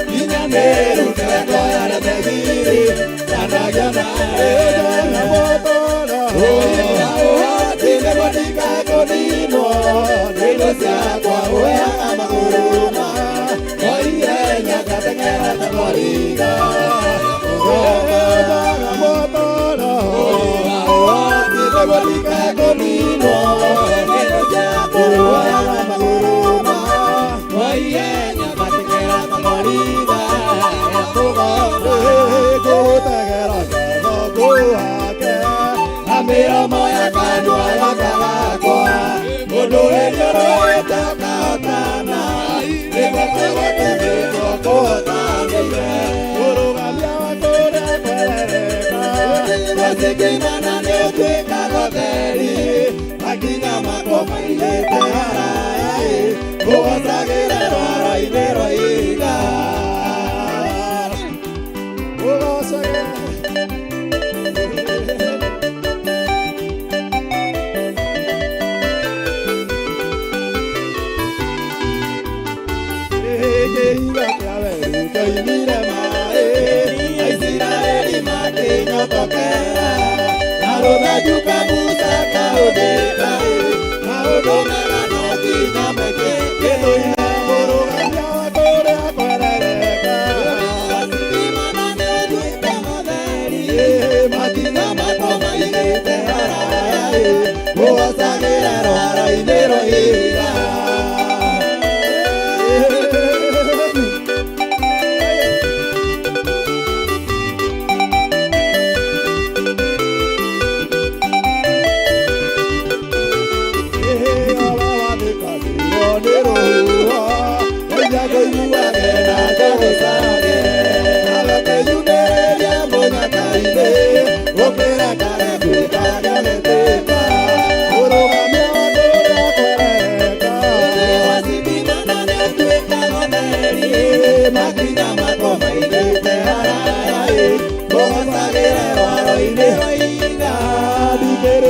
nginyanĩru nĩwe ngo ya thegiri ndanagia na mũtũũro ũira ũhoti nĩguo ndikae kũninwo nĩ thũ ciakwa ũheaga magũrũ ma ihenya ngateng'era ta thwariga mũtũũro ũira ũhoti nĩguo ndikae kũninwo nĩ thũ ciakwa ũheaga magũrũ ma ihenya ngateng'era ta thwariga gũtegera gĩthũngũ wake na mĩromo ya kanua gaka gakwa mũndũ wĩnyororete ũkahotana nĩguo kũgũtũmĩtwo kũhotanĩire mũrũgamia wa kũrĩa kwerereka Wacikimana nĩ ũtuĩkaga ũtheri makinya makwa maigĩte haraya kũgocagĩra rwaro-inĩ rwa ihiga ũgocage kĩhiga kĩa werũ kĩoimire maĩ Aisiraeli makĩnyotokera na rũthanju kamusa kaũthĩka maũndũ mega no nginya mekĩke mũrũgamia wa kũrĩa kwerereka Wacikimana nĩ ũtuĩka mũtheri makinya makwa maigĩte haraya kũgocagĩra rwaro-inĩ rwa ihiga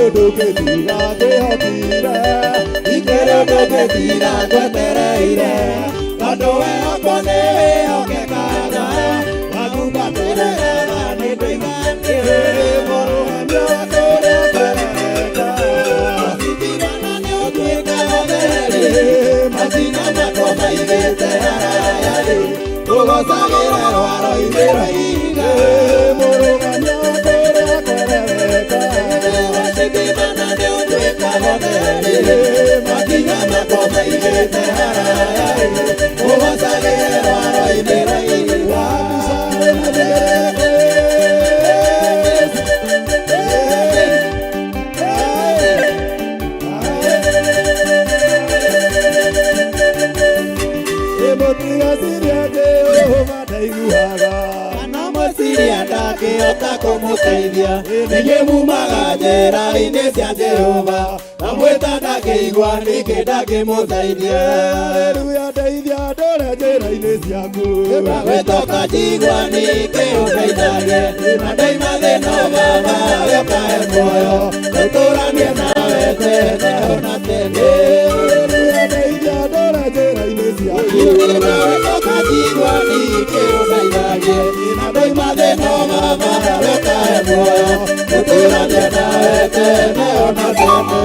Ndũngĩtiga kwĩhokire Ikĩrĩ ndũngĩtira ngwetereire tondũ wehokwo nĩ wĩhokekaga wakumbatĩrĩra nĩ ndũiganĩre mũrũgamia wa kũrĩa kwerereka Wacikimana nĩ ũtuĩkaga ũtheri makinya makwa maigĩte haraya kũgocagĩra rwaro-inĩ rwa ihiga mũrũgamia wa kũrĩa kwerereka Wacikimana nĩ ũtuĩkaga ũtheri makinya makwa maigĩte haraya kũgocagĩra rwaro-inĩ rwa ihiga Mũtigaciria Jehova ndaiguaga kana mũciria ndangĩhota kũmũteithia ningĩ mumaga njĩra-inĩ cia Jehova amwĩta ndangĩigua ningĩ ndangĩmũteithia Haleluya ndeithia ndũre njĩra-inĩ ciaku Gwĩtoka njigua ningĩ ũndeithagie na ndoima thĩna baba we ũkahe muoyo tũtũranie nawe tene ona tene Haleluya ndeithia ndũre njĩra-inĩ ciaku Gwĩtoka njigua ningĩ ũndeithagie na ndoima thĩna baba we ũkahe muoyo tũtũranie nawe tene ona tene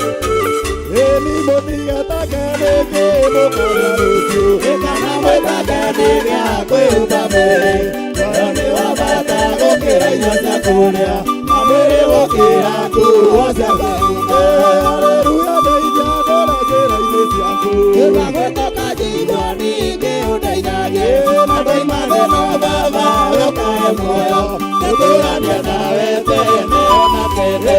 Ĩni mũtigatake nĩkĩ mũkona rũciũ Kana mwĩtake nĩ gĩa kwĩhumba mwĩrĩ Ngoro nĩ wa bata gũkĩra irio cia kũrĩa na mwĩrĩ gũkĩra nguo cia kwĩhumba Haleluya ndeithia ndũre njĩra-inĩ ciaku Gwĩtoka njigua ningĩ ũndeithagie na ndoima thĩna baba we ũkahe muoyo tũtũranie nawe tene ona tene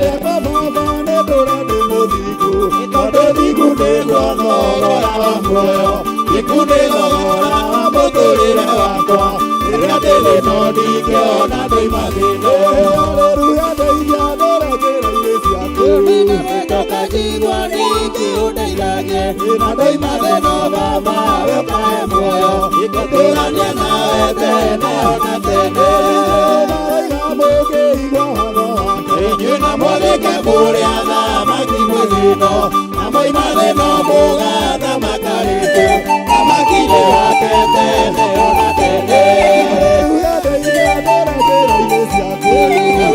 Rĩakwa baba nĩ ndũre ndĩ mũthingu Tondũ thingu nĩguo thogora wa muoyo thingu nĩ thogora wa mũtũrĩre wakwa rĩrĩa ndĩ thĩna ndingĩona ndoima thĩna Haleluya ndeithia ndũre njĩra-inĩ ciaku Njigua ningĩ ũndeithagie na ndoima thĩna baba we ũkahe muoyo ngũtũrania nawe tene ona tene. Inyuĩ na mwathĩke mũrĩ athamaki mwĩ thĩno na moima thĩno mũgathamaka rĩngĩ thamaki-inĩ wake tene ona tene.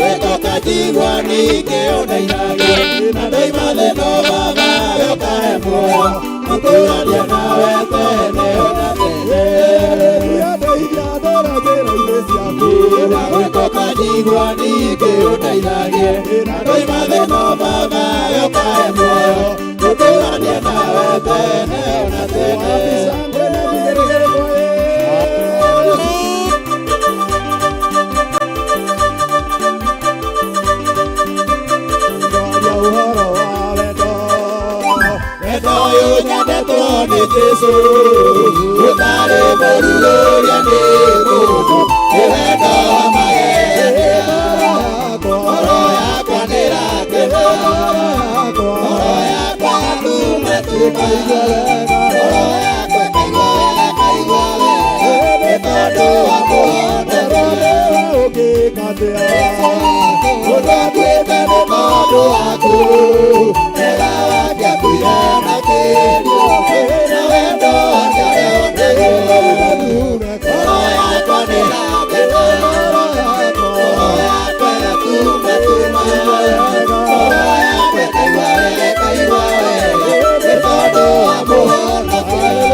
Wĩtoka njigua ningĩ ũndeithagie na ndoima thĩno baba we ũkahe muoyo ngũtũrania nawe tene ona tene. Wĩtoka njigua ningĩ ũndeithagie na ndoima thĩno baba we ũkahe muoyo ngũtũrania nawe tene ona tene. Nyendetwo nĩ Jesũ ũtarĩ mũrugũria nĩ mũndũ nĩ wendo wa magegania. Ngoro yakwa nĩĩrakena, ngoro yakwa yatumatuma, ngoro yakwa ĩkaigua wega, ĩkaigua wega nĩ tondũ wa kũhonokia. Mũndũ akuĩte nĩ tondũ waku wega wake akuire na kĩrio na wendo wake ũrĩa onaguo. Ngoro yakwa nĩĩrakena, ngoro yakwa yatumatuma, ngoro yakwa ĩkaigua wega, ĩkaigua wega nĩ tondũ wa mũhonokia.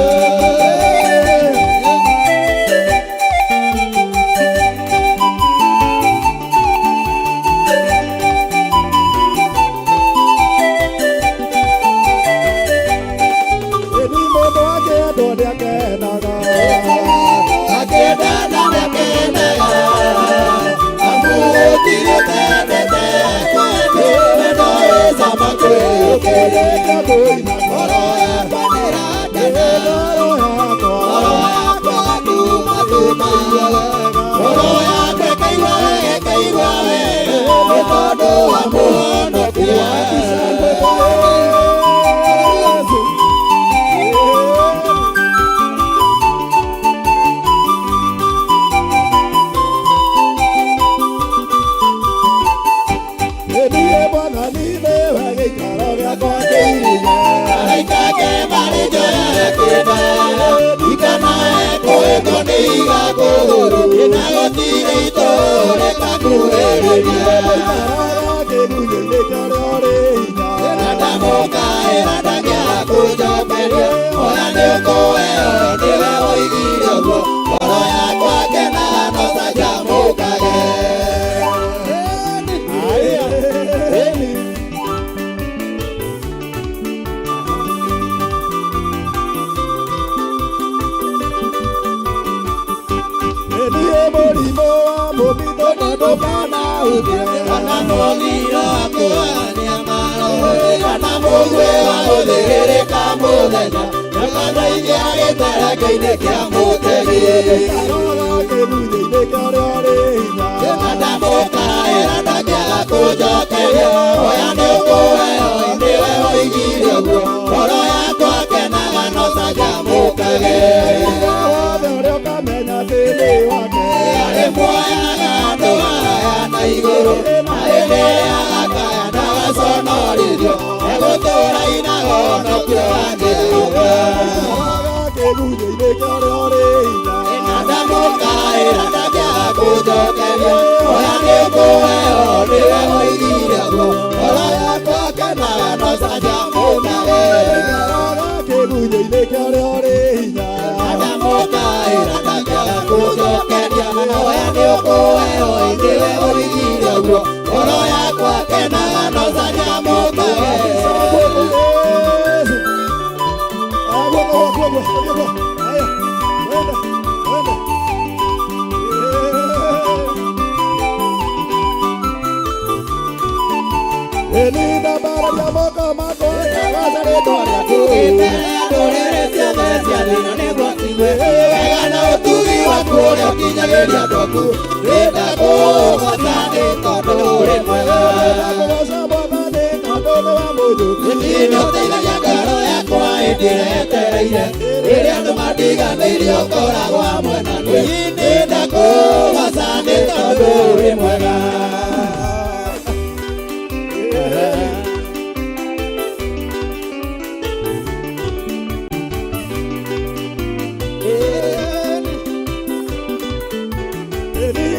Nĩũteithagia ngoro yakwa hĩndĩ ĩrĩa yetereire. Rĩrĩa andũ mandiganĩirie ũkoragwo hamwe na niĩ. Nĩndakũgoca nĩ tondũ wĩ mwega.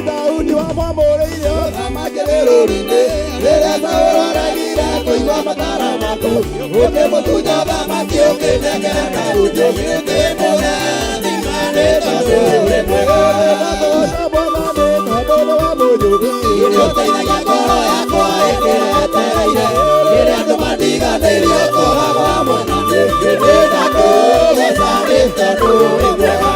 Daudi wamwamũrĩire ũthamaki rũrũ-inĩ. Rĩrĩa Saũlũ aregire kũigua mataro maku, ũkĩmũtunya ũthamaki ũkĩnengera Daudi, ũkĩmũrathima nĩ tondũ wĩ mwega. Nĩũteithagia ngoro yakwa hĩndĩ ĩrĩa yetereire. Rĩrĩa andũ mandiganĩirie ũkoragwo hamwe na niĩ. Nĩndakũgoca nĩ tondũ wĩ mwega.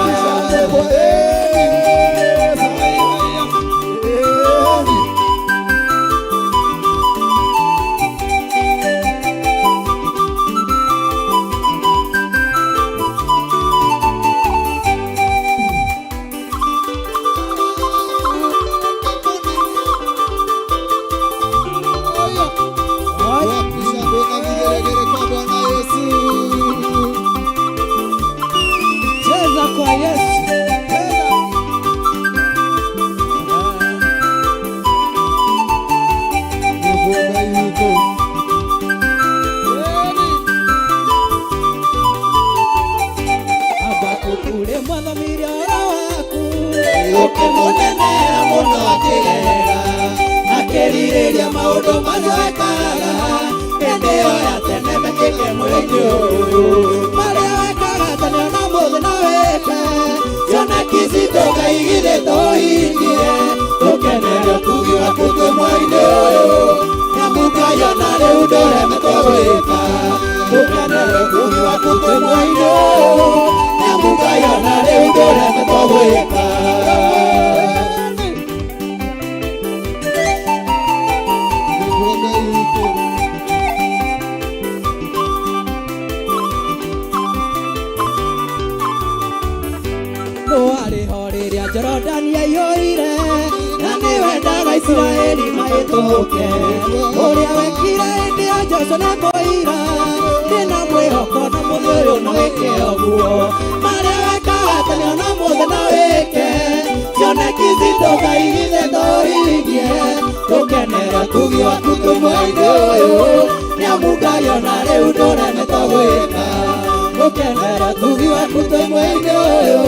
Shangwe na vigelegele kwa Bwana Yesu. Cheza kwa Yesu. Mungu yuko. Abakukure mwathomire ũhoro waku. Ũkĩmũnenera mũno akĩgerera, akĩrirĩria maũndũ macio ekaga hĩndĩ ĩyo ya tene mekĩke mwĩrĩ ũyũ. Marĩa wekaga tene ona ũmũthĩ no wĩke, cioneki citũ Ngai githĩ tũhingie, tũkenere ũtugi waku twĩ mweri-inĩ ũyũ. Nĩamu Ngai ona rĩu ndũremetwo gwĩka, tũkenere ũtugi waku twĩ mweri-inĩ ũyũ. Nĩamu Ngai ona rĩu ndũremetwo gwĩka. Mungu yuko. No arĩ ho rĩrĩa Jorodani yaiyũire, na nĩwendaga Isiraeli mahĩtũke. Ũrĩa wekire hĩndĩ ya Joshua na mũira, ndĩna mwĩhoko na mũthĩ ũyũ no wĩke ũguo. Marĩa wekaga tene ona ũmũthĩ no wĩke, cioneki citũ Ngai githĩ tũhingie, tũkenere ũtugi waku twĩ mweri-inĩ ũyũ. Nĩamu Ngai ona rĩu ndũremetwo gwĩka, tũkenere ũtugi waku twĩ mweri-inĩ ũyũ.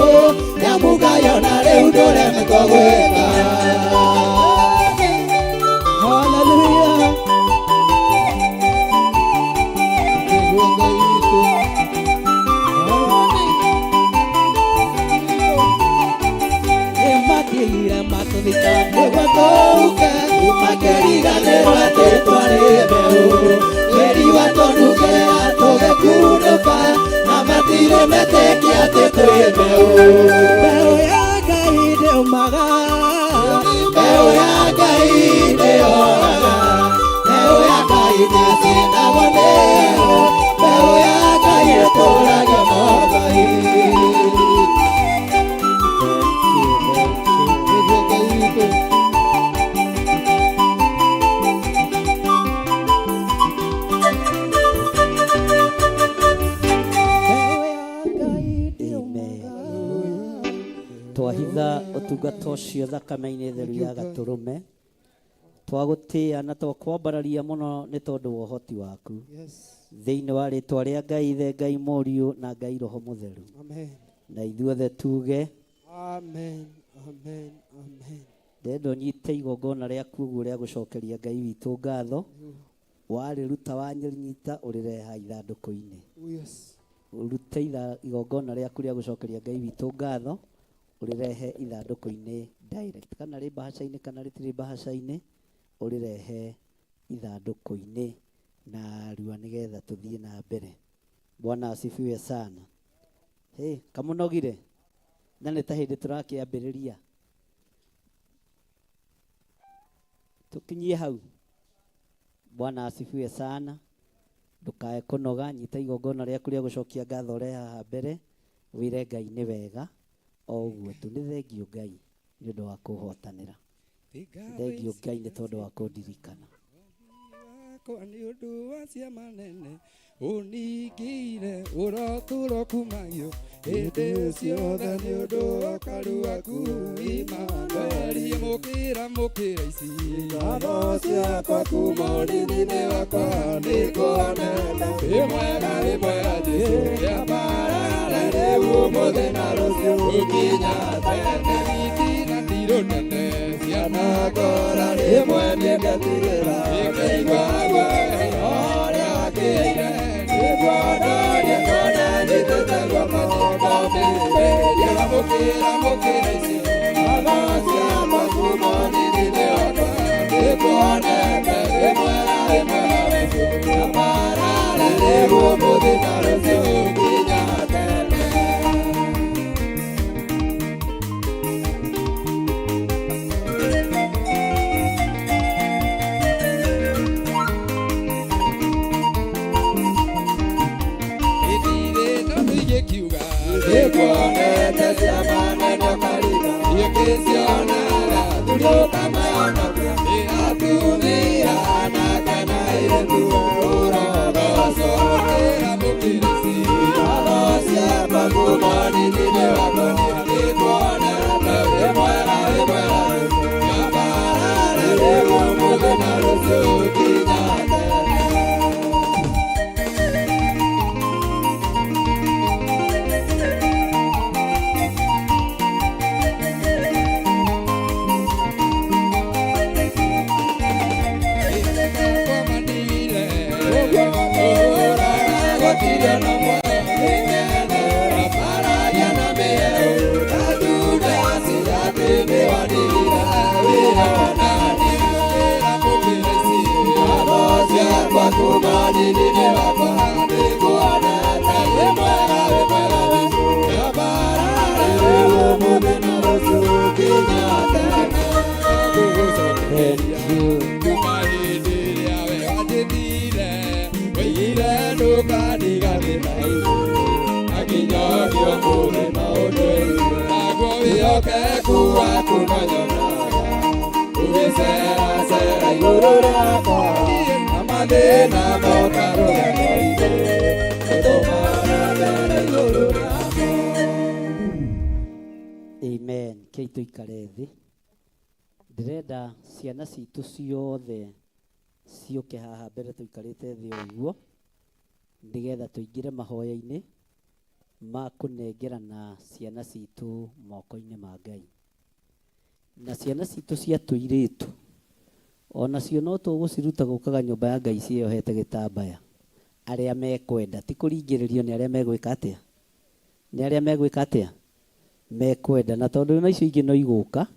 Nĩamu Ngai ona rĩu ndũremetwo gwĩka. Hallelujah. Mungu yuko. Nĩmatigire matũthika nĩguo tũhuke, makĩriganĩrwo atĩ twarĩ mbeũ. Tĩri watũnungĩra tũgĩkunũka, na matirĩ metĩkia atĩ twĩ mbeũ. Mbeũ ya Ngai ndĩũmaga, Mbeũ ya Ngai ndĩyohaga, mbeũ ya Ngai ndĩcinagwo nĩyo, mbeũ ya Ngai ĩtũragio no Ngai. Mungu yuko. mbeũ ya Ngai ndĩũmaga. Twahitha ũtungata ũcio thakame-inĩ theru ya gatũrũme. Twagũtĩĩa na twakwambararia mũno nĩ tondũ wa ũhoti waku. Yes. Thĩinĩ wa rĩtwa rĩa Ngai Ithe, Ngai Mũriũ na Ngai Roho Mũtheru. Amen. Na ithuothe tuge Amen. Amen. Amen. ndenda ũnyite igongona rĩaku ũguo rĩa gũcokeria Ngai witũ ngatho. Warĩruta wanyita ũrĩreha ithandũkũ-inĩ. Oh, yes. Ũrute igongona rĩaku rĩa gũcokeria Ngai witũ ngatho ũrĩrehe ithandũkũ-inĩ direct kana rĩ mbahaca-inĩ kana rĩtirĩ mbahaca-inĩ ũrĩrehe ithandũkũ-inĩ na rua nĩgetha tũthiĩ na mbere. Bwana asifiwe sana. Hey, kamũnogire na nĩ ta hĩndĩ tũrakĩambĩrĩria tũkinyie hau. Bwana asifiwe sana. Ndukae kũnoga, nyita igongona rĩaku rĩa gũcokia ngatho ũrehe haha mbere, wĩre Ngai nĩ wega o ũguo tu. Nĩ thengiũ Ngai nĩ ũndũ wa kũhotanĩra. Nĩ thengiũ Ngai nĩ tondũ wa kũndirikana. ciakwa nĩ ũndũ wa ciama nene ũningĩire ũrotũro kumagio hĩndĩ ciothe nĩ ũndũ wa karu waku Imanueli mũkĩra mũkĩra ici ngatho ciakwa kuma ũnini-inĩ wakwa nĩkuonete wĩ mwega wĩ mwega Jesũ kĩambarare rĩu ũmũthĩ na rũciũ gũkinya tene itina ndirũ nene cianakora rĩmwe niĩ ngetigĩra ngĩigua guoya ũrĩa wakĩire nĩguo ndorie ngona nyitĩte guoko ngomĩrĩria mũkĩra mũkĩra ici ngatho ciakwa kuma ũnini-inĩ wakwa nĩkuonete wĩ mwega wĩ mwega Jesũ kĩambarare rĩu ũmũthĩ na rũciũ nginya tene. Nĩkuonete ciama nene ũkaringa ingĩcionaga athuri ũkamahonokia atumia anake na airĩtu ũrogocwo mũkĩra mũkĩra ici ngatho ciakwa kuma ũnini-inĩ wakwa nĩkuonete wĩ mwega wĩ mwega Jesũ kĩambarare rĩu ũmũthĩ na rũciũ nginya tene. Amen. Kei tuikare thi. Ndĩrenda ciana citũ ciothe ciũke haha mbere tũikarĩte thĩ ũguo nĩgetha tũingĩre mahoya-inĩ ma kũnengerana ciana citũ moko-inĩ ma Ngai. Na ciana citũ cia tũirĩtu onacio no tũgũciruta gũkaga nyũmba ya Ngai ciĩyohete gĩtambaya arĩa mekwenda ti kũringĩrĩrio nĩ arĩa megwĩka atĩa nĩ arĩa megwĩka atĩa mekwenda na tondũ na icio ingĩ no igũka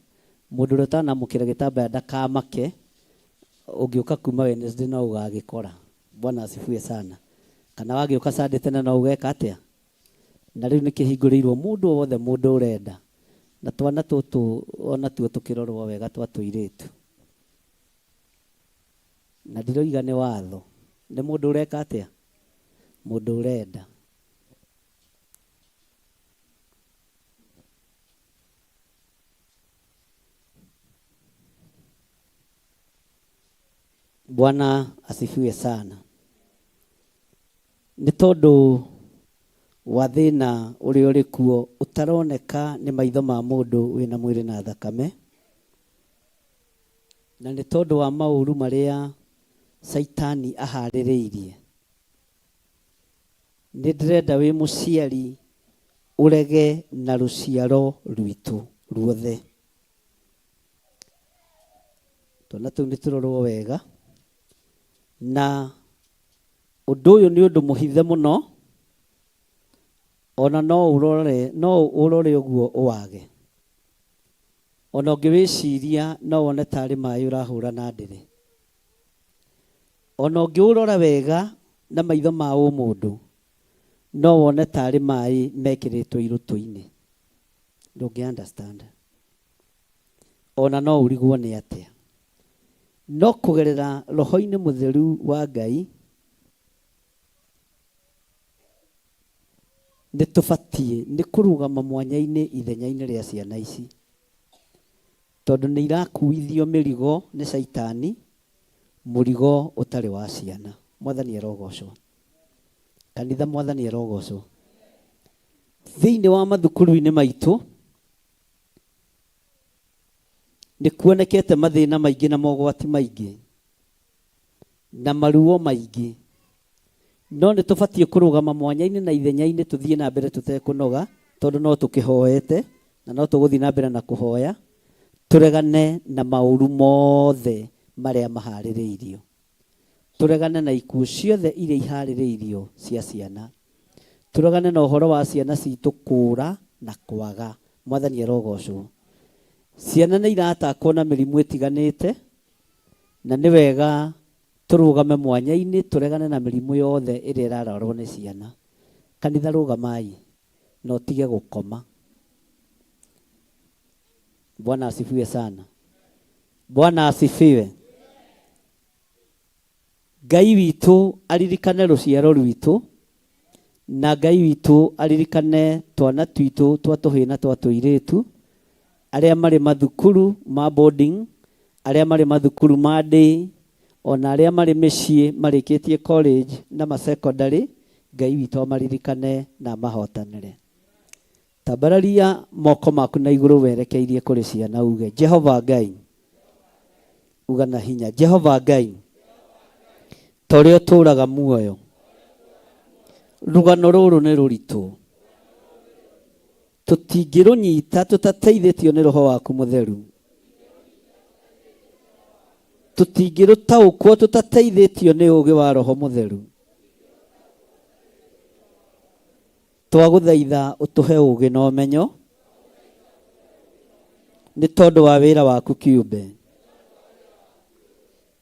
mũndũ ũrĩa ũtanamũkĩra gĩtambaya ndakamake ũngĩũka kuma Wednesday no ũgagĩkora. Bwana asifiwe sana. Kana wagĩũka Sunday tene no ũgeka atĩa na rĩu nĩkĩhingũrĩirwo mũndũ o wothe mũndũ ũrenda na twana tũtũ onatuo tũkĩrorwo wega twa tũirĩtu na ndiroiga nĩ watho nĩ mũndũ ũreka atĩa mũndũ ũrenda. Bwana asifiwe sana. Nĩ tondũ wa thĩna ũrĩa ũrĩ kuo ũtaroneka nĩ maitho ma mũndũ wĩna mwĩrĩ na thakame na nĩ tondũ wa maũru marĩa Caitani aharĩrĩirie nĩ ndĩrenda wĩ mũciari ũrege na rũciaro rwitũ ruothe. Twana tũu nĩ tũrorwo wega na ũndũ ũyũ nĩ ũndũ mũhithe mũno ona no ũrore ũguo ũwage ona ũngĩwĩciria no wone tarĩ maĩ ũrahũra na ndĩrĩ ona ũngĩũrora wega na maitho ma ũmũndũ no wone tarĩ maĩ mekĩrĩtwo irũtũ-inĩ ndũngĩ understand ona no ũrigwo nĩ atĩa no kũgerera roho-inĩ mũtheru wa Ngai nĩ tũbatiĩ nĩ kũrũgama mwanya-inĩ ithenya-inĩ rĩa ciana ici tondũ nĩ irakuithio mĩrigo nĩ Caitani Mũrigo ũtarĩ wa ciana. Mwathani arogocwo. Kanitha Mwathani arogocwo. Thĩinĩ wa mathukuru-inĩ maitũ nĩ kuonekete mathĩna maingĩ na mogwati maingĩ na maruo maingĩ, no nĩ tũbatiĩ kũrũgama mwanya-inĩ na ithenya-inĩ tũthiĩ na mbere tũtekũnoga, tondũ no tũkĩhoete na no tũgũthiĩ na mbere na kũhoya, tũregane na maũru mothe marĩa maharĩrĩirio, tũregane na ikuũ ciothe iria iharĩrĩirio cia ciana, tũregane na ũhoro wa ciana citũ kũũra na kwaga. Mwathani arogocwo. Ciana nĩ iratakwo na mĩrimũ ĩtiganĩte, na nĩ wega tũrũgame mwanya-inĩ tũregane na mĩrimũ yothe ĩrĩa ĩrarwarwo nĩ ciana. Kanitha rũgamai na ũtige gũkoma. Bwana asifiwe sana. Bwana asifiwe. Ngai witũ aririkane rũciaro rwitũ, na Ngai witũ aririkane twana twitũ twa tũhĩĩ na twa tũirĩtu, arĩa marĩ mathukuru ma boarding, arĩa marĩ mathukuru ma day, ona arĩa marĩ mĩciĩ marĩkĩtie college na ma secondary, Ngai witũ amaririkane na amahotanĩre. Tambararia moko maku na igũrũ werekeirie kũrĩ ciana uge, Jehova Ngai, uga na hinya, Jehova Ngai, ta ũrĩa ũtũũraga muoyo, rũgano rũrũ nĩ rũritũ, tũtingĩrũnyita tũtateithĩtio nĩ Roho waku Mũtheru, tũtingĩrũtaũkwo tũtateithĩtio nĩ ũũgĩ wa Roho Mũtheru. Twagũthaitha ũtũhe ũũgĩ na ũmenyo nĩ tondũ wa wĩra waku kĩũmbe.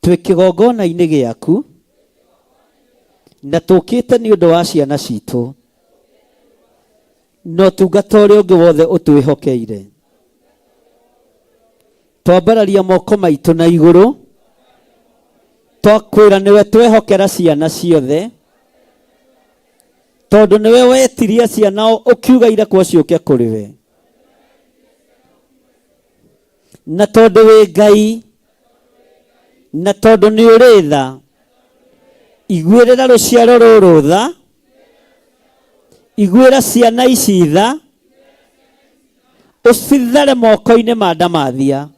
Twĩ kĩgongona-inĩ gĩaku na tũkĩte nĩ ũndũ wa ciana citũ na ũtungata ũrĩa ũngĩ wothe ũtwĩhokeire. Twambararia moko maitũ na igũrũ twakwĩra nĩwe twehokera ciana ciothe tondũ nĩwe wetirie ciana ũkiuga irekwo ciũke kũrĩ we na tondũ wĩ Ngai na tondũ nĩ ũrĩ tha iguĩrĩra rũciaro rũrũ tha iguĩra ciana ici tha ũcithare moko-inĩ ma ndamathia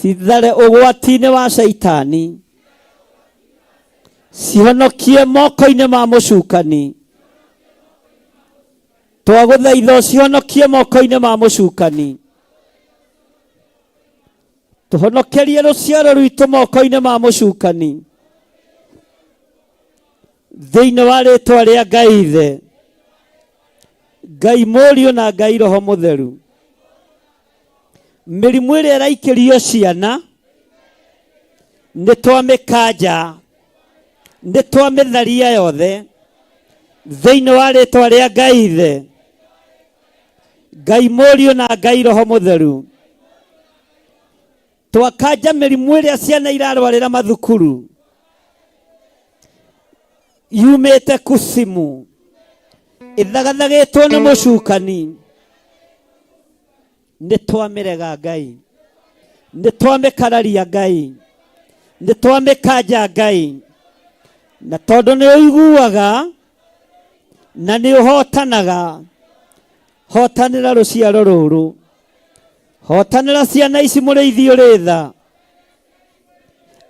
cithare ũgwati-inĩ wa caitani cihonokie moko-inĩ ma mũcukani twagũthaitha ũcihonokie moko-inĩ ma mũcukani tũhonokerie rũciaro rwitũ moko-inĩ ma mũcukani thĩinĩ wa rĩtwa rĩa Ngai Ithe Ngai Mũriũ na Ngai Roho Mũtheru mĩrimũ ĩrĩa ĩraikĩrio ciana nĩ twamĩkanja nĩ twamĩtharia yothe thĩinĩ wa rĩtwa rĩa Ngai Ithe Ngai Mũriũ na Ngai Roho Mũtheru twakanja mĩrimũ ĩrĩa ciana irarwarĩra mathukuru yumĩte kusimu ĩthagathagĩtwo nĩ mũcukani nĩ twamĩrega Ngai nĩ twamĩkararia Ngai nĩ twamĩkanja Ngai na tondũ nĩ ũiguaga na nĩ ũhotanaga hotanĩra rũciaro rũrũ hotanĩra ciana ici mũrĩithi ũrĩ tha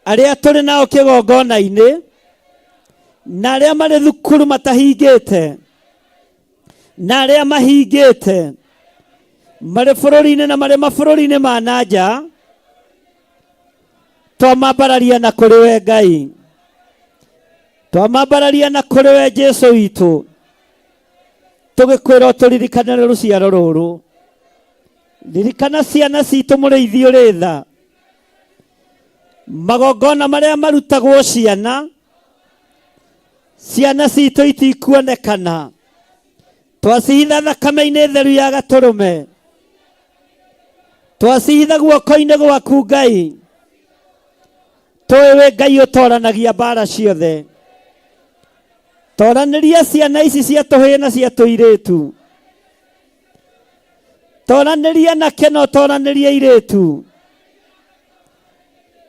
arĩa tũrĩ nao kĩgongona-inĩ na arĩa marĩ thukuru matahingĩte na arĩa mahingĩte marĩ bũrũri-inĩ na marĩ mabũrũri-inĩ ma na nja twamambararia na kũrĩ we Ngai twamambararia na kũrĩ we Jesu witũ tũgĩkwĩra ũtũririkanĩre rũciaro rũrũ ririkana ciana citũ mũrĩithi ũrĩ tha magongona marĩa marutagwo ciana ciana citũ itikuonekana twacihitha thakame-inĩ theru ya gatũrũme twacihitha guoko-inĩ gwaku Ngai tũĩ wĩ Ngai ũtoranagia mbara ciothe toranĩria ciana ici cia tũhĩĩ na cia tũirĩtu toranĩria na keno toranĩria irĩtu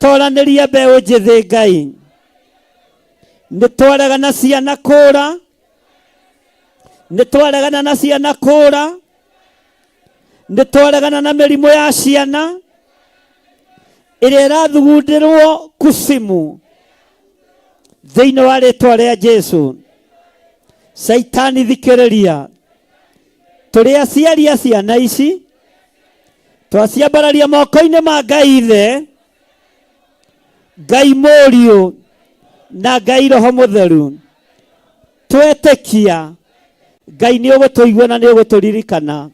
Toranĩria mbeũ njĩthĩ Ngai. Nĩ twaregana ciana kũra. Nĩ twaregana na ciana kũra. Nĩ twaregana na mĩrimũ ya ciana ĩrĩa ĩrathugundĩrwo kusimu thĩinĩ wa rĩtwa rĩa Jesu. Caitani thikĩrĩria, tũrĩ aciari a ciana ici twaciambararia moko-inĩ ma Ngai Ithe, Ngai Mũriũ na Ngai Roho Mũtheru, twetĩkia Ngai nĩ ũgũtũigua na nĩ ũgũtũririkana.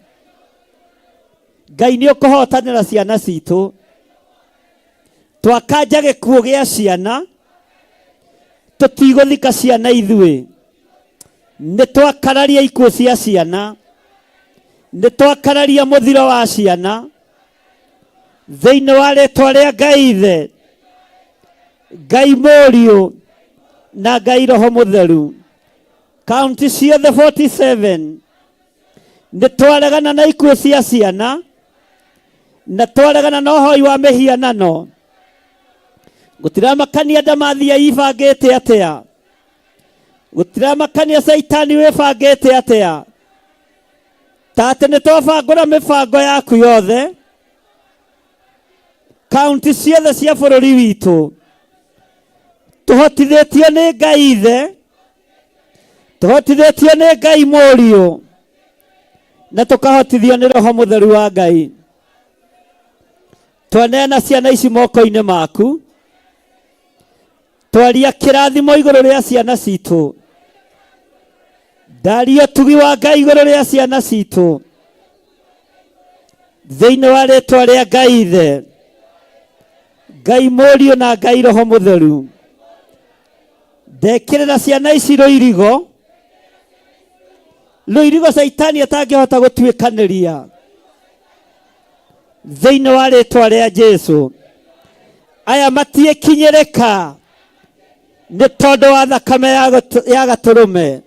Ngai nĩ ũkũhotanĩra ciana citũ. Twakanja gĩkuũ gĩa ciana, tũtigũthika ciana ithuĩ. Nĩ twakararia ikuũ cia ciana, nĩ twakararia mũthiro wa ciana thĩinĩ wa rĩtwa rĩa Ngai Ithe, Ngai Mũriũ na Ngai Roho Mũtheru. Kaunti ciothe 47 nĩ twaregana na ikuũ cia ciana na twaregana na ũhoi wa mĩhianano. Gũtiramakania ndamathia ibangĩte atĩa, gũtiramakania caitani wĩbangĩte atĩa, ta atĩ nĩ twabangũra mĩbango yaku yothe kaunti ciothe cia bũrũri witũ tũhotithĩtio nĩ Ngai Ithe, tũhotithĩtio nĩ Ngai Mũriũ na tũkahotithio nĩ Roho Mũtheru wa Ngai. Twaneana ciana ici moko-inĩ maku, twaria kĩrathimo igũrũ rĩa ciana citũ, ndaria ũtugi wa Ngai igũrũ rĩa ciana citũ thĩinĩ wa rĩtwa rĩa Ngai Ithe, Ngai Mũriũ na Ngai Roho Mũtheru. Ndekĩrĩra ciana ici rũirigo, rũirigo caitani atangĩhota gũtuĩkanĩria thĩinĩ wa rĩtwa rĩa Jesu. Aya matiĩkinyĩrĩka nĩ tondũ wa thakame ya gatũrũme.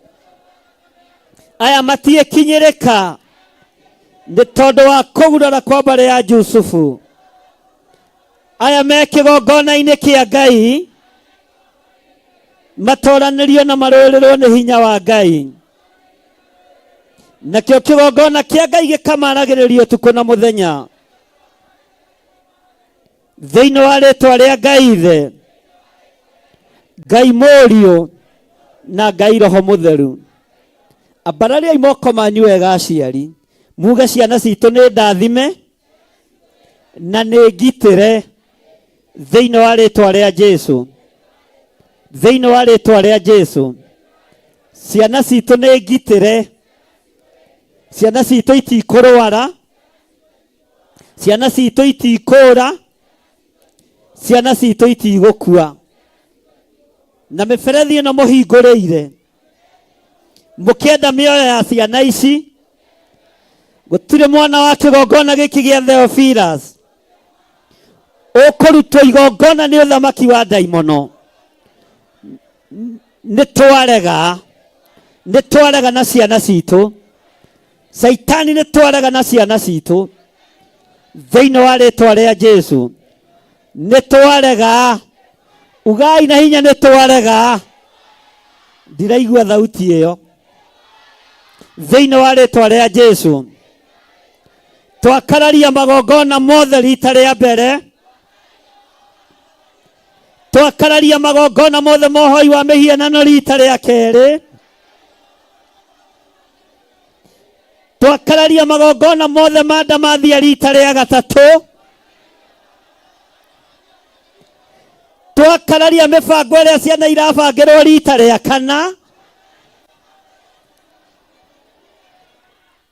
Aya matiĩkinyĩrĩka nĩ tondũ wa kũgurara kwa mbarĩ ya Jusufu. Aya me kĩgongona-inĩ kĩa Ngai matoranĩrio na marũĩrĩrwo nĩ hinya wa Ngai, nakĩo kĩgongona kĩa Ngai gĩkamaragĩrĩria ũtukũ na mũthenya thĩinĩ wa rĩtwa rĩa Ngai Ithe, Ngai Mũriũ na Ngai Roho Mũtheru. Ambarariai moko manyu wega aciari, muge ciana citũ nĩ ndathime na nĩ ngitĩre thĩinĩ wa rĩtwa rĩa Jesu, thĩinĩ wa rĩtwa rĩa Jesu. Ciana citũ nĩ ngitĩre, ciana citũ itikũrwara, ciana citũ itikũra, ciana citũ itigũkua. Na mĩberethi ĩno mũhingũrĩire mũkĩenda mĩoyo ya ciana ici, gũtirĩ mwana wa kĩgongona gĩkĩ gĩa Theophilus ũkũrutwo igongona nĩ ũthamaki wa ndaimono. Nĩ twarega, nĩ twarega na ciana citũ. Caitani nĩ twarega na ciana citũ thĩinĩ wa rĩtwa rĩa Jesu. Nĩ twarega, ugai na hinya, nĩ twarega. Ndiraigua thauti ĩyo. Thĩinĩ wa rĩtwa rĩa Jesu twakararia magongona mothe rita rĩa mbere, twakararia magongona mothe mohoi wa mĩhianano rita rĩa kerĩ, twakararia magongona mothe ma ndamathia rita rĩa gatatũ, twakararia mĩbango ĩrĩa ciana irabangĩrwo rita rĩa kana,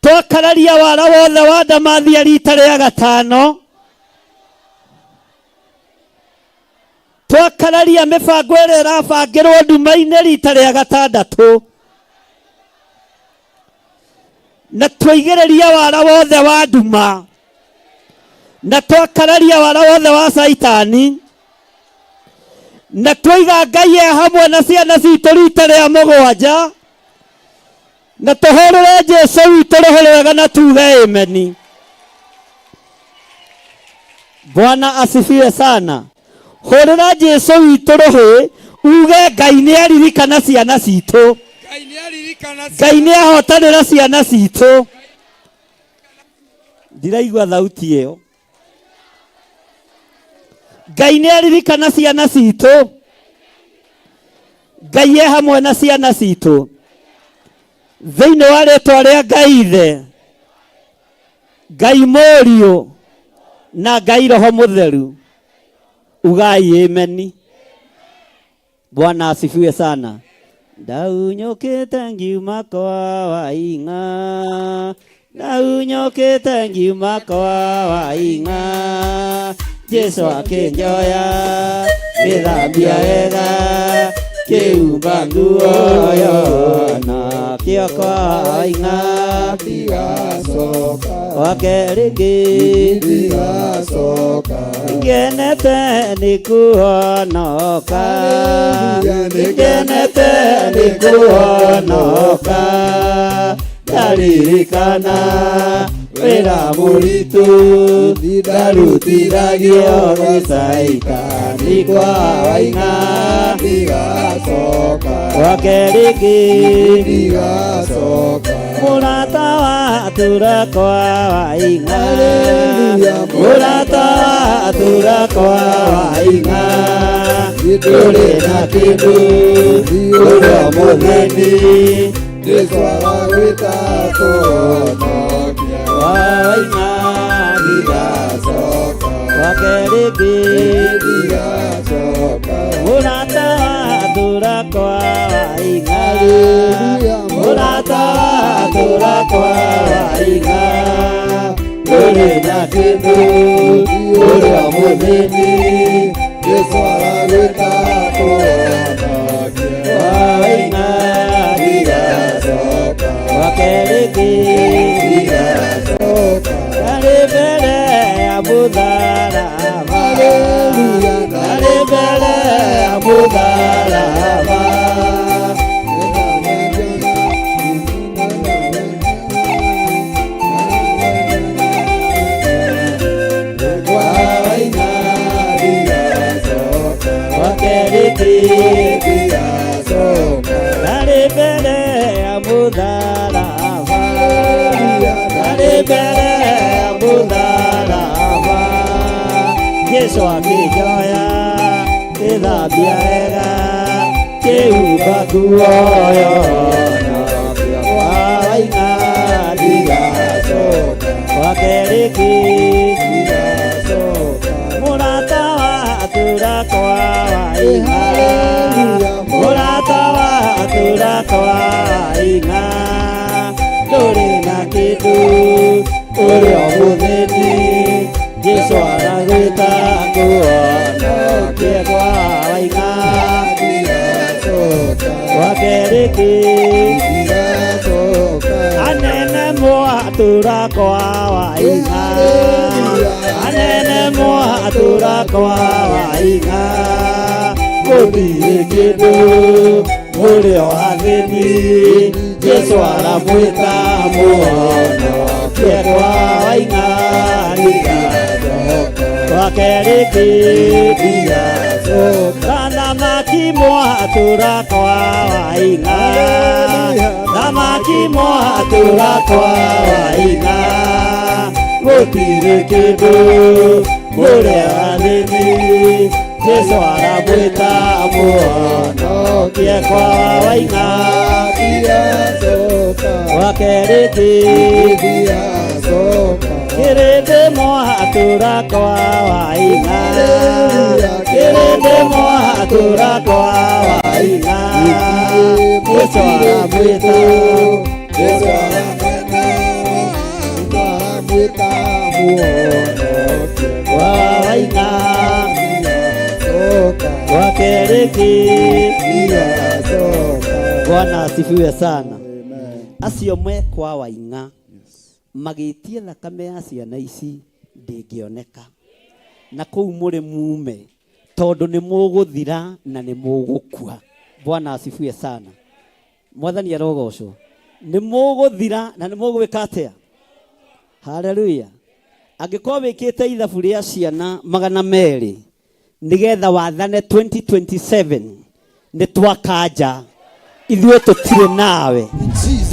twakararia wara wothe wa ndamathia rita rĩa gatano, twakararia mĩbango ĩrĩa ĩrabangĩrwo nduma-inĩ rita rĩa gatandatũ, na twaigĩrĩria wara wothe wa nduma, na twakararia wara wothe wa caitani, na twaiga Ngai e hamwe na ciana citũ rita rĩa mũgwanja, na tũhũrĩre Jesu witũ rũhĩ rwega na tuge ameni. Bwana asifiwe sana. Hũrĩra Jesu witũ rũhĩ uge Ngai nĩ aririkana ciana citũ. Ngai nĩ ahotanĩra ciana citũ. Ndiraigua thauti ĩyo. Ngai nĩ aririkana ciana citũ. Ngai e hamwe na ciana citũ. Thĩinĩ wa rĩtwa rĩa Ngai Ithe, Ngai Mũriũ na Ngai Roho Mũtheru, ugai ameni. Bwana asifiwe sana. Ndaunyũkĩte ngiuma kwa Waing'a, ndaunyũkĩte ngiuma kwa Waing'a, Jesu akĩnjoya gĩthambia wega, kĩumba nguo yona kĩoko Waing'a, gwake rĩngĩ ngenete nĩ kuhonoka, ngenete nĩ kuhonoka, ndaririkana wĩra mũritũ ndarutithagio nĩ Caitani kwa Waing'a, gwake rĩngĩ mũrata wa tura kwa Waing'a, mũrata wa tura kwa Waing'a, ndũrĩ na kĩndũ ũrĩa mũthĩni Waing'a gwake rĩngĩ mũrata wa tura kwa Waing'a, mũrata wa tura kwa Waing'a, ndũrĩ na kĩndũ ũrĩa mũthĩni Waing'a gwake rĩngĩ ndarĩ mbere ya mũtharaba, ndarĩ mbere ya mũtharaba. Gwake rĩngĩ ndarĩ mbere ya mũtharaba, ndarĩ mbere ya mũtharaba. Jesu akĩnjoya gĩthambia wega, kĩhumba nguo yona Waing'a gwake rĩngĩ mũrata wa tura kwa Waing'a, mũrata wa tura kwa Waing'a, ndũrĩ na kĩndũ ũrĩa mũthĩni Jesu aragwĩta kuhonokie kwa Waing'a, gwake rĩngĩ anene mwatura kwa Waing'a, anene mwatura kwa Waing'a, gũtirĩ kĩndũ mũrĩ o athĩni Jesu aramwĩta mũhonokie kwa Waing'a, gwake rĩngĩ thamaki mwatura kwa Waing'a, thamaki mwatura kwa Waing'a, gũtirĩ kĩndũ mũrĩ athĩni Jesu aramwĩta mũhonokie kwa Waing'a, gwake rĩngĩ kĩrĩndĩ mwatura kwa Waing'a, kĩrĩndĩ mwatura kwa Waing'a, Jesu aramwĩta kwa Waing'a, gwake rĩngĩ. Bwana asifiwe sana. Acio me kwa Waing'a magĩtie thakame ya ciana ici ndĩngĩoneka na kũu mũrĩ mume tondũ nĩ mũgũthira na nĩ mũgũkua. Bwana asifiwe sana. Mwathani arogocwo. Nĩ mũgũthira na nĩ mũgwĩka atĩa? Haleluya. Angĩkorwo wĩkĩte ithabu rĩa ciana 200 Nĩgetha wathane 2027 nĩ twakanja ithuĩ tũtirĩ nawe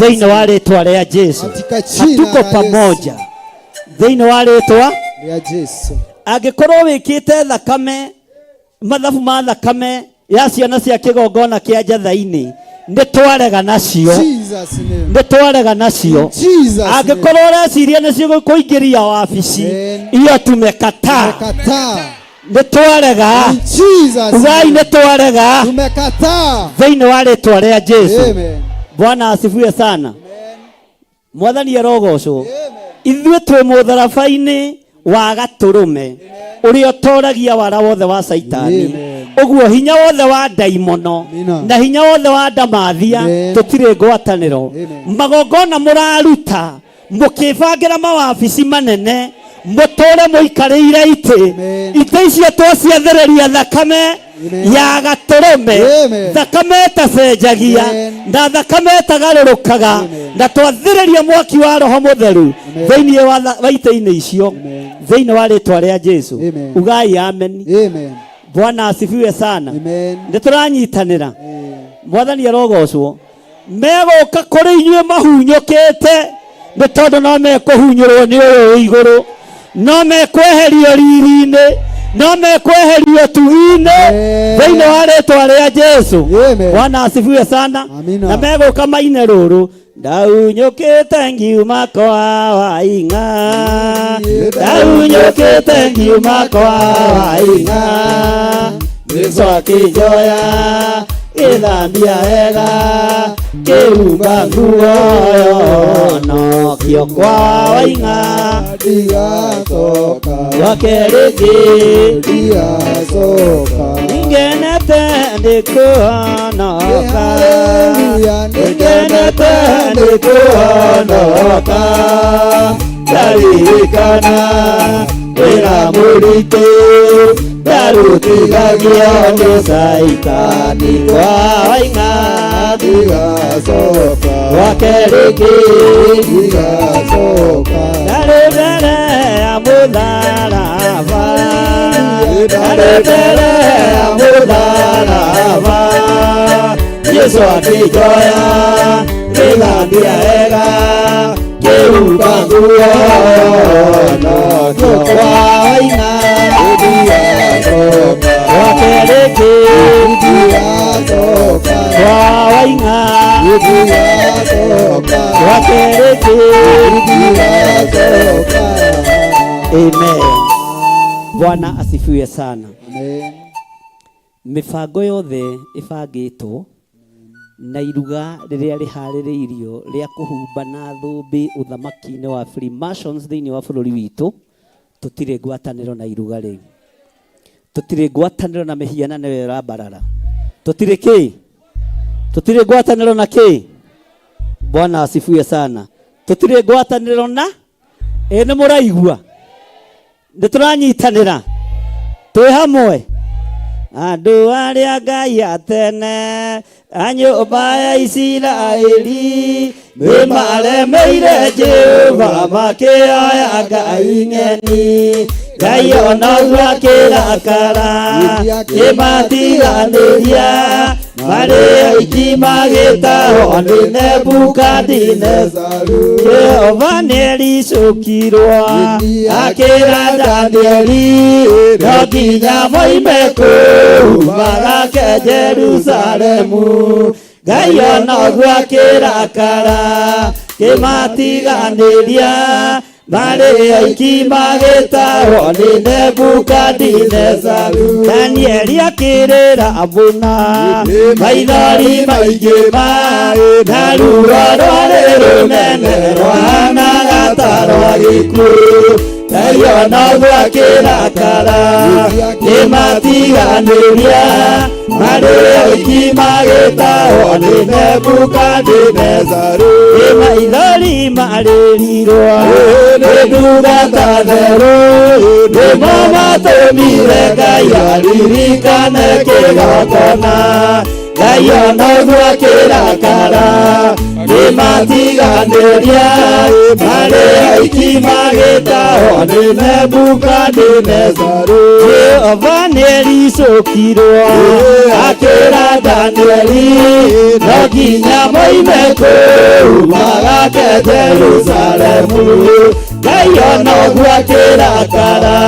thĩinĩ wa rĩtwa rĩa Jesu. Katika jina Hatuko la Yesu. pamoja thĩinĩ wa rĩtwa Rĩa Jesu. Angĩkorwo wĩkĩte thakame mathabu ma thakame ya ciana cia kĩgongona kĩa njatha-inĩ nĩ twarega nacio. Jesus name. Nĩ twarega nacio. Jesus name. Angĩkorwo ũreciria nĩcio gũkũingĩria wabici iyo tumekataa. Tumekataa. Nĩ twarega. In Jesus Ugai name. nĩ twarega. Tumekataa. Thĩinĩ wa rĩtwa rĩa Jesu. Amen. Bwana asifiwe sana. Mwathani arogocwo. Ithuĩ twĩ mũtharaba-inĩ wa gatũrũme ũrĩa ũtoragia wara wothe wa Caitani. Ũguo hinya wothe wa ndaimono na hinya wothe wa ndamathia tũtirĩ ngwatanĩro. Magongona mũraruta mũkĩbangĩra mawabici manene mũtũre mũikarĩire itĩ itĩ icio twaciathĩrĩria thakame ya gatũrũme thakame ĩtacenjagia na thakame ĩtagarũrũkaga na twathĩrĩria mwaki wa roho mũtheru thĩinĩ wa itĩ-inĩ icio thĩinĩ wa rĩtwa rĩa Jesu. Ugai amen. Bwana asifiwe sana. Nĩ tũranyitanĩra. Mwathani arogocwo. Megũka kũrĩ inyuĩ mahunyũkĩte nĩ tondũ no mekũhunyũrwo nĩ ũyũ wĩ igũrũ, no mekweherio riri-inĩ, no mekweherio tugi-inĩ thĩinĩ wa rĩtwa rĩa Jesu. Bwana asifiwe sana. Na megũka maine rũrũ ndaunyũkĩte ngiuma kwa waing'a, ndaunyũkĩte ngiuma kwa waing'a, Jesu akĩnjoya gĩthambia wega kĩhumba nguo nokio kwa waing'a Ndigacoka. Gwake rĩngĩ Ndigacoka. Ngenete ndĩkũhonoka. Hallelujah. Ngenete ndĩkũhonoka. Ndaririkana wĩra mũritũ ndarutithagio nĩ Caitani kwa waing'a Ndigacoka. Gwake rĩngĩ Ndigacoka. Ndarĩ mbere ya mũtharaba, ndarĩ mbere ya mũtharaba, Jesu akĩnjoya gĩthambia wega kĩhumba nguo nokio kwa waing'a Ndigacoka. Gwake rĩngĩ Ndigacoka. Kwa waing'a Ndigacoka. Gwake rĩngĩ Ndigacoka. Amen. Bwana asifiwe sana. Amen. Mibango yothe ĩbangĩtwo na iruga rĩrĩa rĩharĩrĩirio rĩa kũhumba na thũmbĩ ũthamaki-inĩ wa Freemasons thĩinĩ wa bũrũri witũ, tũtirĩ ngwatanĩro na iruga rĩu, tũtirĩ ngwatanĩro na mĩhianano ĩyo ĩrambarara, tũtirĩ kĩ, tũtirĩ ngwatanĩro na kĩ. Bwana asifiwe sana. Tũtirĩ ngwatanĩro na ĩ nĩ mũraigua nĩ tũranyitanĩra twĩ hamwe. Andũ arĩa Ngai atene a nyũmba ya Isiraeli nĩ maremeire Jehova makĩoya Ngai ng'eni. Ngai ona ũguo akĩrakara kĩmatiganĩria marĩ aiki magĩtahwo nĩ Nebukadinezaru. Jehova nĩericũkirwo akĩra Danieli no nginya moime kũu magake Jerusalemu. Ngai ona ũguo akĩrakara kĩmatiganĩria marĩ aiki magĩtahwo nĩ Nebukadinezaru. Danieli akĩrĩra abũna maithori maingĩ ma na ruo rwarĩ rũnene rwahanaga ta rwa gĩkuũ. Ngai ona ũguo akĩrakara kĩmatiganĩria marĩ aiki magĩtahwo nĩ Nebukadinezaru. Ĩ maithori marĩrirwo nĩ ndungata therũ nĩmo matũmire Ngai aririkane kĩgongona. Ngai ona ũguo akĩrakara kĩmatiganĩria marĩ aiki Oiki magĩtahwo nĩ Nebukadinezaru. Jehova nĩericũkirwo akĩra Danieli no nginya moime kũu magake Jerusalemu. Ngai ona ũguo akĩrakara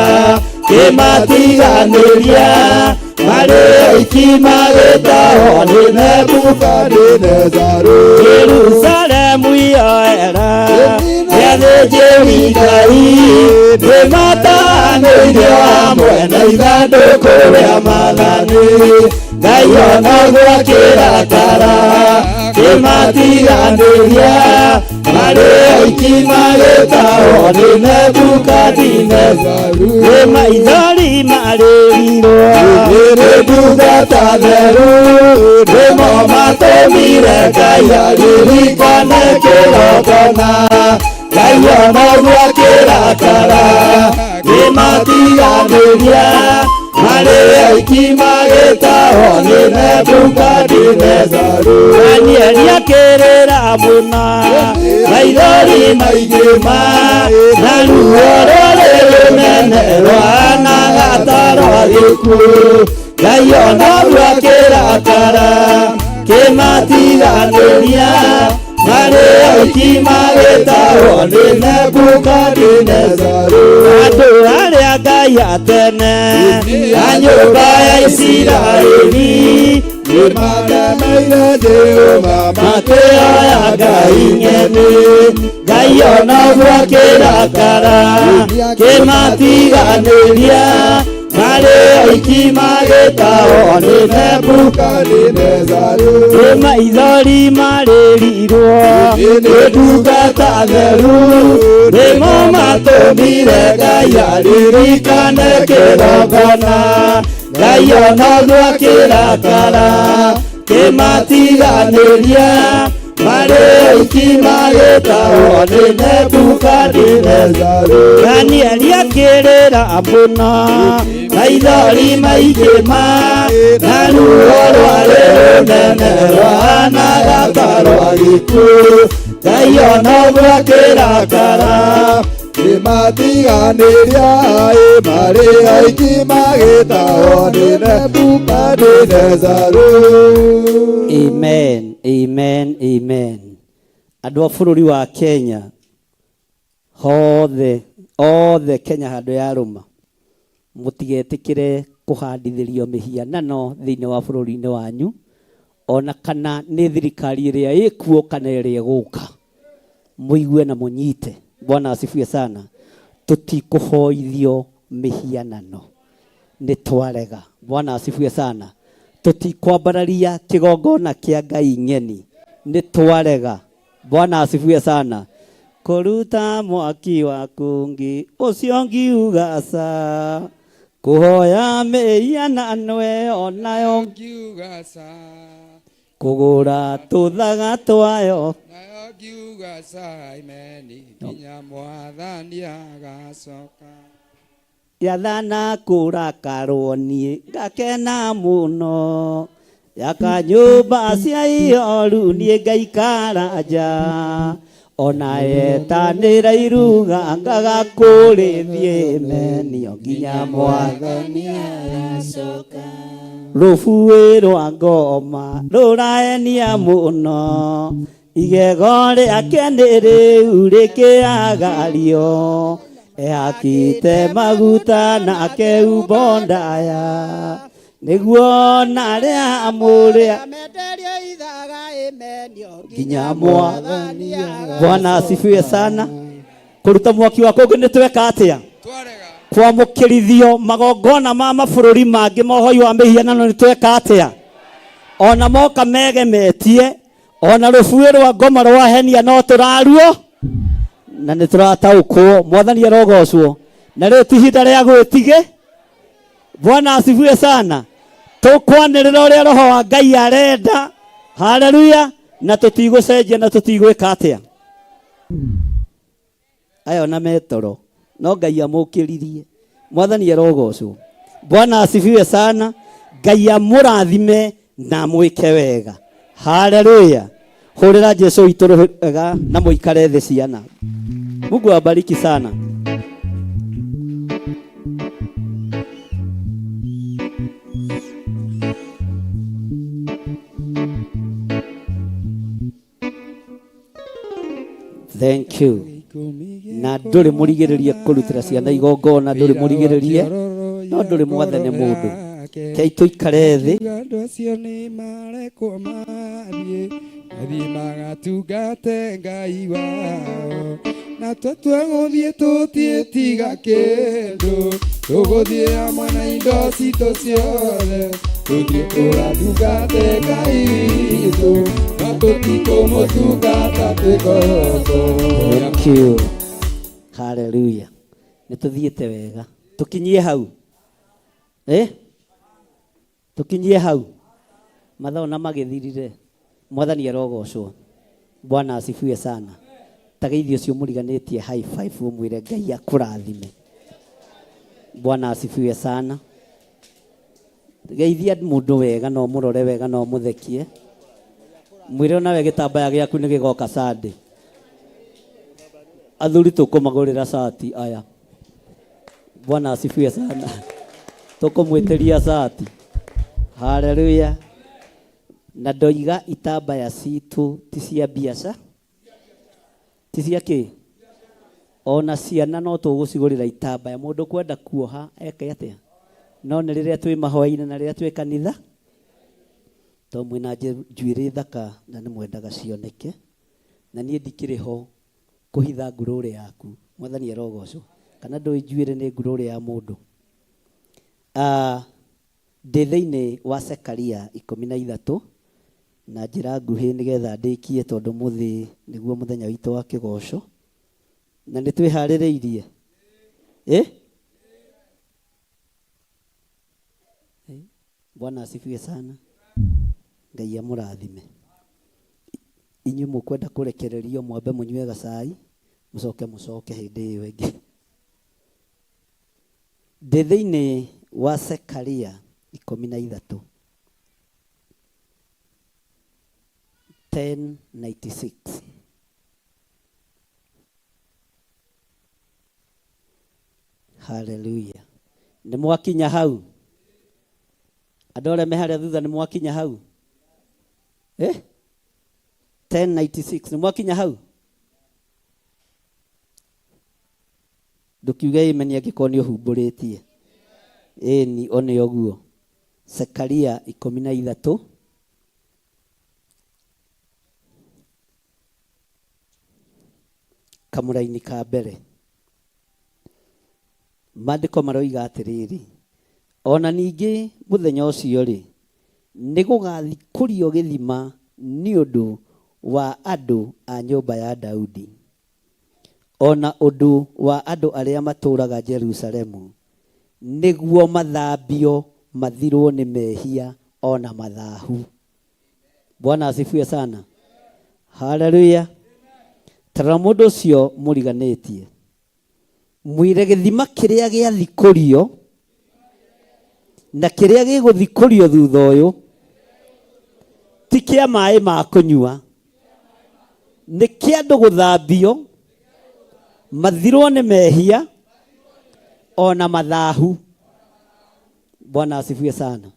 kĩmatiganĩria marĩ oiki magĩtahwo nĩ Nebukadinezaru. Jerusalemu yoera nĩathĩnjĩri Ngai nĩmatanĩirio hamwe na ithandũkũ rĩa maathani. Ngai ona ũguo akĩrakara kĩmatiganĩria marĩ oiki magĩtahwo nĩ Nebukadinezaru. Nĩ maithori marĩrirwo nĩ ndungata theru nĩmo matũmire Ngai aririkane kĩgongona. Ngai ona ũguo akĩrakara kĩmatiganĩria marĩ oiki magĩtahwo nĩ Nebukadinezaru. Danieli akĩrĩra mũno maithori maingĩ ma na ruo rũrĩ rũnene rwahanaga ta rwa gĩkuũ. Ngai ona ũguo akĩrakara kĩmatiganĩria marĩ oiki magĩtahwo nĩ Nebukadinezaru. Andũ arĩa Ngai a tene a nyũmba ya Isiraeli nĩmaremeire Jehova makĩoya Ngai ng'eni. Ngai ona ũguo akĩrakara kĩmatiganĩria marĩ oiki magĩtahwo nĩ Nebukadinezaru. Nĩ maithori marĩrirwo nĩ ndungata theru nĩmo matũmire Ngai aririkane kĩgongona. Ngai ona ũguo akĩrakara kĩmatiganĩria marĩ oiki magĩtahwo nĩ Nebukadinezaru. Danieli akĩrĩra mũno maithori maingĩ ma na ruo rwarĩ rũnene rwahanaga ta rwa gĩkuũ. Ngai ona ũguo akĩrakara kĩmatiganĩria marĩ oiki magĩtahwo nĩ Nebukadinezaru. Amen, amen, amen. Andũ a bũrũri wa Kenya hothe othe Kenya handũ yarũma mũtigetĩkĩre kũhandithĩrio mĩhianano thĩinĩ wa bũrũri-inĩ wanyu ona kana nĩ thirikari ĩrĩa ĩkuo kana ĩrĩa ĩgũka. Mũigue na mũnyite. Bwana asifiwe sana. Tũtikũhoithio mĩhianano nĩ twarega. Bwana asifiwe sana. Tũtikwambararia kĩgongona kĩa Ngai ng'eni nĩ twarega. Bwana asifiwe sana. Kũruta mwaki waku ngi ũcio ngiuga ca kũhoya mĩhianano ĩyo nayo ngiuga ca kũgũra tũthaga twayo nayo ngiuga ca imeni nginya mwathani agacoka. Yathana kũrakarwo niĩ ngakena mũno yaka nyũmba cia ihoru niĩ ngaikara nja ona yetanĩra iruga ngaga kũrĩthiĩ menio nginya mwathani agacoka. Rũbuĩ rwa ngoma rũraenia mũno igego rĩake nĩ rĩu rĩkĩagario ehakĩte maguta na akehumba ndaya nĩguo narĩa amũrĩa nginya mwathani. Bwana asifiwe sana. Kũruta mwaki wa kũngĩ nĩ tweka atĩa? Kwamũkĩrithio magongona ma mabũrũri mangĩ ma ũhoi wa mĩhianano nĩ tweka atĩa? Ona moka megemetie ona rũbuĩ rwa ngoma rwahenia no tũraruo na nĩ tũrataũkwo. Mwathani arogocwo. Na rĩu ti ihinda rĩa gwĩtige. Bwana asifiwe sana. Tũkwanĩrĩra ũrĩa Roho wa Ngai arenda. Haleluya. Na tũtigũcenjia na tũtigwĩka atĩa? Aya ona metoro no Ngai amũkĩririe. Mwathani arogocwo. Bwana asifiwe sana. Ngai amũrathime na amwĩke wega. Haleluya. Hũrĩra Jesu witũ wega na mũikare thĩ ciana. Mungu awabariki sana. Thank you. Na ndũrĩ mũrigĩrĩrie kũrutĩra ciana igongona, ndũrĩ mũrigĩrĩrie, no ndũrĩ mwathane mũndũ. Kei tũikare thĩ. Andũ acio nĩ marekwo mathiĩ mathiĩ magatungate Ngai wao na twatwegũthiĩ tũtiĩtiga kĩndũ tũgũthiĩ hamwe na indo citũ ciothe tũthiĩ tũgatungate Ngai witũ no tũtikũmũtungata twĩkotho. Thank you. Hallelujah. Nĩ tũthiĩte wega. Tũkinyie hau. Eh? Tũkinyie hau. Mathaa ona magĩthirire. Mwathani arogocwo. Bwana asifiwe sana. Tageithio ũcio mũriganĩtie high five ũmwĩre Ngai akũrathime. Bwana asifiwe sana. Geithia mũndũ wega no mũrore wega no mũthekie. Mwĩre onawe gĩtambaya gĩaku nĩ gĩgoka Sunday. Athuri tũkũmagũrĩra cati aya. Bwana asifiwe sana. Tũkũmwĩtĩria cati. Hallelujah. Na ndoiga itambaya citũ ti cia biaca, ti cia kĩ? Ona ciana no tũgũcigũrĩra itambaya. Mũndũ kwenda kuoha eke atĩa? No nĩ rĩrĩa twĩ mahoya-inĩ na rĩrĩa twĩ kanitha, tondũ mwĩna njuĩrĩ thaka na nĩ mwendaga cioneke, na niĩ ndikĩrĩ ho kũhitha ngurũrĩ yaku. Mwathani arogocwo. Kana ndũĩ njuĩrĩ nĩ ngurũrĩ ya mũndũ. Ndĩ thĩinĩ wa Zekaria 13 na njĩra nguhĩ nĩgetha ndĩkie tondũ mũthĩ nĩguo mũthenya witũ wa kĩgoco. Na nĩ twĩharĩrĩirie. Eh? Bwana asifiwe sana. Ngai amũrathime. Inyuĩ mũkwenda kũrekererio mwambe mũnyue gacai, mũcoke mũcoke hĩndĩ ĩyo ĩngĩ. Ndĩ thĩinĩ wa Zekaria 13. 1096. Hallelujah. Nĩ mwakinya hau? Andũ arĩa me harĩa thutha nĩ mwakinya hau? Eh? 1096 nĩ mwakinya hau? Ndũkiuge amen angĩkorwo nĩ ũhumbũrĩtie. Ĩni, o nĩ ũguo. Zekaria 13. Kamũraini ka mbere. Maandĩko maroiga atĩrĩrĩ, ona ningĩ mũthenya ũcio rĩ, nĩ gũgathikũrio gĩthima nĩ ũndũ wa andũ a nyũmba ya Daudi, ona ũndũ wa andũ arĩa matũũraga Jerusalemu, nĩguo mathambio mathirwo nĩ mehia ona mathahu. Bwana asifiwe sana. Hallelujah. Tarora mũndũ ũcio mũriganĩtie. Mwĩre gĩthima kĩrĩa gĩathikũrio na kĩrĩa gĩgũthikũrio thutha ũyũ ti kĩa maĩ ma kũnyua, nĩ kĩa andũ gũthambio mathirwo nĩ mehia ona mathahu. Bwana asifiwe sana.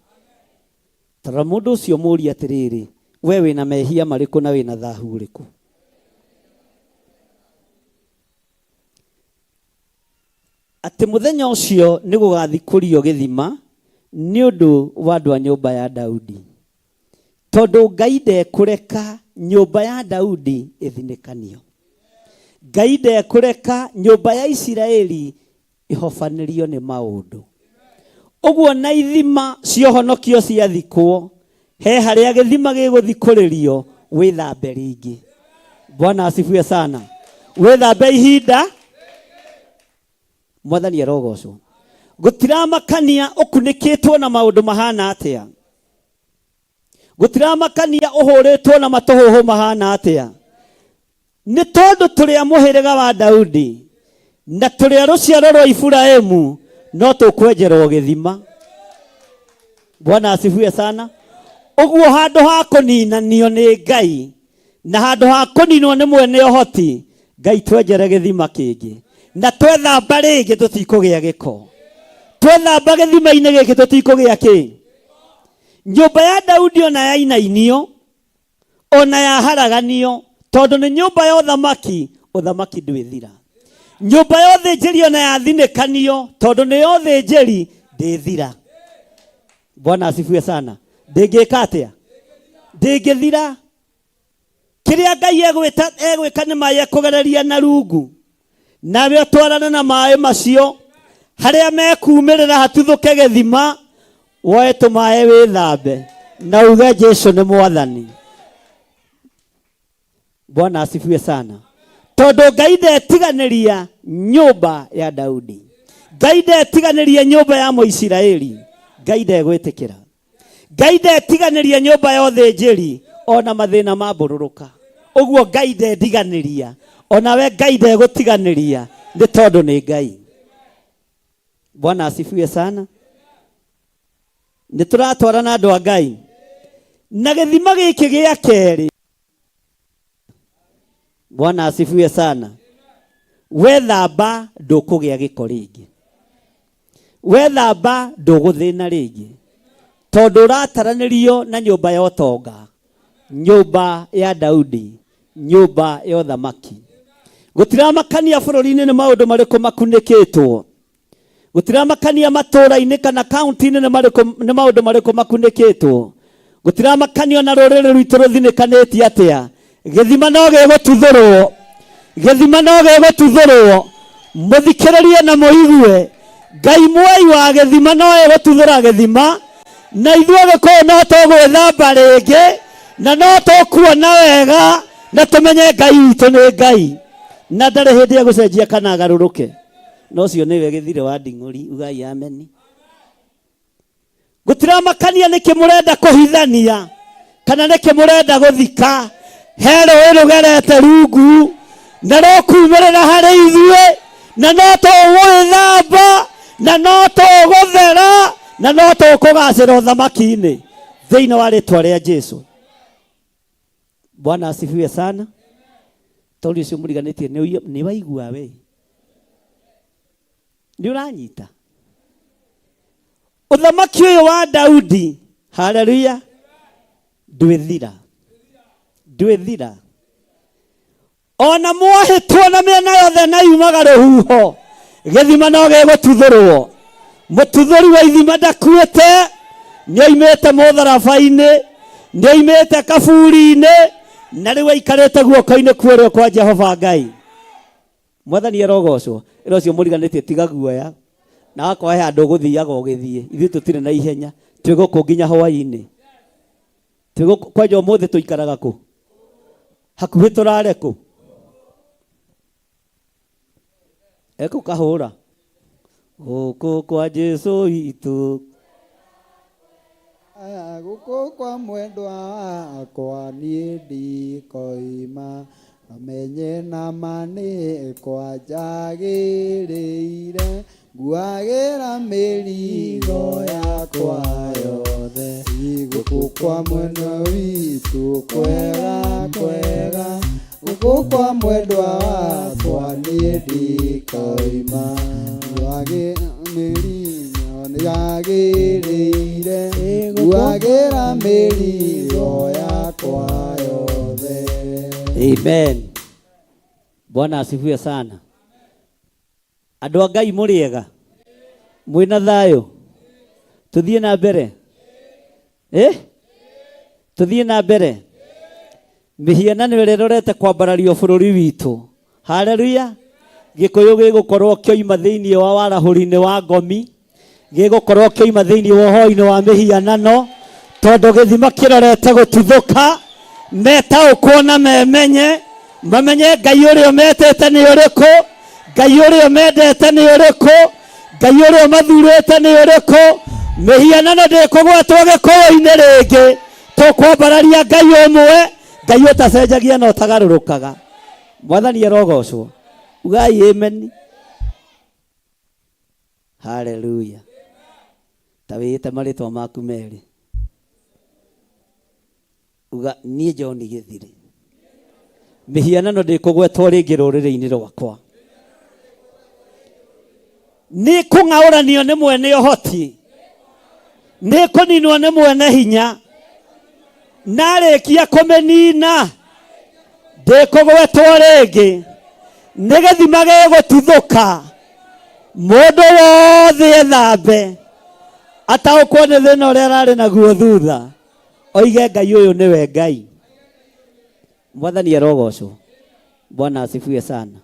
Tarora mũndũ ũcio mũũrie atĩrĩrĩ, we wĩna mehia marĩkũ na wĩna thahu ũrĩkũ? Atĩ mũthenya ũcio nĩ gũgathikũrio gĩthima nĩ ũndũ wa andũ a nyũmba ya Daudi, tondũ Ngai ndekũreka nyũmba ya Daudi ĩthinĩkanio. Ngai ndekũreka nyũmba ya Isiraeli ĩhobanĩrio nĩ maũndũ. Ũguo na ithima ciohonokio ciathikwo, he harĩa gĩthima gĩgũthikũrĩrio wĩthambe rĩngĩ. Bwana asifiwe sana. Wĩthambe ihinda. Mwathani arogocwo. Gũtiramakania ũkunĩkĩtwo na maũndũ mahana atĩa. Gũtiramakania ũhũrĩtwo na matũhũhũ mahana atĩa. Nĩ tondũ tũrĩ a mũhĩrĩga wa Daudi na tũrĩ a rũciaro rwa Iburahĩmu, no tũkwenjerwo gĩthima. Bwana asifiwe sana. Ũguo handũ ha kũninanio nĩ Ngai na handũ ha kũninwo nĩ mwene ũhoti, Ngai twenjere gĩthima kĩngĩ na twethamba rĩngĩ tũtikũgĩa gĩko twethamba gĩthima-inĩ gĩkĩ tũtikũgĩa kĩ nyũmba ya Daudi ona yainainio ona yaharaganio tondũ nĩ nyũmba ya ũthamaki ũthamaki ndwĩthira nyũmba ya ũthĩnjĩri ona yathinĩkanio tondũ nĩ ya ũthĩnjĩri ndĩthira Bwana asifiwe sana ndĩngĩka atĩa ndĩngĩthira kĩrĩa Ngai egwĩta egwĩka nĩ maĩ ekũgereria na rungu nawe ũtwarane na maĩ macio harĩa mekumĩrĩra hatuthũke gĩthima woe tũmaĩ wĩthambe na uge Jesu nĩ mwathani Bwana asifiwe sana tondũ Ngai ndetiganĩria nyũmba ya Daudi Ngai ndetiganĩria nyũmba ya Mũisiraeli Ngai ndegwĩtĩkĩra Ngai ndetiganĩria nyũmba ya ũthĩnjĩri ona mathĩna mambũrũrũka ũguo Ngai ndendiganĩria onawe Ngai ndegũtiganĩria nĩ tondũ nĩ Ngai Bwana asifiwe sana nĩ tũratwarana andũ a Ngai na gĩthima gĩkĩ gĩa kerĩ Bwana asifiwe sana wethamba ndũkũgĩa gĩko rĩngĩ wethamba ndũgũthĩna rĩngĩ tondũ ũrataranĩrio na nyũmba ya ũtonga nyũmba ya Daudi nyũmba ya ũthamaki gũtiramakania bũrũri-inĩ nĩ maũndũ marĩkũ makunĩkĩtwo gũtiramakania matũũra-inĩ kana kaunti-inĩ nĩ marĩkũ- nĩ maũndũ marĩkũ makunĩkĩtwo gũtiramakania na rũrĩrĩ rwitũ rũthinĩkanĩtie atĩa gĩthima no gĩgũtuthũrwo gĩthima no gĩgũtuthũrwo mũthikĩrĩrie na mũigue Ngai mwai wa gĩthima no egũtuthũra gĩthima na ithuĩ Gĩkũyũ no tũgwĩthamba rĩngĩ na no tũkuona wega na tũmenye Ngai witũ nĩ Ngai na ndarĩ hĩndĩ egũcenjia kana agarũrũke na ũcio nĩwe gĩthire wa nding'ũri ugai ameni gũtiramakania nĩkĩ mũrenda kũhithania kana nĩkĩ mũrenda gũthika he rũĩ rũgerete rungu na rũkumĩrĩra harĩ ithuĩ na no tũgwĩthamba na no tũgũthera na no tũkũgacĩra ũthamaki-inĩ thĩinĩ wa rĩtwa rĩa Jesu Bwana asifiwe sana tondũ ũcio mũriganĩtie nĩ waigua we nĩ ũranyita ũthamaki ũyũ wa Daudi haleluya ndwĩthira ndwĩthira ona mwahĩtwo na mĩena yothe na yumaga rũhuho gĩthima no gĩgũtuthũrwo mũtuthũri wa ithima ndakuĩte nĩoimĩte mũtharaba-inĩ nĩoimĩte kaburi-inĩ na rĩu aikarĩte guoko-inĩ kwa ũrĩo kwa Jehova Ngai mwathani arogocwo ĩra ũcio mũriganĩtie tiga guoya na wakorwo he handũ ũgũthiaga ũgĩthiĩ ithuĩ tũtirĩ na ihenya twĩ gũkũ nginya hwaĩ-inĩ twĩ gũkũ kwanja ũmũthĩ tũikaraga kũ hakuhĩ tũrare kũ ekũ kahũra gũkũ kwa Jesu witũ Gũkũ kwa mwendwa wakwa niĩ ndikoima amenye na ma nĩ kwa njagĩrĩire nguagĩra mĩrigo yakwa yothe gũkũ kwa mwendwa witũ kwega kwega gũkũ kwa mwendwa wakwa niĩ ndikoima nguagĩra mĩrigo yagĩrĩire nguagĩra mĩrigo yakwa yothe. Amen. Bwana asifiwe sana. Andũ a Ngai mũrĩ ega mwĩna thayũ tũthiĩ na mbere eh? Tũthiĩ na mbere mĩhianano ĩrĩa ĩrorete kwambarario bũrũri witũ haleluya Gĩkũyũ gĩgũkorwo kĩoima thĩinĩ wa warahũri-inĩ wa ngomi gĩgũkorwo kĩoima thĩinĩ wa ũhoi-inĩ wa mĩhianano tondũ gĩthima kĩrorete gũtuthũka metaũkwo na memenye mamenye Ngai ũrĩa ũmetĩte nĩ ũrĩkũ Ngai ũrĩa ũmendete nĩ ũrĩkũ Ngai ũrĩa ũmathurĩte nĩ ũrĩkũ mĩhianano ndĩkũgwetwo Gĩkũyũ-inĩ rĩngĩ tũkwambararia Ngai ũmwe Ngai ũtacenjagia na ũtagarũrũkaga mwathani arogocwo ugai amen haleluya ta wĩĩte marĩtwa maku merĩ uga niĩ John Gĩthirĩ Mĩhianano ndĩkũgwetwo rĩngĩ rũrĩrĩ-inĩ rwakwa. Nĩ kũng'aũranio nĩ mwene ũhoti, nĩ kũninwo nĩ mwene hinya, na arĩkia kũmĩnina ndĩkũgwetwo rĩngĩ. Nĩ gĩthima gĩgũtuthũka, mũndũ wothe ethambe, ataũkwo nĩ thĩna ũrĩa ararĩ naguo thutha, oige Ngai ũyũ nĩwe Ngai. Mwathani arogocwo. Bwana asifiwe sana.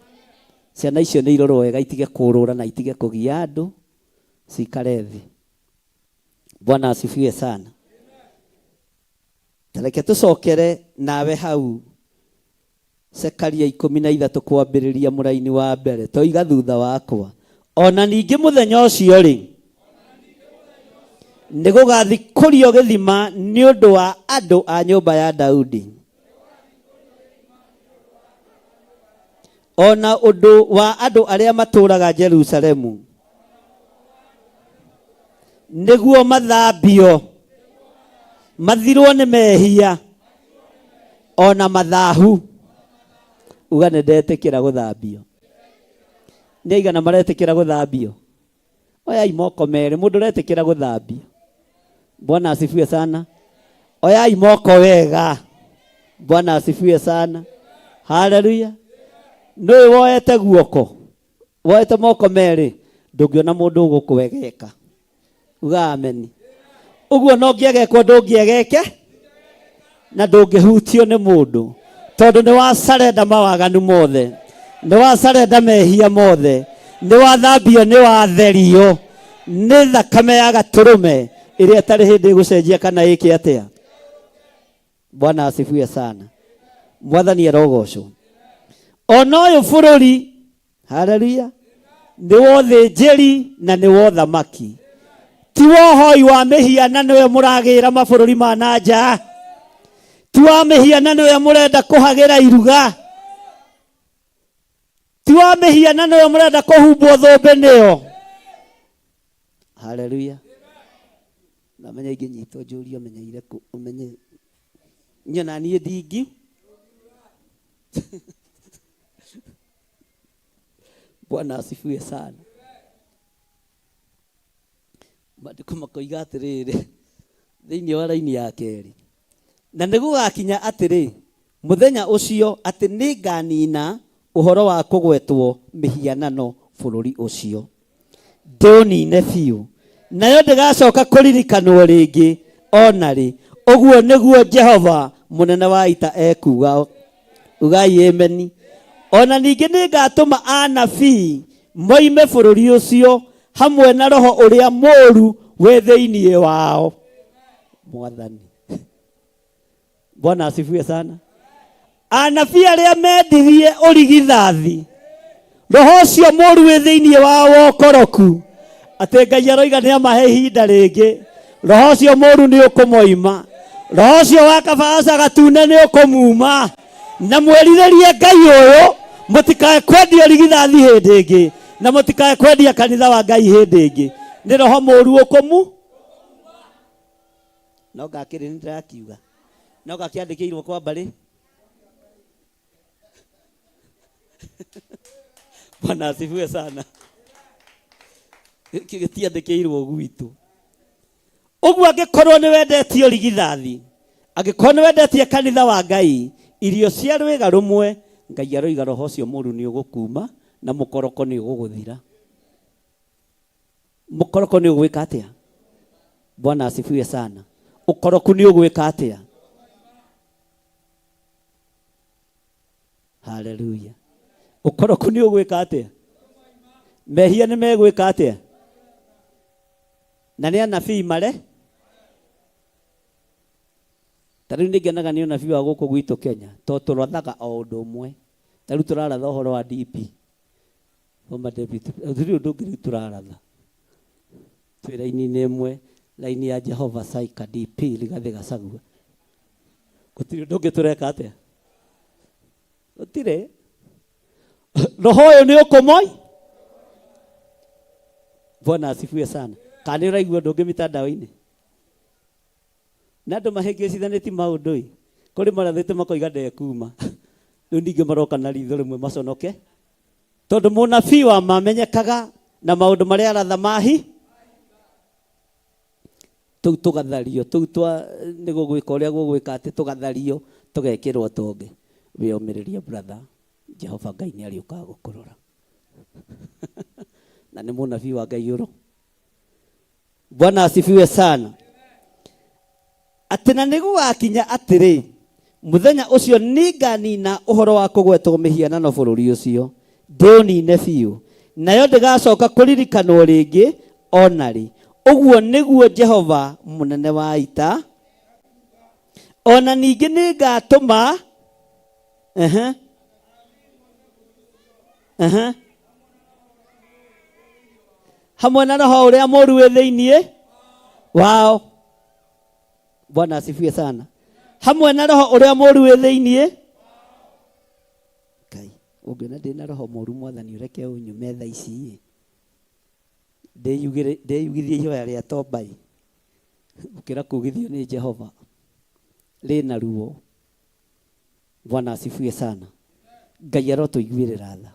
Ciana icio nĩ irorwo wega itige kũrũra na itige kũgia andũ, cikare thĩ. Bwana asifiwe sana. Ta reke tũcokere nawe hau Zekaria 13 kwambĩrĩria mũraini wa mbere, toiga thutha wakwa. Ona ningĩ mũthenya ũcio rĩ, nĩ gũgathikũrio gĩthima nĩ ũndũ wa andũ a nyũmba ya Daudi, o na ũndũ wa andũ arĩa matũũraga Jerusalemu, nĩguo mathambio mathirwo nĩ mehia o na mathahu. Uga nĩ ndetĩkĩra gũthambio. Nĩ aigana maretĩkĩra gũthambio? Oyai moko merĩ, mũndũ ũretĩkĩra gũthambio. Bwana asifiwe sana. Oyai moko wega. Bwana asifiwe sana. Haleluya. Nũĩ woete guoko, woete moko merĩ, ndũngĩona mũndũ ũgũkwegeka. Uga ameni. Ũguo no ngĩegekwo ndũngĩegeke na ndũngĩhutio nĩ mũndũ, tondũ nĩ wacarenda mawaganu mothe, nĩ wacarenda mehia mothe, nĩ wathambio, nĩ watherio nĩ thakame ya gatũrũme ĩrĩa ĩtarĩ hĩndĩ ĩgũcenjia kana ĩke atĩa. Bwana asifiwe sana. Mwathani arogocwo. Ona ũyũ bũrũri, haleluya, nĩ wa ũthĩnjĩri na nĩ wa ũthamaki, ti wa ũhoi wa mĩhianano ĩyo mũragĩra mabũrũri ma na nja, ti wa mĩhianano ĩyo mũrenda kũhagĩra iruga, ti wa mĩhianano ĩyo mũrenda kũhumbwo thũmbĩ nĩyo. Haleluya. Ndamenya ingĩnyitwo njũrie ũmenyeire kũ, ũmenye niĩ na niĩ ndingi. Bwana asifiwe sana. Maandĩko makoiga atĩrĩrĩ thĩinĩ wa raini ya kerĩ, na nĩ gũgakinya atĩrĩ mũthenya ũcio atĩ nĩnganina ũhoro wa kũgwetwo mĩhianano bũrũri ũcio, ndĩũnine biũ, nayo ndĩgacoka kũririkanwo rĩngĩ o na rĩ. Ũguo nĩguo Jehova mũnene wa ita ekuuga. Ugai ameni. O na ningĩ nĩngatũma anabii moime bũrũri ũcio hamwe na roho ũrĩa mũũru wĩ thĩinĩ wao. Mwathani. Bwana asifiwe sana. Anabii arĩa mendirie ũrigithathi, roho ũcio mũũru wĩ thĩinĩ wao wa ũkoroku, atĩ Ngai aroiga nĩ amahe ihinda rĩngĩ, roho ũcio mũũru nĩ ũkũmoima, roho ũcio wa kabaca gatune nĩ ũkũmuma, na mwĩrirĩrie Ngai ũyũ, mũtikae kwendia ũrigithathi hĩndĩ ĩngĩ, na mũtikae kwendia kanitha wa Ngai hĩndĩ ĩngĩ. Nĩ roho mũũru ũkũmu no ngakĩrĩ nĩ ndĩrakiuga no gakĩandĩkĩirwo kwa mbarĩ. Bwana asifiwe sana. Gĩkĩ gĩtiandĩkĩirwo gwitũ. Ũguo angĩkorwo nĩ wendetie ũrigithathi, angĩkorwo nĩ wendetie kanitha wa Ngai irio cia rwĩga rũmwe, Ngai aroiga roho ũcio mũru nĩ ũgũkuma na mũkoroko nĩ ũgũgũthira. Mũkoroko nĩ ũgwĩka atĩa? Bwana asifiwe sana. Ũkoroku nĩ ũgwĩka atĩa? Haleluya. Ũkoroku nĩ ũgwĩka atĩa? Mehia nĩ megwĩka atĩa? Na nĩ anabii mare ta rĩu nĩngenaga nĩ ũnabii wa gũkũ gwitũ Kenya, tondũ tũrathaga o ũndũ ũmwe. Ta rĩu tũraratha ũhoro wa DP, former deputy, gũtirĩ ũndũ ũngĩ rĩu tũraratha. Twĩ raini-inĩ ĩmwe, raini ya Jehova Saika DP Rigathĩ Gachagua. Gũtirĩ ũndũ ũngĩ tũreka atĩa? Gũtirĩ. Roho ũyũ nĩ ũkũmoi. Bwana asifiwe sana. Kana nĩ ũraigua ũndũ ũngĩ mitandao-inĩ? Na andũ mahĩngĩcithanĩtie maũndũ ĩ. Kũrĩ marathĩte makoiga ndekuma. Rĩu ningĩ maroka na ritho rĩmwe maconoke tondũ mũnabii wa mamenyekaga na maũndũ marĩa aratha mahi tũu tũgathario tũu twa nĩ gũgwĩka ũrĩa gũgwĩka atĩ tũgathario tũgekĩrwo tũngĩ. Wĩyũmĩrĩrie brother, Jehova Ngai nĩ arĩũkaga gũkũrora na nĩ mũnabii wa Ngai ũro. Bwana asifiwe sana. Atĩ na nĩgũgakinya atĩrĩ, mũthenya ũcio nĩnganina ũhoro wa kũgwetwo mĩhianano bũrũri ũcio, ndĩũnine biũ, nayo ndĩgacoka kũririkanwo rĩngĩ o na rĩ. Ũguo nĩguo Jehova mũnene wa ita. O na ningĩ nĩngatũma ehe, ehe, hamwe na roho ũrĩa mũũru wĩ thĩinĩ wao. Bwana asifiwe sana. Hamwe na roho ũrĩa mũũru wĩ thĩinĩ. Ngai, ũngĩona ndĩ na roho mũũru mwathani ũreke ũnyume thaa ici ĩ. Ndĩyugithie ihoya rĩa tobai gũkĩra kugithio nĩ Jehova rĩna ruo. Bwana asifiwe sana. Ngai arotũiguĩrĩra tha.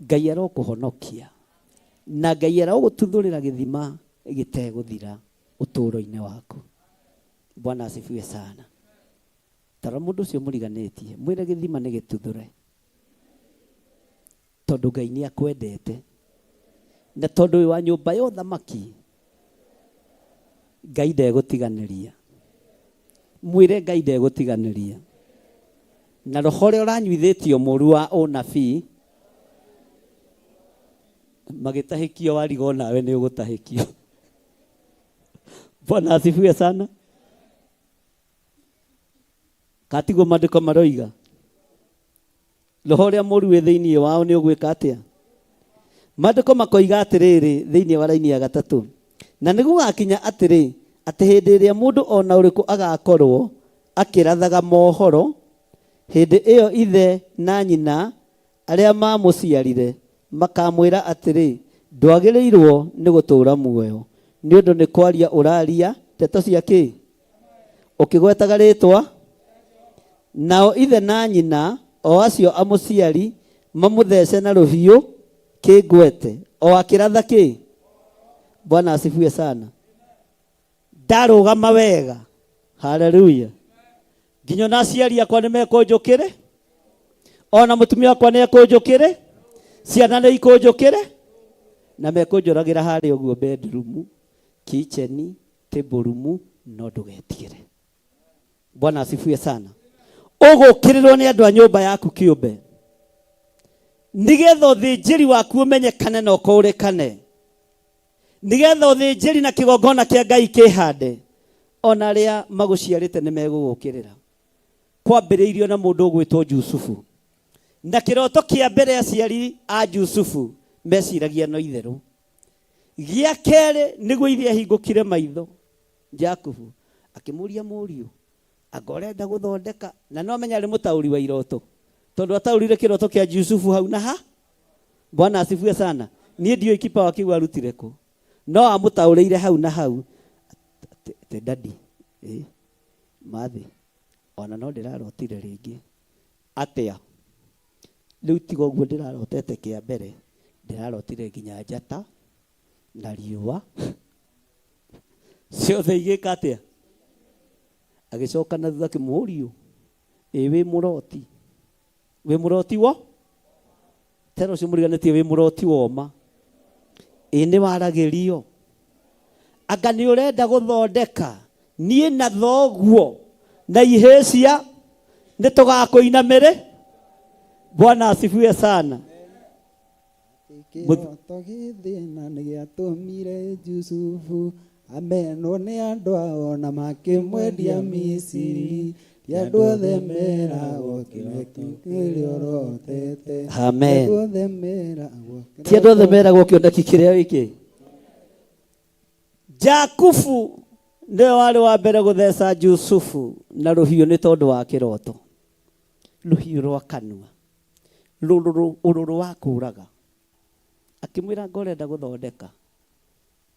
Ngai arokũhonokia. Na Ngai arogũtuthũrĩra gĩthima gĩtegũthira ũtũũro-inĩ waku. Bwana asifiwe sana. Tara mũndũ ũcio mũriganĩtie, mwĩre gĩthima nĩ gĩtuthũre. Tondũ Ngai nĩ akwendete. Na tondũ wĩ wa nyũmba ya ũthamaki, Ngai ndegũtiganĩria. Mwĩre Ngai ndegũtiganĩria. Na roho ũrĩa ũranyuithĩtio mũru wa ũnabii, magĩtahĩkio warigwo nawe nĩ ũgũtahĩkio. Bwana asifiwe sana. Katiguo maandĩko maroiga. Roho ũrĩa mũru wĩ thĩinĩ wao nĩ ũgwĩka atĩa? Maandĩko makoiga atĩrĩrĩ thĩinĩ wa raini ya gatatũ, na nĩ gũgakinya atĩrĩ, atĩ hĩndĩ ĩrĩa mũndũ o na ũrĩkũ agakorwo akĩrathaga mohoro, hĩndĩ ĩyo ithe na nyina arĩa maamũciarire makamwĩra atĩrĩ, Ndwagĩrĩirwo nĩ gũtũũra muoyo, nĩ ũndũ nĩ kwaria ũraaria ndeto cia kĩ? Ũkĩgwetaga rĩĩtwa? Nao ithe na nyina, o acio amũciari, mamũthece na rũhiũ kĩngwete, o akĩratha kĩ? Bwana asifiwe sana. Ndarũgama wega. Haleluya. Nginya ona aciari akwa nĩ mekũnjũkĩre, ona mũtumia wakwa nĩ ekũnjũkĩre, ciana nĩ ikũnjũkĩre, na mekũnjũragĩra harĩa ũguo bedroom, kitchen, table room, no ndũgetigĩre. Bwana asifiwe sana. Ũgũkĩrĩrwo nĩ andũ a nyũmba yaku kĩũmbe, nĩgetha ũthĩnjĩri waku ũmenyekane na ũkũrĩkane, nĩgetha ũthĩnjĩri na kĩgongona kĩa Ngai kĩhande, ona arĩa magũciarĩte nĩ megũgũkĩrĩra. Kwambĩrĩirio na mũndũ ũgwĩtwo Jusufu, na kĩroto kĩa mbere aciari a Jusufu meciragia no itherũ. Gĩa kerĩ nĩguo ithe ahingũkire maitho Jakubu akĩmũria mũriũ anga ũrenda gũthondeka, na no menya arĩ mũtaũri wa iroto, tondũ ataũrire kĩroto kĩa Jusufu hau na ha. Bwana asifiwe sana. Niĩ ndiũĩ kipawa kĩu arutire kũ, no amũtaũrĩire hau na hau atĩ dadi, ĩ mathĩ ona no ndĩrarotire rĩngĩ atĩa. Rĩu tiga ũguo ndĩrarotete kĩa mbere, ndĩrarotire nginya njata na riũa ciothe igĩka atĩa. Agĩcoka na thutha akĩmũũrio, ĩ wĩ mũroti? Wĩ mũroti wo? Tera ũcio mũriganĩtie wĩ mũroti woma. Ĩ nĩ waragĩrio? Anga nĩ ũrenda gũthondeka niĩ na thoguo na ihĩĩ cia nĩ tũgakũinamĩrĩ? Bwana asifiwe sana. Kĩroto gĩthĩna nĩ gĩatũmire Jusufu amenwo nĩ andũ ao na makĩmwendia Misiri. Ti andũ othe meragwo kĩoneki kĩrĩa ũrotete. Amen. Ti andũ othe meragwo Ti andũ othe meragwo kĩoneki kĩrĩa wĩkĩ. Jakubu nĩwe warĩ wa mbere gũtheca Jusufu na rũhiũ nĩ tondũ wa kĩroto. Rũhiũ rwa kanua. Rũrũrũ ũrũrũ wa kũraga. Akĩmwĩra anga ũrenda gũthondeka.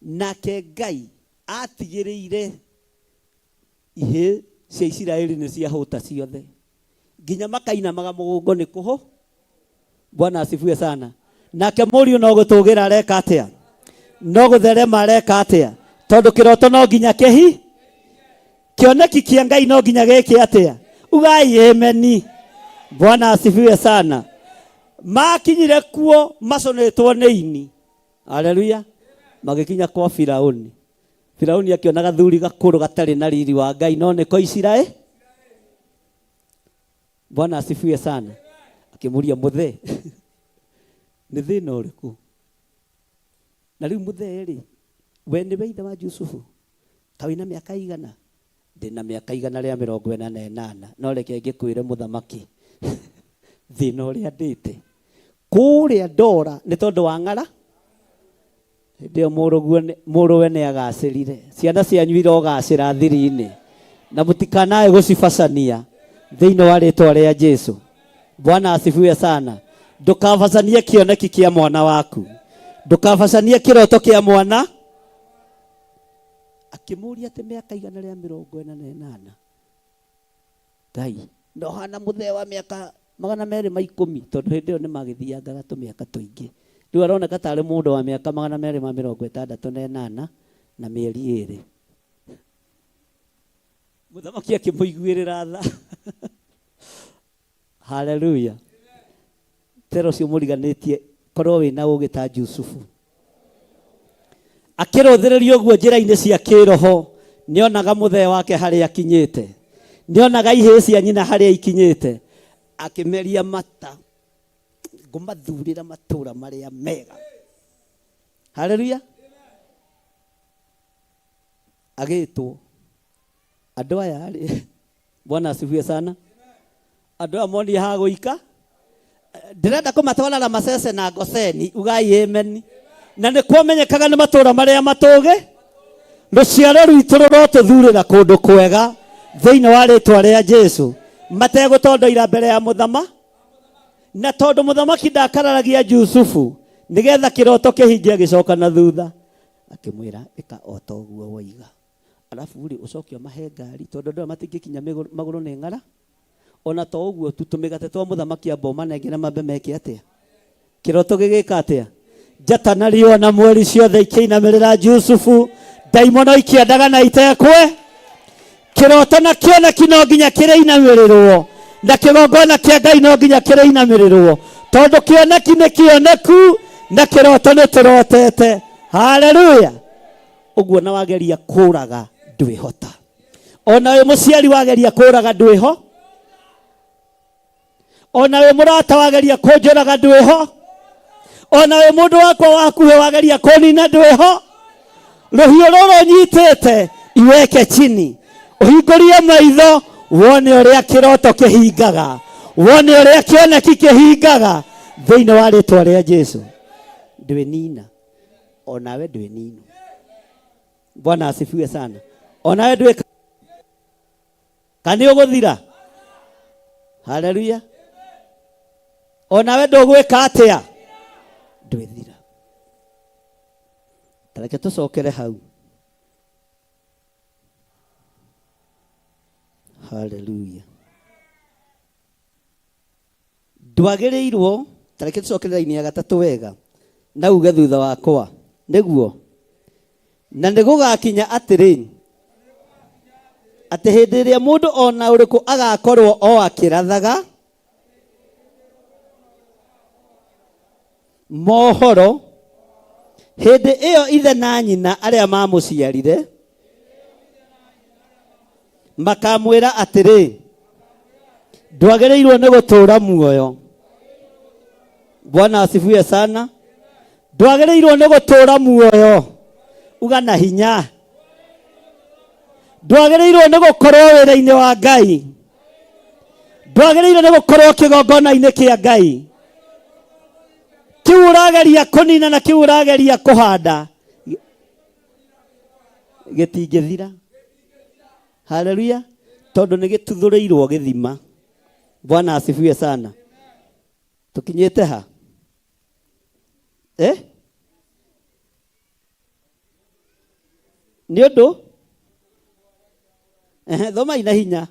Nake Ngai atigĩrĩire ihĩĩ cia Isiraeli nĩ ciahũta ciothe. Nginya makainamaga mũgongo nĩ kũhũ. Bwana asifiwe sana. Nake mũriũ no gũtũgĩra areka atĩa? No gũtherema areka atĩa? Tondũ kĩroto no nginya kĩhi kĩoneki kĩa Ngai no nginya gĩke atĩa? Ugai ameni. Bwana asifiwe sana. Makinyire kuo macũnĩtwo nĩ ini. Haleluya. Magĩkinya kwa Firauni. Firauni akĩona gathuri gakũrũ gatarĩ na riri wa Ngai no nĩko Isiraeli. Bwana asifiwe sana. Akĩmũria mũthee nĩ thĩna ũrĩkũ? Na rĩu mũthee rĩ, we nĩwe ithe wa Jusufu? Ta wĩna mĩaka igana? Ndĩna mĩaka 148. No reke ngĩkwĩre mũthamaki thĩna ũrĩa ndĩte kũrĩa ndora nĩ tondũ wa ng'ara. Hĩndĩ ĩyo mũrũwe nĩ agacĩrire. Ciana cianyu irogacĩra thiri-inĩ na mũtikanae gũcibacania thĩinĩ wa rĩtwa rĩa Jesu. Bwana asifiwe sana. Ndũkabacanie kĩoneki kĩa mwana waku, ndũkabacanie kĩroto kĩa mwana. Akĩmũria atĩ mĩaka 148 Ngai no hana mũthee wa mĩaka 210 tondũ hĩndĩ ĩyo nĩ magĩthiangaga tũmĩaka tũingĩ. Rĩu aroneka tarĩ mũndũ wa mĩaka 268 na mĩeri 2. Mũthamaki akĩmũiguĩrĩra tha. Haleluya. Tero ũcio mũriganĩtie korwo wĩna ũgĩ ta Jusufu. Akĩrũthĩrĩria ũguo njĩra-inĩ cia kĩroho nĩonaga mũthee wake harĩa akinyĩte, nĩonaga ihĩĩ cia nyina harĩa ikinyĩte. Akĩmeria mata, ngũmathurĩra matũũra marĩa mega. Haleluya. Agĩtwo andũ aya rĩ, Bwana asifiwe sana. Andũ aya monire ha gũika, ndĩrenda kũmatwara Ramasese na Goseni, ugai amen. Na nĩ kwamenyekaga nĩ matũũra marĩa matũgĩ. Rũciaro rwitũ rũrotũthurĩra kũndũ kwega thĩinĩ wa rĩtwa rĩa Jesu, mategũtondoira mbere ya mũthama. Na tondũ mũthamaki ndakararagia Jusufu nĩgetha kĩroto kĩhinge, agĩcoka na thutha akĩmwĩra ĩka o ta ũguo woiga. Alafu rĩ ũcoke ũmahe ngari tondũ andũ aya matingĩkinya magũrũ nĩ ng'ara. Ona to ũguo tu, tũmĩgate twa mũthamaki amba ũmanengere mambe meke atĩa? Kĩroto gĩgĩka atĩa? Njata na riũa na mweri ciothe ikĩinamĩrĩra Jusufu, ndaimono ikĩendaga na itekwe. Kĩroto na kĩoneki no nginya kĩrĩinamĩrĩrwo, na kĩgongona kĩa Ngai no nginya kĩrĩinamĩrĩrwo, tondũ kĩoneki nĩ kĩoneku na kĩroto nĩ tũrotete. Haleluya. Ũguo na wageria kũraga ndwĩhota. Ona wĩ mũciari wageria kũraga ndwĩho. Ona wĩ mũrata wageria kũnjũraga ndwĩho. Ona wĩ mũndũ wakwa wa hakuhĩ wageria kũnina ndwĩho. Rũhiũ rũrũ nyitĩte iweke chini, ũhingũrie maitho wone ũrĩa kĩroto kĩhingaga, wone ũrĩa kĩoneki kĩhingaga thĩinĩ wa rĩtwa rĩa Jesu. Ndwĩnina onawe ndwĩnino. Bwana asifiwe sana. Onawe ndwĩ kana ũgũthira. Haleluya. Onawe ndũgwĩka atĩa? Ndwĩthira. Tareke tũcokere hau. Haleluya. Ndwagĩrĩirwo, tareke tũcokere raini ya gatatũ wega, na uge thutha wakwa, nĩguo. Na nĩ gũgakinya atĩrĩ, atĩ hĩndĩ ĩrĩa mũndũ o na ũrĩkũ agakorwo o akĩrathaga mohoro, hĩndĩ ĩyo ithe na nyina arĩa mamũciarire makamwĩra atĩrĩ, ndwagĩrĩirwo nĩ gũtũũra muoyo. Bwana asifiwe sana. Ndwagĩrĩirwo nĩ gũtũũra muoyo. Uga na hinya. Ndwagĩrĩirwo nĩ gũkorwo wĩra-inĩ wa Ngai. Ndwagĩrĩirwo nĩ gũkorwo kĩgongona-inĩ kĩa Ngai. Kĩu ũrageria kũnina na kĩu ũrageria kũhanda gĩtingĩthira. Haleluya. Tondũ nĩ gĩtuthũrĩirwo gĩthima. Bwana asifiwe sana. Tũkinyĩte ha? Nĩ ũndũ? Thomai na hinya.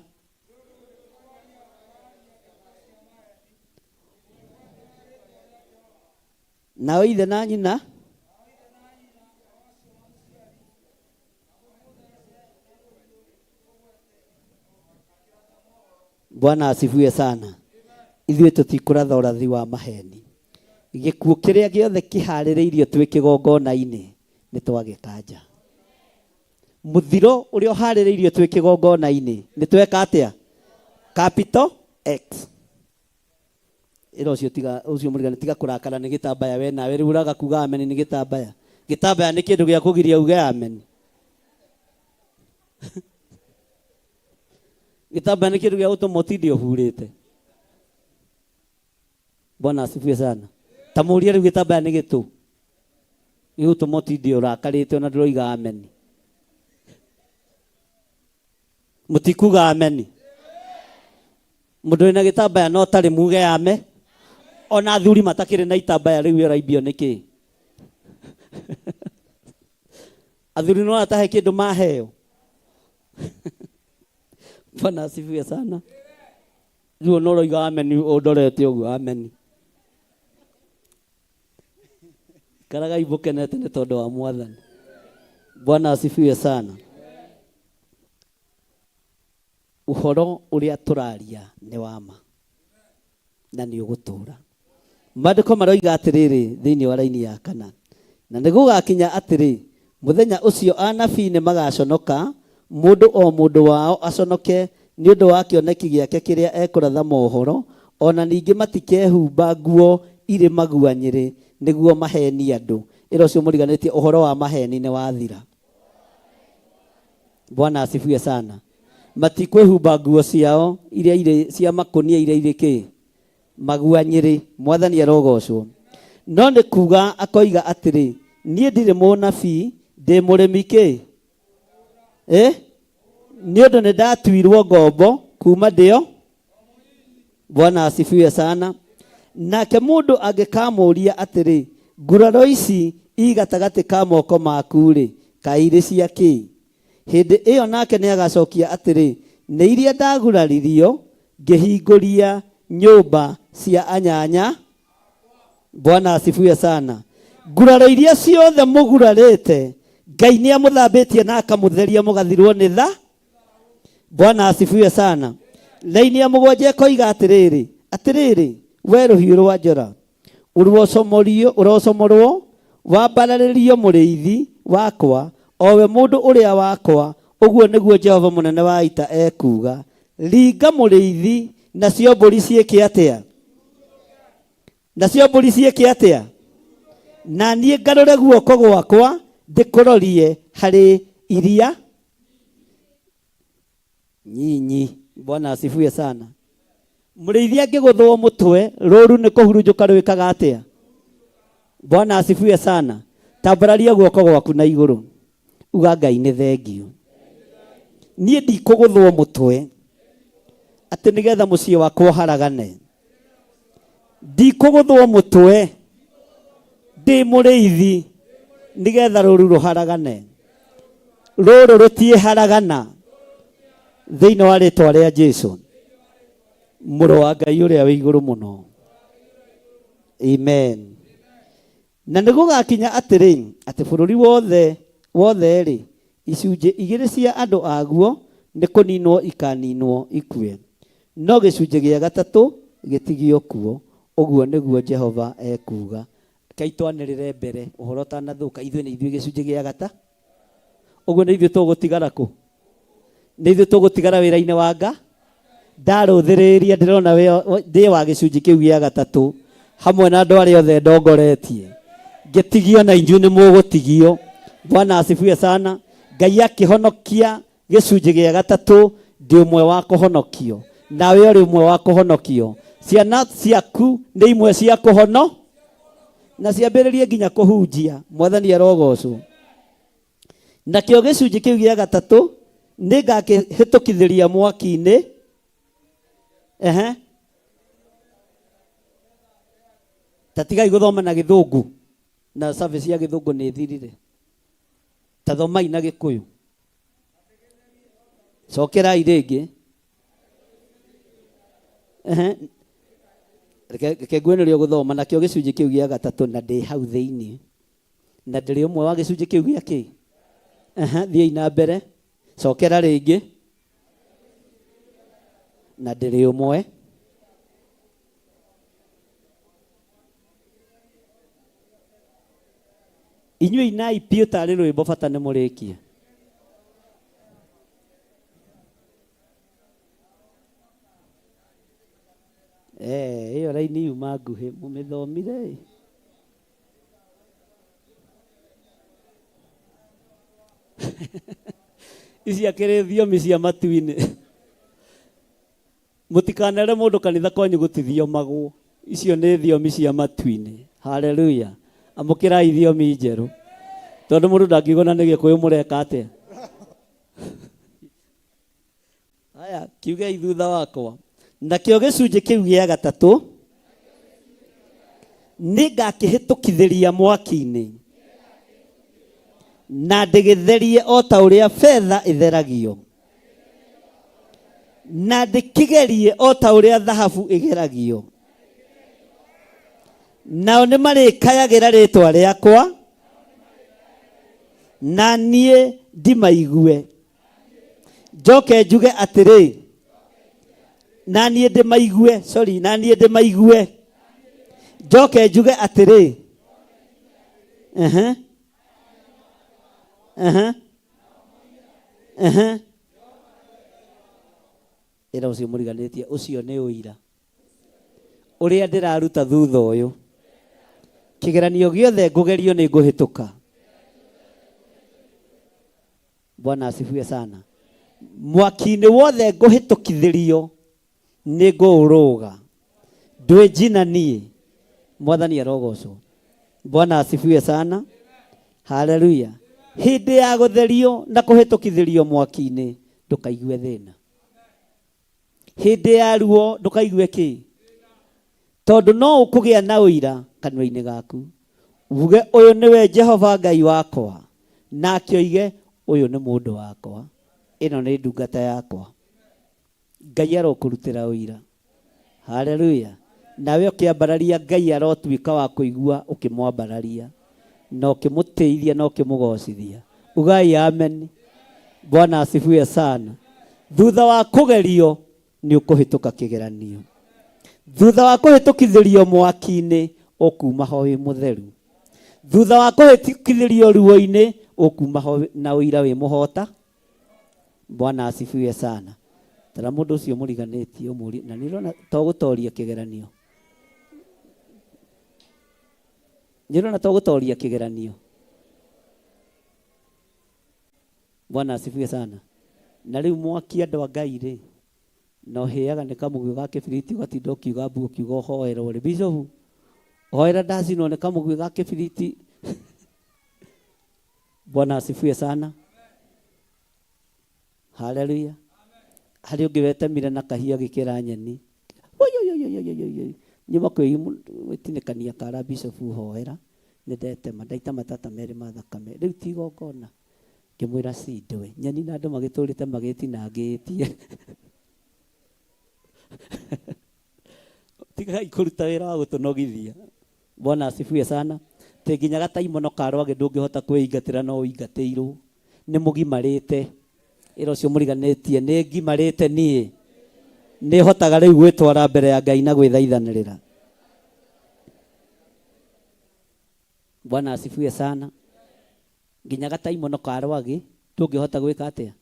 Nao ithe na nyina Bwana asifiwe sana. Ithuĩ tũtikũratha ũrathi wa maheni. Gĩkuũ kĩrĩa gĩothe kĩharĩrĩirio twĩ kĩgongona-inĩ nĩ twagĩkanja. Mũthiro ũrĩa ũharĩrĩirio twĩ kĩgongona-inĩ nĩ tweka atĩa? Capital X. Ĩra ũcio tiga ũcio mũrigani tiga kũrakara nĩ gĩtambaya we nawe rĩu ũraga kuga ameni nĩ gĩtambaya. Gĩtambaya nĩ kĩndũ gĩa kũgiria uge ameni. Gĩtambaya nĩ kĩndũ gĩa gũtũma ũtinde ũhurĩte. Bwana asifiwe sana. Ta mũrie rĩu gĩtambaya nĩ gĩtũ. Gĩgũtũma ũtinde ũrakarĩte ona ndũroiga ameni. Mũtikuga ameni. Mũndũ wĩna gĩtambaya no tarĩ muge ame. Ona athuri matakĩrĩ na itambaya rĩu ũraimbio nĩkĩ? Athuri no atahe kĩndũ maheo. Bwana asifiwe sana. Rĩu no ũroiga ameni ũndorete ũguo ameni. Ikaragai mũkenete nĩ tondũ wa Mwathani. Bwana asifiwe sana. Ũhoro ũrĩa tũraria nĩ wa ma na nĩ ũgũtũũra. Maandĩko maroiga atĩrĩrĩ thĩinĩ wa raini ya kana, na nĩ gũgakinya atĩrĩ, mũthenya ũcio anabii nĩ magaconoka, mũndũ o mũndũ wao aconoke nĩ ũndũ wa kĩoneki gĩake kĩrĩa ekũratha mohoro, o na ningĩ matikehumba nguo irĩ maguanyĩrĩ nĩguo mahenie andũ. Ĩra ũcio mũriganĩtie ũhoro wa maheni nĩ wathira. Bwana asifiwe sana. Matikwĩhumba nguo ciao iria irĩ cia makũnia iria irĩ kĩ maguanyĩrĩ. Mwathani arogocwo. No nĩ kuga akoiga atĩrĩ, niĩ ndirĩ mũnabii, ndĩ mũrĩmi kĩ? Nĩ ũndũ nĩ ndatuirwo ngombo kuma ndĩo. Bwana asifiwe sana. Nake mũndũ angĩkamũũria atĩrĩ, nguraro ici i gatagatĩ ka moko maku-rĩ, kaĩ irĩ cia kĩ? Hĩndĩ ĩyo nake nĩagacokia atĩrĩ, nĩ iria ndaguraririo ngĩhingũria nyũmba cia anyanya. Bwana asifiwe sana. Nguraro iria ciothe mũgurarĩte, Ngai nĩamũthambĩtie na akamũtheria mũgathirwo nĩ tha. Bwana asifiwe sana. Laini ya mũgwanja ĩkoiga atĩrĩrĩ, atĩrĩrĩ, we rũhiũ rwa njora, ũrocomorwo wambararĩrio mũrĩithi wakwa, o we mũndũ ũrĩa wakwa, ũguo nĩguo Jehova mũnene wa ita ekuuga. Ringa mũrĩithi, nacio mbũri ciĩke atĩa? Nacio mbũri ciĩke atĩa? Na niĩ ngarũre guoko gwakwa ndĩkũrorie harĩ iria nyinyi. Bwana asifiwe sana. Mũrĩithi angĩgũthwo mũtwe, rũru nĩ kũhurunjũka rwĩkaga atĩa? Bwana asifiwe sana. Tambararia guoko gwaku na igũrũ, uga Ngai nĩ thengio. Niĩ ndikũgũthwo mũtwe atĩ nĩgetha mũciĩ wakwa ũharagane. Ndikũgũthwo mũtwe ndĩ mũrĩithi nĩgetha rũru rũharagane. Rũrũ rũtiĩharagana thĩinĩ wa rĩtwa rĩa Jesu, mũrũ wa Ngai ũrĩa wĩ igũrũ mũno. Amen. Na nĩ gũgakinya atĩrĩ, atĩ bũrũri wothe wothe-rĩ, icunjĩ igĩrĩ cia andũ aguo nĩ kũninwo ikaninwo ikue, no gĩcunjĩ gĩa gatatũ gĩtigio kuo, ũguo nĩguo Jehova ekuuga. Rekei twanĩrĩre mbere ũhoro ũtanathũka, ithuĩ nĩ ithuĩ gĩcunjĩ gĩa gata. Ũguo nĩ ithuĩ tũgũtigara kũ? Nĩ ithuĩ tũgũtigara wĩra-inĩ wa nga? Ndarũthĩrĩria ndĩrona ndĩ wa gĩcunjĩ kĩu gĩa gatatũ hamwe na andũ arĩa othe ndongoretie. Ngĩtigio na inyuĩ nĩ mũgũtigio. Bwana asifiwe sana. Ngai akĩhonokia gĩcunjĩ gĩa gatatũ, ndĩ ũmwe wa kũhonokio. Nawe ũrĩ ũmwe wa kũhonokio. Ciana ciaku nĩ imwe cia kũhono na ciambĩrĩrie nginya kũhunjia. Mwathani arogocwo. Nakĩo gĩcunjĩ kĩu gĩa gatatũ nĩngakĩhĩtũkithĩria mwaki-inĩ. Ehe. Ta tigai gũthoma na gĩthũngũ, na service ya gĩthũngũ nĩ ĩthirire. Ta thomai na gĩkũyũ. Cokerai rĩngĩ. Ehe. Reke nguone ũrĩa ũgũthoma nakĩo gĩcunjĩ kĩu gĩa gatatũ na ndĩ hau thĩinĩ na ndĩrĩ ũmwe wa gĩcunjĩ kĩu gĩa kĩ. Aha, thiĩi na mbere, cokera rĩngĩ na ndĩrĩ ũmwe. Inyuĩ inai piũ tarĩ rwĩmbo bata nĩ mũrĩkie. Eh, ĩyo raini yuma nguhĩ mũmĩthomire ĩ. Ici akĩrĩ thiomi cia matu-inĩ. Mũtikanere mũndũ kanitha kwanyu gũtithiomagwo. Icio nĩ thiomi cia matu-inĩ. Haleluya. Amũkĩrai thiomi njerũ. Tondũ mũndũ ndangĩigua na nĩ Gĩkũyũ mũreka atĩa. Haya, kiugei thutha wakwa. Nakĩo gĩcunjĩ kĩu gĩa gatatũ nĩngakĩhĩtũkithĩria mwaki-inĩ na ndĩgĩtherie o ta ũrĩa betha ĩtheragio na ndĩkĩgerie o ta ũrĩa thahabu ĩgeragio. Nao nĩmarĩkayagĩra rĩĩtwa rĩakwa na niĩ ndimaigue. Njoke njuge atĩrĩ, na niĩ ndĩmaigue, sorry, na niĩ ndĩmaigue. Njoke njuge atĩrĩ, ehe, ehe, ehe. Ĩra ũcio mũriganĩtie, ũcio nĩ ũira ũrĩa ndĩraruta thutha ũyũ. Kĩgeranio gĩothe ngũgerio nĩ ngũhĩtũka. Bwana asifiwe sana. Mwaki-inĩ wothe ngũhĩtũkithĩrio nĩ ngũũrũga. Ndwĩ njina niĩ. Mwathani arogocwo. Bwana asifiwe sana. Haleluya. Hĩndĩ ya gũtherio na kũhĩtũkithĩrio mwaki-inĩ ndũkaigue thĩna. Hĩndĩ ya ruo ndũkaigue kĩ. Tondũ no ũkũgĩa na ũira kanua-inĩ gaku. Uge ũyũ nĩwe Jehova Ngai wakwa. Nake oige ũyũ nĩ mũndũ wakwa. Ĩno nĩ ndungata yakwa. Ngai arokũrutĩra ũira. Haleluya. Nawe ũkĩambararia Ngai arotuĩka wa kũigua ũkĩmwambararia na ũkĩmũtĩithia na ũkĩmũgocithia. Ugai amen. Bwana asifiwe sana. Thutha wa kũgerio nĩ ũkũhĩtũka kĩgeranio. Thutha wa kũhĩtũkithĩrio mwaki-inĩ ũkuma ho wĩ mũtheru. Thutha wa kũhĩtũkithĩrio ruo-inĩ ũkuma ho na ũira wĩ mũhota. Bwana asifiwe sana. Tara mũndũ ũcio mũriganĩtie ũmũrie na nĩ ũrona to gũtoria kĩgeranio. Nĩ ũrona to gũtoria kĩgeranio. Bwana asifiwe sana. Na rĩu mwaki andũ a Ngai rĩ, na ũhĩaga nĩ kamũguĩ ga kĩbiriti ũgatinda ũkiuga mbu ũkiuga ũhoerwo rĩ. Bishop, hoera ndacinwo nĩ kamũguĩ ga kĩbiriti. Bwana asifiwe sana. Haleluya. Harĩ ũngĩ wetemire na kahiũ agĩkĩra nyeni. Oyoyoyoyoyoyoy. Nyuma kwĩtinĩkania kara Bishop hoera nĩ ndetema ndaita matata merĩ ma thakame rĩu ti igongona. Ngĩmwĩra cindwe nyeni na andũ magĩtũrĩte magĩtinangĩtie. Tigai kũruta wĩra wa gũtũnogithia. Bwana asifiwe sana. Tĩ nginya gataimono ka rwagĩ ndũngĩhota kwĩingatĩra no ũingatĩirwo. Nĩ mũgimarĩte. Ĩra ũcio mũriganĩtie nĩ ngimarĩte niĩ. Nĩ hotaga rĩu gwĩtwara mbere ya Ngai na gwĩthaithanĩrĩra. Bwana asifiwe sana. Nginya gataimono ka rwagĩ ndũngĩhota gwĩka atĩa?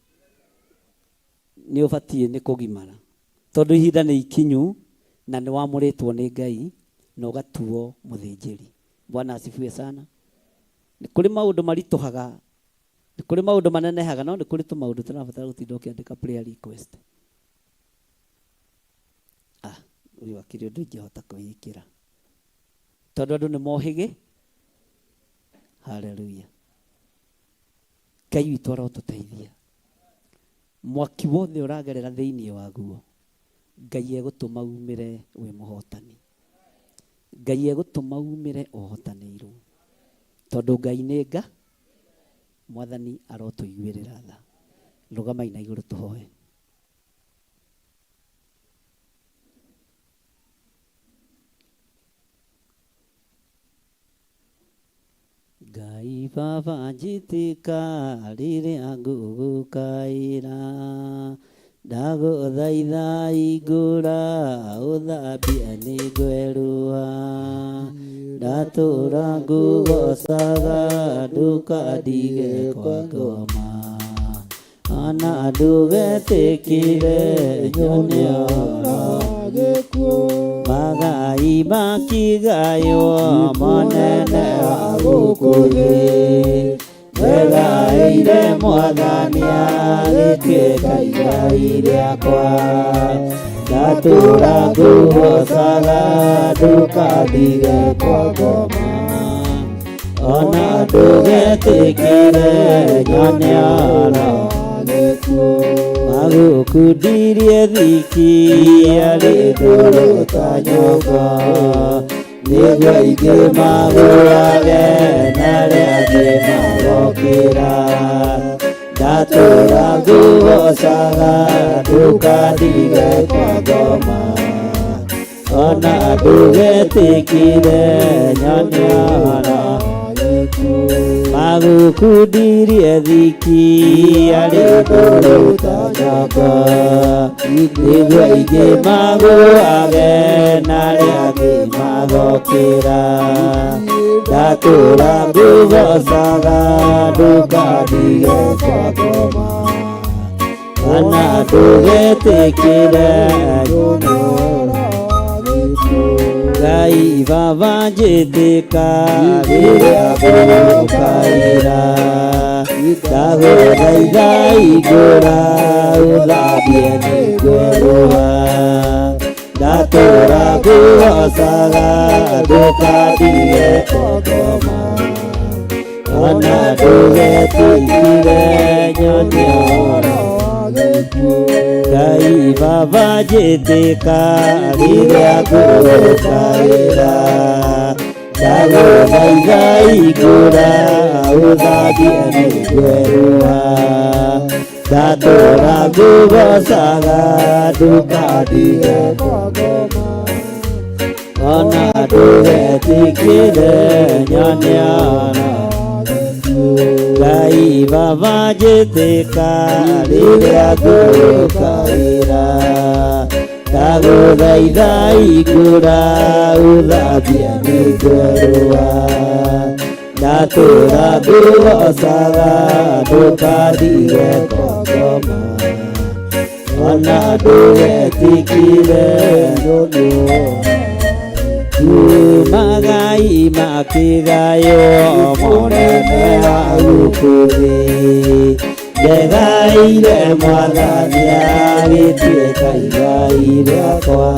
Nĩ ũbatiĩ nĩ kũgimara. Tondũ ihinda nĩ ikinyu na nĩ wamũrĩtwo nĩ Ngai na ũgatuo mũthĩnjĩri. Bwana asifiwe sana. Nĩ kũrĩ maũndũ maritũhaga, nĩ kũrĩ maũndũ manenehaga, no nĩ kũrĩ tũmaũndũ tũrabatara gũtinda ũkĩandĩka prayer request. Ah, ũyũ akĩrĩ ũndũ ingĩhota kwĩĩkĩra. Tondũ andũ nĩ mohĩgĩ. Haleluya. Ngai witũ arotũteithia. Mwaki wothe ũragerera thĩinĩ waguo, Ngai egũtũma umĩre wĩ mũhotani. Ngai egũtũma umĩre ũhotanĩirwo. Tondũ Ngai nĩ nga, Mwathani arotũiguĩrĩra tha. Rũgamai na igũrũ tũhoe. Ngai baba njĩtĩka rĩrĩa ngũgũkaĩra, ndagũthaitha hingũra ũthambie nĩngwerũha, ndatũra ngũgocaga ndũkandige kwa ngoma, ona ndũgetĩkĩre nyone ũhoro magai makĩgaywo monene wa gũkũ thĩ, ndegaĩire Mwathani agĩtuĩka igai rĩakwa, ndatũra ngũgocaga ndũkandige kwa ngoma, ona ndũgetĩkĩre nyone ũhoro magũkundirie thiki arĩ ndũrũ ta nyongo, nĩguo aingĩ magũage na arĩa angĩ magokĩra, ndatũra ngũgocaga ndũkandige kwa ngoma, ona ndũgetĩkĩre nyone ũhoro magũkundirie thiki arĩ ndũrũ ta nyongo, nĩguo aingĩ magũage na arĩa angĩ magokĩra, ndatũra ngũgocaga ndũkandige kwa ngoma, ona ndũgetĩkĩre Ngai baba njĩtĩka rĩrĩa ngũgũkaĩra, ndagũthaitha hingũra ũthambie nĩngwerũha, ndatũra ngũgocaga ndũkandige kwa ngoma, ona ndũgetĩkĩre nyone ũhoro Ngai baba njĩtĩka rĩrĩa ngũgũkaĩra, ndagũthaitha hingũra ũthambie nĩngwerũha, ndatũra ngũgocaga ndũkandige kwa ngoma, ona ndũgetĩkĩre nyone ũhoro Ngai baba njĩtĩka rĩrĩa ngũgũkaĩra, ndagũthaitha hingũra ũthambie nĩngwerũha, ndatũra ngũgocaga ndũkandige kwa ngoma, ona ndũgetĩkĩre nyone magai makĩgaywo monene wa gũkũ thĩ, ndegaĩire Mwathani agĩtuĩka igai rĩakwa,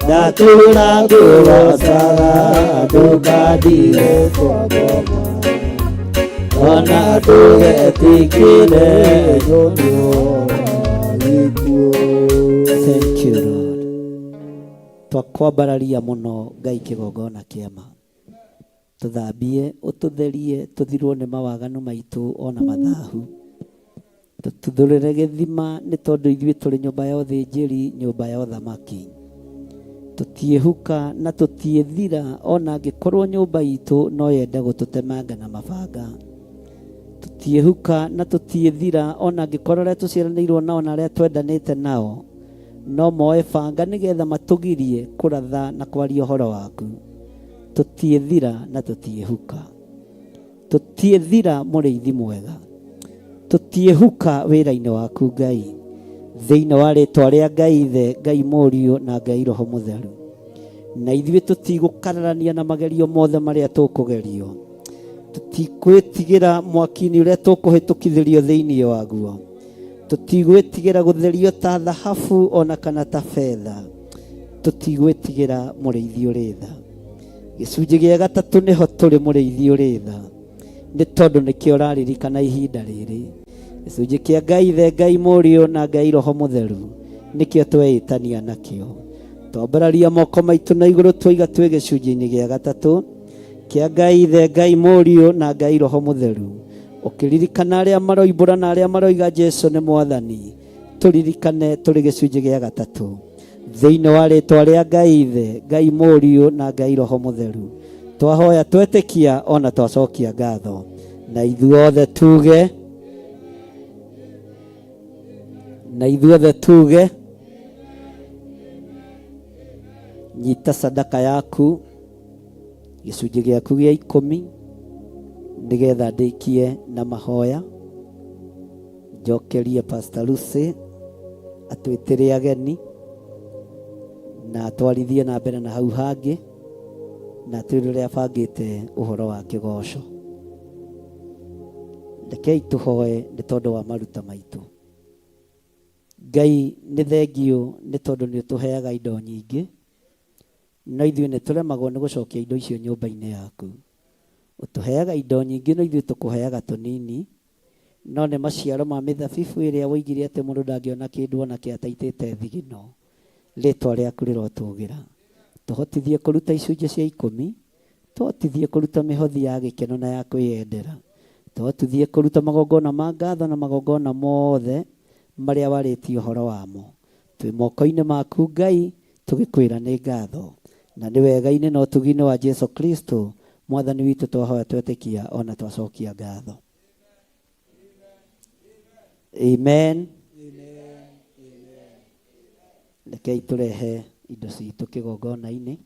ndatũra ngũgocaga ndũkandige kwa ngoma, ona ndũgetĩkĩre nyone Thank you Lord. Twakwambararia mũno Ngai kĩgongona kĩama, tũthambie ũtũtherie tũthirwo nĩ mawaganu maitũ ona mathahu, tũtuthũrĩre gĩthima nĩ tondũ ithuĩ tũrĩ nyũmba ya ũthĩnjĩri, nyũmba ya ũthamaki, tũtiĩhuka na tũtiĩthira ona angĩkorwo nyũmba itũ no yende gũtũtemanga na mabanga, tũtiĩhuka na tũtiĩthira ona angĩkorwo arĩa tũciaranĩirwo nao na arĩa twendanĩte nao no moe banga nĩgetha matũgirie kũratha na kwaria ũhoro waku, tũtiĩthira na tũtiĩhuka, tũtiĩthira mũrĩithi mwega, tũtiĩhuka wĩra-inĩ waku Ngai, thĩinĩ wa rĩtwa rĩa Ngai Ithe, Ngai Mũriũ na Ngai Roho Mũtheru, na ithuĩ tũtigũkararania na magerio mothe marĩa tũkũgerio, tũtikwĩtigĩra mwaki-inĩ ũrĩa tũkũhĩtũkithĩrio thĩinĩ waguo, tũtigwĩtigĩra gũtherio ta thahabu ona kana ta betha, tũtigwĩtigĩra mũrĩithi ũrĩ tha. Gĩcunjĩ gĩa gatatũ nĩho tũrĩ mũrĩithi ũrĩ tha, nĩ tondũ nĩkĩo ũraririkana ihinda rĩrĩ. Gĩcunjĩ kĩa Ngai Ithe, Ngai Mũriũ na Ngai Roho Mũtheru nĩkĩo tweĩtania nakĩo. Twambararia moko maitũ na igũrũ twoiga twĩ gĩcunjĩ-inĩ gĩa gatatũ kĩa Ngai Ithe, Ngai Mũriũ na Ngai Roho Mũtheru. Ũkĩririkana arĩa maroimbũra na arĩa maroiga Jesu nĩ Mwathani, tũririkane tũrĩ gĩcunjĩ gĩa gatatũ thĩinĩ wa rĩtwa rĩa Ngai Ithe, Ngai Mũriũ na Ngai Roho Mũtheru. Twahoya twetĩkia ona twacokia ngatho. Na ithuothe tuge, na ithuothe tuge, nyita sadaka yaku gĩcunjĩ gĩaku gĩa ikũmi nĩgetha ndĩkie na mahoya njokerie Pastor Lucy atwĩtĩre ageni na atwarithie na mbere na hau hangĩ na atwĩre ũrĩa abangĩte ũhoro wa kĩgoco. Rekei tũhoe nĩ tondũ wa maruta maitũ. Ngai nĩ thengiũ nĩ tondũ nĩ ũtũheaga indo nyingĩ, no ithuĩ nĩ tũremagwo nĩ gũcokia indo icio nyũmba-inĩ yaku. Ũtũheaga indo nyingĩ no ithuĩ tũkũheaga tũnini, no nĩ maciaro ma mĩthabibũ ĩrĩa woigire atĩ mũndũ ndangĩona kĩndũ ona kĩ ataitĩte thigino. Rĩtwa rĩaku rĩrotũgĩra. Tũhotithie kũruta icunjĩ cia ikũmi, tũhotithie kũruta mĩhothi ya gĩkeno na ya kwĩyendera, tũhotithie kũruta magongona ma ngatho na magongona mothe marĩa warĩtie ũhoro wamo. Twĩ moko-inĩ maku Ngai, tũgĩkwĩra nĩ ngatho. Na nĩ wega-inĩ na ũtugi-inĩ wa Jesu Kristo mwathani witũ twahoya twetĩkia ona twacokia ngatho. Amen. Rekei tũrehe indo citũ kĩgongona-inĩ.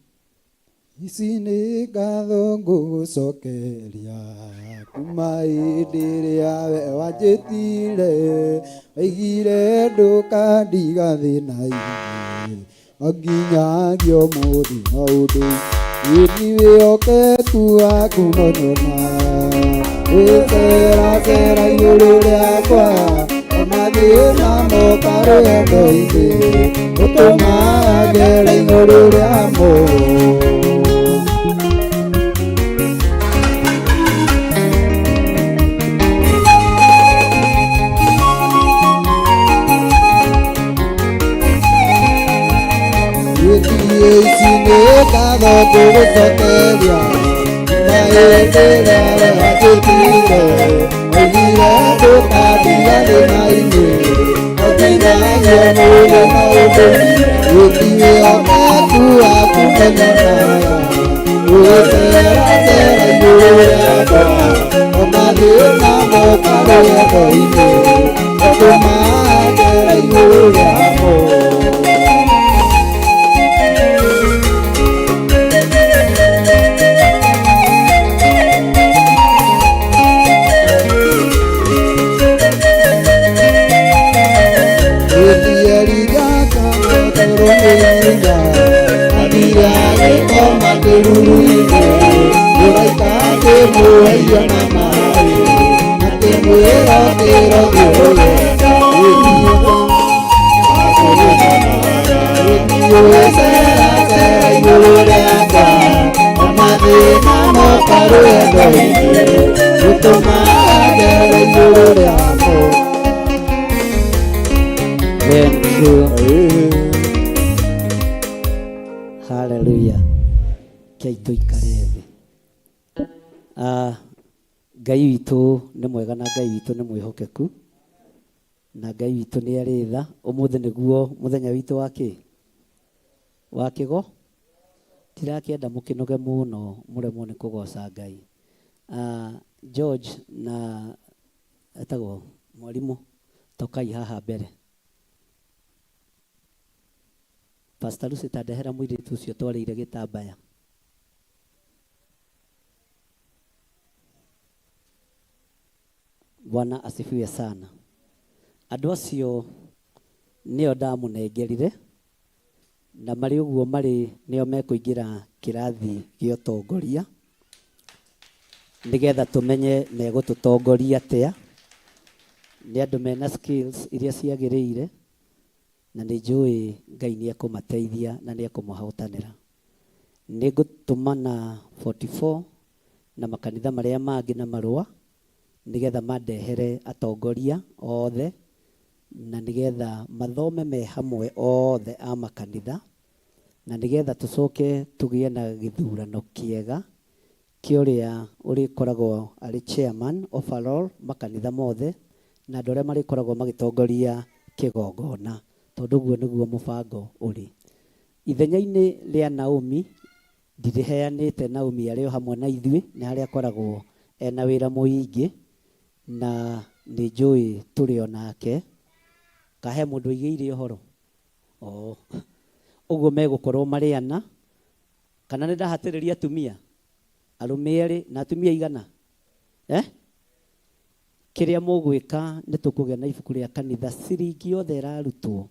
Ici nĩ ngatho ngũgũcokeria kuma hĩndĩ ĩrĩa we wanjĩtire, waigire ndũkandiga thĩna-inĩ o nginyagia ũmũthĩ no ũndũ ĩni wĩhokeku waku no nyona wĩceracera igũrũ rĩakwa ona thĩna moka rũgendo-inĩ ũtũmaga ngere igũrũ rĩamo. Ici nĩ ngatho ngũgũcokeria kuma hĩndĩ ĩrĩa we wanjĩtire, waigire ndũkandiga thĩna-inĩ o nginyagia ũmũthĩ no ũndũ ĩni wĩhokeku waku no nyonaga wĩceracera igũrũ rĩakwa ona thĩna moka rũgendo-inĩ ũtũmaga ngere igũrũ rĩamo. Thank you. Hallelujah. Kei tũikare thĩ. Ngai witũ nĩ mwega na Ngai witũ nĩ mwĩhokeku na Ngai witũ nĩ arĩ tha. Ũmũthĩ nĩguo mũthenya witũ wa kĩ? Wa kĩgo? Ndirakĩenda mũkĩnoge mũno mũremwo nĩ kũgoca Ngai. George na etagwo mwarimũ tokai haha mbere. Pastor Lucy ta ndehera mũirĩtu ũcio twarĩire gĩtambaya. Bwana asifiwe sana. Andũ acio nĩo ndamũnengerire na marĩ ũguo marĩ nĩo mekũingĩra kĩrathi gĩa ũtongoria nĩgetha tũmenye megũtũtongoria atĩa. Nĩ andũ mena skills iria ciagĩrĩire na nĩ njũĩ Ngai nĩ ekũmateithia na nĩ ekũmahotanĩra. Nĩ ngũtũmana 44 na makanitha marĩa mangĩ na marũa nĩgetha mandehere atongoria othe na nĩgetha mathome me hamwe othe a makanitha na nĩgetha tũcoke tũgĩe na gĩthurano kĩega kĩa ũrĩa ũrĩkoragwo arĩ chairman overall makanitha mothe na andũ arĩa marĩkoragwo magĩtongoria kĩgongona tondũ ũguo nĩguo mũbango ũrĩ. Ithenya-inĩ rĩa Naomi Ndirĩheanĩte Naomi arĩ o hamwe na ithuĩ, nĩ harĩa akoragwo ena wĩra mũingĩ, na nĩ njũĩ tũrĩ o nake. Kahe mũndũ aigĩire ũhoro? Oh. Ũguo megũkorwo marĩ ana, kana nĩ ndahatĩrĩria atumia? Arũme erĩ na atumia aigana? Eh? Kĩrĩa mũgwĩka nĩ tũkũgĩa na ibuku rĩa kanitha, ciringi yothe ĩrarutwo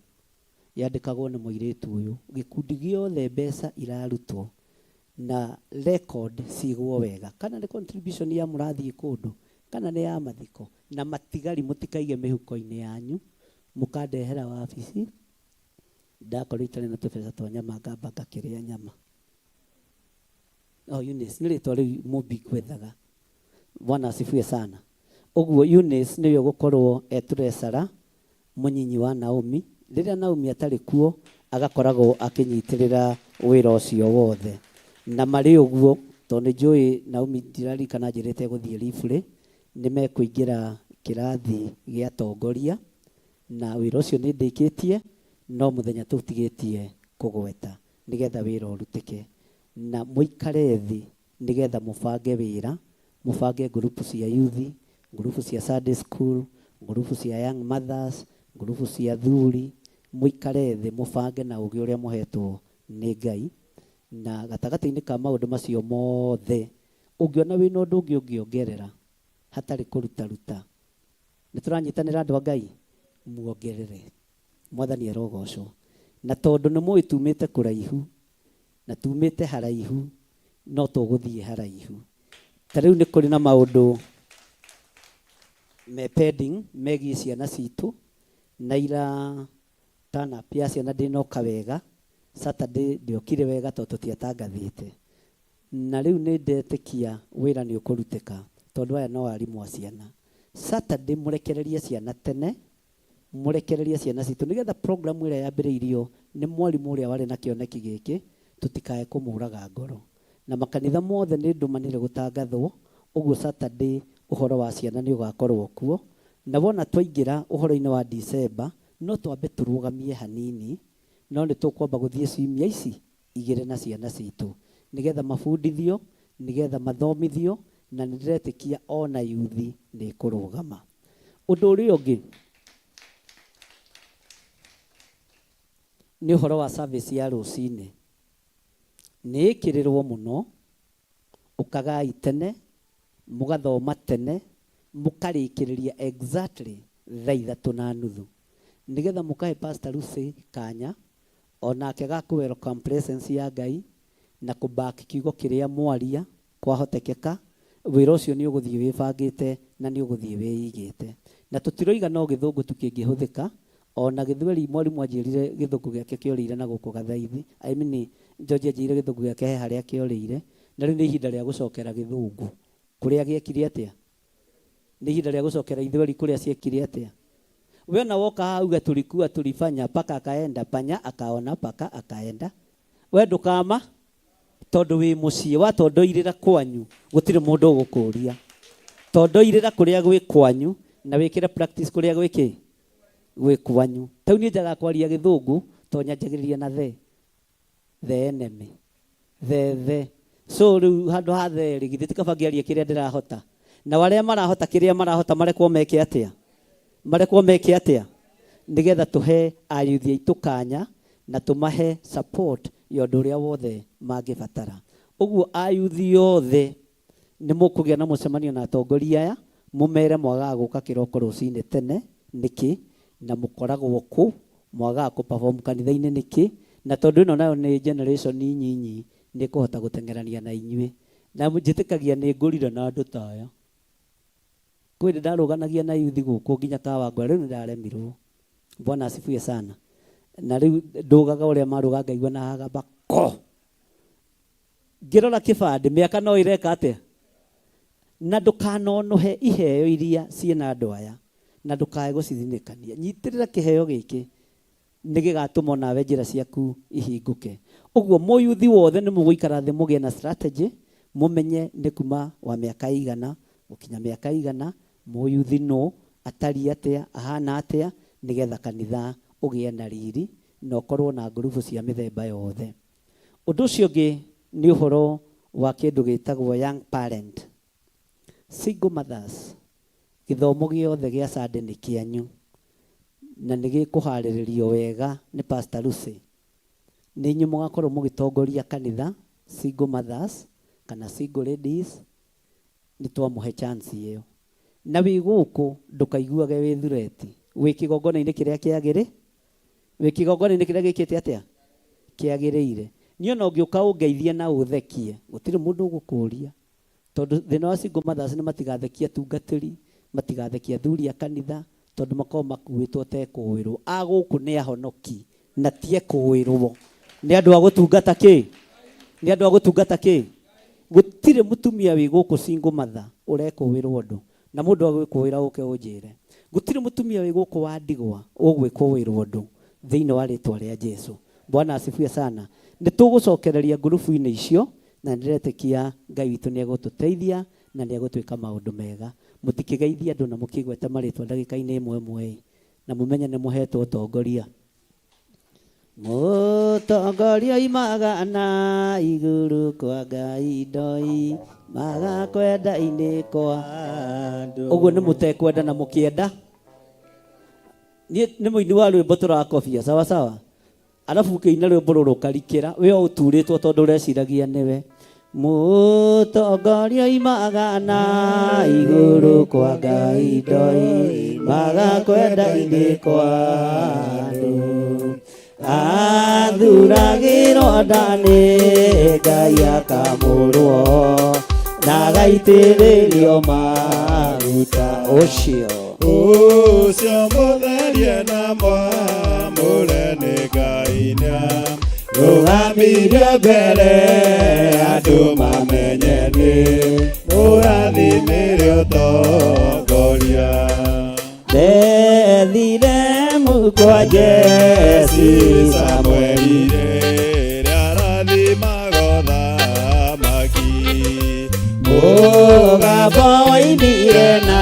yandĩkagwo nĩ mũirĩtu ũyũ, gĩkundi gĩothe mbeca irarutwo na record cigwo wega, kana nĩ contribution ya mũrathiĩ kũndũ, kana nĩ ya mathiko, na matigari mũtikaige mĩhuko-inĩ yanyu, mũkandehera wabici, ndakorwo itarĩ na tũbeca twa nyama ngamba ngakĩrĩa nyama. Oh, Eunice, nĩ rĩtwa rĩu Mũmbi ngwethaga. Bwana asifiwe sana. Ũguo Eunice nĩwe ũgũkorwo e treasurer, mũnyinyi wa Naomi. Rĩrĩa Naomi atarĩ kuo, agakoragwo akĩnyitĩrĩra wĩra ũcio wothe. Na marĩ ũguo, tondũ nĩ njũĩ Naomi ndiraririkana anjĩrĩte egũthiĩ Rifle, nĩ mekũingĩra kĩrathi gĩa atongoria, na wĩra ũcio nĩ ndĩkĩtie, no mũthenya tũtigĩtie kũgweta, nĩgetha wĩra ũrutĩke. Na mũikare thĩ nĩgetha mũbange wĩra, mũbange ngurubu cia yuthi, ngurubu cia Sunday school, ngurubu cia young mothers, ngurubu cia athuri, mũikare thĩ mũbange na ũgĩ ũrĩa mũhetwo nĩ Ngai. Na gatagatĩ-inĩ ka maũndũ macio mothe, ũngĩona wĩna ũndũ ũngĩ ũngĩongerera hatarĩ kũrutaruta, nĩ tũranyitanĩra andũ a Ngai? Muongerere. Mwathani arogocwo. Na tondũ nĩ mũĩ tumĩte kũraihu, na tumĩte haraihu, no tũgũthiĩ haraihu. Ta rĩu nĩ kũrĩ na maũndũ me pending megiĩ ciana citũ, na ira turn up ya ciana ndĩnoka wega, Saturday ndĩokire wega tondũ tũtiatangathĩte. Na rĩu nĩ ndetĩkia wĩra nĩ ũkũrutĩka tondũ aya no arimũ a ciana. Saturday mũrekererie ciana tene, mũrekererie ciana citũ nĩgetha program ĩrĩa yambĩrĩirio nĩ mwarimũ ũrĩa warĩ na kĩoneki gĩkĩ tũtikae kũmũraga ngoro. Na makanitha mothe nĩ ndũmanĩre gũtangathwo, ũguo Saturday ũhoro wa ciana nĩ ũgakorwo kuo. Na wona twaingĩra ũhoro-inĩ wa December no twambe tũrũgamie hanini, no nĩ tũkwamba gũthiĩ ciumia ici igĩrĩ na ciana citũ nĩgetha mabundithio, nĩgetha mathomithio, na nĩ ndĩretĩkia ona yuthi nĩ ĩkũrũgama. Ũndũ ũrĩa ũngĩ nĩ ũhoro wa service ya rũcinĩ. Nĩ ĩkĩrĩrwo mũno, ũkagai tene, mũgathoma tene, mũkarĩkĩrĩria exactly thaa ithatũ na nuthu. Nĩgetha mũkahe Pastor Lucy kanya onake ga kũ welcome presence ya Ngai na kũ back kiugo kĩrĩa mwaria Kwahotekeka, wĩra ũcio nĩ ũgũthiĩ wĩbangĩte na nĩ ũgũthiĩ wĩigĩte. Na tũtiroiga no Gĩthũngũ tu kĩngĩhũthĩka, o na Gĩthweri mwarimũ anjĩrire Gĩthũngũ gĩake kĩorĩire na gũkũ Gathaithi, I mean George anjĩrire Gĩthũngũ gĩake he harĩa kĩorĩire, na rĩu nĩ ihinda rĩa gũcokera Gĩthũngũ kũrĩa gĩekire atĩa? Nĩ ihinda rĩa gũcokera Ithweri kũrĩa ciekire atĩa? We ona woka haha uge tulikuwa tulifanya paka akaenda panya akaona paka akaenda, we ndũkama tondũ wĩ mũciĩ watondoirĩra kwanyu gũtirĩ mũndũ ũgũkũria. Tondoirĩra kũrĩa gwĩ kwanyu na wĩkĩre practice kũrĩa gwĩ kĩ? Gwĩ kwanyu. Tau niĩ njaga kwaria Gĩthũngũ tondũ nyanjagĩrĩria na the. The enemy. The the. So rĩu handũ ha the rĩ, githĩ ti kaba ngĩarie kĩrĩa ndĩrahota? Nao arĩa marahota kĩrĩa marahota marekwo meke atĩa? Marekwo meke atĩa? Nĩgetha tũhe ayuthi aitũ kanya na tũmahe support ya ũndũ ũrĩa wothe mangĩbatara. Ũguo ayuthi othe nĩ mũkũgĩa na mũcemanio na atongoria aya, mũmere mwagaga gũka kĩroko rũcinĩ tene nĩkĩ, na mũkoragwo kũ, mwagaga kũ perform kanitha-inĩ nĩkĩ, na tondũ ĩno nayo nĩ generation nyinyi nĩ ĩkũhota gũteng'erania na inyuĩ. Na njĩtĩkagia nĩ ngũrire na andũ ta aya. Kwĩ hĩndĩ ndarũganagia na yuthi gũkũ nginya Kawangware, rĩu nĩ ndaremirwo. Bwana asifiwe sana. Na rĩu ndũgaga ũrĩa marũga ngaigua na hagamba ko. Ngĩrora kĩbandĩ, mĩaka no ĩreka atĩa? Na ndũkanonũhe iheo iria ciĩna andũ aya, na ndũkae gũcithinĩkania. Nyitĩrĩra kĩheo gĩkĩ, nĩ gĩgatũma onawe njĩra ciaku ihingũke. Ũguo mũyuthi wothe nĩ mũgũikara thĩ mũgĩe na strategy, mũmenye nĩ kuma wa mĩaka ĩigana gũkinya mĩaka ĩigana, mũyuthi nũ, atariĩ atĩa, ahana atĩa, nĩgetha kanitha ũgĩe na riri na ũkorwo na ngurubu cia mĩthemba yothe. Ũndũ ũcio ũngĩ Nĩ ũhoro wa kĩndũ gĩtagwo young parent. Single mothers, gĩthomo gĩothe gĩa Sunday nĩ kĩanyu na nĩ gĩkũharĩrĩrio wega nĩ Pastor Lucy. Nĩ inyuĩ mũgakorwo mũgĩtongoria kanitha, single mothers kana single ladies, nĩ twamũhe chance ĩyo. Na wĩ gũkũ ndũkaiguage wĩ thureti, wĩ kĩgongona-inĩ kĩrĩa kĩagĩrĩ, wĩ kĩgongona-inĩ kĩrĩa gĩkĩte atĩa? Kĩagĩrĩire. Niĩ ona ũngĩũka ũngeithie na ũthekie, gũtirĩ mũndũ ũgũkũria. Tondũ thĩna wa single mothers nĩ matigathekia atungatĩri, matigathekia athuri a kanitha, tondũ makoragwo makuĩtwo ta ekũĩrwo. A gũkũ nĩ ahonoki na ti ekũĩrwo. Nĩ andũ a gũtungata kĩ? Nĩ andũ a gũtungata kĩ? Gũtirĩ mũtumia wĩ gũkũ single mother ũrekũĩrwo ũndũ. Na mũndũ agwĩkũĩra ũke ũnjĩre. Gũtirĩ mũtumia wĩ gũkũ wa ndigwa ũgwĩkũĩrwo ũndũ thĩinĩ wa rĩtwa rĩa Jesu. Bwana asifiwe sana. Nĩ tũgũcokereria ngurubu-inĩ icio na nĩndĩretĩkia Ngai witũ nĩ egũtũteithia na nĩ egũtwĩka maũndũ mega. Mũtikĩgeithie andũ na mũkĩgwete marĩtwa ndagĩka-inĩ ĩmwe ĩmwe ĩ, na mũmenye nĩ mũhetwo ũtongoria. Mũtongoria oimaga na igũrũ kwa Ngai ndoimaga kwenda-inĩ kwa andũ. Ũguo nĩ mũtekwenda na mũkĩenda. Niĩ nĩ mũini wa rwĩmbo tũrakobia sawa sawa. Arabu ũkĩina rwĩmbo rũrũ ũkarikĩra we o ũturĩtwo tondũ ũreciragia nĩwe. Mũtongoria oimaga na igũrũ kwa Ngai ndoimaga kwenda-inĩ kwa andũ. Athuragĩrwo nda nĩ Ngai akamũrwo na agaitĩrĩrio maguta ũcio. Ũcio mũtherie na mwamũre nĩ Ngai nĩarũgamirie mbere andũ mamenye nĩ mũrathimĩre ũtongoria. Bethilehemu kwa Jesi Samueli rĩrĩa arathimaga ũthamaki. Mũgambo woimire na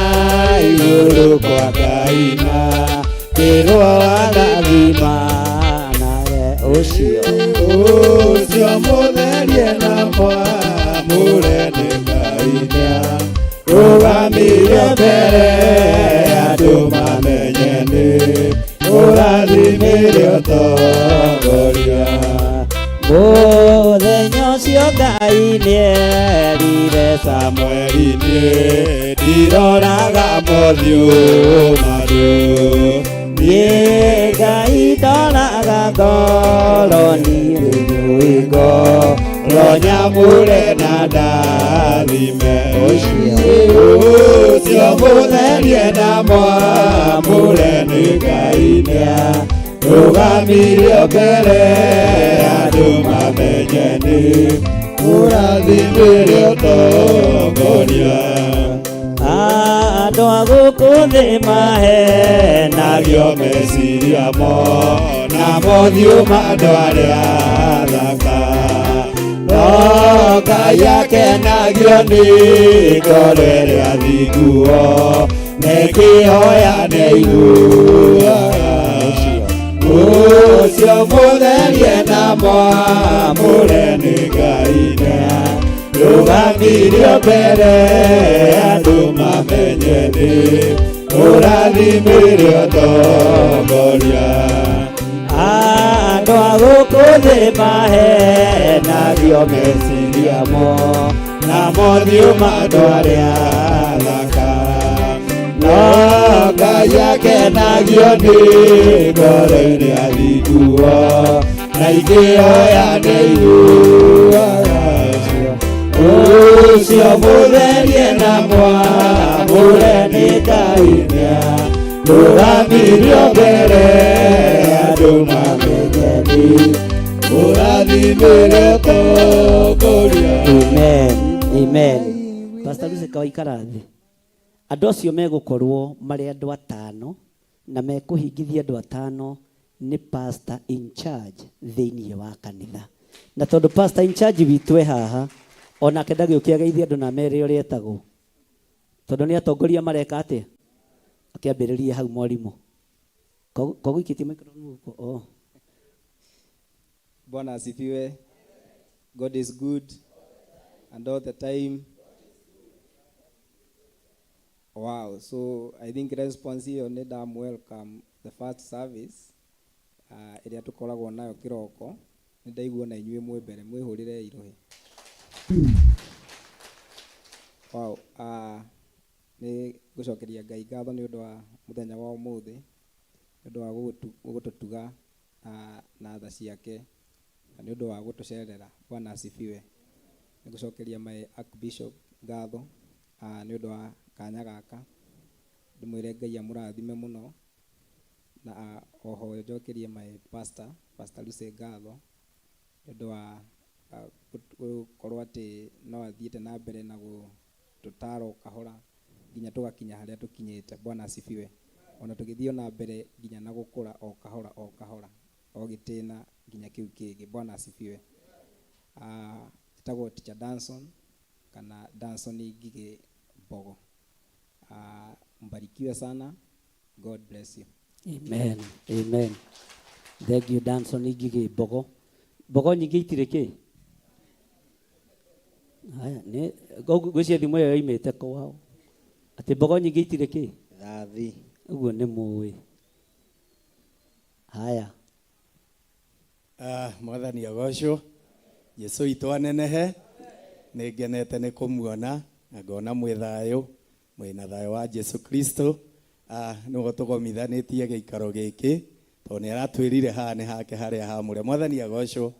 igũrũ kwa Ngai na kĩrwo wagathima nawe ũcio. Ũcio mũtherie na mwamũre nĩ Ngai nĩarũgamirie mbere andũ mamenye nĩ mũrathimĩre ũtongoria. Mũthenya ũcio Ngai nĩerire Samueli niĩ ndiroraga mothiũ ma andũ. Niĩ Ngai ndoraga ngoro, niĩ nĩnjũĩ ngoro nyamũre na ndathime. Ũcio mũtherie na mwamũre nĩ Ngai nĩarũgamirio mbere andũ mamenye nĩ mũrathimĩre ũtongoria. Andũ a gũkũ thĩ mahenagio meciria mo na mothiũ ma andũ arĩa athaka. No Ngai akenagio nĩ ngoro ĩrĩa thinguo, nĩkĩhoya nĩaiguaga. Ũcio mũtherie na mwamũre nĩ Ngai nĩarũgamirio mbere andũ mamenye nĩ mũrathimĩre ũtongoria. Andũ a gũkũ thĩ mahenagio meciria mo na mothiũ ma andũ arĩa athaka. No Ngai akenagio nĩ ngoro ĩrĩa thinguo, na ikĩhoya nĩaiguaga. Ũcio mũtherie na mwamũre nĩ Ngai nĩarũgamirio mbere andũ mamenye nĩ mũrathimĩre ũtongoria. Amen. Amen. Pastor Lucy kawaikara thĩ. Andũ acio megũkorwo marĩ andũ atano na mekũhingithia andũ atano nĩ pastor in charge thĩinĩ wa kanitha. Na tondũ pastor in charge witũ e haha, onake ndagĩũke ageithie andũ na mere ũrĩa etagwo. Tondũ nĩ atongoria mareka atĩa? Akĩambĩrĩria hau mwarimũ. Koguo ikĩtie microphone gũkũ. Oh. Bwana asifiwe. God is good and all the time. Wow, so I think response ĩyo nĩ ndam welcome the first service ĩrĩa tũkoragwo nayo kĩroko. Nĩ ndaigua na inyuĩ mwĩ mbere, mwĩhũrĩre irohe. Wow, nĩ ngũcokeria Ngai ngatho nĩ ũndũ wa mũthenya wa ũmũthĩ, nĩ ũndũ wa gũtũtuga na tha ciake, na nĩ ũndũ wa gũtũcerera. Bwana asifiwe. Nĩ ngũcokeria my Archbishop ngatho nĩ ũndũ wa kanya gaka. Ndĩmwĩre Ngai amũrathime mũno, na oho njokerie my pastor, Pastor Lucy ngatho nĩ ũndũ wa gũkorwo atĩ no athiĩte na mbere na gũtũtara o kahora nginya tũgakinya harĩa tũkinyĩte. Bwana asifiwe. Ona tũgĩthiĩ na mbere nginya na gũkũra o kahora o kahora o gĩtĩna nginya kĩu kĩngĩ. Bwana asifiwe. Njĩtagwo Teacher Danson kana Danson Ngigĩ Mbogo. Mbarikiwe sana. God bless you. Amen. Amen. Thank you Danson Ngigĩ Mbogo. Mbogo nyingĩ itirĩ kĩ? Haya, nĩ ngwĩciria thimũ ĩyo yoimĩte kwao. Atĩ mbogo nyingĩ itirĩ kĩ? Thathi. Ũguo nĩ mũĩ. Haya. Mwathani agocwo. Jesu witũ anenehe. Nĩ ngenete nĩ kũmuona na ngona mwĩ thayũ, mwĩna thayũ wa Jesu Kristo. Nĩguo tũgomithanĩtie gĩikaro gĩkĩ tondũ nĩ aratwĩrire haha nĩ hake harĩa hamũre. Mwathani agocwo.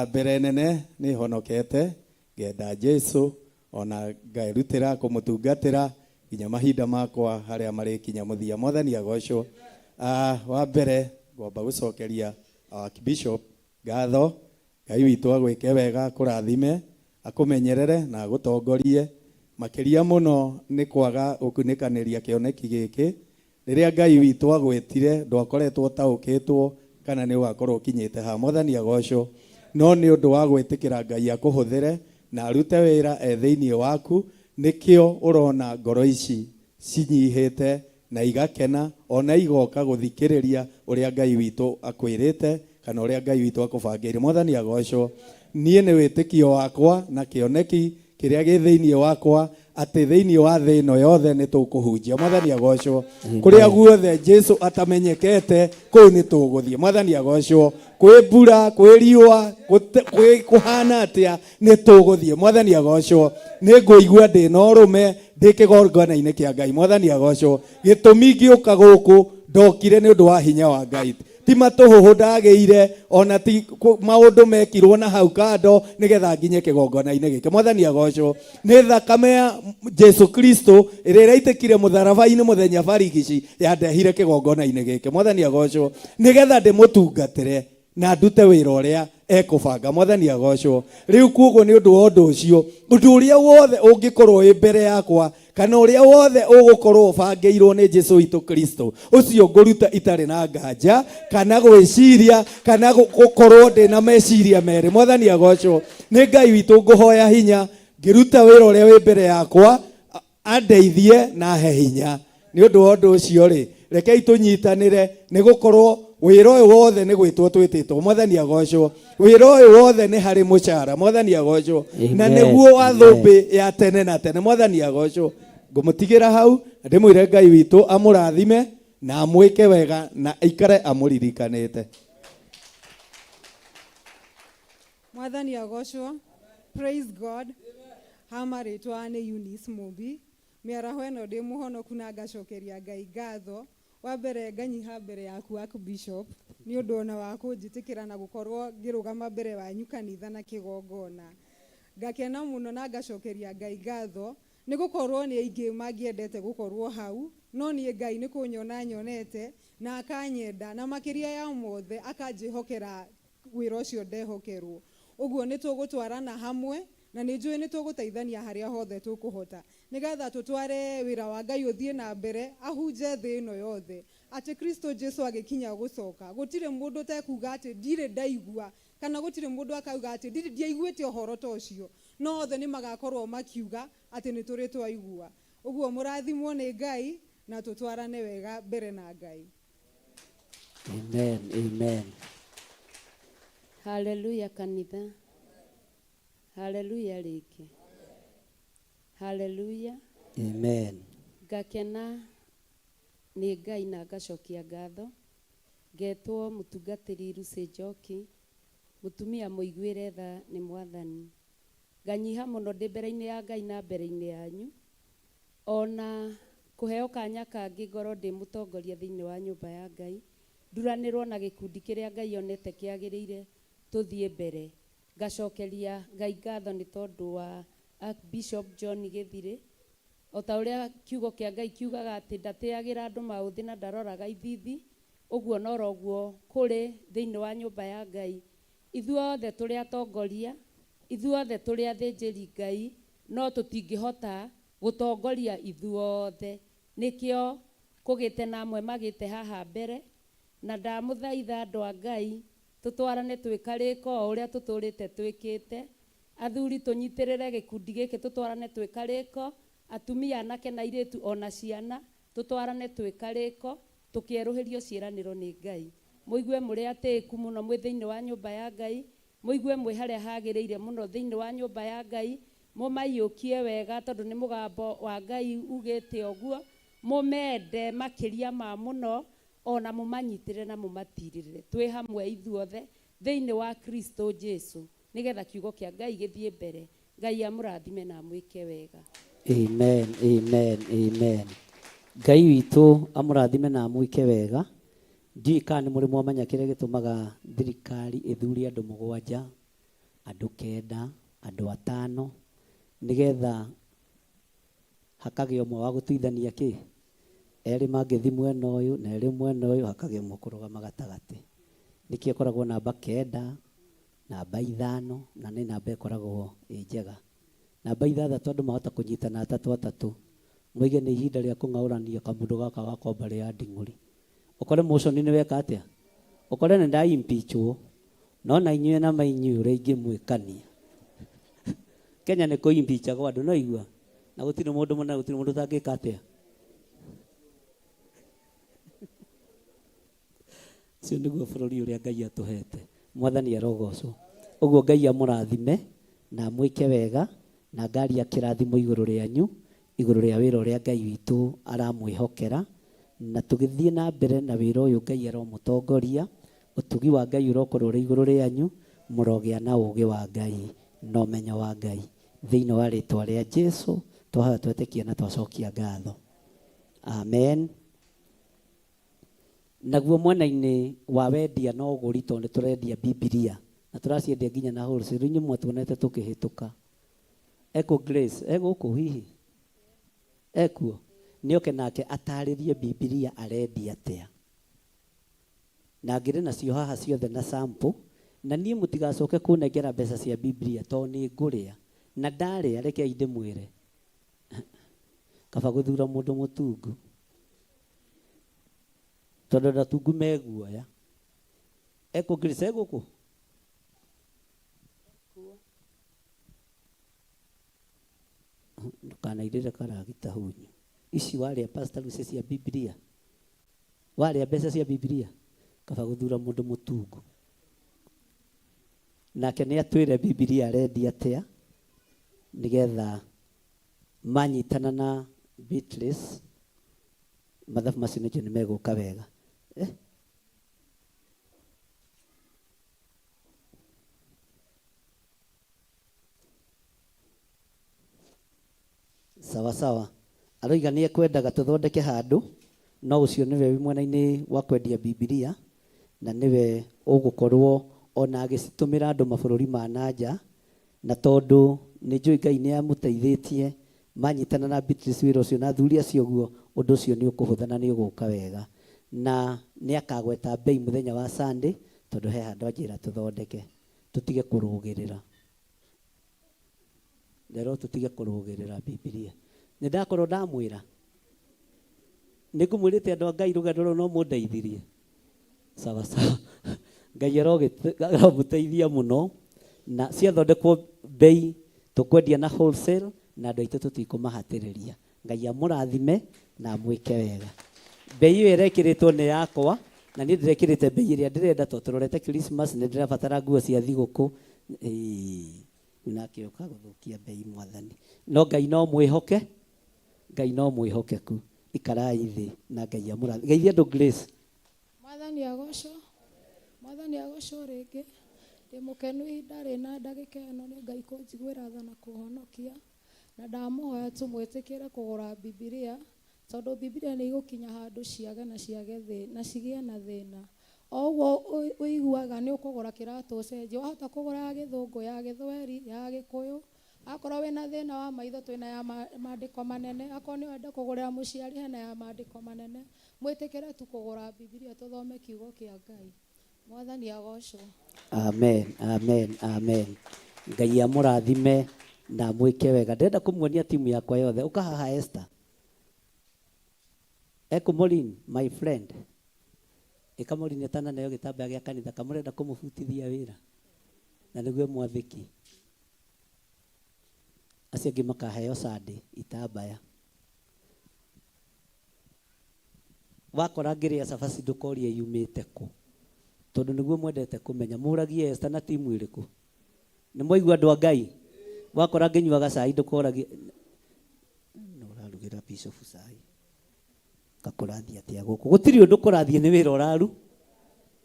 Mbere nene nĩ honokete ngenda Jesu ona ngaĩrutĩra kũmũtungatĩra nginya mahinda makwa harĩa marĩkinya mũthia. Mwathani agocwo. Wa mbere ngwamba gũcokeria Archbishop ngatho. Ngai witũ agwĩke wega, akũrathime, akũmenyerere na agũtongorie. Makĩria mũno nĩ kwaga gũkunĩkanĩria kĩoneki gĩkĩ. Rĩrĩa Ngai witũ agwĩtire ndwakoretwo ũtaũkĩtwo kana nĩ ũgakorwo ũkinyĩte haha. Mwathani agocwo. No nĩ ũndũ wa gwĩtĩkĩra Ngai akũhũthĩre na arute wĩra e thĩinĩ waku, nĩkĩo ũrona ngoro ici cinyihĩte na igakena ona igoka gũthikĩrĩria ũrĩa Ngai witũ akwĩrĩte kana ũrĩa Ngai witũ akũbangĩire. Mwathani agocwo. Niĩ nĩ wĩtĩkio wakwa na kĩoneki kĩrĩa gĩ thĩinĩ wakwa atĩ thĩinĩ wa thĩ ĩno yothe nĩ tũkũhunjia. Mwathani agocwo. Kũrĩa guothe Jesu atamenyekete kũu nĩ tũgũthiĩ. Mwathani agocwo. Kwĩ mbura, kwĩ riũa, kwĩ kũhana atĩa nĩ tũgũthiĩ. Mwathani agocwo. Nĩ ngũigua ndĩ na ũrũme ndĩ kĩgongona-inĩ kĩa Ngai. Mwathani agocwo. Gĩtũmi ngĩũka gũkũ ndokire nĩ ũndũ wa hinya wa Ngai. Ti matũhũhũ ndagĩire ona ti maũndũ mekirwo na hau kando nĩgetha nginye kĩgongona-inĩ gĩkĩ. Mwathani agocwo. Nĩ thakame ya Jesu Kristo ĩrĩa ĩraitĩkire mũtharaba-inĩ mũthenya barigici yandehire kĩgongona-inĩ gĩkĩ. Mwathani agocwo. Nĩgetha ndĩmũtungatĩre na ndute wĩra ũrĩa ekũbanga. Mwathani agocwo. Rĩu kuoguo nĩ ũndũ wa ũndũ ũcio, ũndũ ũrĩa wothe ũngĩkorwo wĩ mbere yakwa kana ũrĩa wothe ũgũkorwo ũbangĩirwo nĩ Jesu witũ Kristo, ũcio ngũruta itarĩ na nganja kana gwĩciria kana gũkorwo ndĩna meciria merĩ. Mwathani agocwo. Nĩ Ngai witũ ngũhoya hinya ngĩruta wĩra ũrĩa wĩ mbere yakwa, andeithie na he hinya. Nĩ ũndũ wa ũndũ ũcio rĩ, rekei tũnyitanĩre nĩ gũkorwo wĩra ũyũ wothe nĩ gwĩtwo twĩtĩtwo. Mwathani agocwo. Wĩra ũyũ wothe nĩ harĩ mũcara. Mwathani agocwo. Na nĩguo wa thũmbĩ ya tene na tene. Mwathani agocwo. Ngũmũtigĩra hau ndĩmwĩre Ngai witũ amũrathime na amwĩke wega na aikare amũririkanĩte. Mwathani agocwo. Praise God. Hama rĩtwa nĩ Eunice Mumbi. Mĩaraho ĩno ndĩ mũhonoku na ngacokeria Ngai ngatho. Wa mbere nganyiha mbere yaku Archbishop nĩ ũndũ ona wa kũnjĩtĩkĩra na gũkorwo ngĩrũgama mbere wanyu kanitha na kĩgongona. Ngakena mũno na ngacokeria Ngai ngatho nĩ gũkorwo nĩ aingĩ mangĩendete gũkorwo hau, no niĩ Ngai nĩ kũnyona nyonete na akanyenda na makĩria ya mothe akanjĩhokera wĩra ũcio ndehokerwo. Ũguo nĩ tũgũtwarana hamwe na nĩ njũĩ nĩ tũgũteithania harĩa hothe tũkũhota nĩgetha tũtware wĩra wa Ngai ũthiĩ na mbere ahunje thĩ ĩno yothe atĩ Kristo Jesu agĩkinya gũcoka gũtirĩ mũndũ ũtekuga atĩ ndirĩ ndaigua kana gũtirĩ mũndũ akauga atĩ ndirĩ ndiaiguĩte ũhoro ta ũcio, no othe nĩ magakorwo makiuga atĩ nĩ tũrĩ twaigua. Ũguo mũrathimwo nĩ Ngai na tũtwarane wega mbere na Ngai. Amen, amen. Hallelujah kanitha. Haleluya rĩngĩ. Haleluya. Amen. Ngakena nĩ Ngai na ngacokia ngatho. Ngetwo mũtungatĩri Lucy Njoki, mũtumia mũiguĩre tha nĩ Mwathani. Nganyiha mũno ndĩ mbere-inĩ ya Ngai na mbere-inĩ yanyu. Ona kũheo kanya kangĩ ngorwo ndĩ mũtongoria thĩinĩ wa nyũmba ya Ngai, nduranĩrwo na gĩkundi kĩrĩa Ngai onete kĩagĩrĩire tũthiĩ mbere. Ngacokeria Ngai ngatho nĩ tondũ wa Archbishop John Gĩthirĩ, o ta ũrĩa kiugo kĩa Ngai kiugaga atĩ ndatĩagĩra andũ maũthĩ na ndaroraga ithithi, ũguo noroguo kũrĩ thĩinĩ wa nyũmba ya Ngai. Ithuothe tũrĩ atongoria, ithuothe tũrĩ athĩnjĩri Ngai, no tũtingĩhota gũtongoria ithuothe. Nĩkĩo kũgĩte na amwe magĩte haha mbere, na ndamũthaitha andũ a Ngai, tũtwarane twĩ karĩko o ũrĩa tũtũrĩte twĩkĩte. Athuri tũnyitĩrĩre gĩkundi gĩkĩ tũtwarane twĩ karĩko, atumia anake na airĩtu o na ciana, tũtwarane twĩ karĩko, tũkĩerũhĩrio ciĩranĩro nĩ Ngai. Mũigue mũrĩ atĩĩku mũno mwĩ thĩinĩ wa nyũmba ya Ngai, mũigue mwĩ harĩa hagĩrĩire mũno thĩinĩ wa nyũmba ya Ngai, mũmaiyũkie wega tondũ nĩ mũgambo wa Ngai ugĩte ũguo, mũmende makĩria ma mũno, o na mũmanyitĩrĩre na mũmatirĩrĩre. Twĩ hamwe ithuothe thĩinĩ wa Kristo Jesu, nĩgetha kiugo kĩa Ngai gĩthiĩ mbere. Ngai amũrathime na amwĩke wega. Amen, amen, amen. Ngai witũ amũrathime na amwĩke wega. Ndiũĩ kana nĩ mũrĩ mwamenya kĩrĩa gĩtũmaga thirikari ĩthure andũ mũgwanja, andũ kenda, andũ atano, nĩgetha hakagĩa ũmwe wa gũtuithania kĩ? Erĩ mangĩthi mwena ũyũ na erĩ mwena ũyũ, hakagĩa ũmwe kũrũgama gatagatĩ. Nĩkĩo ĩkoragwo namba kenda, namba ithano, na nĩ namba ĩkoragwo ĩ njega. Namba ithathatũ andũ mahota kũnyitana atatũ atatũ, moige nĩ ihinda rĩa kũng'aũrania kamũndũ gaka gakwa mbarĩ ya nding'ũri. Ũkore mũconi nĩ weka atĩa? Ũkore nĩ nda impeachwo, no na inyuĩ na mainyuĩ ũrĩa ingĩmwĩkania. Kenya nĩ kũ impeachagwo andũ, no igua? Na gũtirĩ mũndũ mũnene, gũtirĩ mũndũ ũtangĩka atĩa? Ũcio nĩguo bũrũri ũrĩa Ngai atũhete. Mwathani arogocwo. Ũguo Ngai amũrathime na amwĩke wega na ngaria kĩrathimo igũrũ rĩanyu, igũrũ rĩa wĩra ũrĩa Ngai witũ aramwĩhokera. Na tũgĩthiĩ na mbere na wĩra ũyũ Ngai aromũtongoria, ũtugi wa Ngai ũrokorwo ũrĩ igũrũ rĩanyu, mũrogĩa na ũgĩ wa Ngai na ũmenyo wa Ngai. Thĩinĩ wa rĩtwa rĩa Jesu twahoya twetĩkia na twacokia ngatho. Amen. Naguo mwena-inĩ wa wendia na ũgũri tondũ nĩ tũrendia Bibilia na tũraciendia nginya na wholesale, inyuĩ mwatuonete tũkĩhĩtũka. Ekuo Grace? E gũkũ hihi? Ekuo? Nĩoke nake atarĩrie Bibilia arendia atĩa. Na ngĩrĩ nacio haha ciothe na sample, na niĩ mũtigacoke kũnengera mbeca cia Bibilia tondũ nĩ ngũrĩa. Na ndarĩa rekei ndĩmwĩre, kaba gũthura mũndũ mũtungu. Tondũ andũ atungu me guoya. Ekuo Grace? E gũkũ? Ndũkanairĩre karagita hunyu. Ici warĩa Pastor Lucy cia Bibilia. Warĩa mbeca cia Bibilia. Kaba gũthura mũndũ mũtungu. Nake nĩ atwĩre Bibilia arendia atĩa nĩgetha manyitana na Beatrice mathabu macio nĩnjũĩ nĩ megũka wega. Eh? Sawa sawa. Aroiga nĩ ekwendaga tũthondeke handũ, no ũcio nĩwe wĩ mwena-inĩ wa kwendia Bibilia, na nĩwe ũgũkorwo ona agĩcitũmĩra andũ mabũrũri ma na nja, na tondũ nĩ njũĩ Ngai nĩ amũteithĩtie, manyitana na Beatrice wĩra ũcio na athuri acio ũguo, ũndũ ũcio nĩ ũkũhũtha na nĩ ũgũka wega. Na nĩ akagweta mbei mũthenya wa Sunday, tondũ he handũ anjĩra tũthondeke, tũtige kũrũgĩrĩra. Rero tũtige kũrũgĩrĩra Bibilia. Nĩ ndakorwo ndamwĩra? Nĩ ngũmwĩrĩte andũ a Ngai rũgendo rũrũ no mũndeithirie. Sawa sawa. Ngai aromũteithia mũno. Na ciathondekwo mbei tũkwendia na wholesale na andũ aitũ tũtikũmahatĩrĩria. Ngai amũrathime na amwĩke wega. Mbei ĩyo ĩrekĩrĩtwo nĩ yakwa na niĩ ndĩrekĩrĩte mbei ĩrĩa ndĩrenda tondũ tũrorete Christmas nĩ ndĩrabatara nguo cia thigũkũ. Ĩĩ. Rĩu nake oka gũthũkia mbei mwathani. No Ngai no mwĩhoke, Ngai no mwĩhokeku. Ikarai thĩ na Ngai amũrathime. Geithia andũ Grace. Mwathani agocwo. Mwathani agocwo rĩngĩ. Ndĩ mũkenu ihinda rĩna ndagĩka ĩno nĩ Ngai kũnjiguĩra tha na kũhonokia. Na ndamũhoya tu mwĩtĩkĩre kũgũra Bibilia, tondũ Bibilia nĩ igũkinya handũ ciage na ciage thĩ, na cigĩe na thĩna. O ũguo ũiguaga nĩ ũkũgũra kĩratũ ũcenjie. Wahota kũgũra ya gĩthũngũ, ya gĩthweri, ya gĩkũyũ. Akorwo wĩna thĩna wa maitho twĩna ya maandĩko manene. Akorwo nĩ wenda kũgũrĩra mũciari hena ya maandĩko manene. Mwĩtĩkĩre tu kũgũra Bibilia tũthome kiugo kĩa Ngai. Mwathani agocwo. Amen, amen, amen. Ngai amũrathime na amwĩke wega. Ndĩrenda kũmuonia timu yakwa yothe. Ũka haha Esther. Ekũ Maureen, my friend. Ĩka Maureen atananeo gĩtambaya gĩa kanitha kamũrenda kũmũbutithia wĩra. Na nĩguo mwathĩki. Acio angĩ makaheo Sunday itambaya. Wakora ngĩrĩa cabaci ndũkorie yumĩte kũ. Tondũ nĩguo mwendete kũmenya. Mũragie Esther na timu ĩrĩkũ. Nĩ mwaigua andũ a Ngai? Wakora ngĩnyuaga cai ndũkoragie. No ũrarugĩra bishop cai. Gakũrathiĩ atĩa gũkũ? Gũtirĩ ũndũ kũrathiĩ nĩ wĩra ũraru.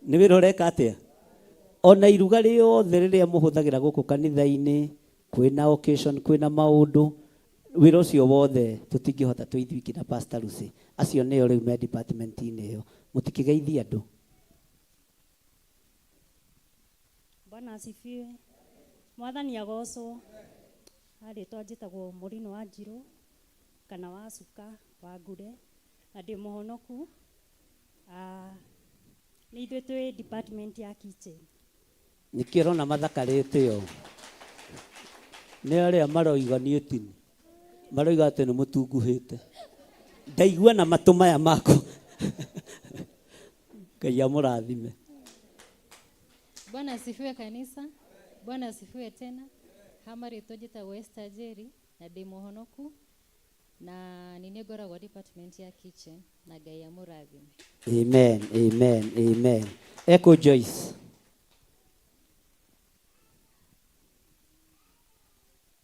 Nĩ wĩra ũreka atĩa? Ona iruga rĩothe rĩrĩa mũhũthagĩra gũkũ kanitha-inĩ, kwĩna occasion, kwĩna maũndũ, wĩra ũcio wothe tũtingĩhota twĩ ithuiki na Pastor Lucy. Acio nĩo rĩu me department-inĩ ĩyo. Mũtikĩgeithie andũ. Bwana asifiwe. Mwathani agocwo. Rĩtwa njĩtagwo Mũrino wa Njirũ kana wa Cuka wa Ngure na ndĩ mũhonoku. Nĩ ithuĩ twĩ department ya kitchen. Nĩkĩo ũrona mathakarĩte ũũ. Nĩ arĩa maroiga niĩ tini. Maroiga atĩ nĩ mũtunguhĩte. Ndaigua na matũ maya makwa. Ngai amũrathime. Bwana asifiwe kanisa. Bwana asifiwe tena. Hama rĩtwa njĩtagwo Esther Njeri na ndĩ mũhonoku na nĩ niĩ ngoragwo department ya kitchen na Ngai amũrathime. Amen, amen, amen. Echo Joyce.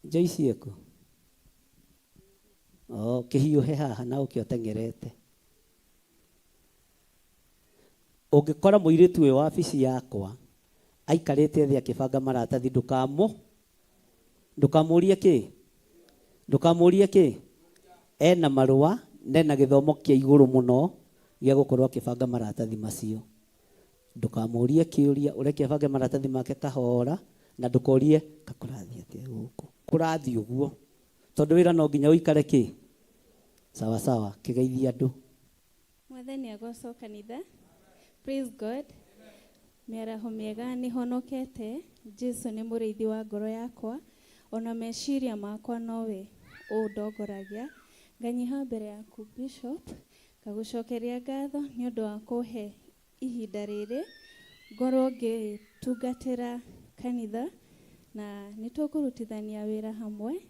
Joyce eko. Oh, kĩhiũhe haha na ũkĩ ũteng'erete. Ũngĩkora mũirĩtu wĩ wabici yakwa aikarĩte thĩ akĩbanga maratathi ndũkamũrie kĩ? Ndũkamũrie kĩ? Ena marũa na ena gĩthomo kĩa igũrũ mũno gĩa gũkorwo akĩbanga maratathi macio. Ndũkamũrie kĩũria, ũreke abange maratathi make kahora na ndũkorie kakũrathiĩ atĩa gũkũ. Kũrathiĩ ũguo. Tondũ wĩra no nginya ũikare kĩ? Sawa sawa, kĩgeithie andũ. Mwathani agocwo kanitha. Praise God. Mĩaraho mĩega nĩ honokete. Jesu nĩ mũrĩithi wa ngoro yakwa. Ona meciria makwa nowe ũndongoragia. Nganyiha mbere yaku Bishop, ngagũcokeria ngatho nĩ ũndũ wa kũhe ihinda rĩrĩ ngorwo ngĩtungatĩra kanitha na nĩ tũkũrutithania wĩra hamwe.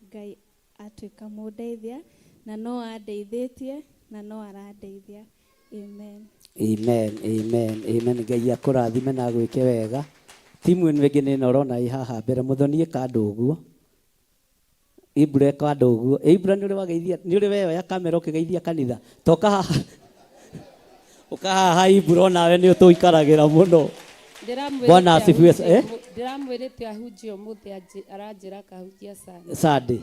Ngai atuĩka mũndeithia na no andeithĩtie na no arandeithia. Amen. Amen, amen, amen. Ngai akũrathime na agwĩke wega. Timu ĩno ĩngĩ nĩ ĩno ũrona ĩ haha mbere mũthoni ĩka andũ ũguo. Ibra ĩka andũ ũguo. Ibra nĩ ũrĩ wageithia, nĩ ũrĩ weyoya kamera ũkĩgeithia kanitha. Toka haha. Ũka haha Ibra onawe nĩ ũtũikaragĩra mũno. Bwana asifiwe. Ndĩramwĩrĩte ahunjie ũmũthĩ aranjĩra akahunjia Sunday. Sunday.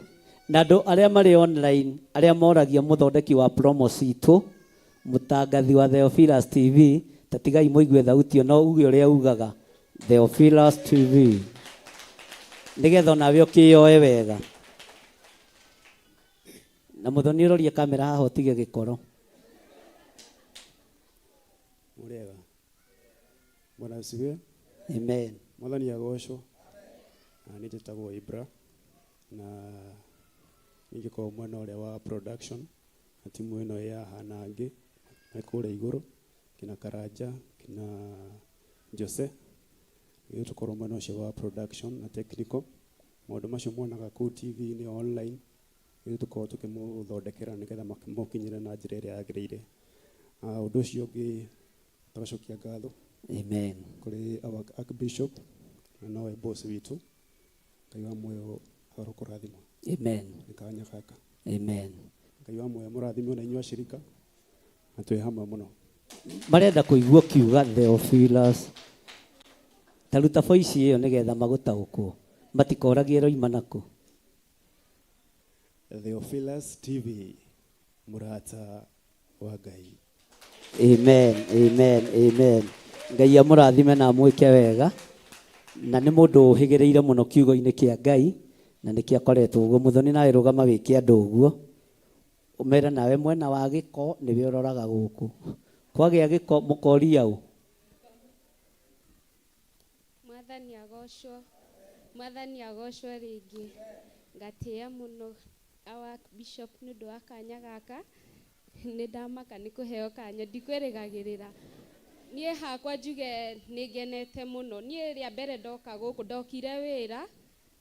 Na andũ arĩa marĩ online, arĩa moragia mũthondeki wa promo citũ, mũtangathi wa Theophilus TV, ta tigai mũigue thauti ĩyo, no uge ũrĩa ugaga Theophilus TV. Nĩgetha onawe ũkĩyoe wega. Na mũthoni ũrorie kamera haha ũtige gĩkoro. Mũrĩega. Bwana asifiwe. Amen. Mwathani agocwo. Na niĩ njĩtagwo Ibra na ningĩkorwo mwena ũrĩa wa production na timu ĩno ĩ haha na angĩ me kũrĩa igũrũ kina Karanja kina Jose ithuĩ tũkorwo mwena ũcio wa production na technical maũndũ macio muonaga kũu TV-inĩ online ithuĩ tũkorwo tũkĩmũthondekera nĩgetha mũkinyĩre na njĩra ĩrĩa yagĩrĩire. Ũndũ ũcio ũngĩ tũgacokia ngatho Amen. kũrĩ our Archbishop na nowe boss witũ Ngai wa muoyo arokũrathima. Amen. Nĩ kanya gaka. Amen. Ngai wa muoyo mũrathime ona inyuĩ acirika na twĩ hamwe mũno. Marenda kũigua ũkiuga Theophilus. Ta ruta voice ĩyo nĩgetha magũtaũkwo. Matikoragie ĩroima nakũ. Theophilus TV, mũrata wa Ngai. Amen, amen, amen. Ngai amũrathime na amwĩke wega. Na nĩ mũndũ ũhĩgĩrĩire mũno kiugo-inĩ kĩa Ngai na nĩkĩo akoretwo ũguo. Mũthoni nawe rũgama wĩke andũ ũguo. Ũmere nawe mwena wa gĩko nĩwe ũroraga gũkũ. Kwagĩa gĩko mũkoria ũ? Mwathani agocwo. Mwathani agocwo rĩngĩ. Ngatĩĩa mũno our bishop nĩ ũndũ wa kanya gaka. Nĩ ndamaka nĩ kũheo kanya, ndikwĩrĩgagĩrĩra. Niĩ hakwa njuge nĩ ngenete mũno. Niĩ rĩa mbere ndoka gũkũ, ndokire wĩra,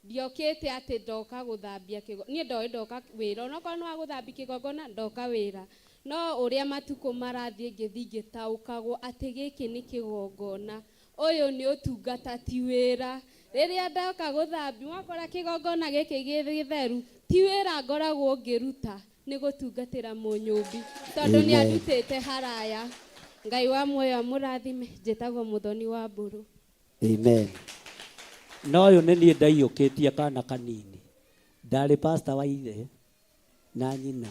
ndiokĩte atĩ ndoka gũthambia kĩgo, niĩ ndoĩ ndoka wĩra, onokorwo nĩ wa gũthambia kĩgongona, ndoka wĩra. No ũrĩa matukũ marathiĩ ngĩthiĩ ngĩtaũkagwo atĩ gĩkĩ nĩ kĩgongona. Ũyũ nĩ ũtungata ti wĩra. Rĩrĩa ndoka gũthambia, wakora kĩgongona gĩkĩ gĩ gĩtheru, ti wĩra ngoragwo ngĩruta, nĩ gũtungatĩra mũnyũmbi. Tondũ nĩ Amen. andutĩte haraya. Ngai wa muoyo amũrathime, njĩtagwo Mũthoni wa Mbũrũ. Amen. Na ũyũ nĩ niĩ ndaiyũkĩtie kana kanini. Ndarĩ pastor wa ithe na nyina.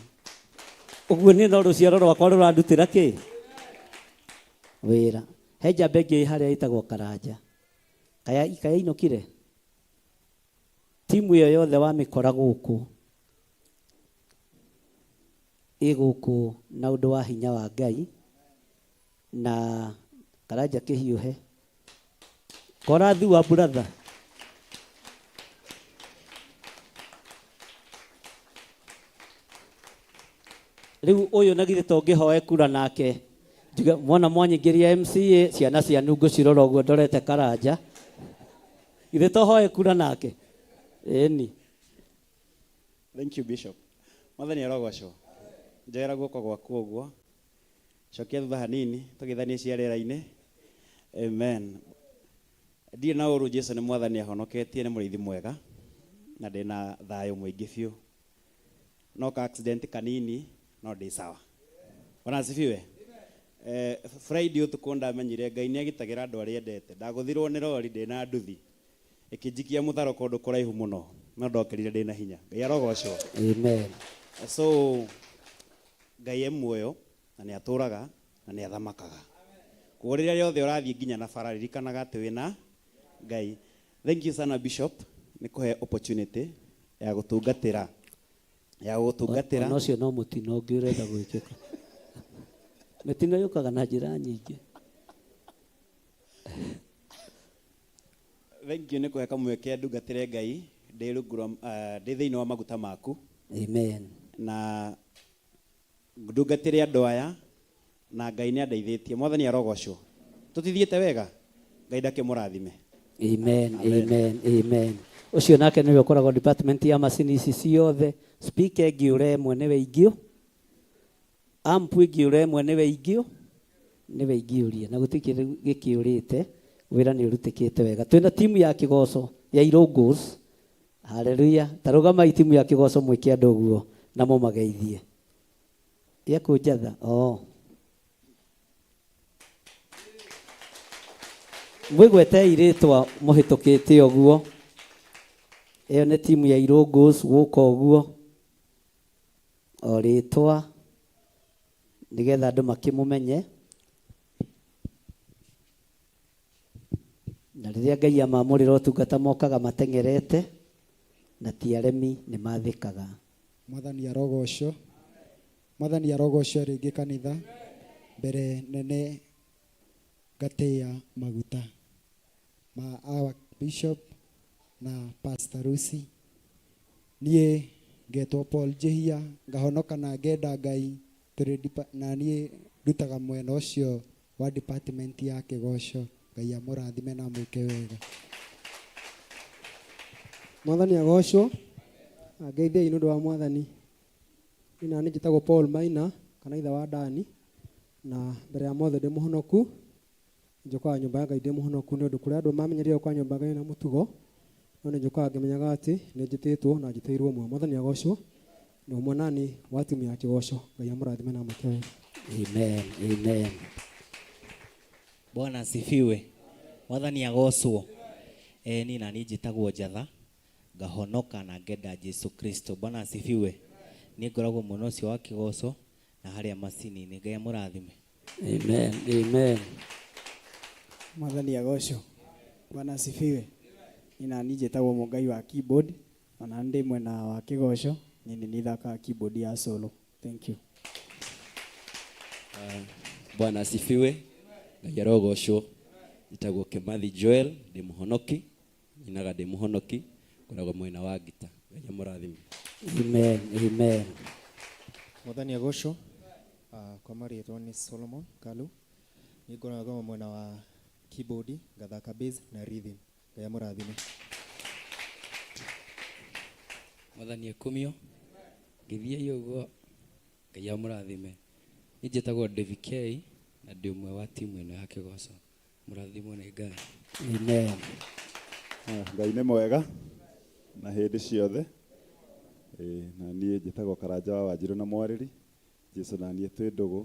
Ũguo niĩ no rũciaro rwakwa rũrandutĩra kĩ? Wĩra. He njamba ĩngĩ harĩa ĩtagwo Karanja. Kaya kayainũkire? Timu ĩyo yothe wamĩkora gũkũ ĩ gũkũ na ũndũ wa hinya wa Ngai na Karanja kĩhiũhe. Kora thua brother. Rĩu ũyũ na githĩ to ngĩhoe kura nake njuge mwana mwanyingĩria MCA ciana cianyu ngũcirora ũguo ndorete Karanja. Githĩ to hoe kura nake? Ĩni. Thank you Bishop. Mwathani arogocwo. Njoera guoko gwaku ũguo. Cokia thutha hanini tũgeithanie cia rĩera-inĩ. Amen. Ndirĩ na ũru Jesu nĩ mwathani ahonoketie nĩ mũrĩithi mwega na ndĩna thayũ mũingĩ biũ. No ka accident kanini no ndĩ sawa. Bwana asifiwe. Friday ũtukũ ndamenyire Ngai nĩ agitagĩra andũ arĩa endete. Ndagũthirwo nĩ rori ndĩna nduthi. Ĩkĩnjikia mũtaro kũndũ kũraihu mũno no ndokĩrire ndĩna hinya. Ngai arogocwo. Amen. So Ngai e muoyo na nĩ atũraga na nĩ athamakaga. Koguo rĩrĩa rĩothe ũrathiĩ nginya na bara ririkanaga atĩ wĩna Ngai. Thank you sana Bishop nĩ kũhe opportunity ya gũtungatĩra ya gũtungatĩra. Ona ũcio no mũtino ũngĩ ũrenda gwĩkĩka. Mĩtino yũkaga na njĩra nyingĩ. Thank you nĩ kũhe kamweke ndungatĩre Ngai ndĩ rungu rwa ndĩ thĩinĩ wa maguta maku. Amen. Na ndungatĩre andũ aya na Ngai nĩ andeithĩtie. Mwathani arogocwo. Tũtithiĩte wega? Ngai ndakĩmũrathime. Amen, Amen. amen, amen. Ũcio nake nĩwe ũkoragwo department ya macini ici ciothe. Speaker ĩngĩũra ĩmwe nĩwe ingĩũ. Amp ĩngĩũra ĩmwe nĩwe ingĩũ. Nĩwe ingĩũria. Na gũtirĩ kĩndũ gĩkĩũrĩte. Wĩra nĩ ũrutĩkĩte wega. Twĩna timu ya kĩgoco ya Irũngũs. Hallelujah. Ta rũgamai timu ya kĩgoco mwĩke andũ ũguo na mũmageithie. Ya kũnjatha. Oh. Mwĩgwetei rĩtwa mũhĩtũkĩte ũguo. Ĩyo nĩ timu ya Irũngũs gũka ũguo. O rĩtwa nĩgetha andũ makĩmũmenye. Na rĩrĩa Ngai amamũrĩra ũtungata mokaga mateng'erete na ti aremi nĩ mathĩkaga. Mwathani arogocwo. Mwathani arogocwo rĩngĩ kanitha. Mbere nene ngatĩĩa maguta ma our bishop na Pastor Lucy. Niĩ ngetwo Paul Njihia, ngahonoka na ngenda Ngai tũrĩ na niĩ ndutaga mwena ũcio wa department ya kĩgoco. Ngai amũrathime na amwĩke wega. Mwathani agocwo. Ngeithiai nĩ ũndũ wa Mwathani. Niĩ nani njĩtagwo Paul Maina kana ithe wa Dani, na mbere ya mothe ndĩ mũhonoku. Njũkaga nyũmba ya Ngai ndĩ mũhonoku nĩ ũndũ kũrĩ andũ mamenyerire gũka nyũmba ya Ngai na mũtugo, No nĩ njũkaga ngĩmenyaga atĩ nĩ njĩtĩtwo na njĩtĩirwo muoyo. Mwathani agocwo. Nĩ ũmwe nani wa timu ya kĩgoco. Ngai amũrathime na amwĩke wega. Amen. Amen. Bwana asifiwe. Mwathani agocwo. Eh, niĩ nani njĩtagwo Njatha ngahonoka na ngenda Jesu Kristo. Bwana asifiwe. Niĩ ngoragwo mwena ũcio wa kĩgoco na harĩa macini-inĩ. Ngai amũrathime. Amen. Amen. Mwathani agocwo. Bwana asifiwe. Niĩ nani njĩtagwo Mũngai wa keyboard ona ndĩ mwena wa kĩgoco niĩ nĩ nĩthakaga keyboard ya solo. Thank you. Bwana asifiwe. Ngai arogocwo. Njĩtagwo Kĩmathi Joel, ndĩ mũhonoki, nyinaga ndĩ mũhonoki, ngoragwo mwena wa ngita. Ngai amũrathime. Amen. Amen. Mwathani agocwo. Kwa marĩtwa nĩ Solomon Kalu. Niĩ ngoragwo mwena wa keyboard, ngathaka bass na rhythm. Ngai amũrathime. Mwathani akumio. Ngĩthiĩ ũguo Ngai amũrathime. Niĩ njĩtagwo David K na ndĩ ũmwe wa timu ĩno ya kĩgoco. Mũrathimwo nĩ Ngai. Amen. Ngai nĩ mwega na hĩndĩ ciothe. Na niĩ njĩtagwo Karanja wa Wanjirũ na Mwarĩri. Jesu na niĩ twĩ ndũgũ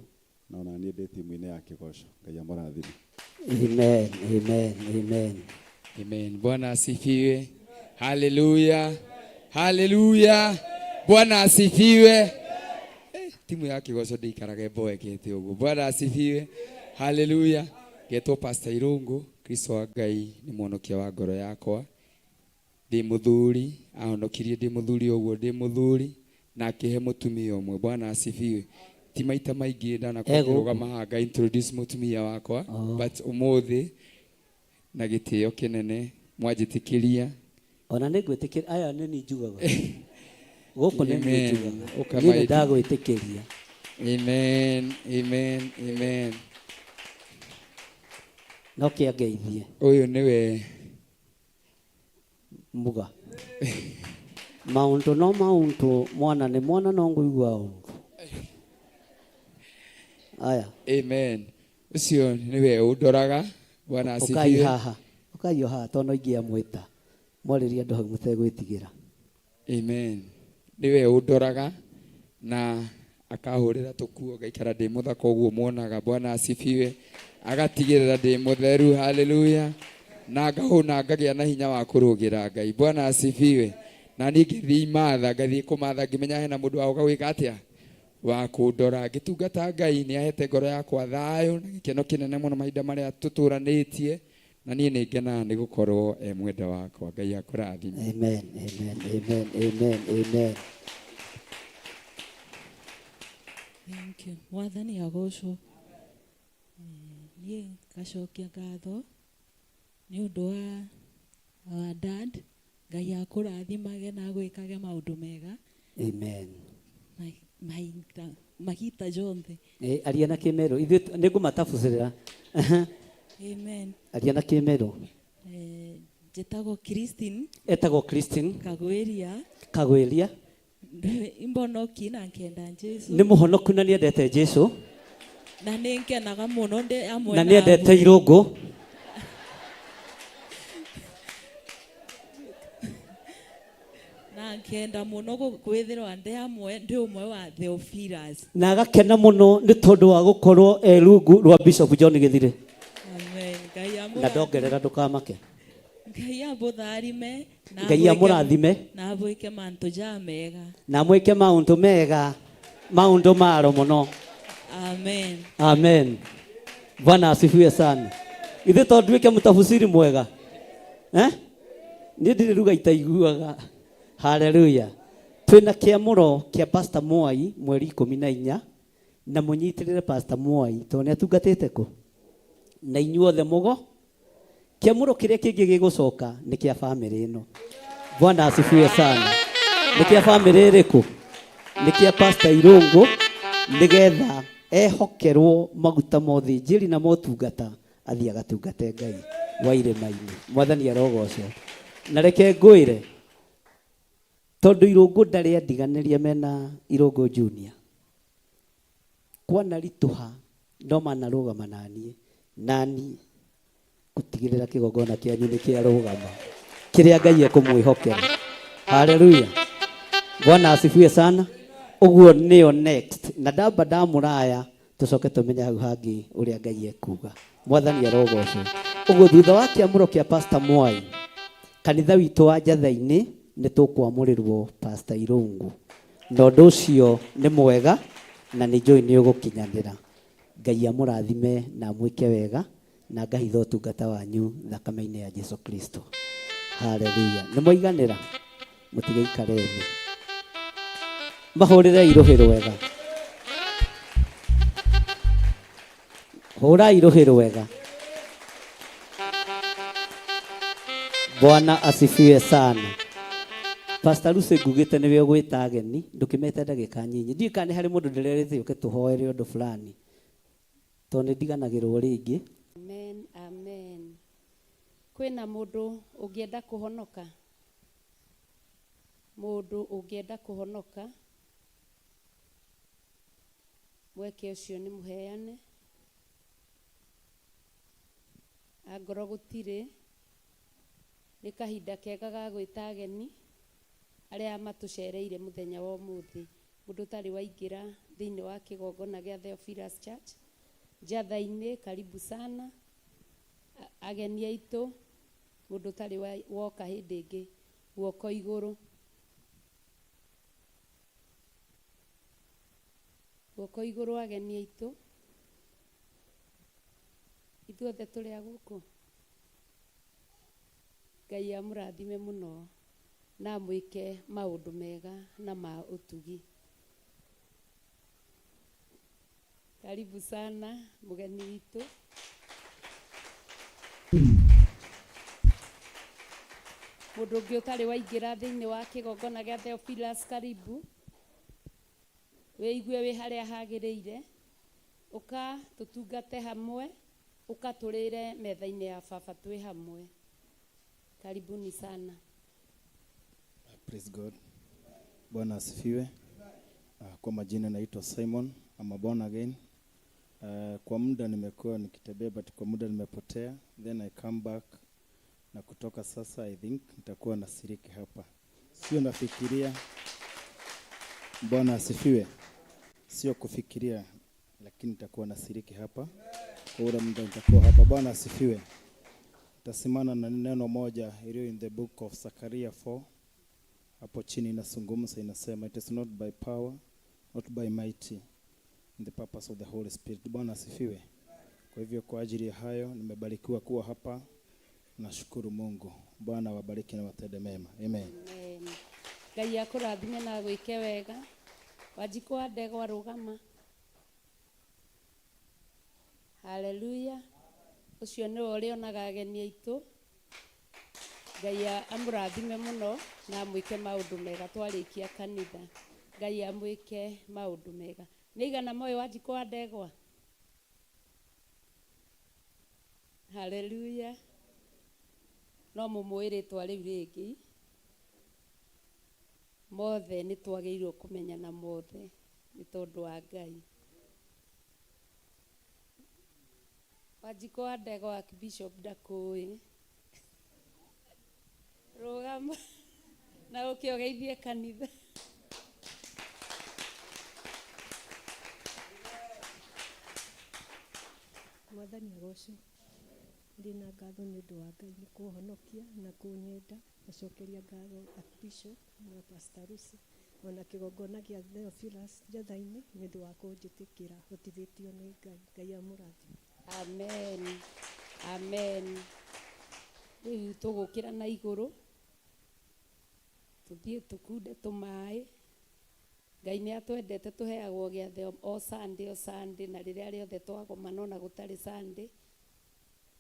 na ona niĩ ndĩ timu-inĩ ya kĩgoco. Ngai amũrathime. Amen. Amen. Amen. Amen. Bwana asifiwe. Haleluya. Haleluya. Bwana asifiwe. Timu ya kĩgoco ndĩikaraga ĩmboekete ũguo. Bwana asifiwe. Haleluya. Ngetwo Pastor Irungu, Kristo wa Ngai nĩ mwonokia wa ngoro yakwa. Ndĩ mũthuri, ahonokirie ndĩ mũthuri ũguo ndĩ mũthuri na akĩhe mũtumia ũmwe. Bwana asifiwe. Ti maita maingĩ ndanakorwo Ego. ngĩrũgama haha nga introduce mũtumia wakwa, Oh. but ũmũthĩ na gĩtĩo kĩnene mwanjĩtĩkĩria. Ona nĩ ngwĩtĩkĩria, aya nĩ niĩ njugaga. Gũkũ nĩ niĩ Amen. njugaga. Ũka Niĩ nĩ maitũ. ndagwĩtĩkĩria. Amen. Amen. Amen. No kĩangeithie. Ũyũ nĩwe Muga. Maũndũ no maũndũ, mwana nĩ mwana no ngũigua ũndũ. Aya. Amen. Ũcio nĩwe ũndoraga. Bwana Ũkai asifiwe. haha. Ũkai o haha tondũ no ingĩamwĩta. Mwarĩrie andũ hau mũtegwĩtigĩra. Amen. Nĩwe ũndoraga na akahũrĩra tũkuo ngaikara ndĩ mũthaka ũguo muonaga. Bwana asifiwe. Agatigĩrĩra ndĩ mũtheru. Haleluya. Na ngahũna ngagĩa na hinya wa kũrũgĩra Ngai. Bwana asifiwe. Na niĩ ngĩthiĩ imatha, ngathiĩ kũmatha ngĩmenya hena mũndũ wa gũka gwĩka atĩa? Wa kũndora. Ngĩtungata Ngai nĩ ahete ngoro yakwa thayũ na gĩkeno kĩnene mũno mahinda marĩa tũtũranĩtie. Na niĩ nĩ ngenaga nĩ gũkorwo e mwenda wakwa. Ngai akũrathime. Amen. Amen. Amen. Amen. Amen. Thank you. Mwathani agocwo. Niĩ ngacokia ngatho nĩ ũndũ wa our dad. Ngai akũrathimage na agwĩkage maũndũ mega. Amen. Mahinda jonthe. Aria na kĩmero. Ithuĩ nĩ ngũmatabucĩrĩra. Amen. Aria na kĩmero. Njĩtagwo Christine. Etagwo Christine. Kagwĩria. Kagwĩria. Imbonoki na nkenda Jesu. Nĩ mũhonoku na nĩendete Jesu. Na nĩ ngenaga mũno ndĩ hamwe Na na nĩendete amwe. irũngũ. Na nkenda mũno kwĩthĩrwa ndĩ hamwe, ndĩ ũmwe wa Theophilus. Na agakena mũno nĩ tondũ wa gũkorwo e rungu rwa Bishop John Gĩthire. Amen. Ngai Na amũrathime. ndongerera ndũkamake. Ngai amũtharime na Ngai amũrathime. na amwĩke maũndũ ja mega. Na amwĩke maũndũ mega, maũndũ maro mũno. Amen. Amen. Bwana asifiwe sana. Ithe to nduĩke mũtabusiri mwega. Niĩ ndirĩ ruga itaiguaga. Hallelujah. Twĩna kĩamũro kĩa Pastor Mwai mweri 14 na mũnyitĩrĩre Pastor Mwai tondũ nĩ atungatĩte kũ? Na inyuothe mũgo. Kĩamũro kĩrĩa kĩngĩ gĩgũcoka nĩ kĩa bamĩrĩ ĩno. Bwana asifiwe sana. Nĩ kĩa bamĩrĩ ĩrĩkũ? Nĩ kĩa Pastor Irũngũ nĩgetha ehokerwo maguta mothe njĩri na motungata athiĩ agatungate Ngai wa irĩma-inĩ. Mwathani arogocwo. Na reke ngwĩre tondũ Irũngũ ndarĩ andiganĩria mena Irũngũ Junior. Kwana ritũha no manarũgama naniĩ, nani gũtigĩrĩra kĩgongona kĩanyu nĩ kĩarũgama. Kĩrĩa Ngai ekũmwĩhokera. Haleluya. Bwana asifiwe sana. Ũguo nĩyo next. Na ndamba ndamũraya tũcoke tũmenye hau hangĩ ũrĩa Ngai ekuga. Mwathani arogocwo. Ũguo thutha wa kĩamũro kĩa Pastor Mwai, kanitha witũ wa Njatha-inĩ nĩ tũkwamũrĩrwo Pastor Irungu. Na ũndũ ũcio nĩ mwega na nĩ njũĩ nĩ ũgũkinyanĩra. Ngai amũrathime na amwĩke wega na ngahitha ũtungata wanyu thakame-inĩ ya Jesu Kristo. Haleluya. Nĩ mwaiganĩra? Mũtigaikare thĩ. Mahũrĩrei rũhĩ rwega. Hũrai rũhĩ rwega. Bwana asifiwe sana. Pastor Lucy ngugĩte nĩwe ũgwĩta ageni, ndũkĩmete ndagĩka nyinyi. Ndiũĩ kana nĩ harĩ mũndũ ndĩrerĩte ũke tũhoere ũndũ fulani. Tondũ nĩ ndiganagĩrwo rĩngĩ. Amen, amen. Kwĩna mũndũ ũngĩenda kũhonoka? Mũndũ ũngĩenda kũhonoka? Mweke ũcio nĩ mũheane. Angorwo gũtirĩ, nĩ kahinda kega ga gwĩta ageni arĩa matũcereire mũthenya wa ũmũthĩ. Mũndũ ũtarĩ waingĩra thĩinĩ wa kĩgongona gĩa Theophilus Church Njatha-inĩ, karibu sana. Ageni aitũ, mũndũ ũtarĩ woka hĩndĩ ĩngĩ, guoko igũrũ. Guoko igũrũ ageni aitũ. Ithuothe tũrĩ a gũkũ. Ngai amũrathime mũno na amwĩke maũndũ mega na ma ũtugi. Karibu sana mũgeni witũ. Mũndũ ũngĩ ũtarĩ waingĩra thĩinĩ wa kĩgongona gĩa Theophilus, karibu. Wĩigue wĩ harĩa hagĩrĩire. Ũka tũtungate hamwe, ũka tũrĩre metha-inĩ ya baba twĩ hamwe. Karibuni sana. Praise God. Bwana asifiwe. Kwa majina naitwa Simon. I'm a born again. Kwa muda nimekuwa nikitembea, but kwa muda nimepotea. Then I come back, na kutoka sasa I think nitakuwa nashiriki hapa. Sio nafikiria. Bwana asifiwe. Sio kufikiria, lakini nitakuwa nashiriki hapa. Kwa ule muda nitakuwa hapa. Bwana asifiwe. Tasimama na neno moja iliyo in the book of Zechariah 4. Hapo chini inazungumza, inasema it is not by power, not by might, in the purpose of the Holy Spirit. Bwana asifiwe. Kwa hivyo kwa ajili ya hayo nimebarikiwa kuwa hapa. Nashukuru Mungu. Bwana wabariki na watende mema. Amen. Amen. Ngai akũrathime na agwĩke wega. Wanjikũ wa ndegwa rũgama. Haleluya. Ũcio nĩwe ũrĩonaga ageni aitũ. Ngai amũrathime mũno na amwĩke maũndũ mega twarĩkia kanitha. Ngai amwĩke maũndũ mega. Nĩ igana moĩ Wanjikũ wa ndegwa? Haleluya. No mũmũĩ rĩtwa rĩu rĩngĩ. Mothe nĩ twagĩrĩirwo kũmenyana mothe nĩ tondũ wa Ngai. Wanjikũ wa ndegwa Archbishop ndakũĩ. Rũgama na ũke ũgeithie kanitha. Mwathani agocwo. Ndĩ na ngatho nĩ ũndũ wa Ngai nĩ kũhonokia na kũnyenda. Ngacokeria ngatho Archbishop na Pastor Lucy ona kĩgongona gĩa Theophilus Njatha-inĩ nĩ ũndũ wa kũnjĩtĩkĩra hotithĩtio nĩ Ngai. Ngai amũrathime. Amen. Amen. Rĩu tũgũkĩra na igũrũ tũthiĩ tũkunde tũmaĩ. Ngai nĩ atwendete, tũheagwo gĩathĩ o Sunday o Sunday, na rĩrĩa rĩothe twagomana ona gũtarĩ Sunday,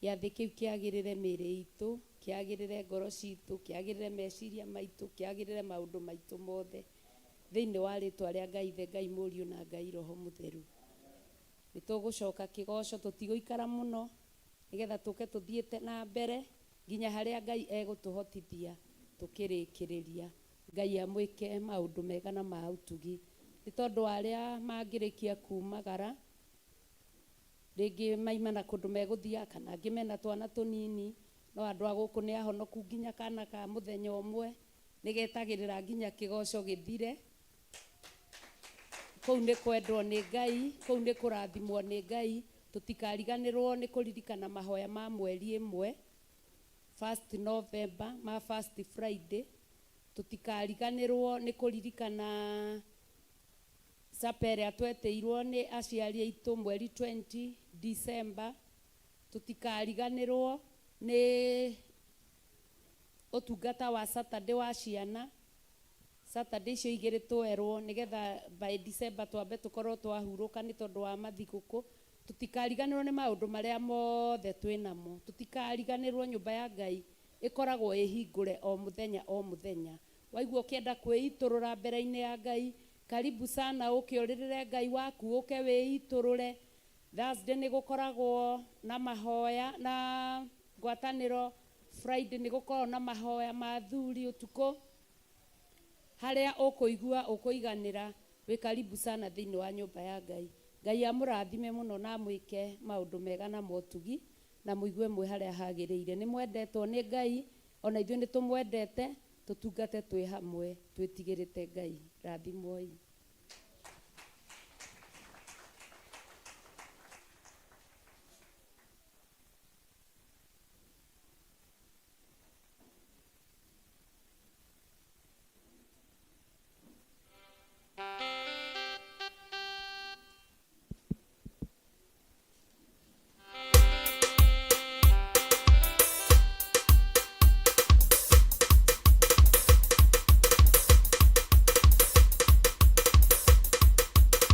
gĩathĩ kĩu kĩagĩrĩre mĩĩrĩ itũ, kĩagĩrĩre ngoro citũ, kĩagĩrĩre meciria maitũ, kĩagĩrĩre maũndũ maitũ mothe thĩinĩ wa rĩtwa rĩa Ngai Ithe, Ngai Mũriũ na Ngai Roho Mũtheru. Nĩ tũgũcoka kĩgoco, tũtigũikara mũno nĩgetha tũke tũthiĩte na mbere nginya harĩa Ngai egũtũhotithia tũkĩrĩkĩrĩria. Ngai amwĩke maũndũ mega na ma ũtugi. Nĩ tondũ arĩa mangĩrĩkia kumagara rĩngĩ maima na kũndũ megũthiaga kana angĩ mena twana tũnini, No andũ a gũkũ nĩ ahonoku nginya kana ka mũthenya ũmwe nĩ getagĩrĩra nginya kĩgoco gĩthire. Kũu nĩ kwendwo nĩ Ngai, kũu nĩ kũrathimwo nĩ Ngai. Tũtikariganĩrwo nĩ kũririkana mahoya ma mweri ĩmwe, 1st November, ma first Friday. Tũtikariganĩrwo nĩ kũririkana chapa ĩrĩa twetĩirwo nĩ aciari aitũ mweri 20 December. Tũtikariganĩrwo nĩ ũtungata wa Saturday wa ciana. Saturday icio igĩrĩ twerwo nĩgetha by December twambe tũkorwo twahurũka nĩ tondũ wa mathigũkũ. Tũtikariganĩrwo nĩ maũndũ marĩa mothe twĩnamo. Tũtikariganĩrwo nyũmba ya Ngai ĩkoragwo ĩhingũre o mũthenya o mũthenya. Waigua ũkĩenda kwĩitũrũra mbere-inĩ ya Ngai, karibu sana ũke ũrĩrĩre Ngai waku, ũke wĩitũrũre. Thursday nĩ gũkoragwo na mahoya na ngwatanĩro. Friday nĩ gũkoragwo na mahoya ma athuri ũtukũ, harĩa ũkũigua ũkũiganĩra. Wĩ karibu sana thĩinĩ wa nyũmba ya Ngai. Ngai amũrathime mũno na amwĩke maũndũ mega na motugi, na mũigue mwĩ harĩa hagĩrĩire. Nĩ mwendetwo nĩ Ngai, ona ithuĩ nĩ tũmwendete, tũtungate twĩ hamwe, twĩtigĩrĩte Ngai. Rathimwoi.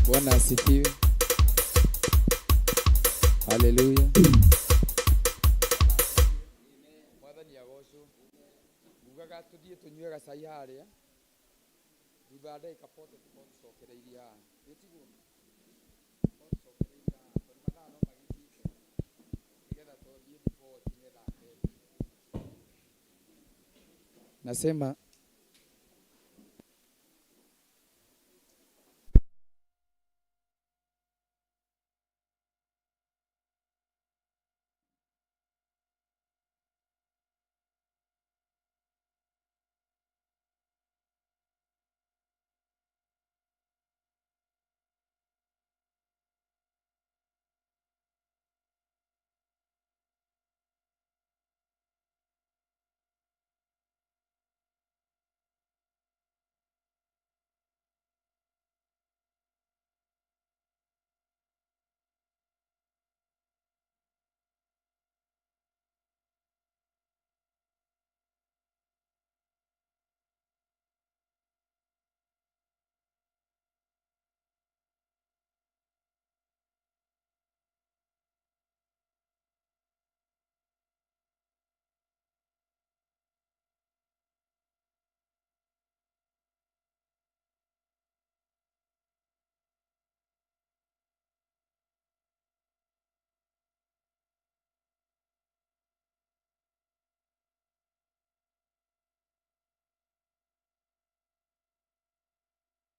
Bwana asifiwe. Haleluya. Mwathani agocwo. Ngugaga tuthie tunyue gacai haria. Thutha wa ndagĩka 40 tũkorwo tũcokereirie haha. Ĩ tiguo? Tũkorwo tũcokereirie haha tondũ mathaa no magĩthiĩte. Nĩgetha tũthiĩ before ikinye thaa 10. Nasema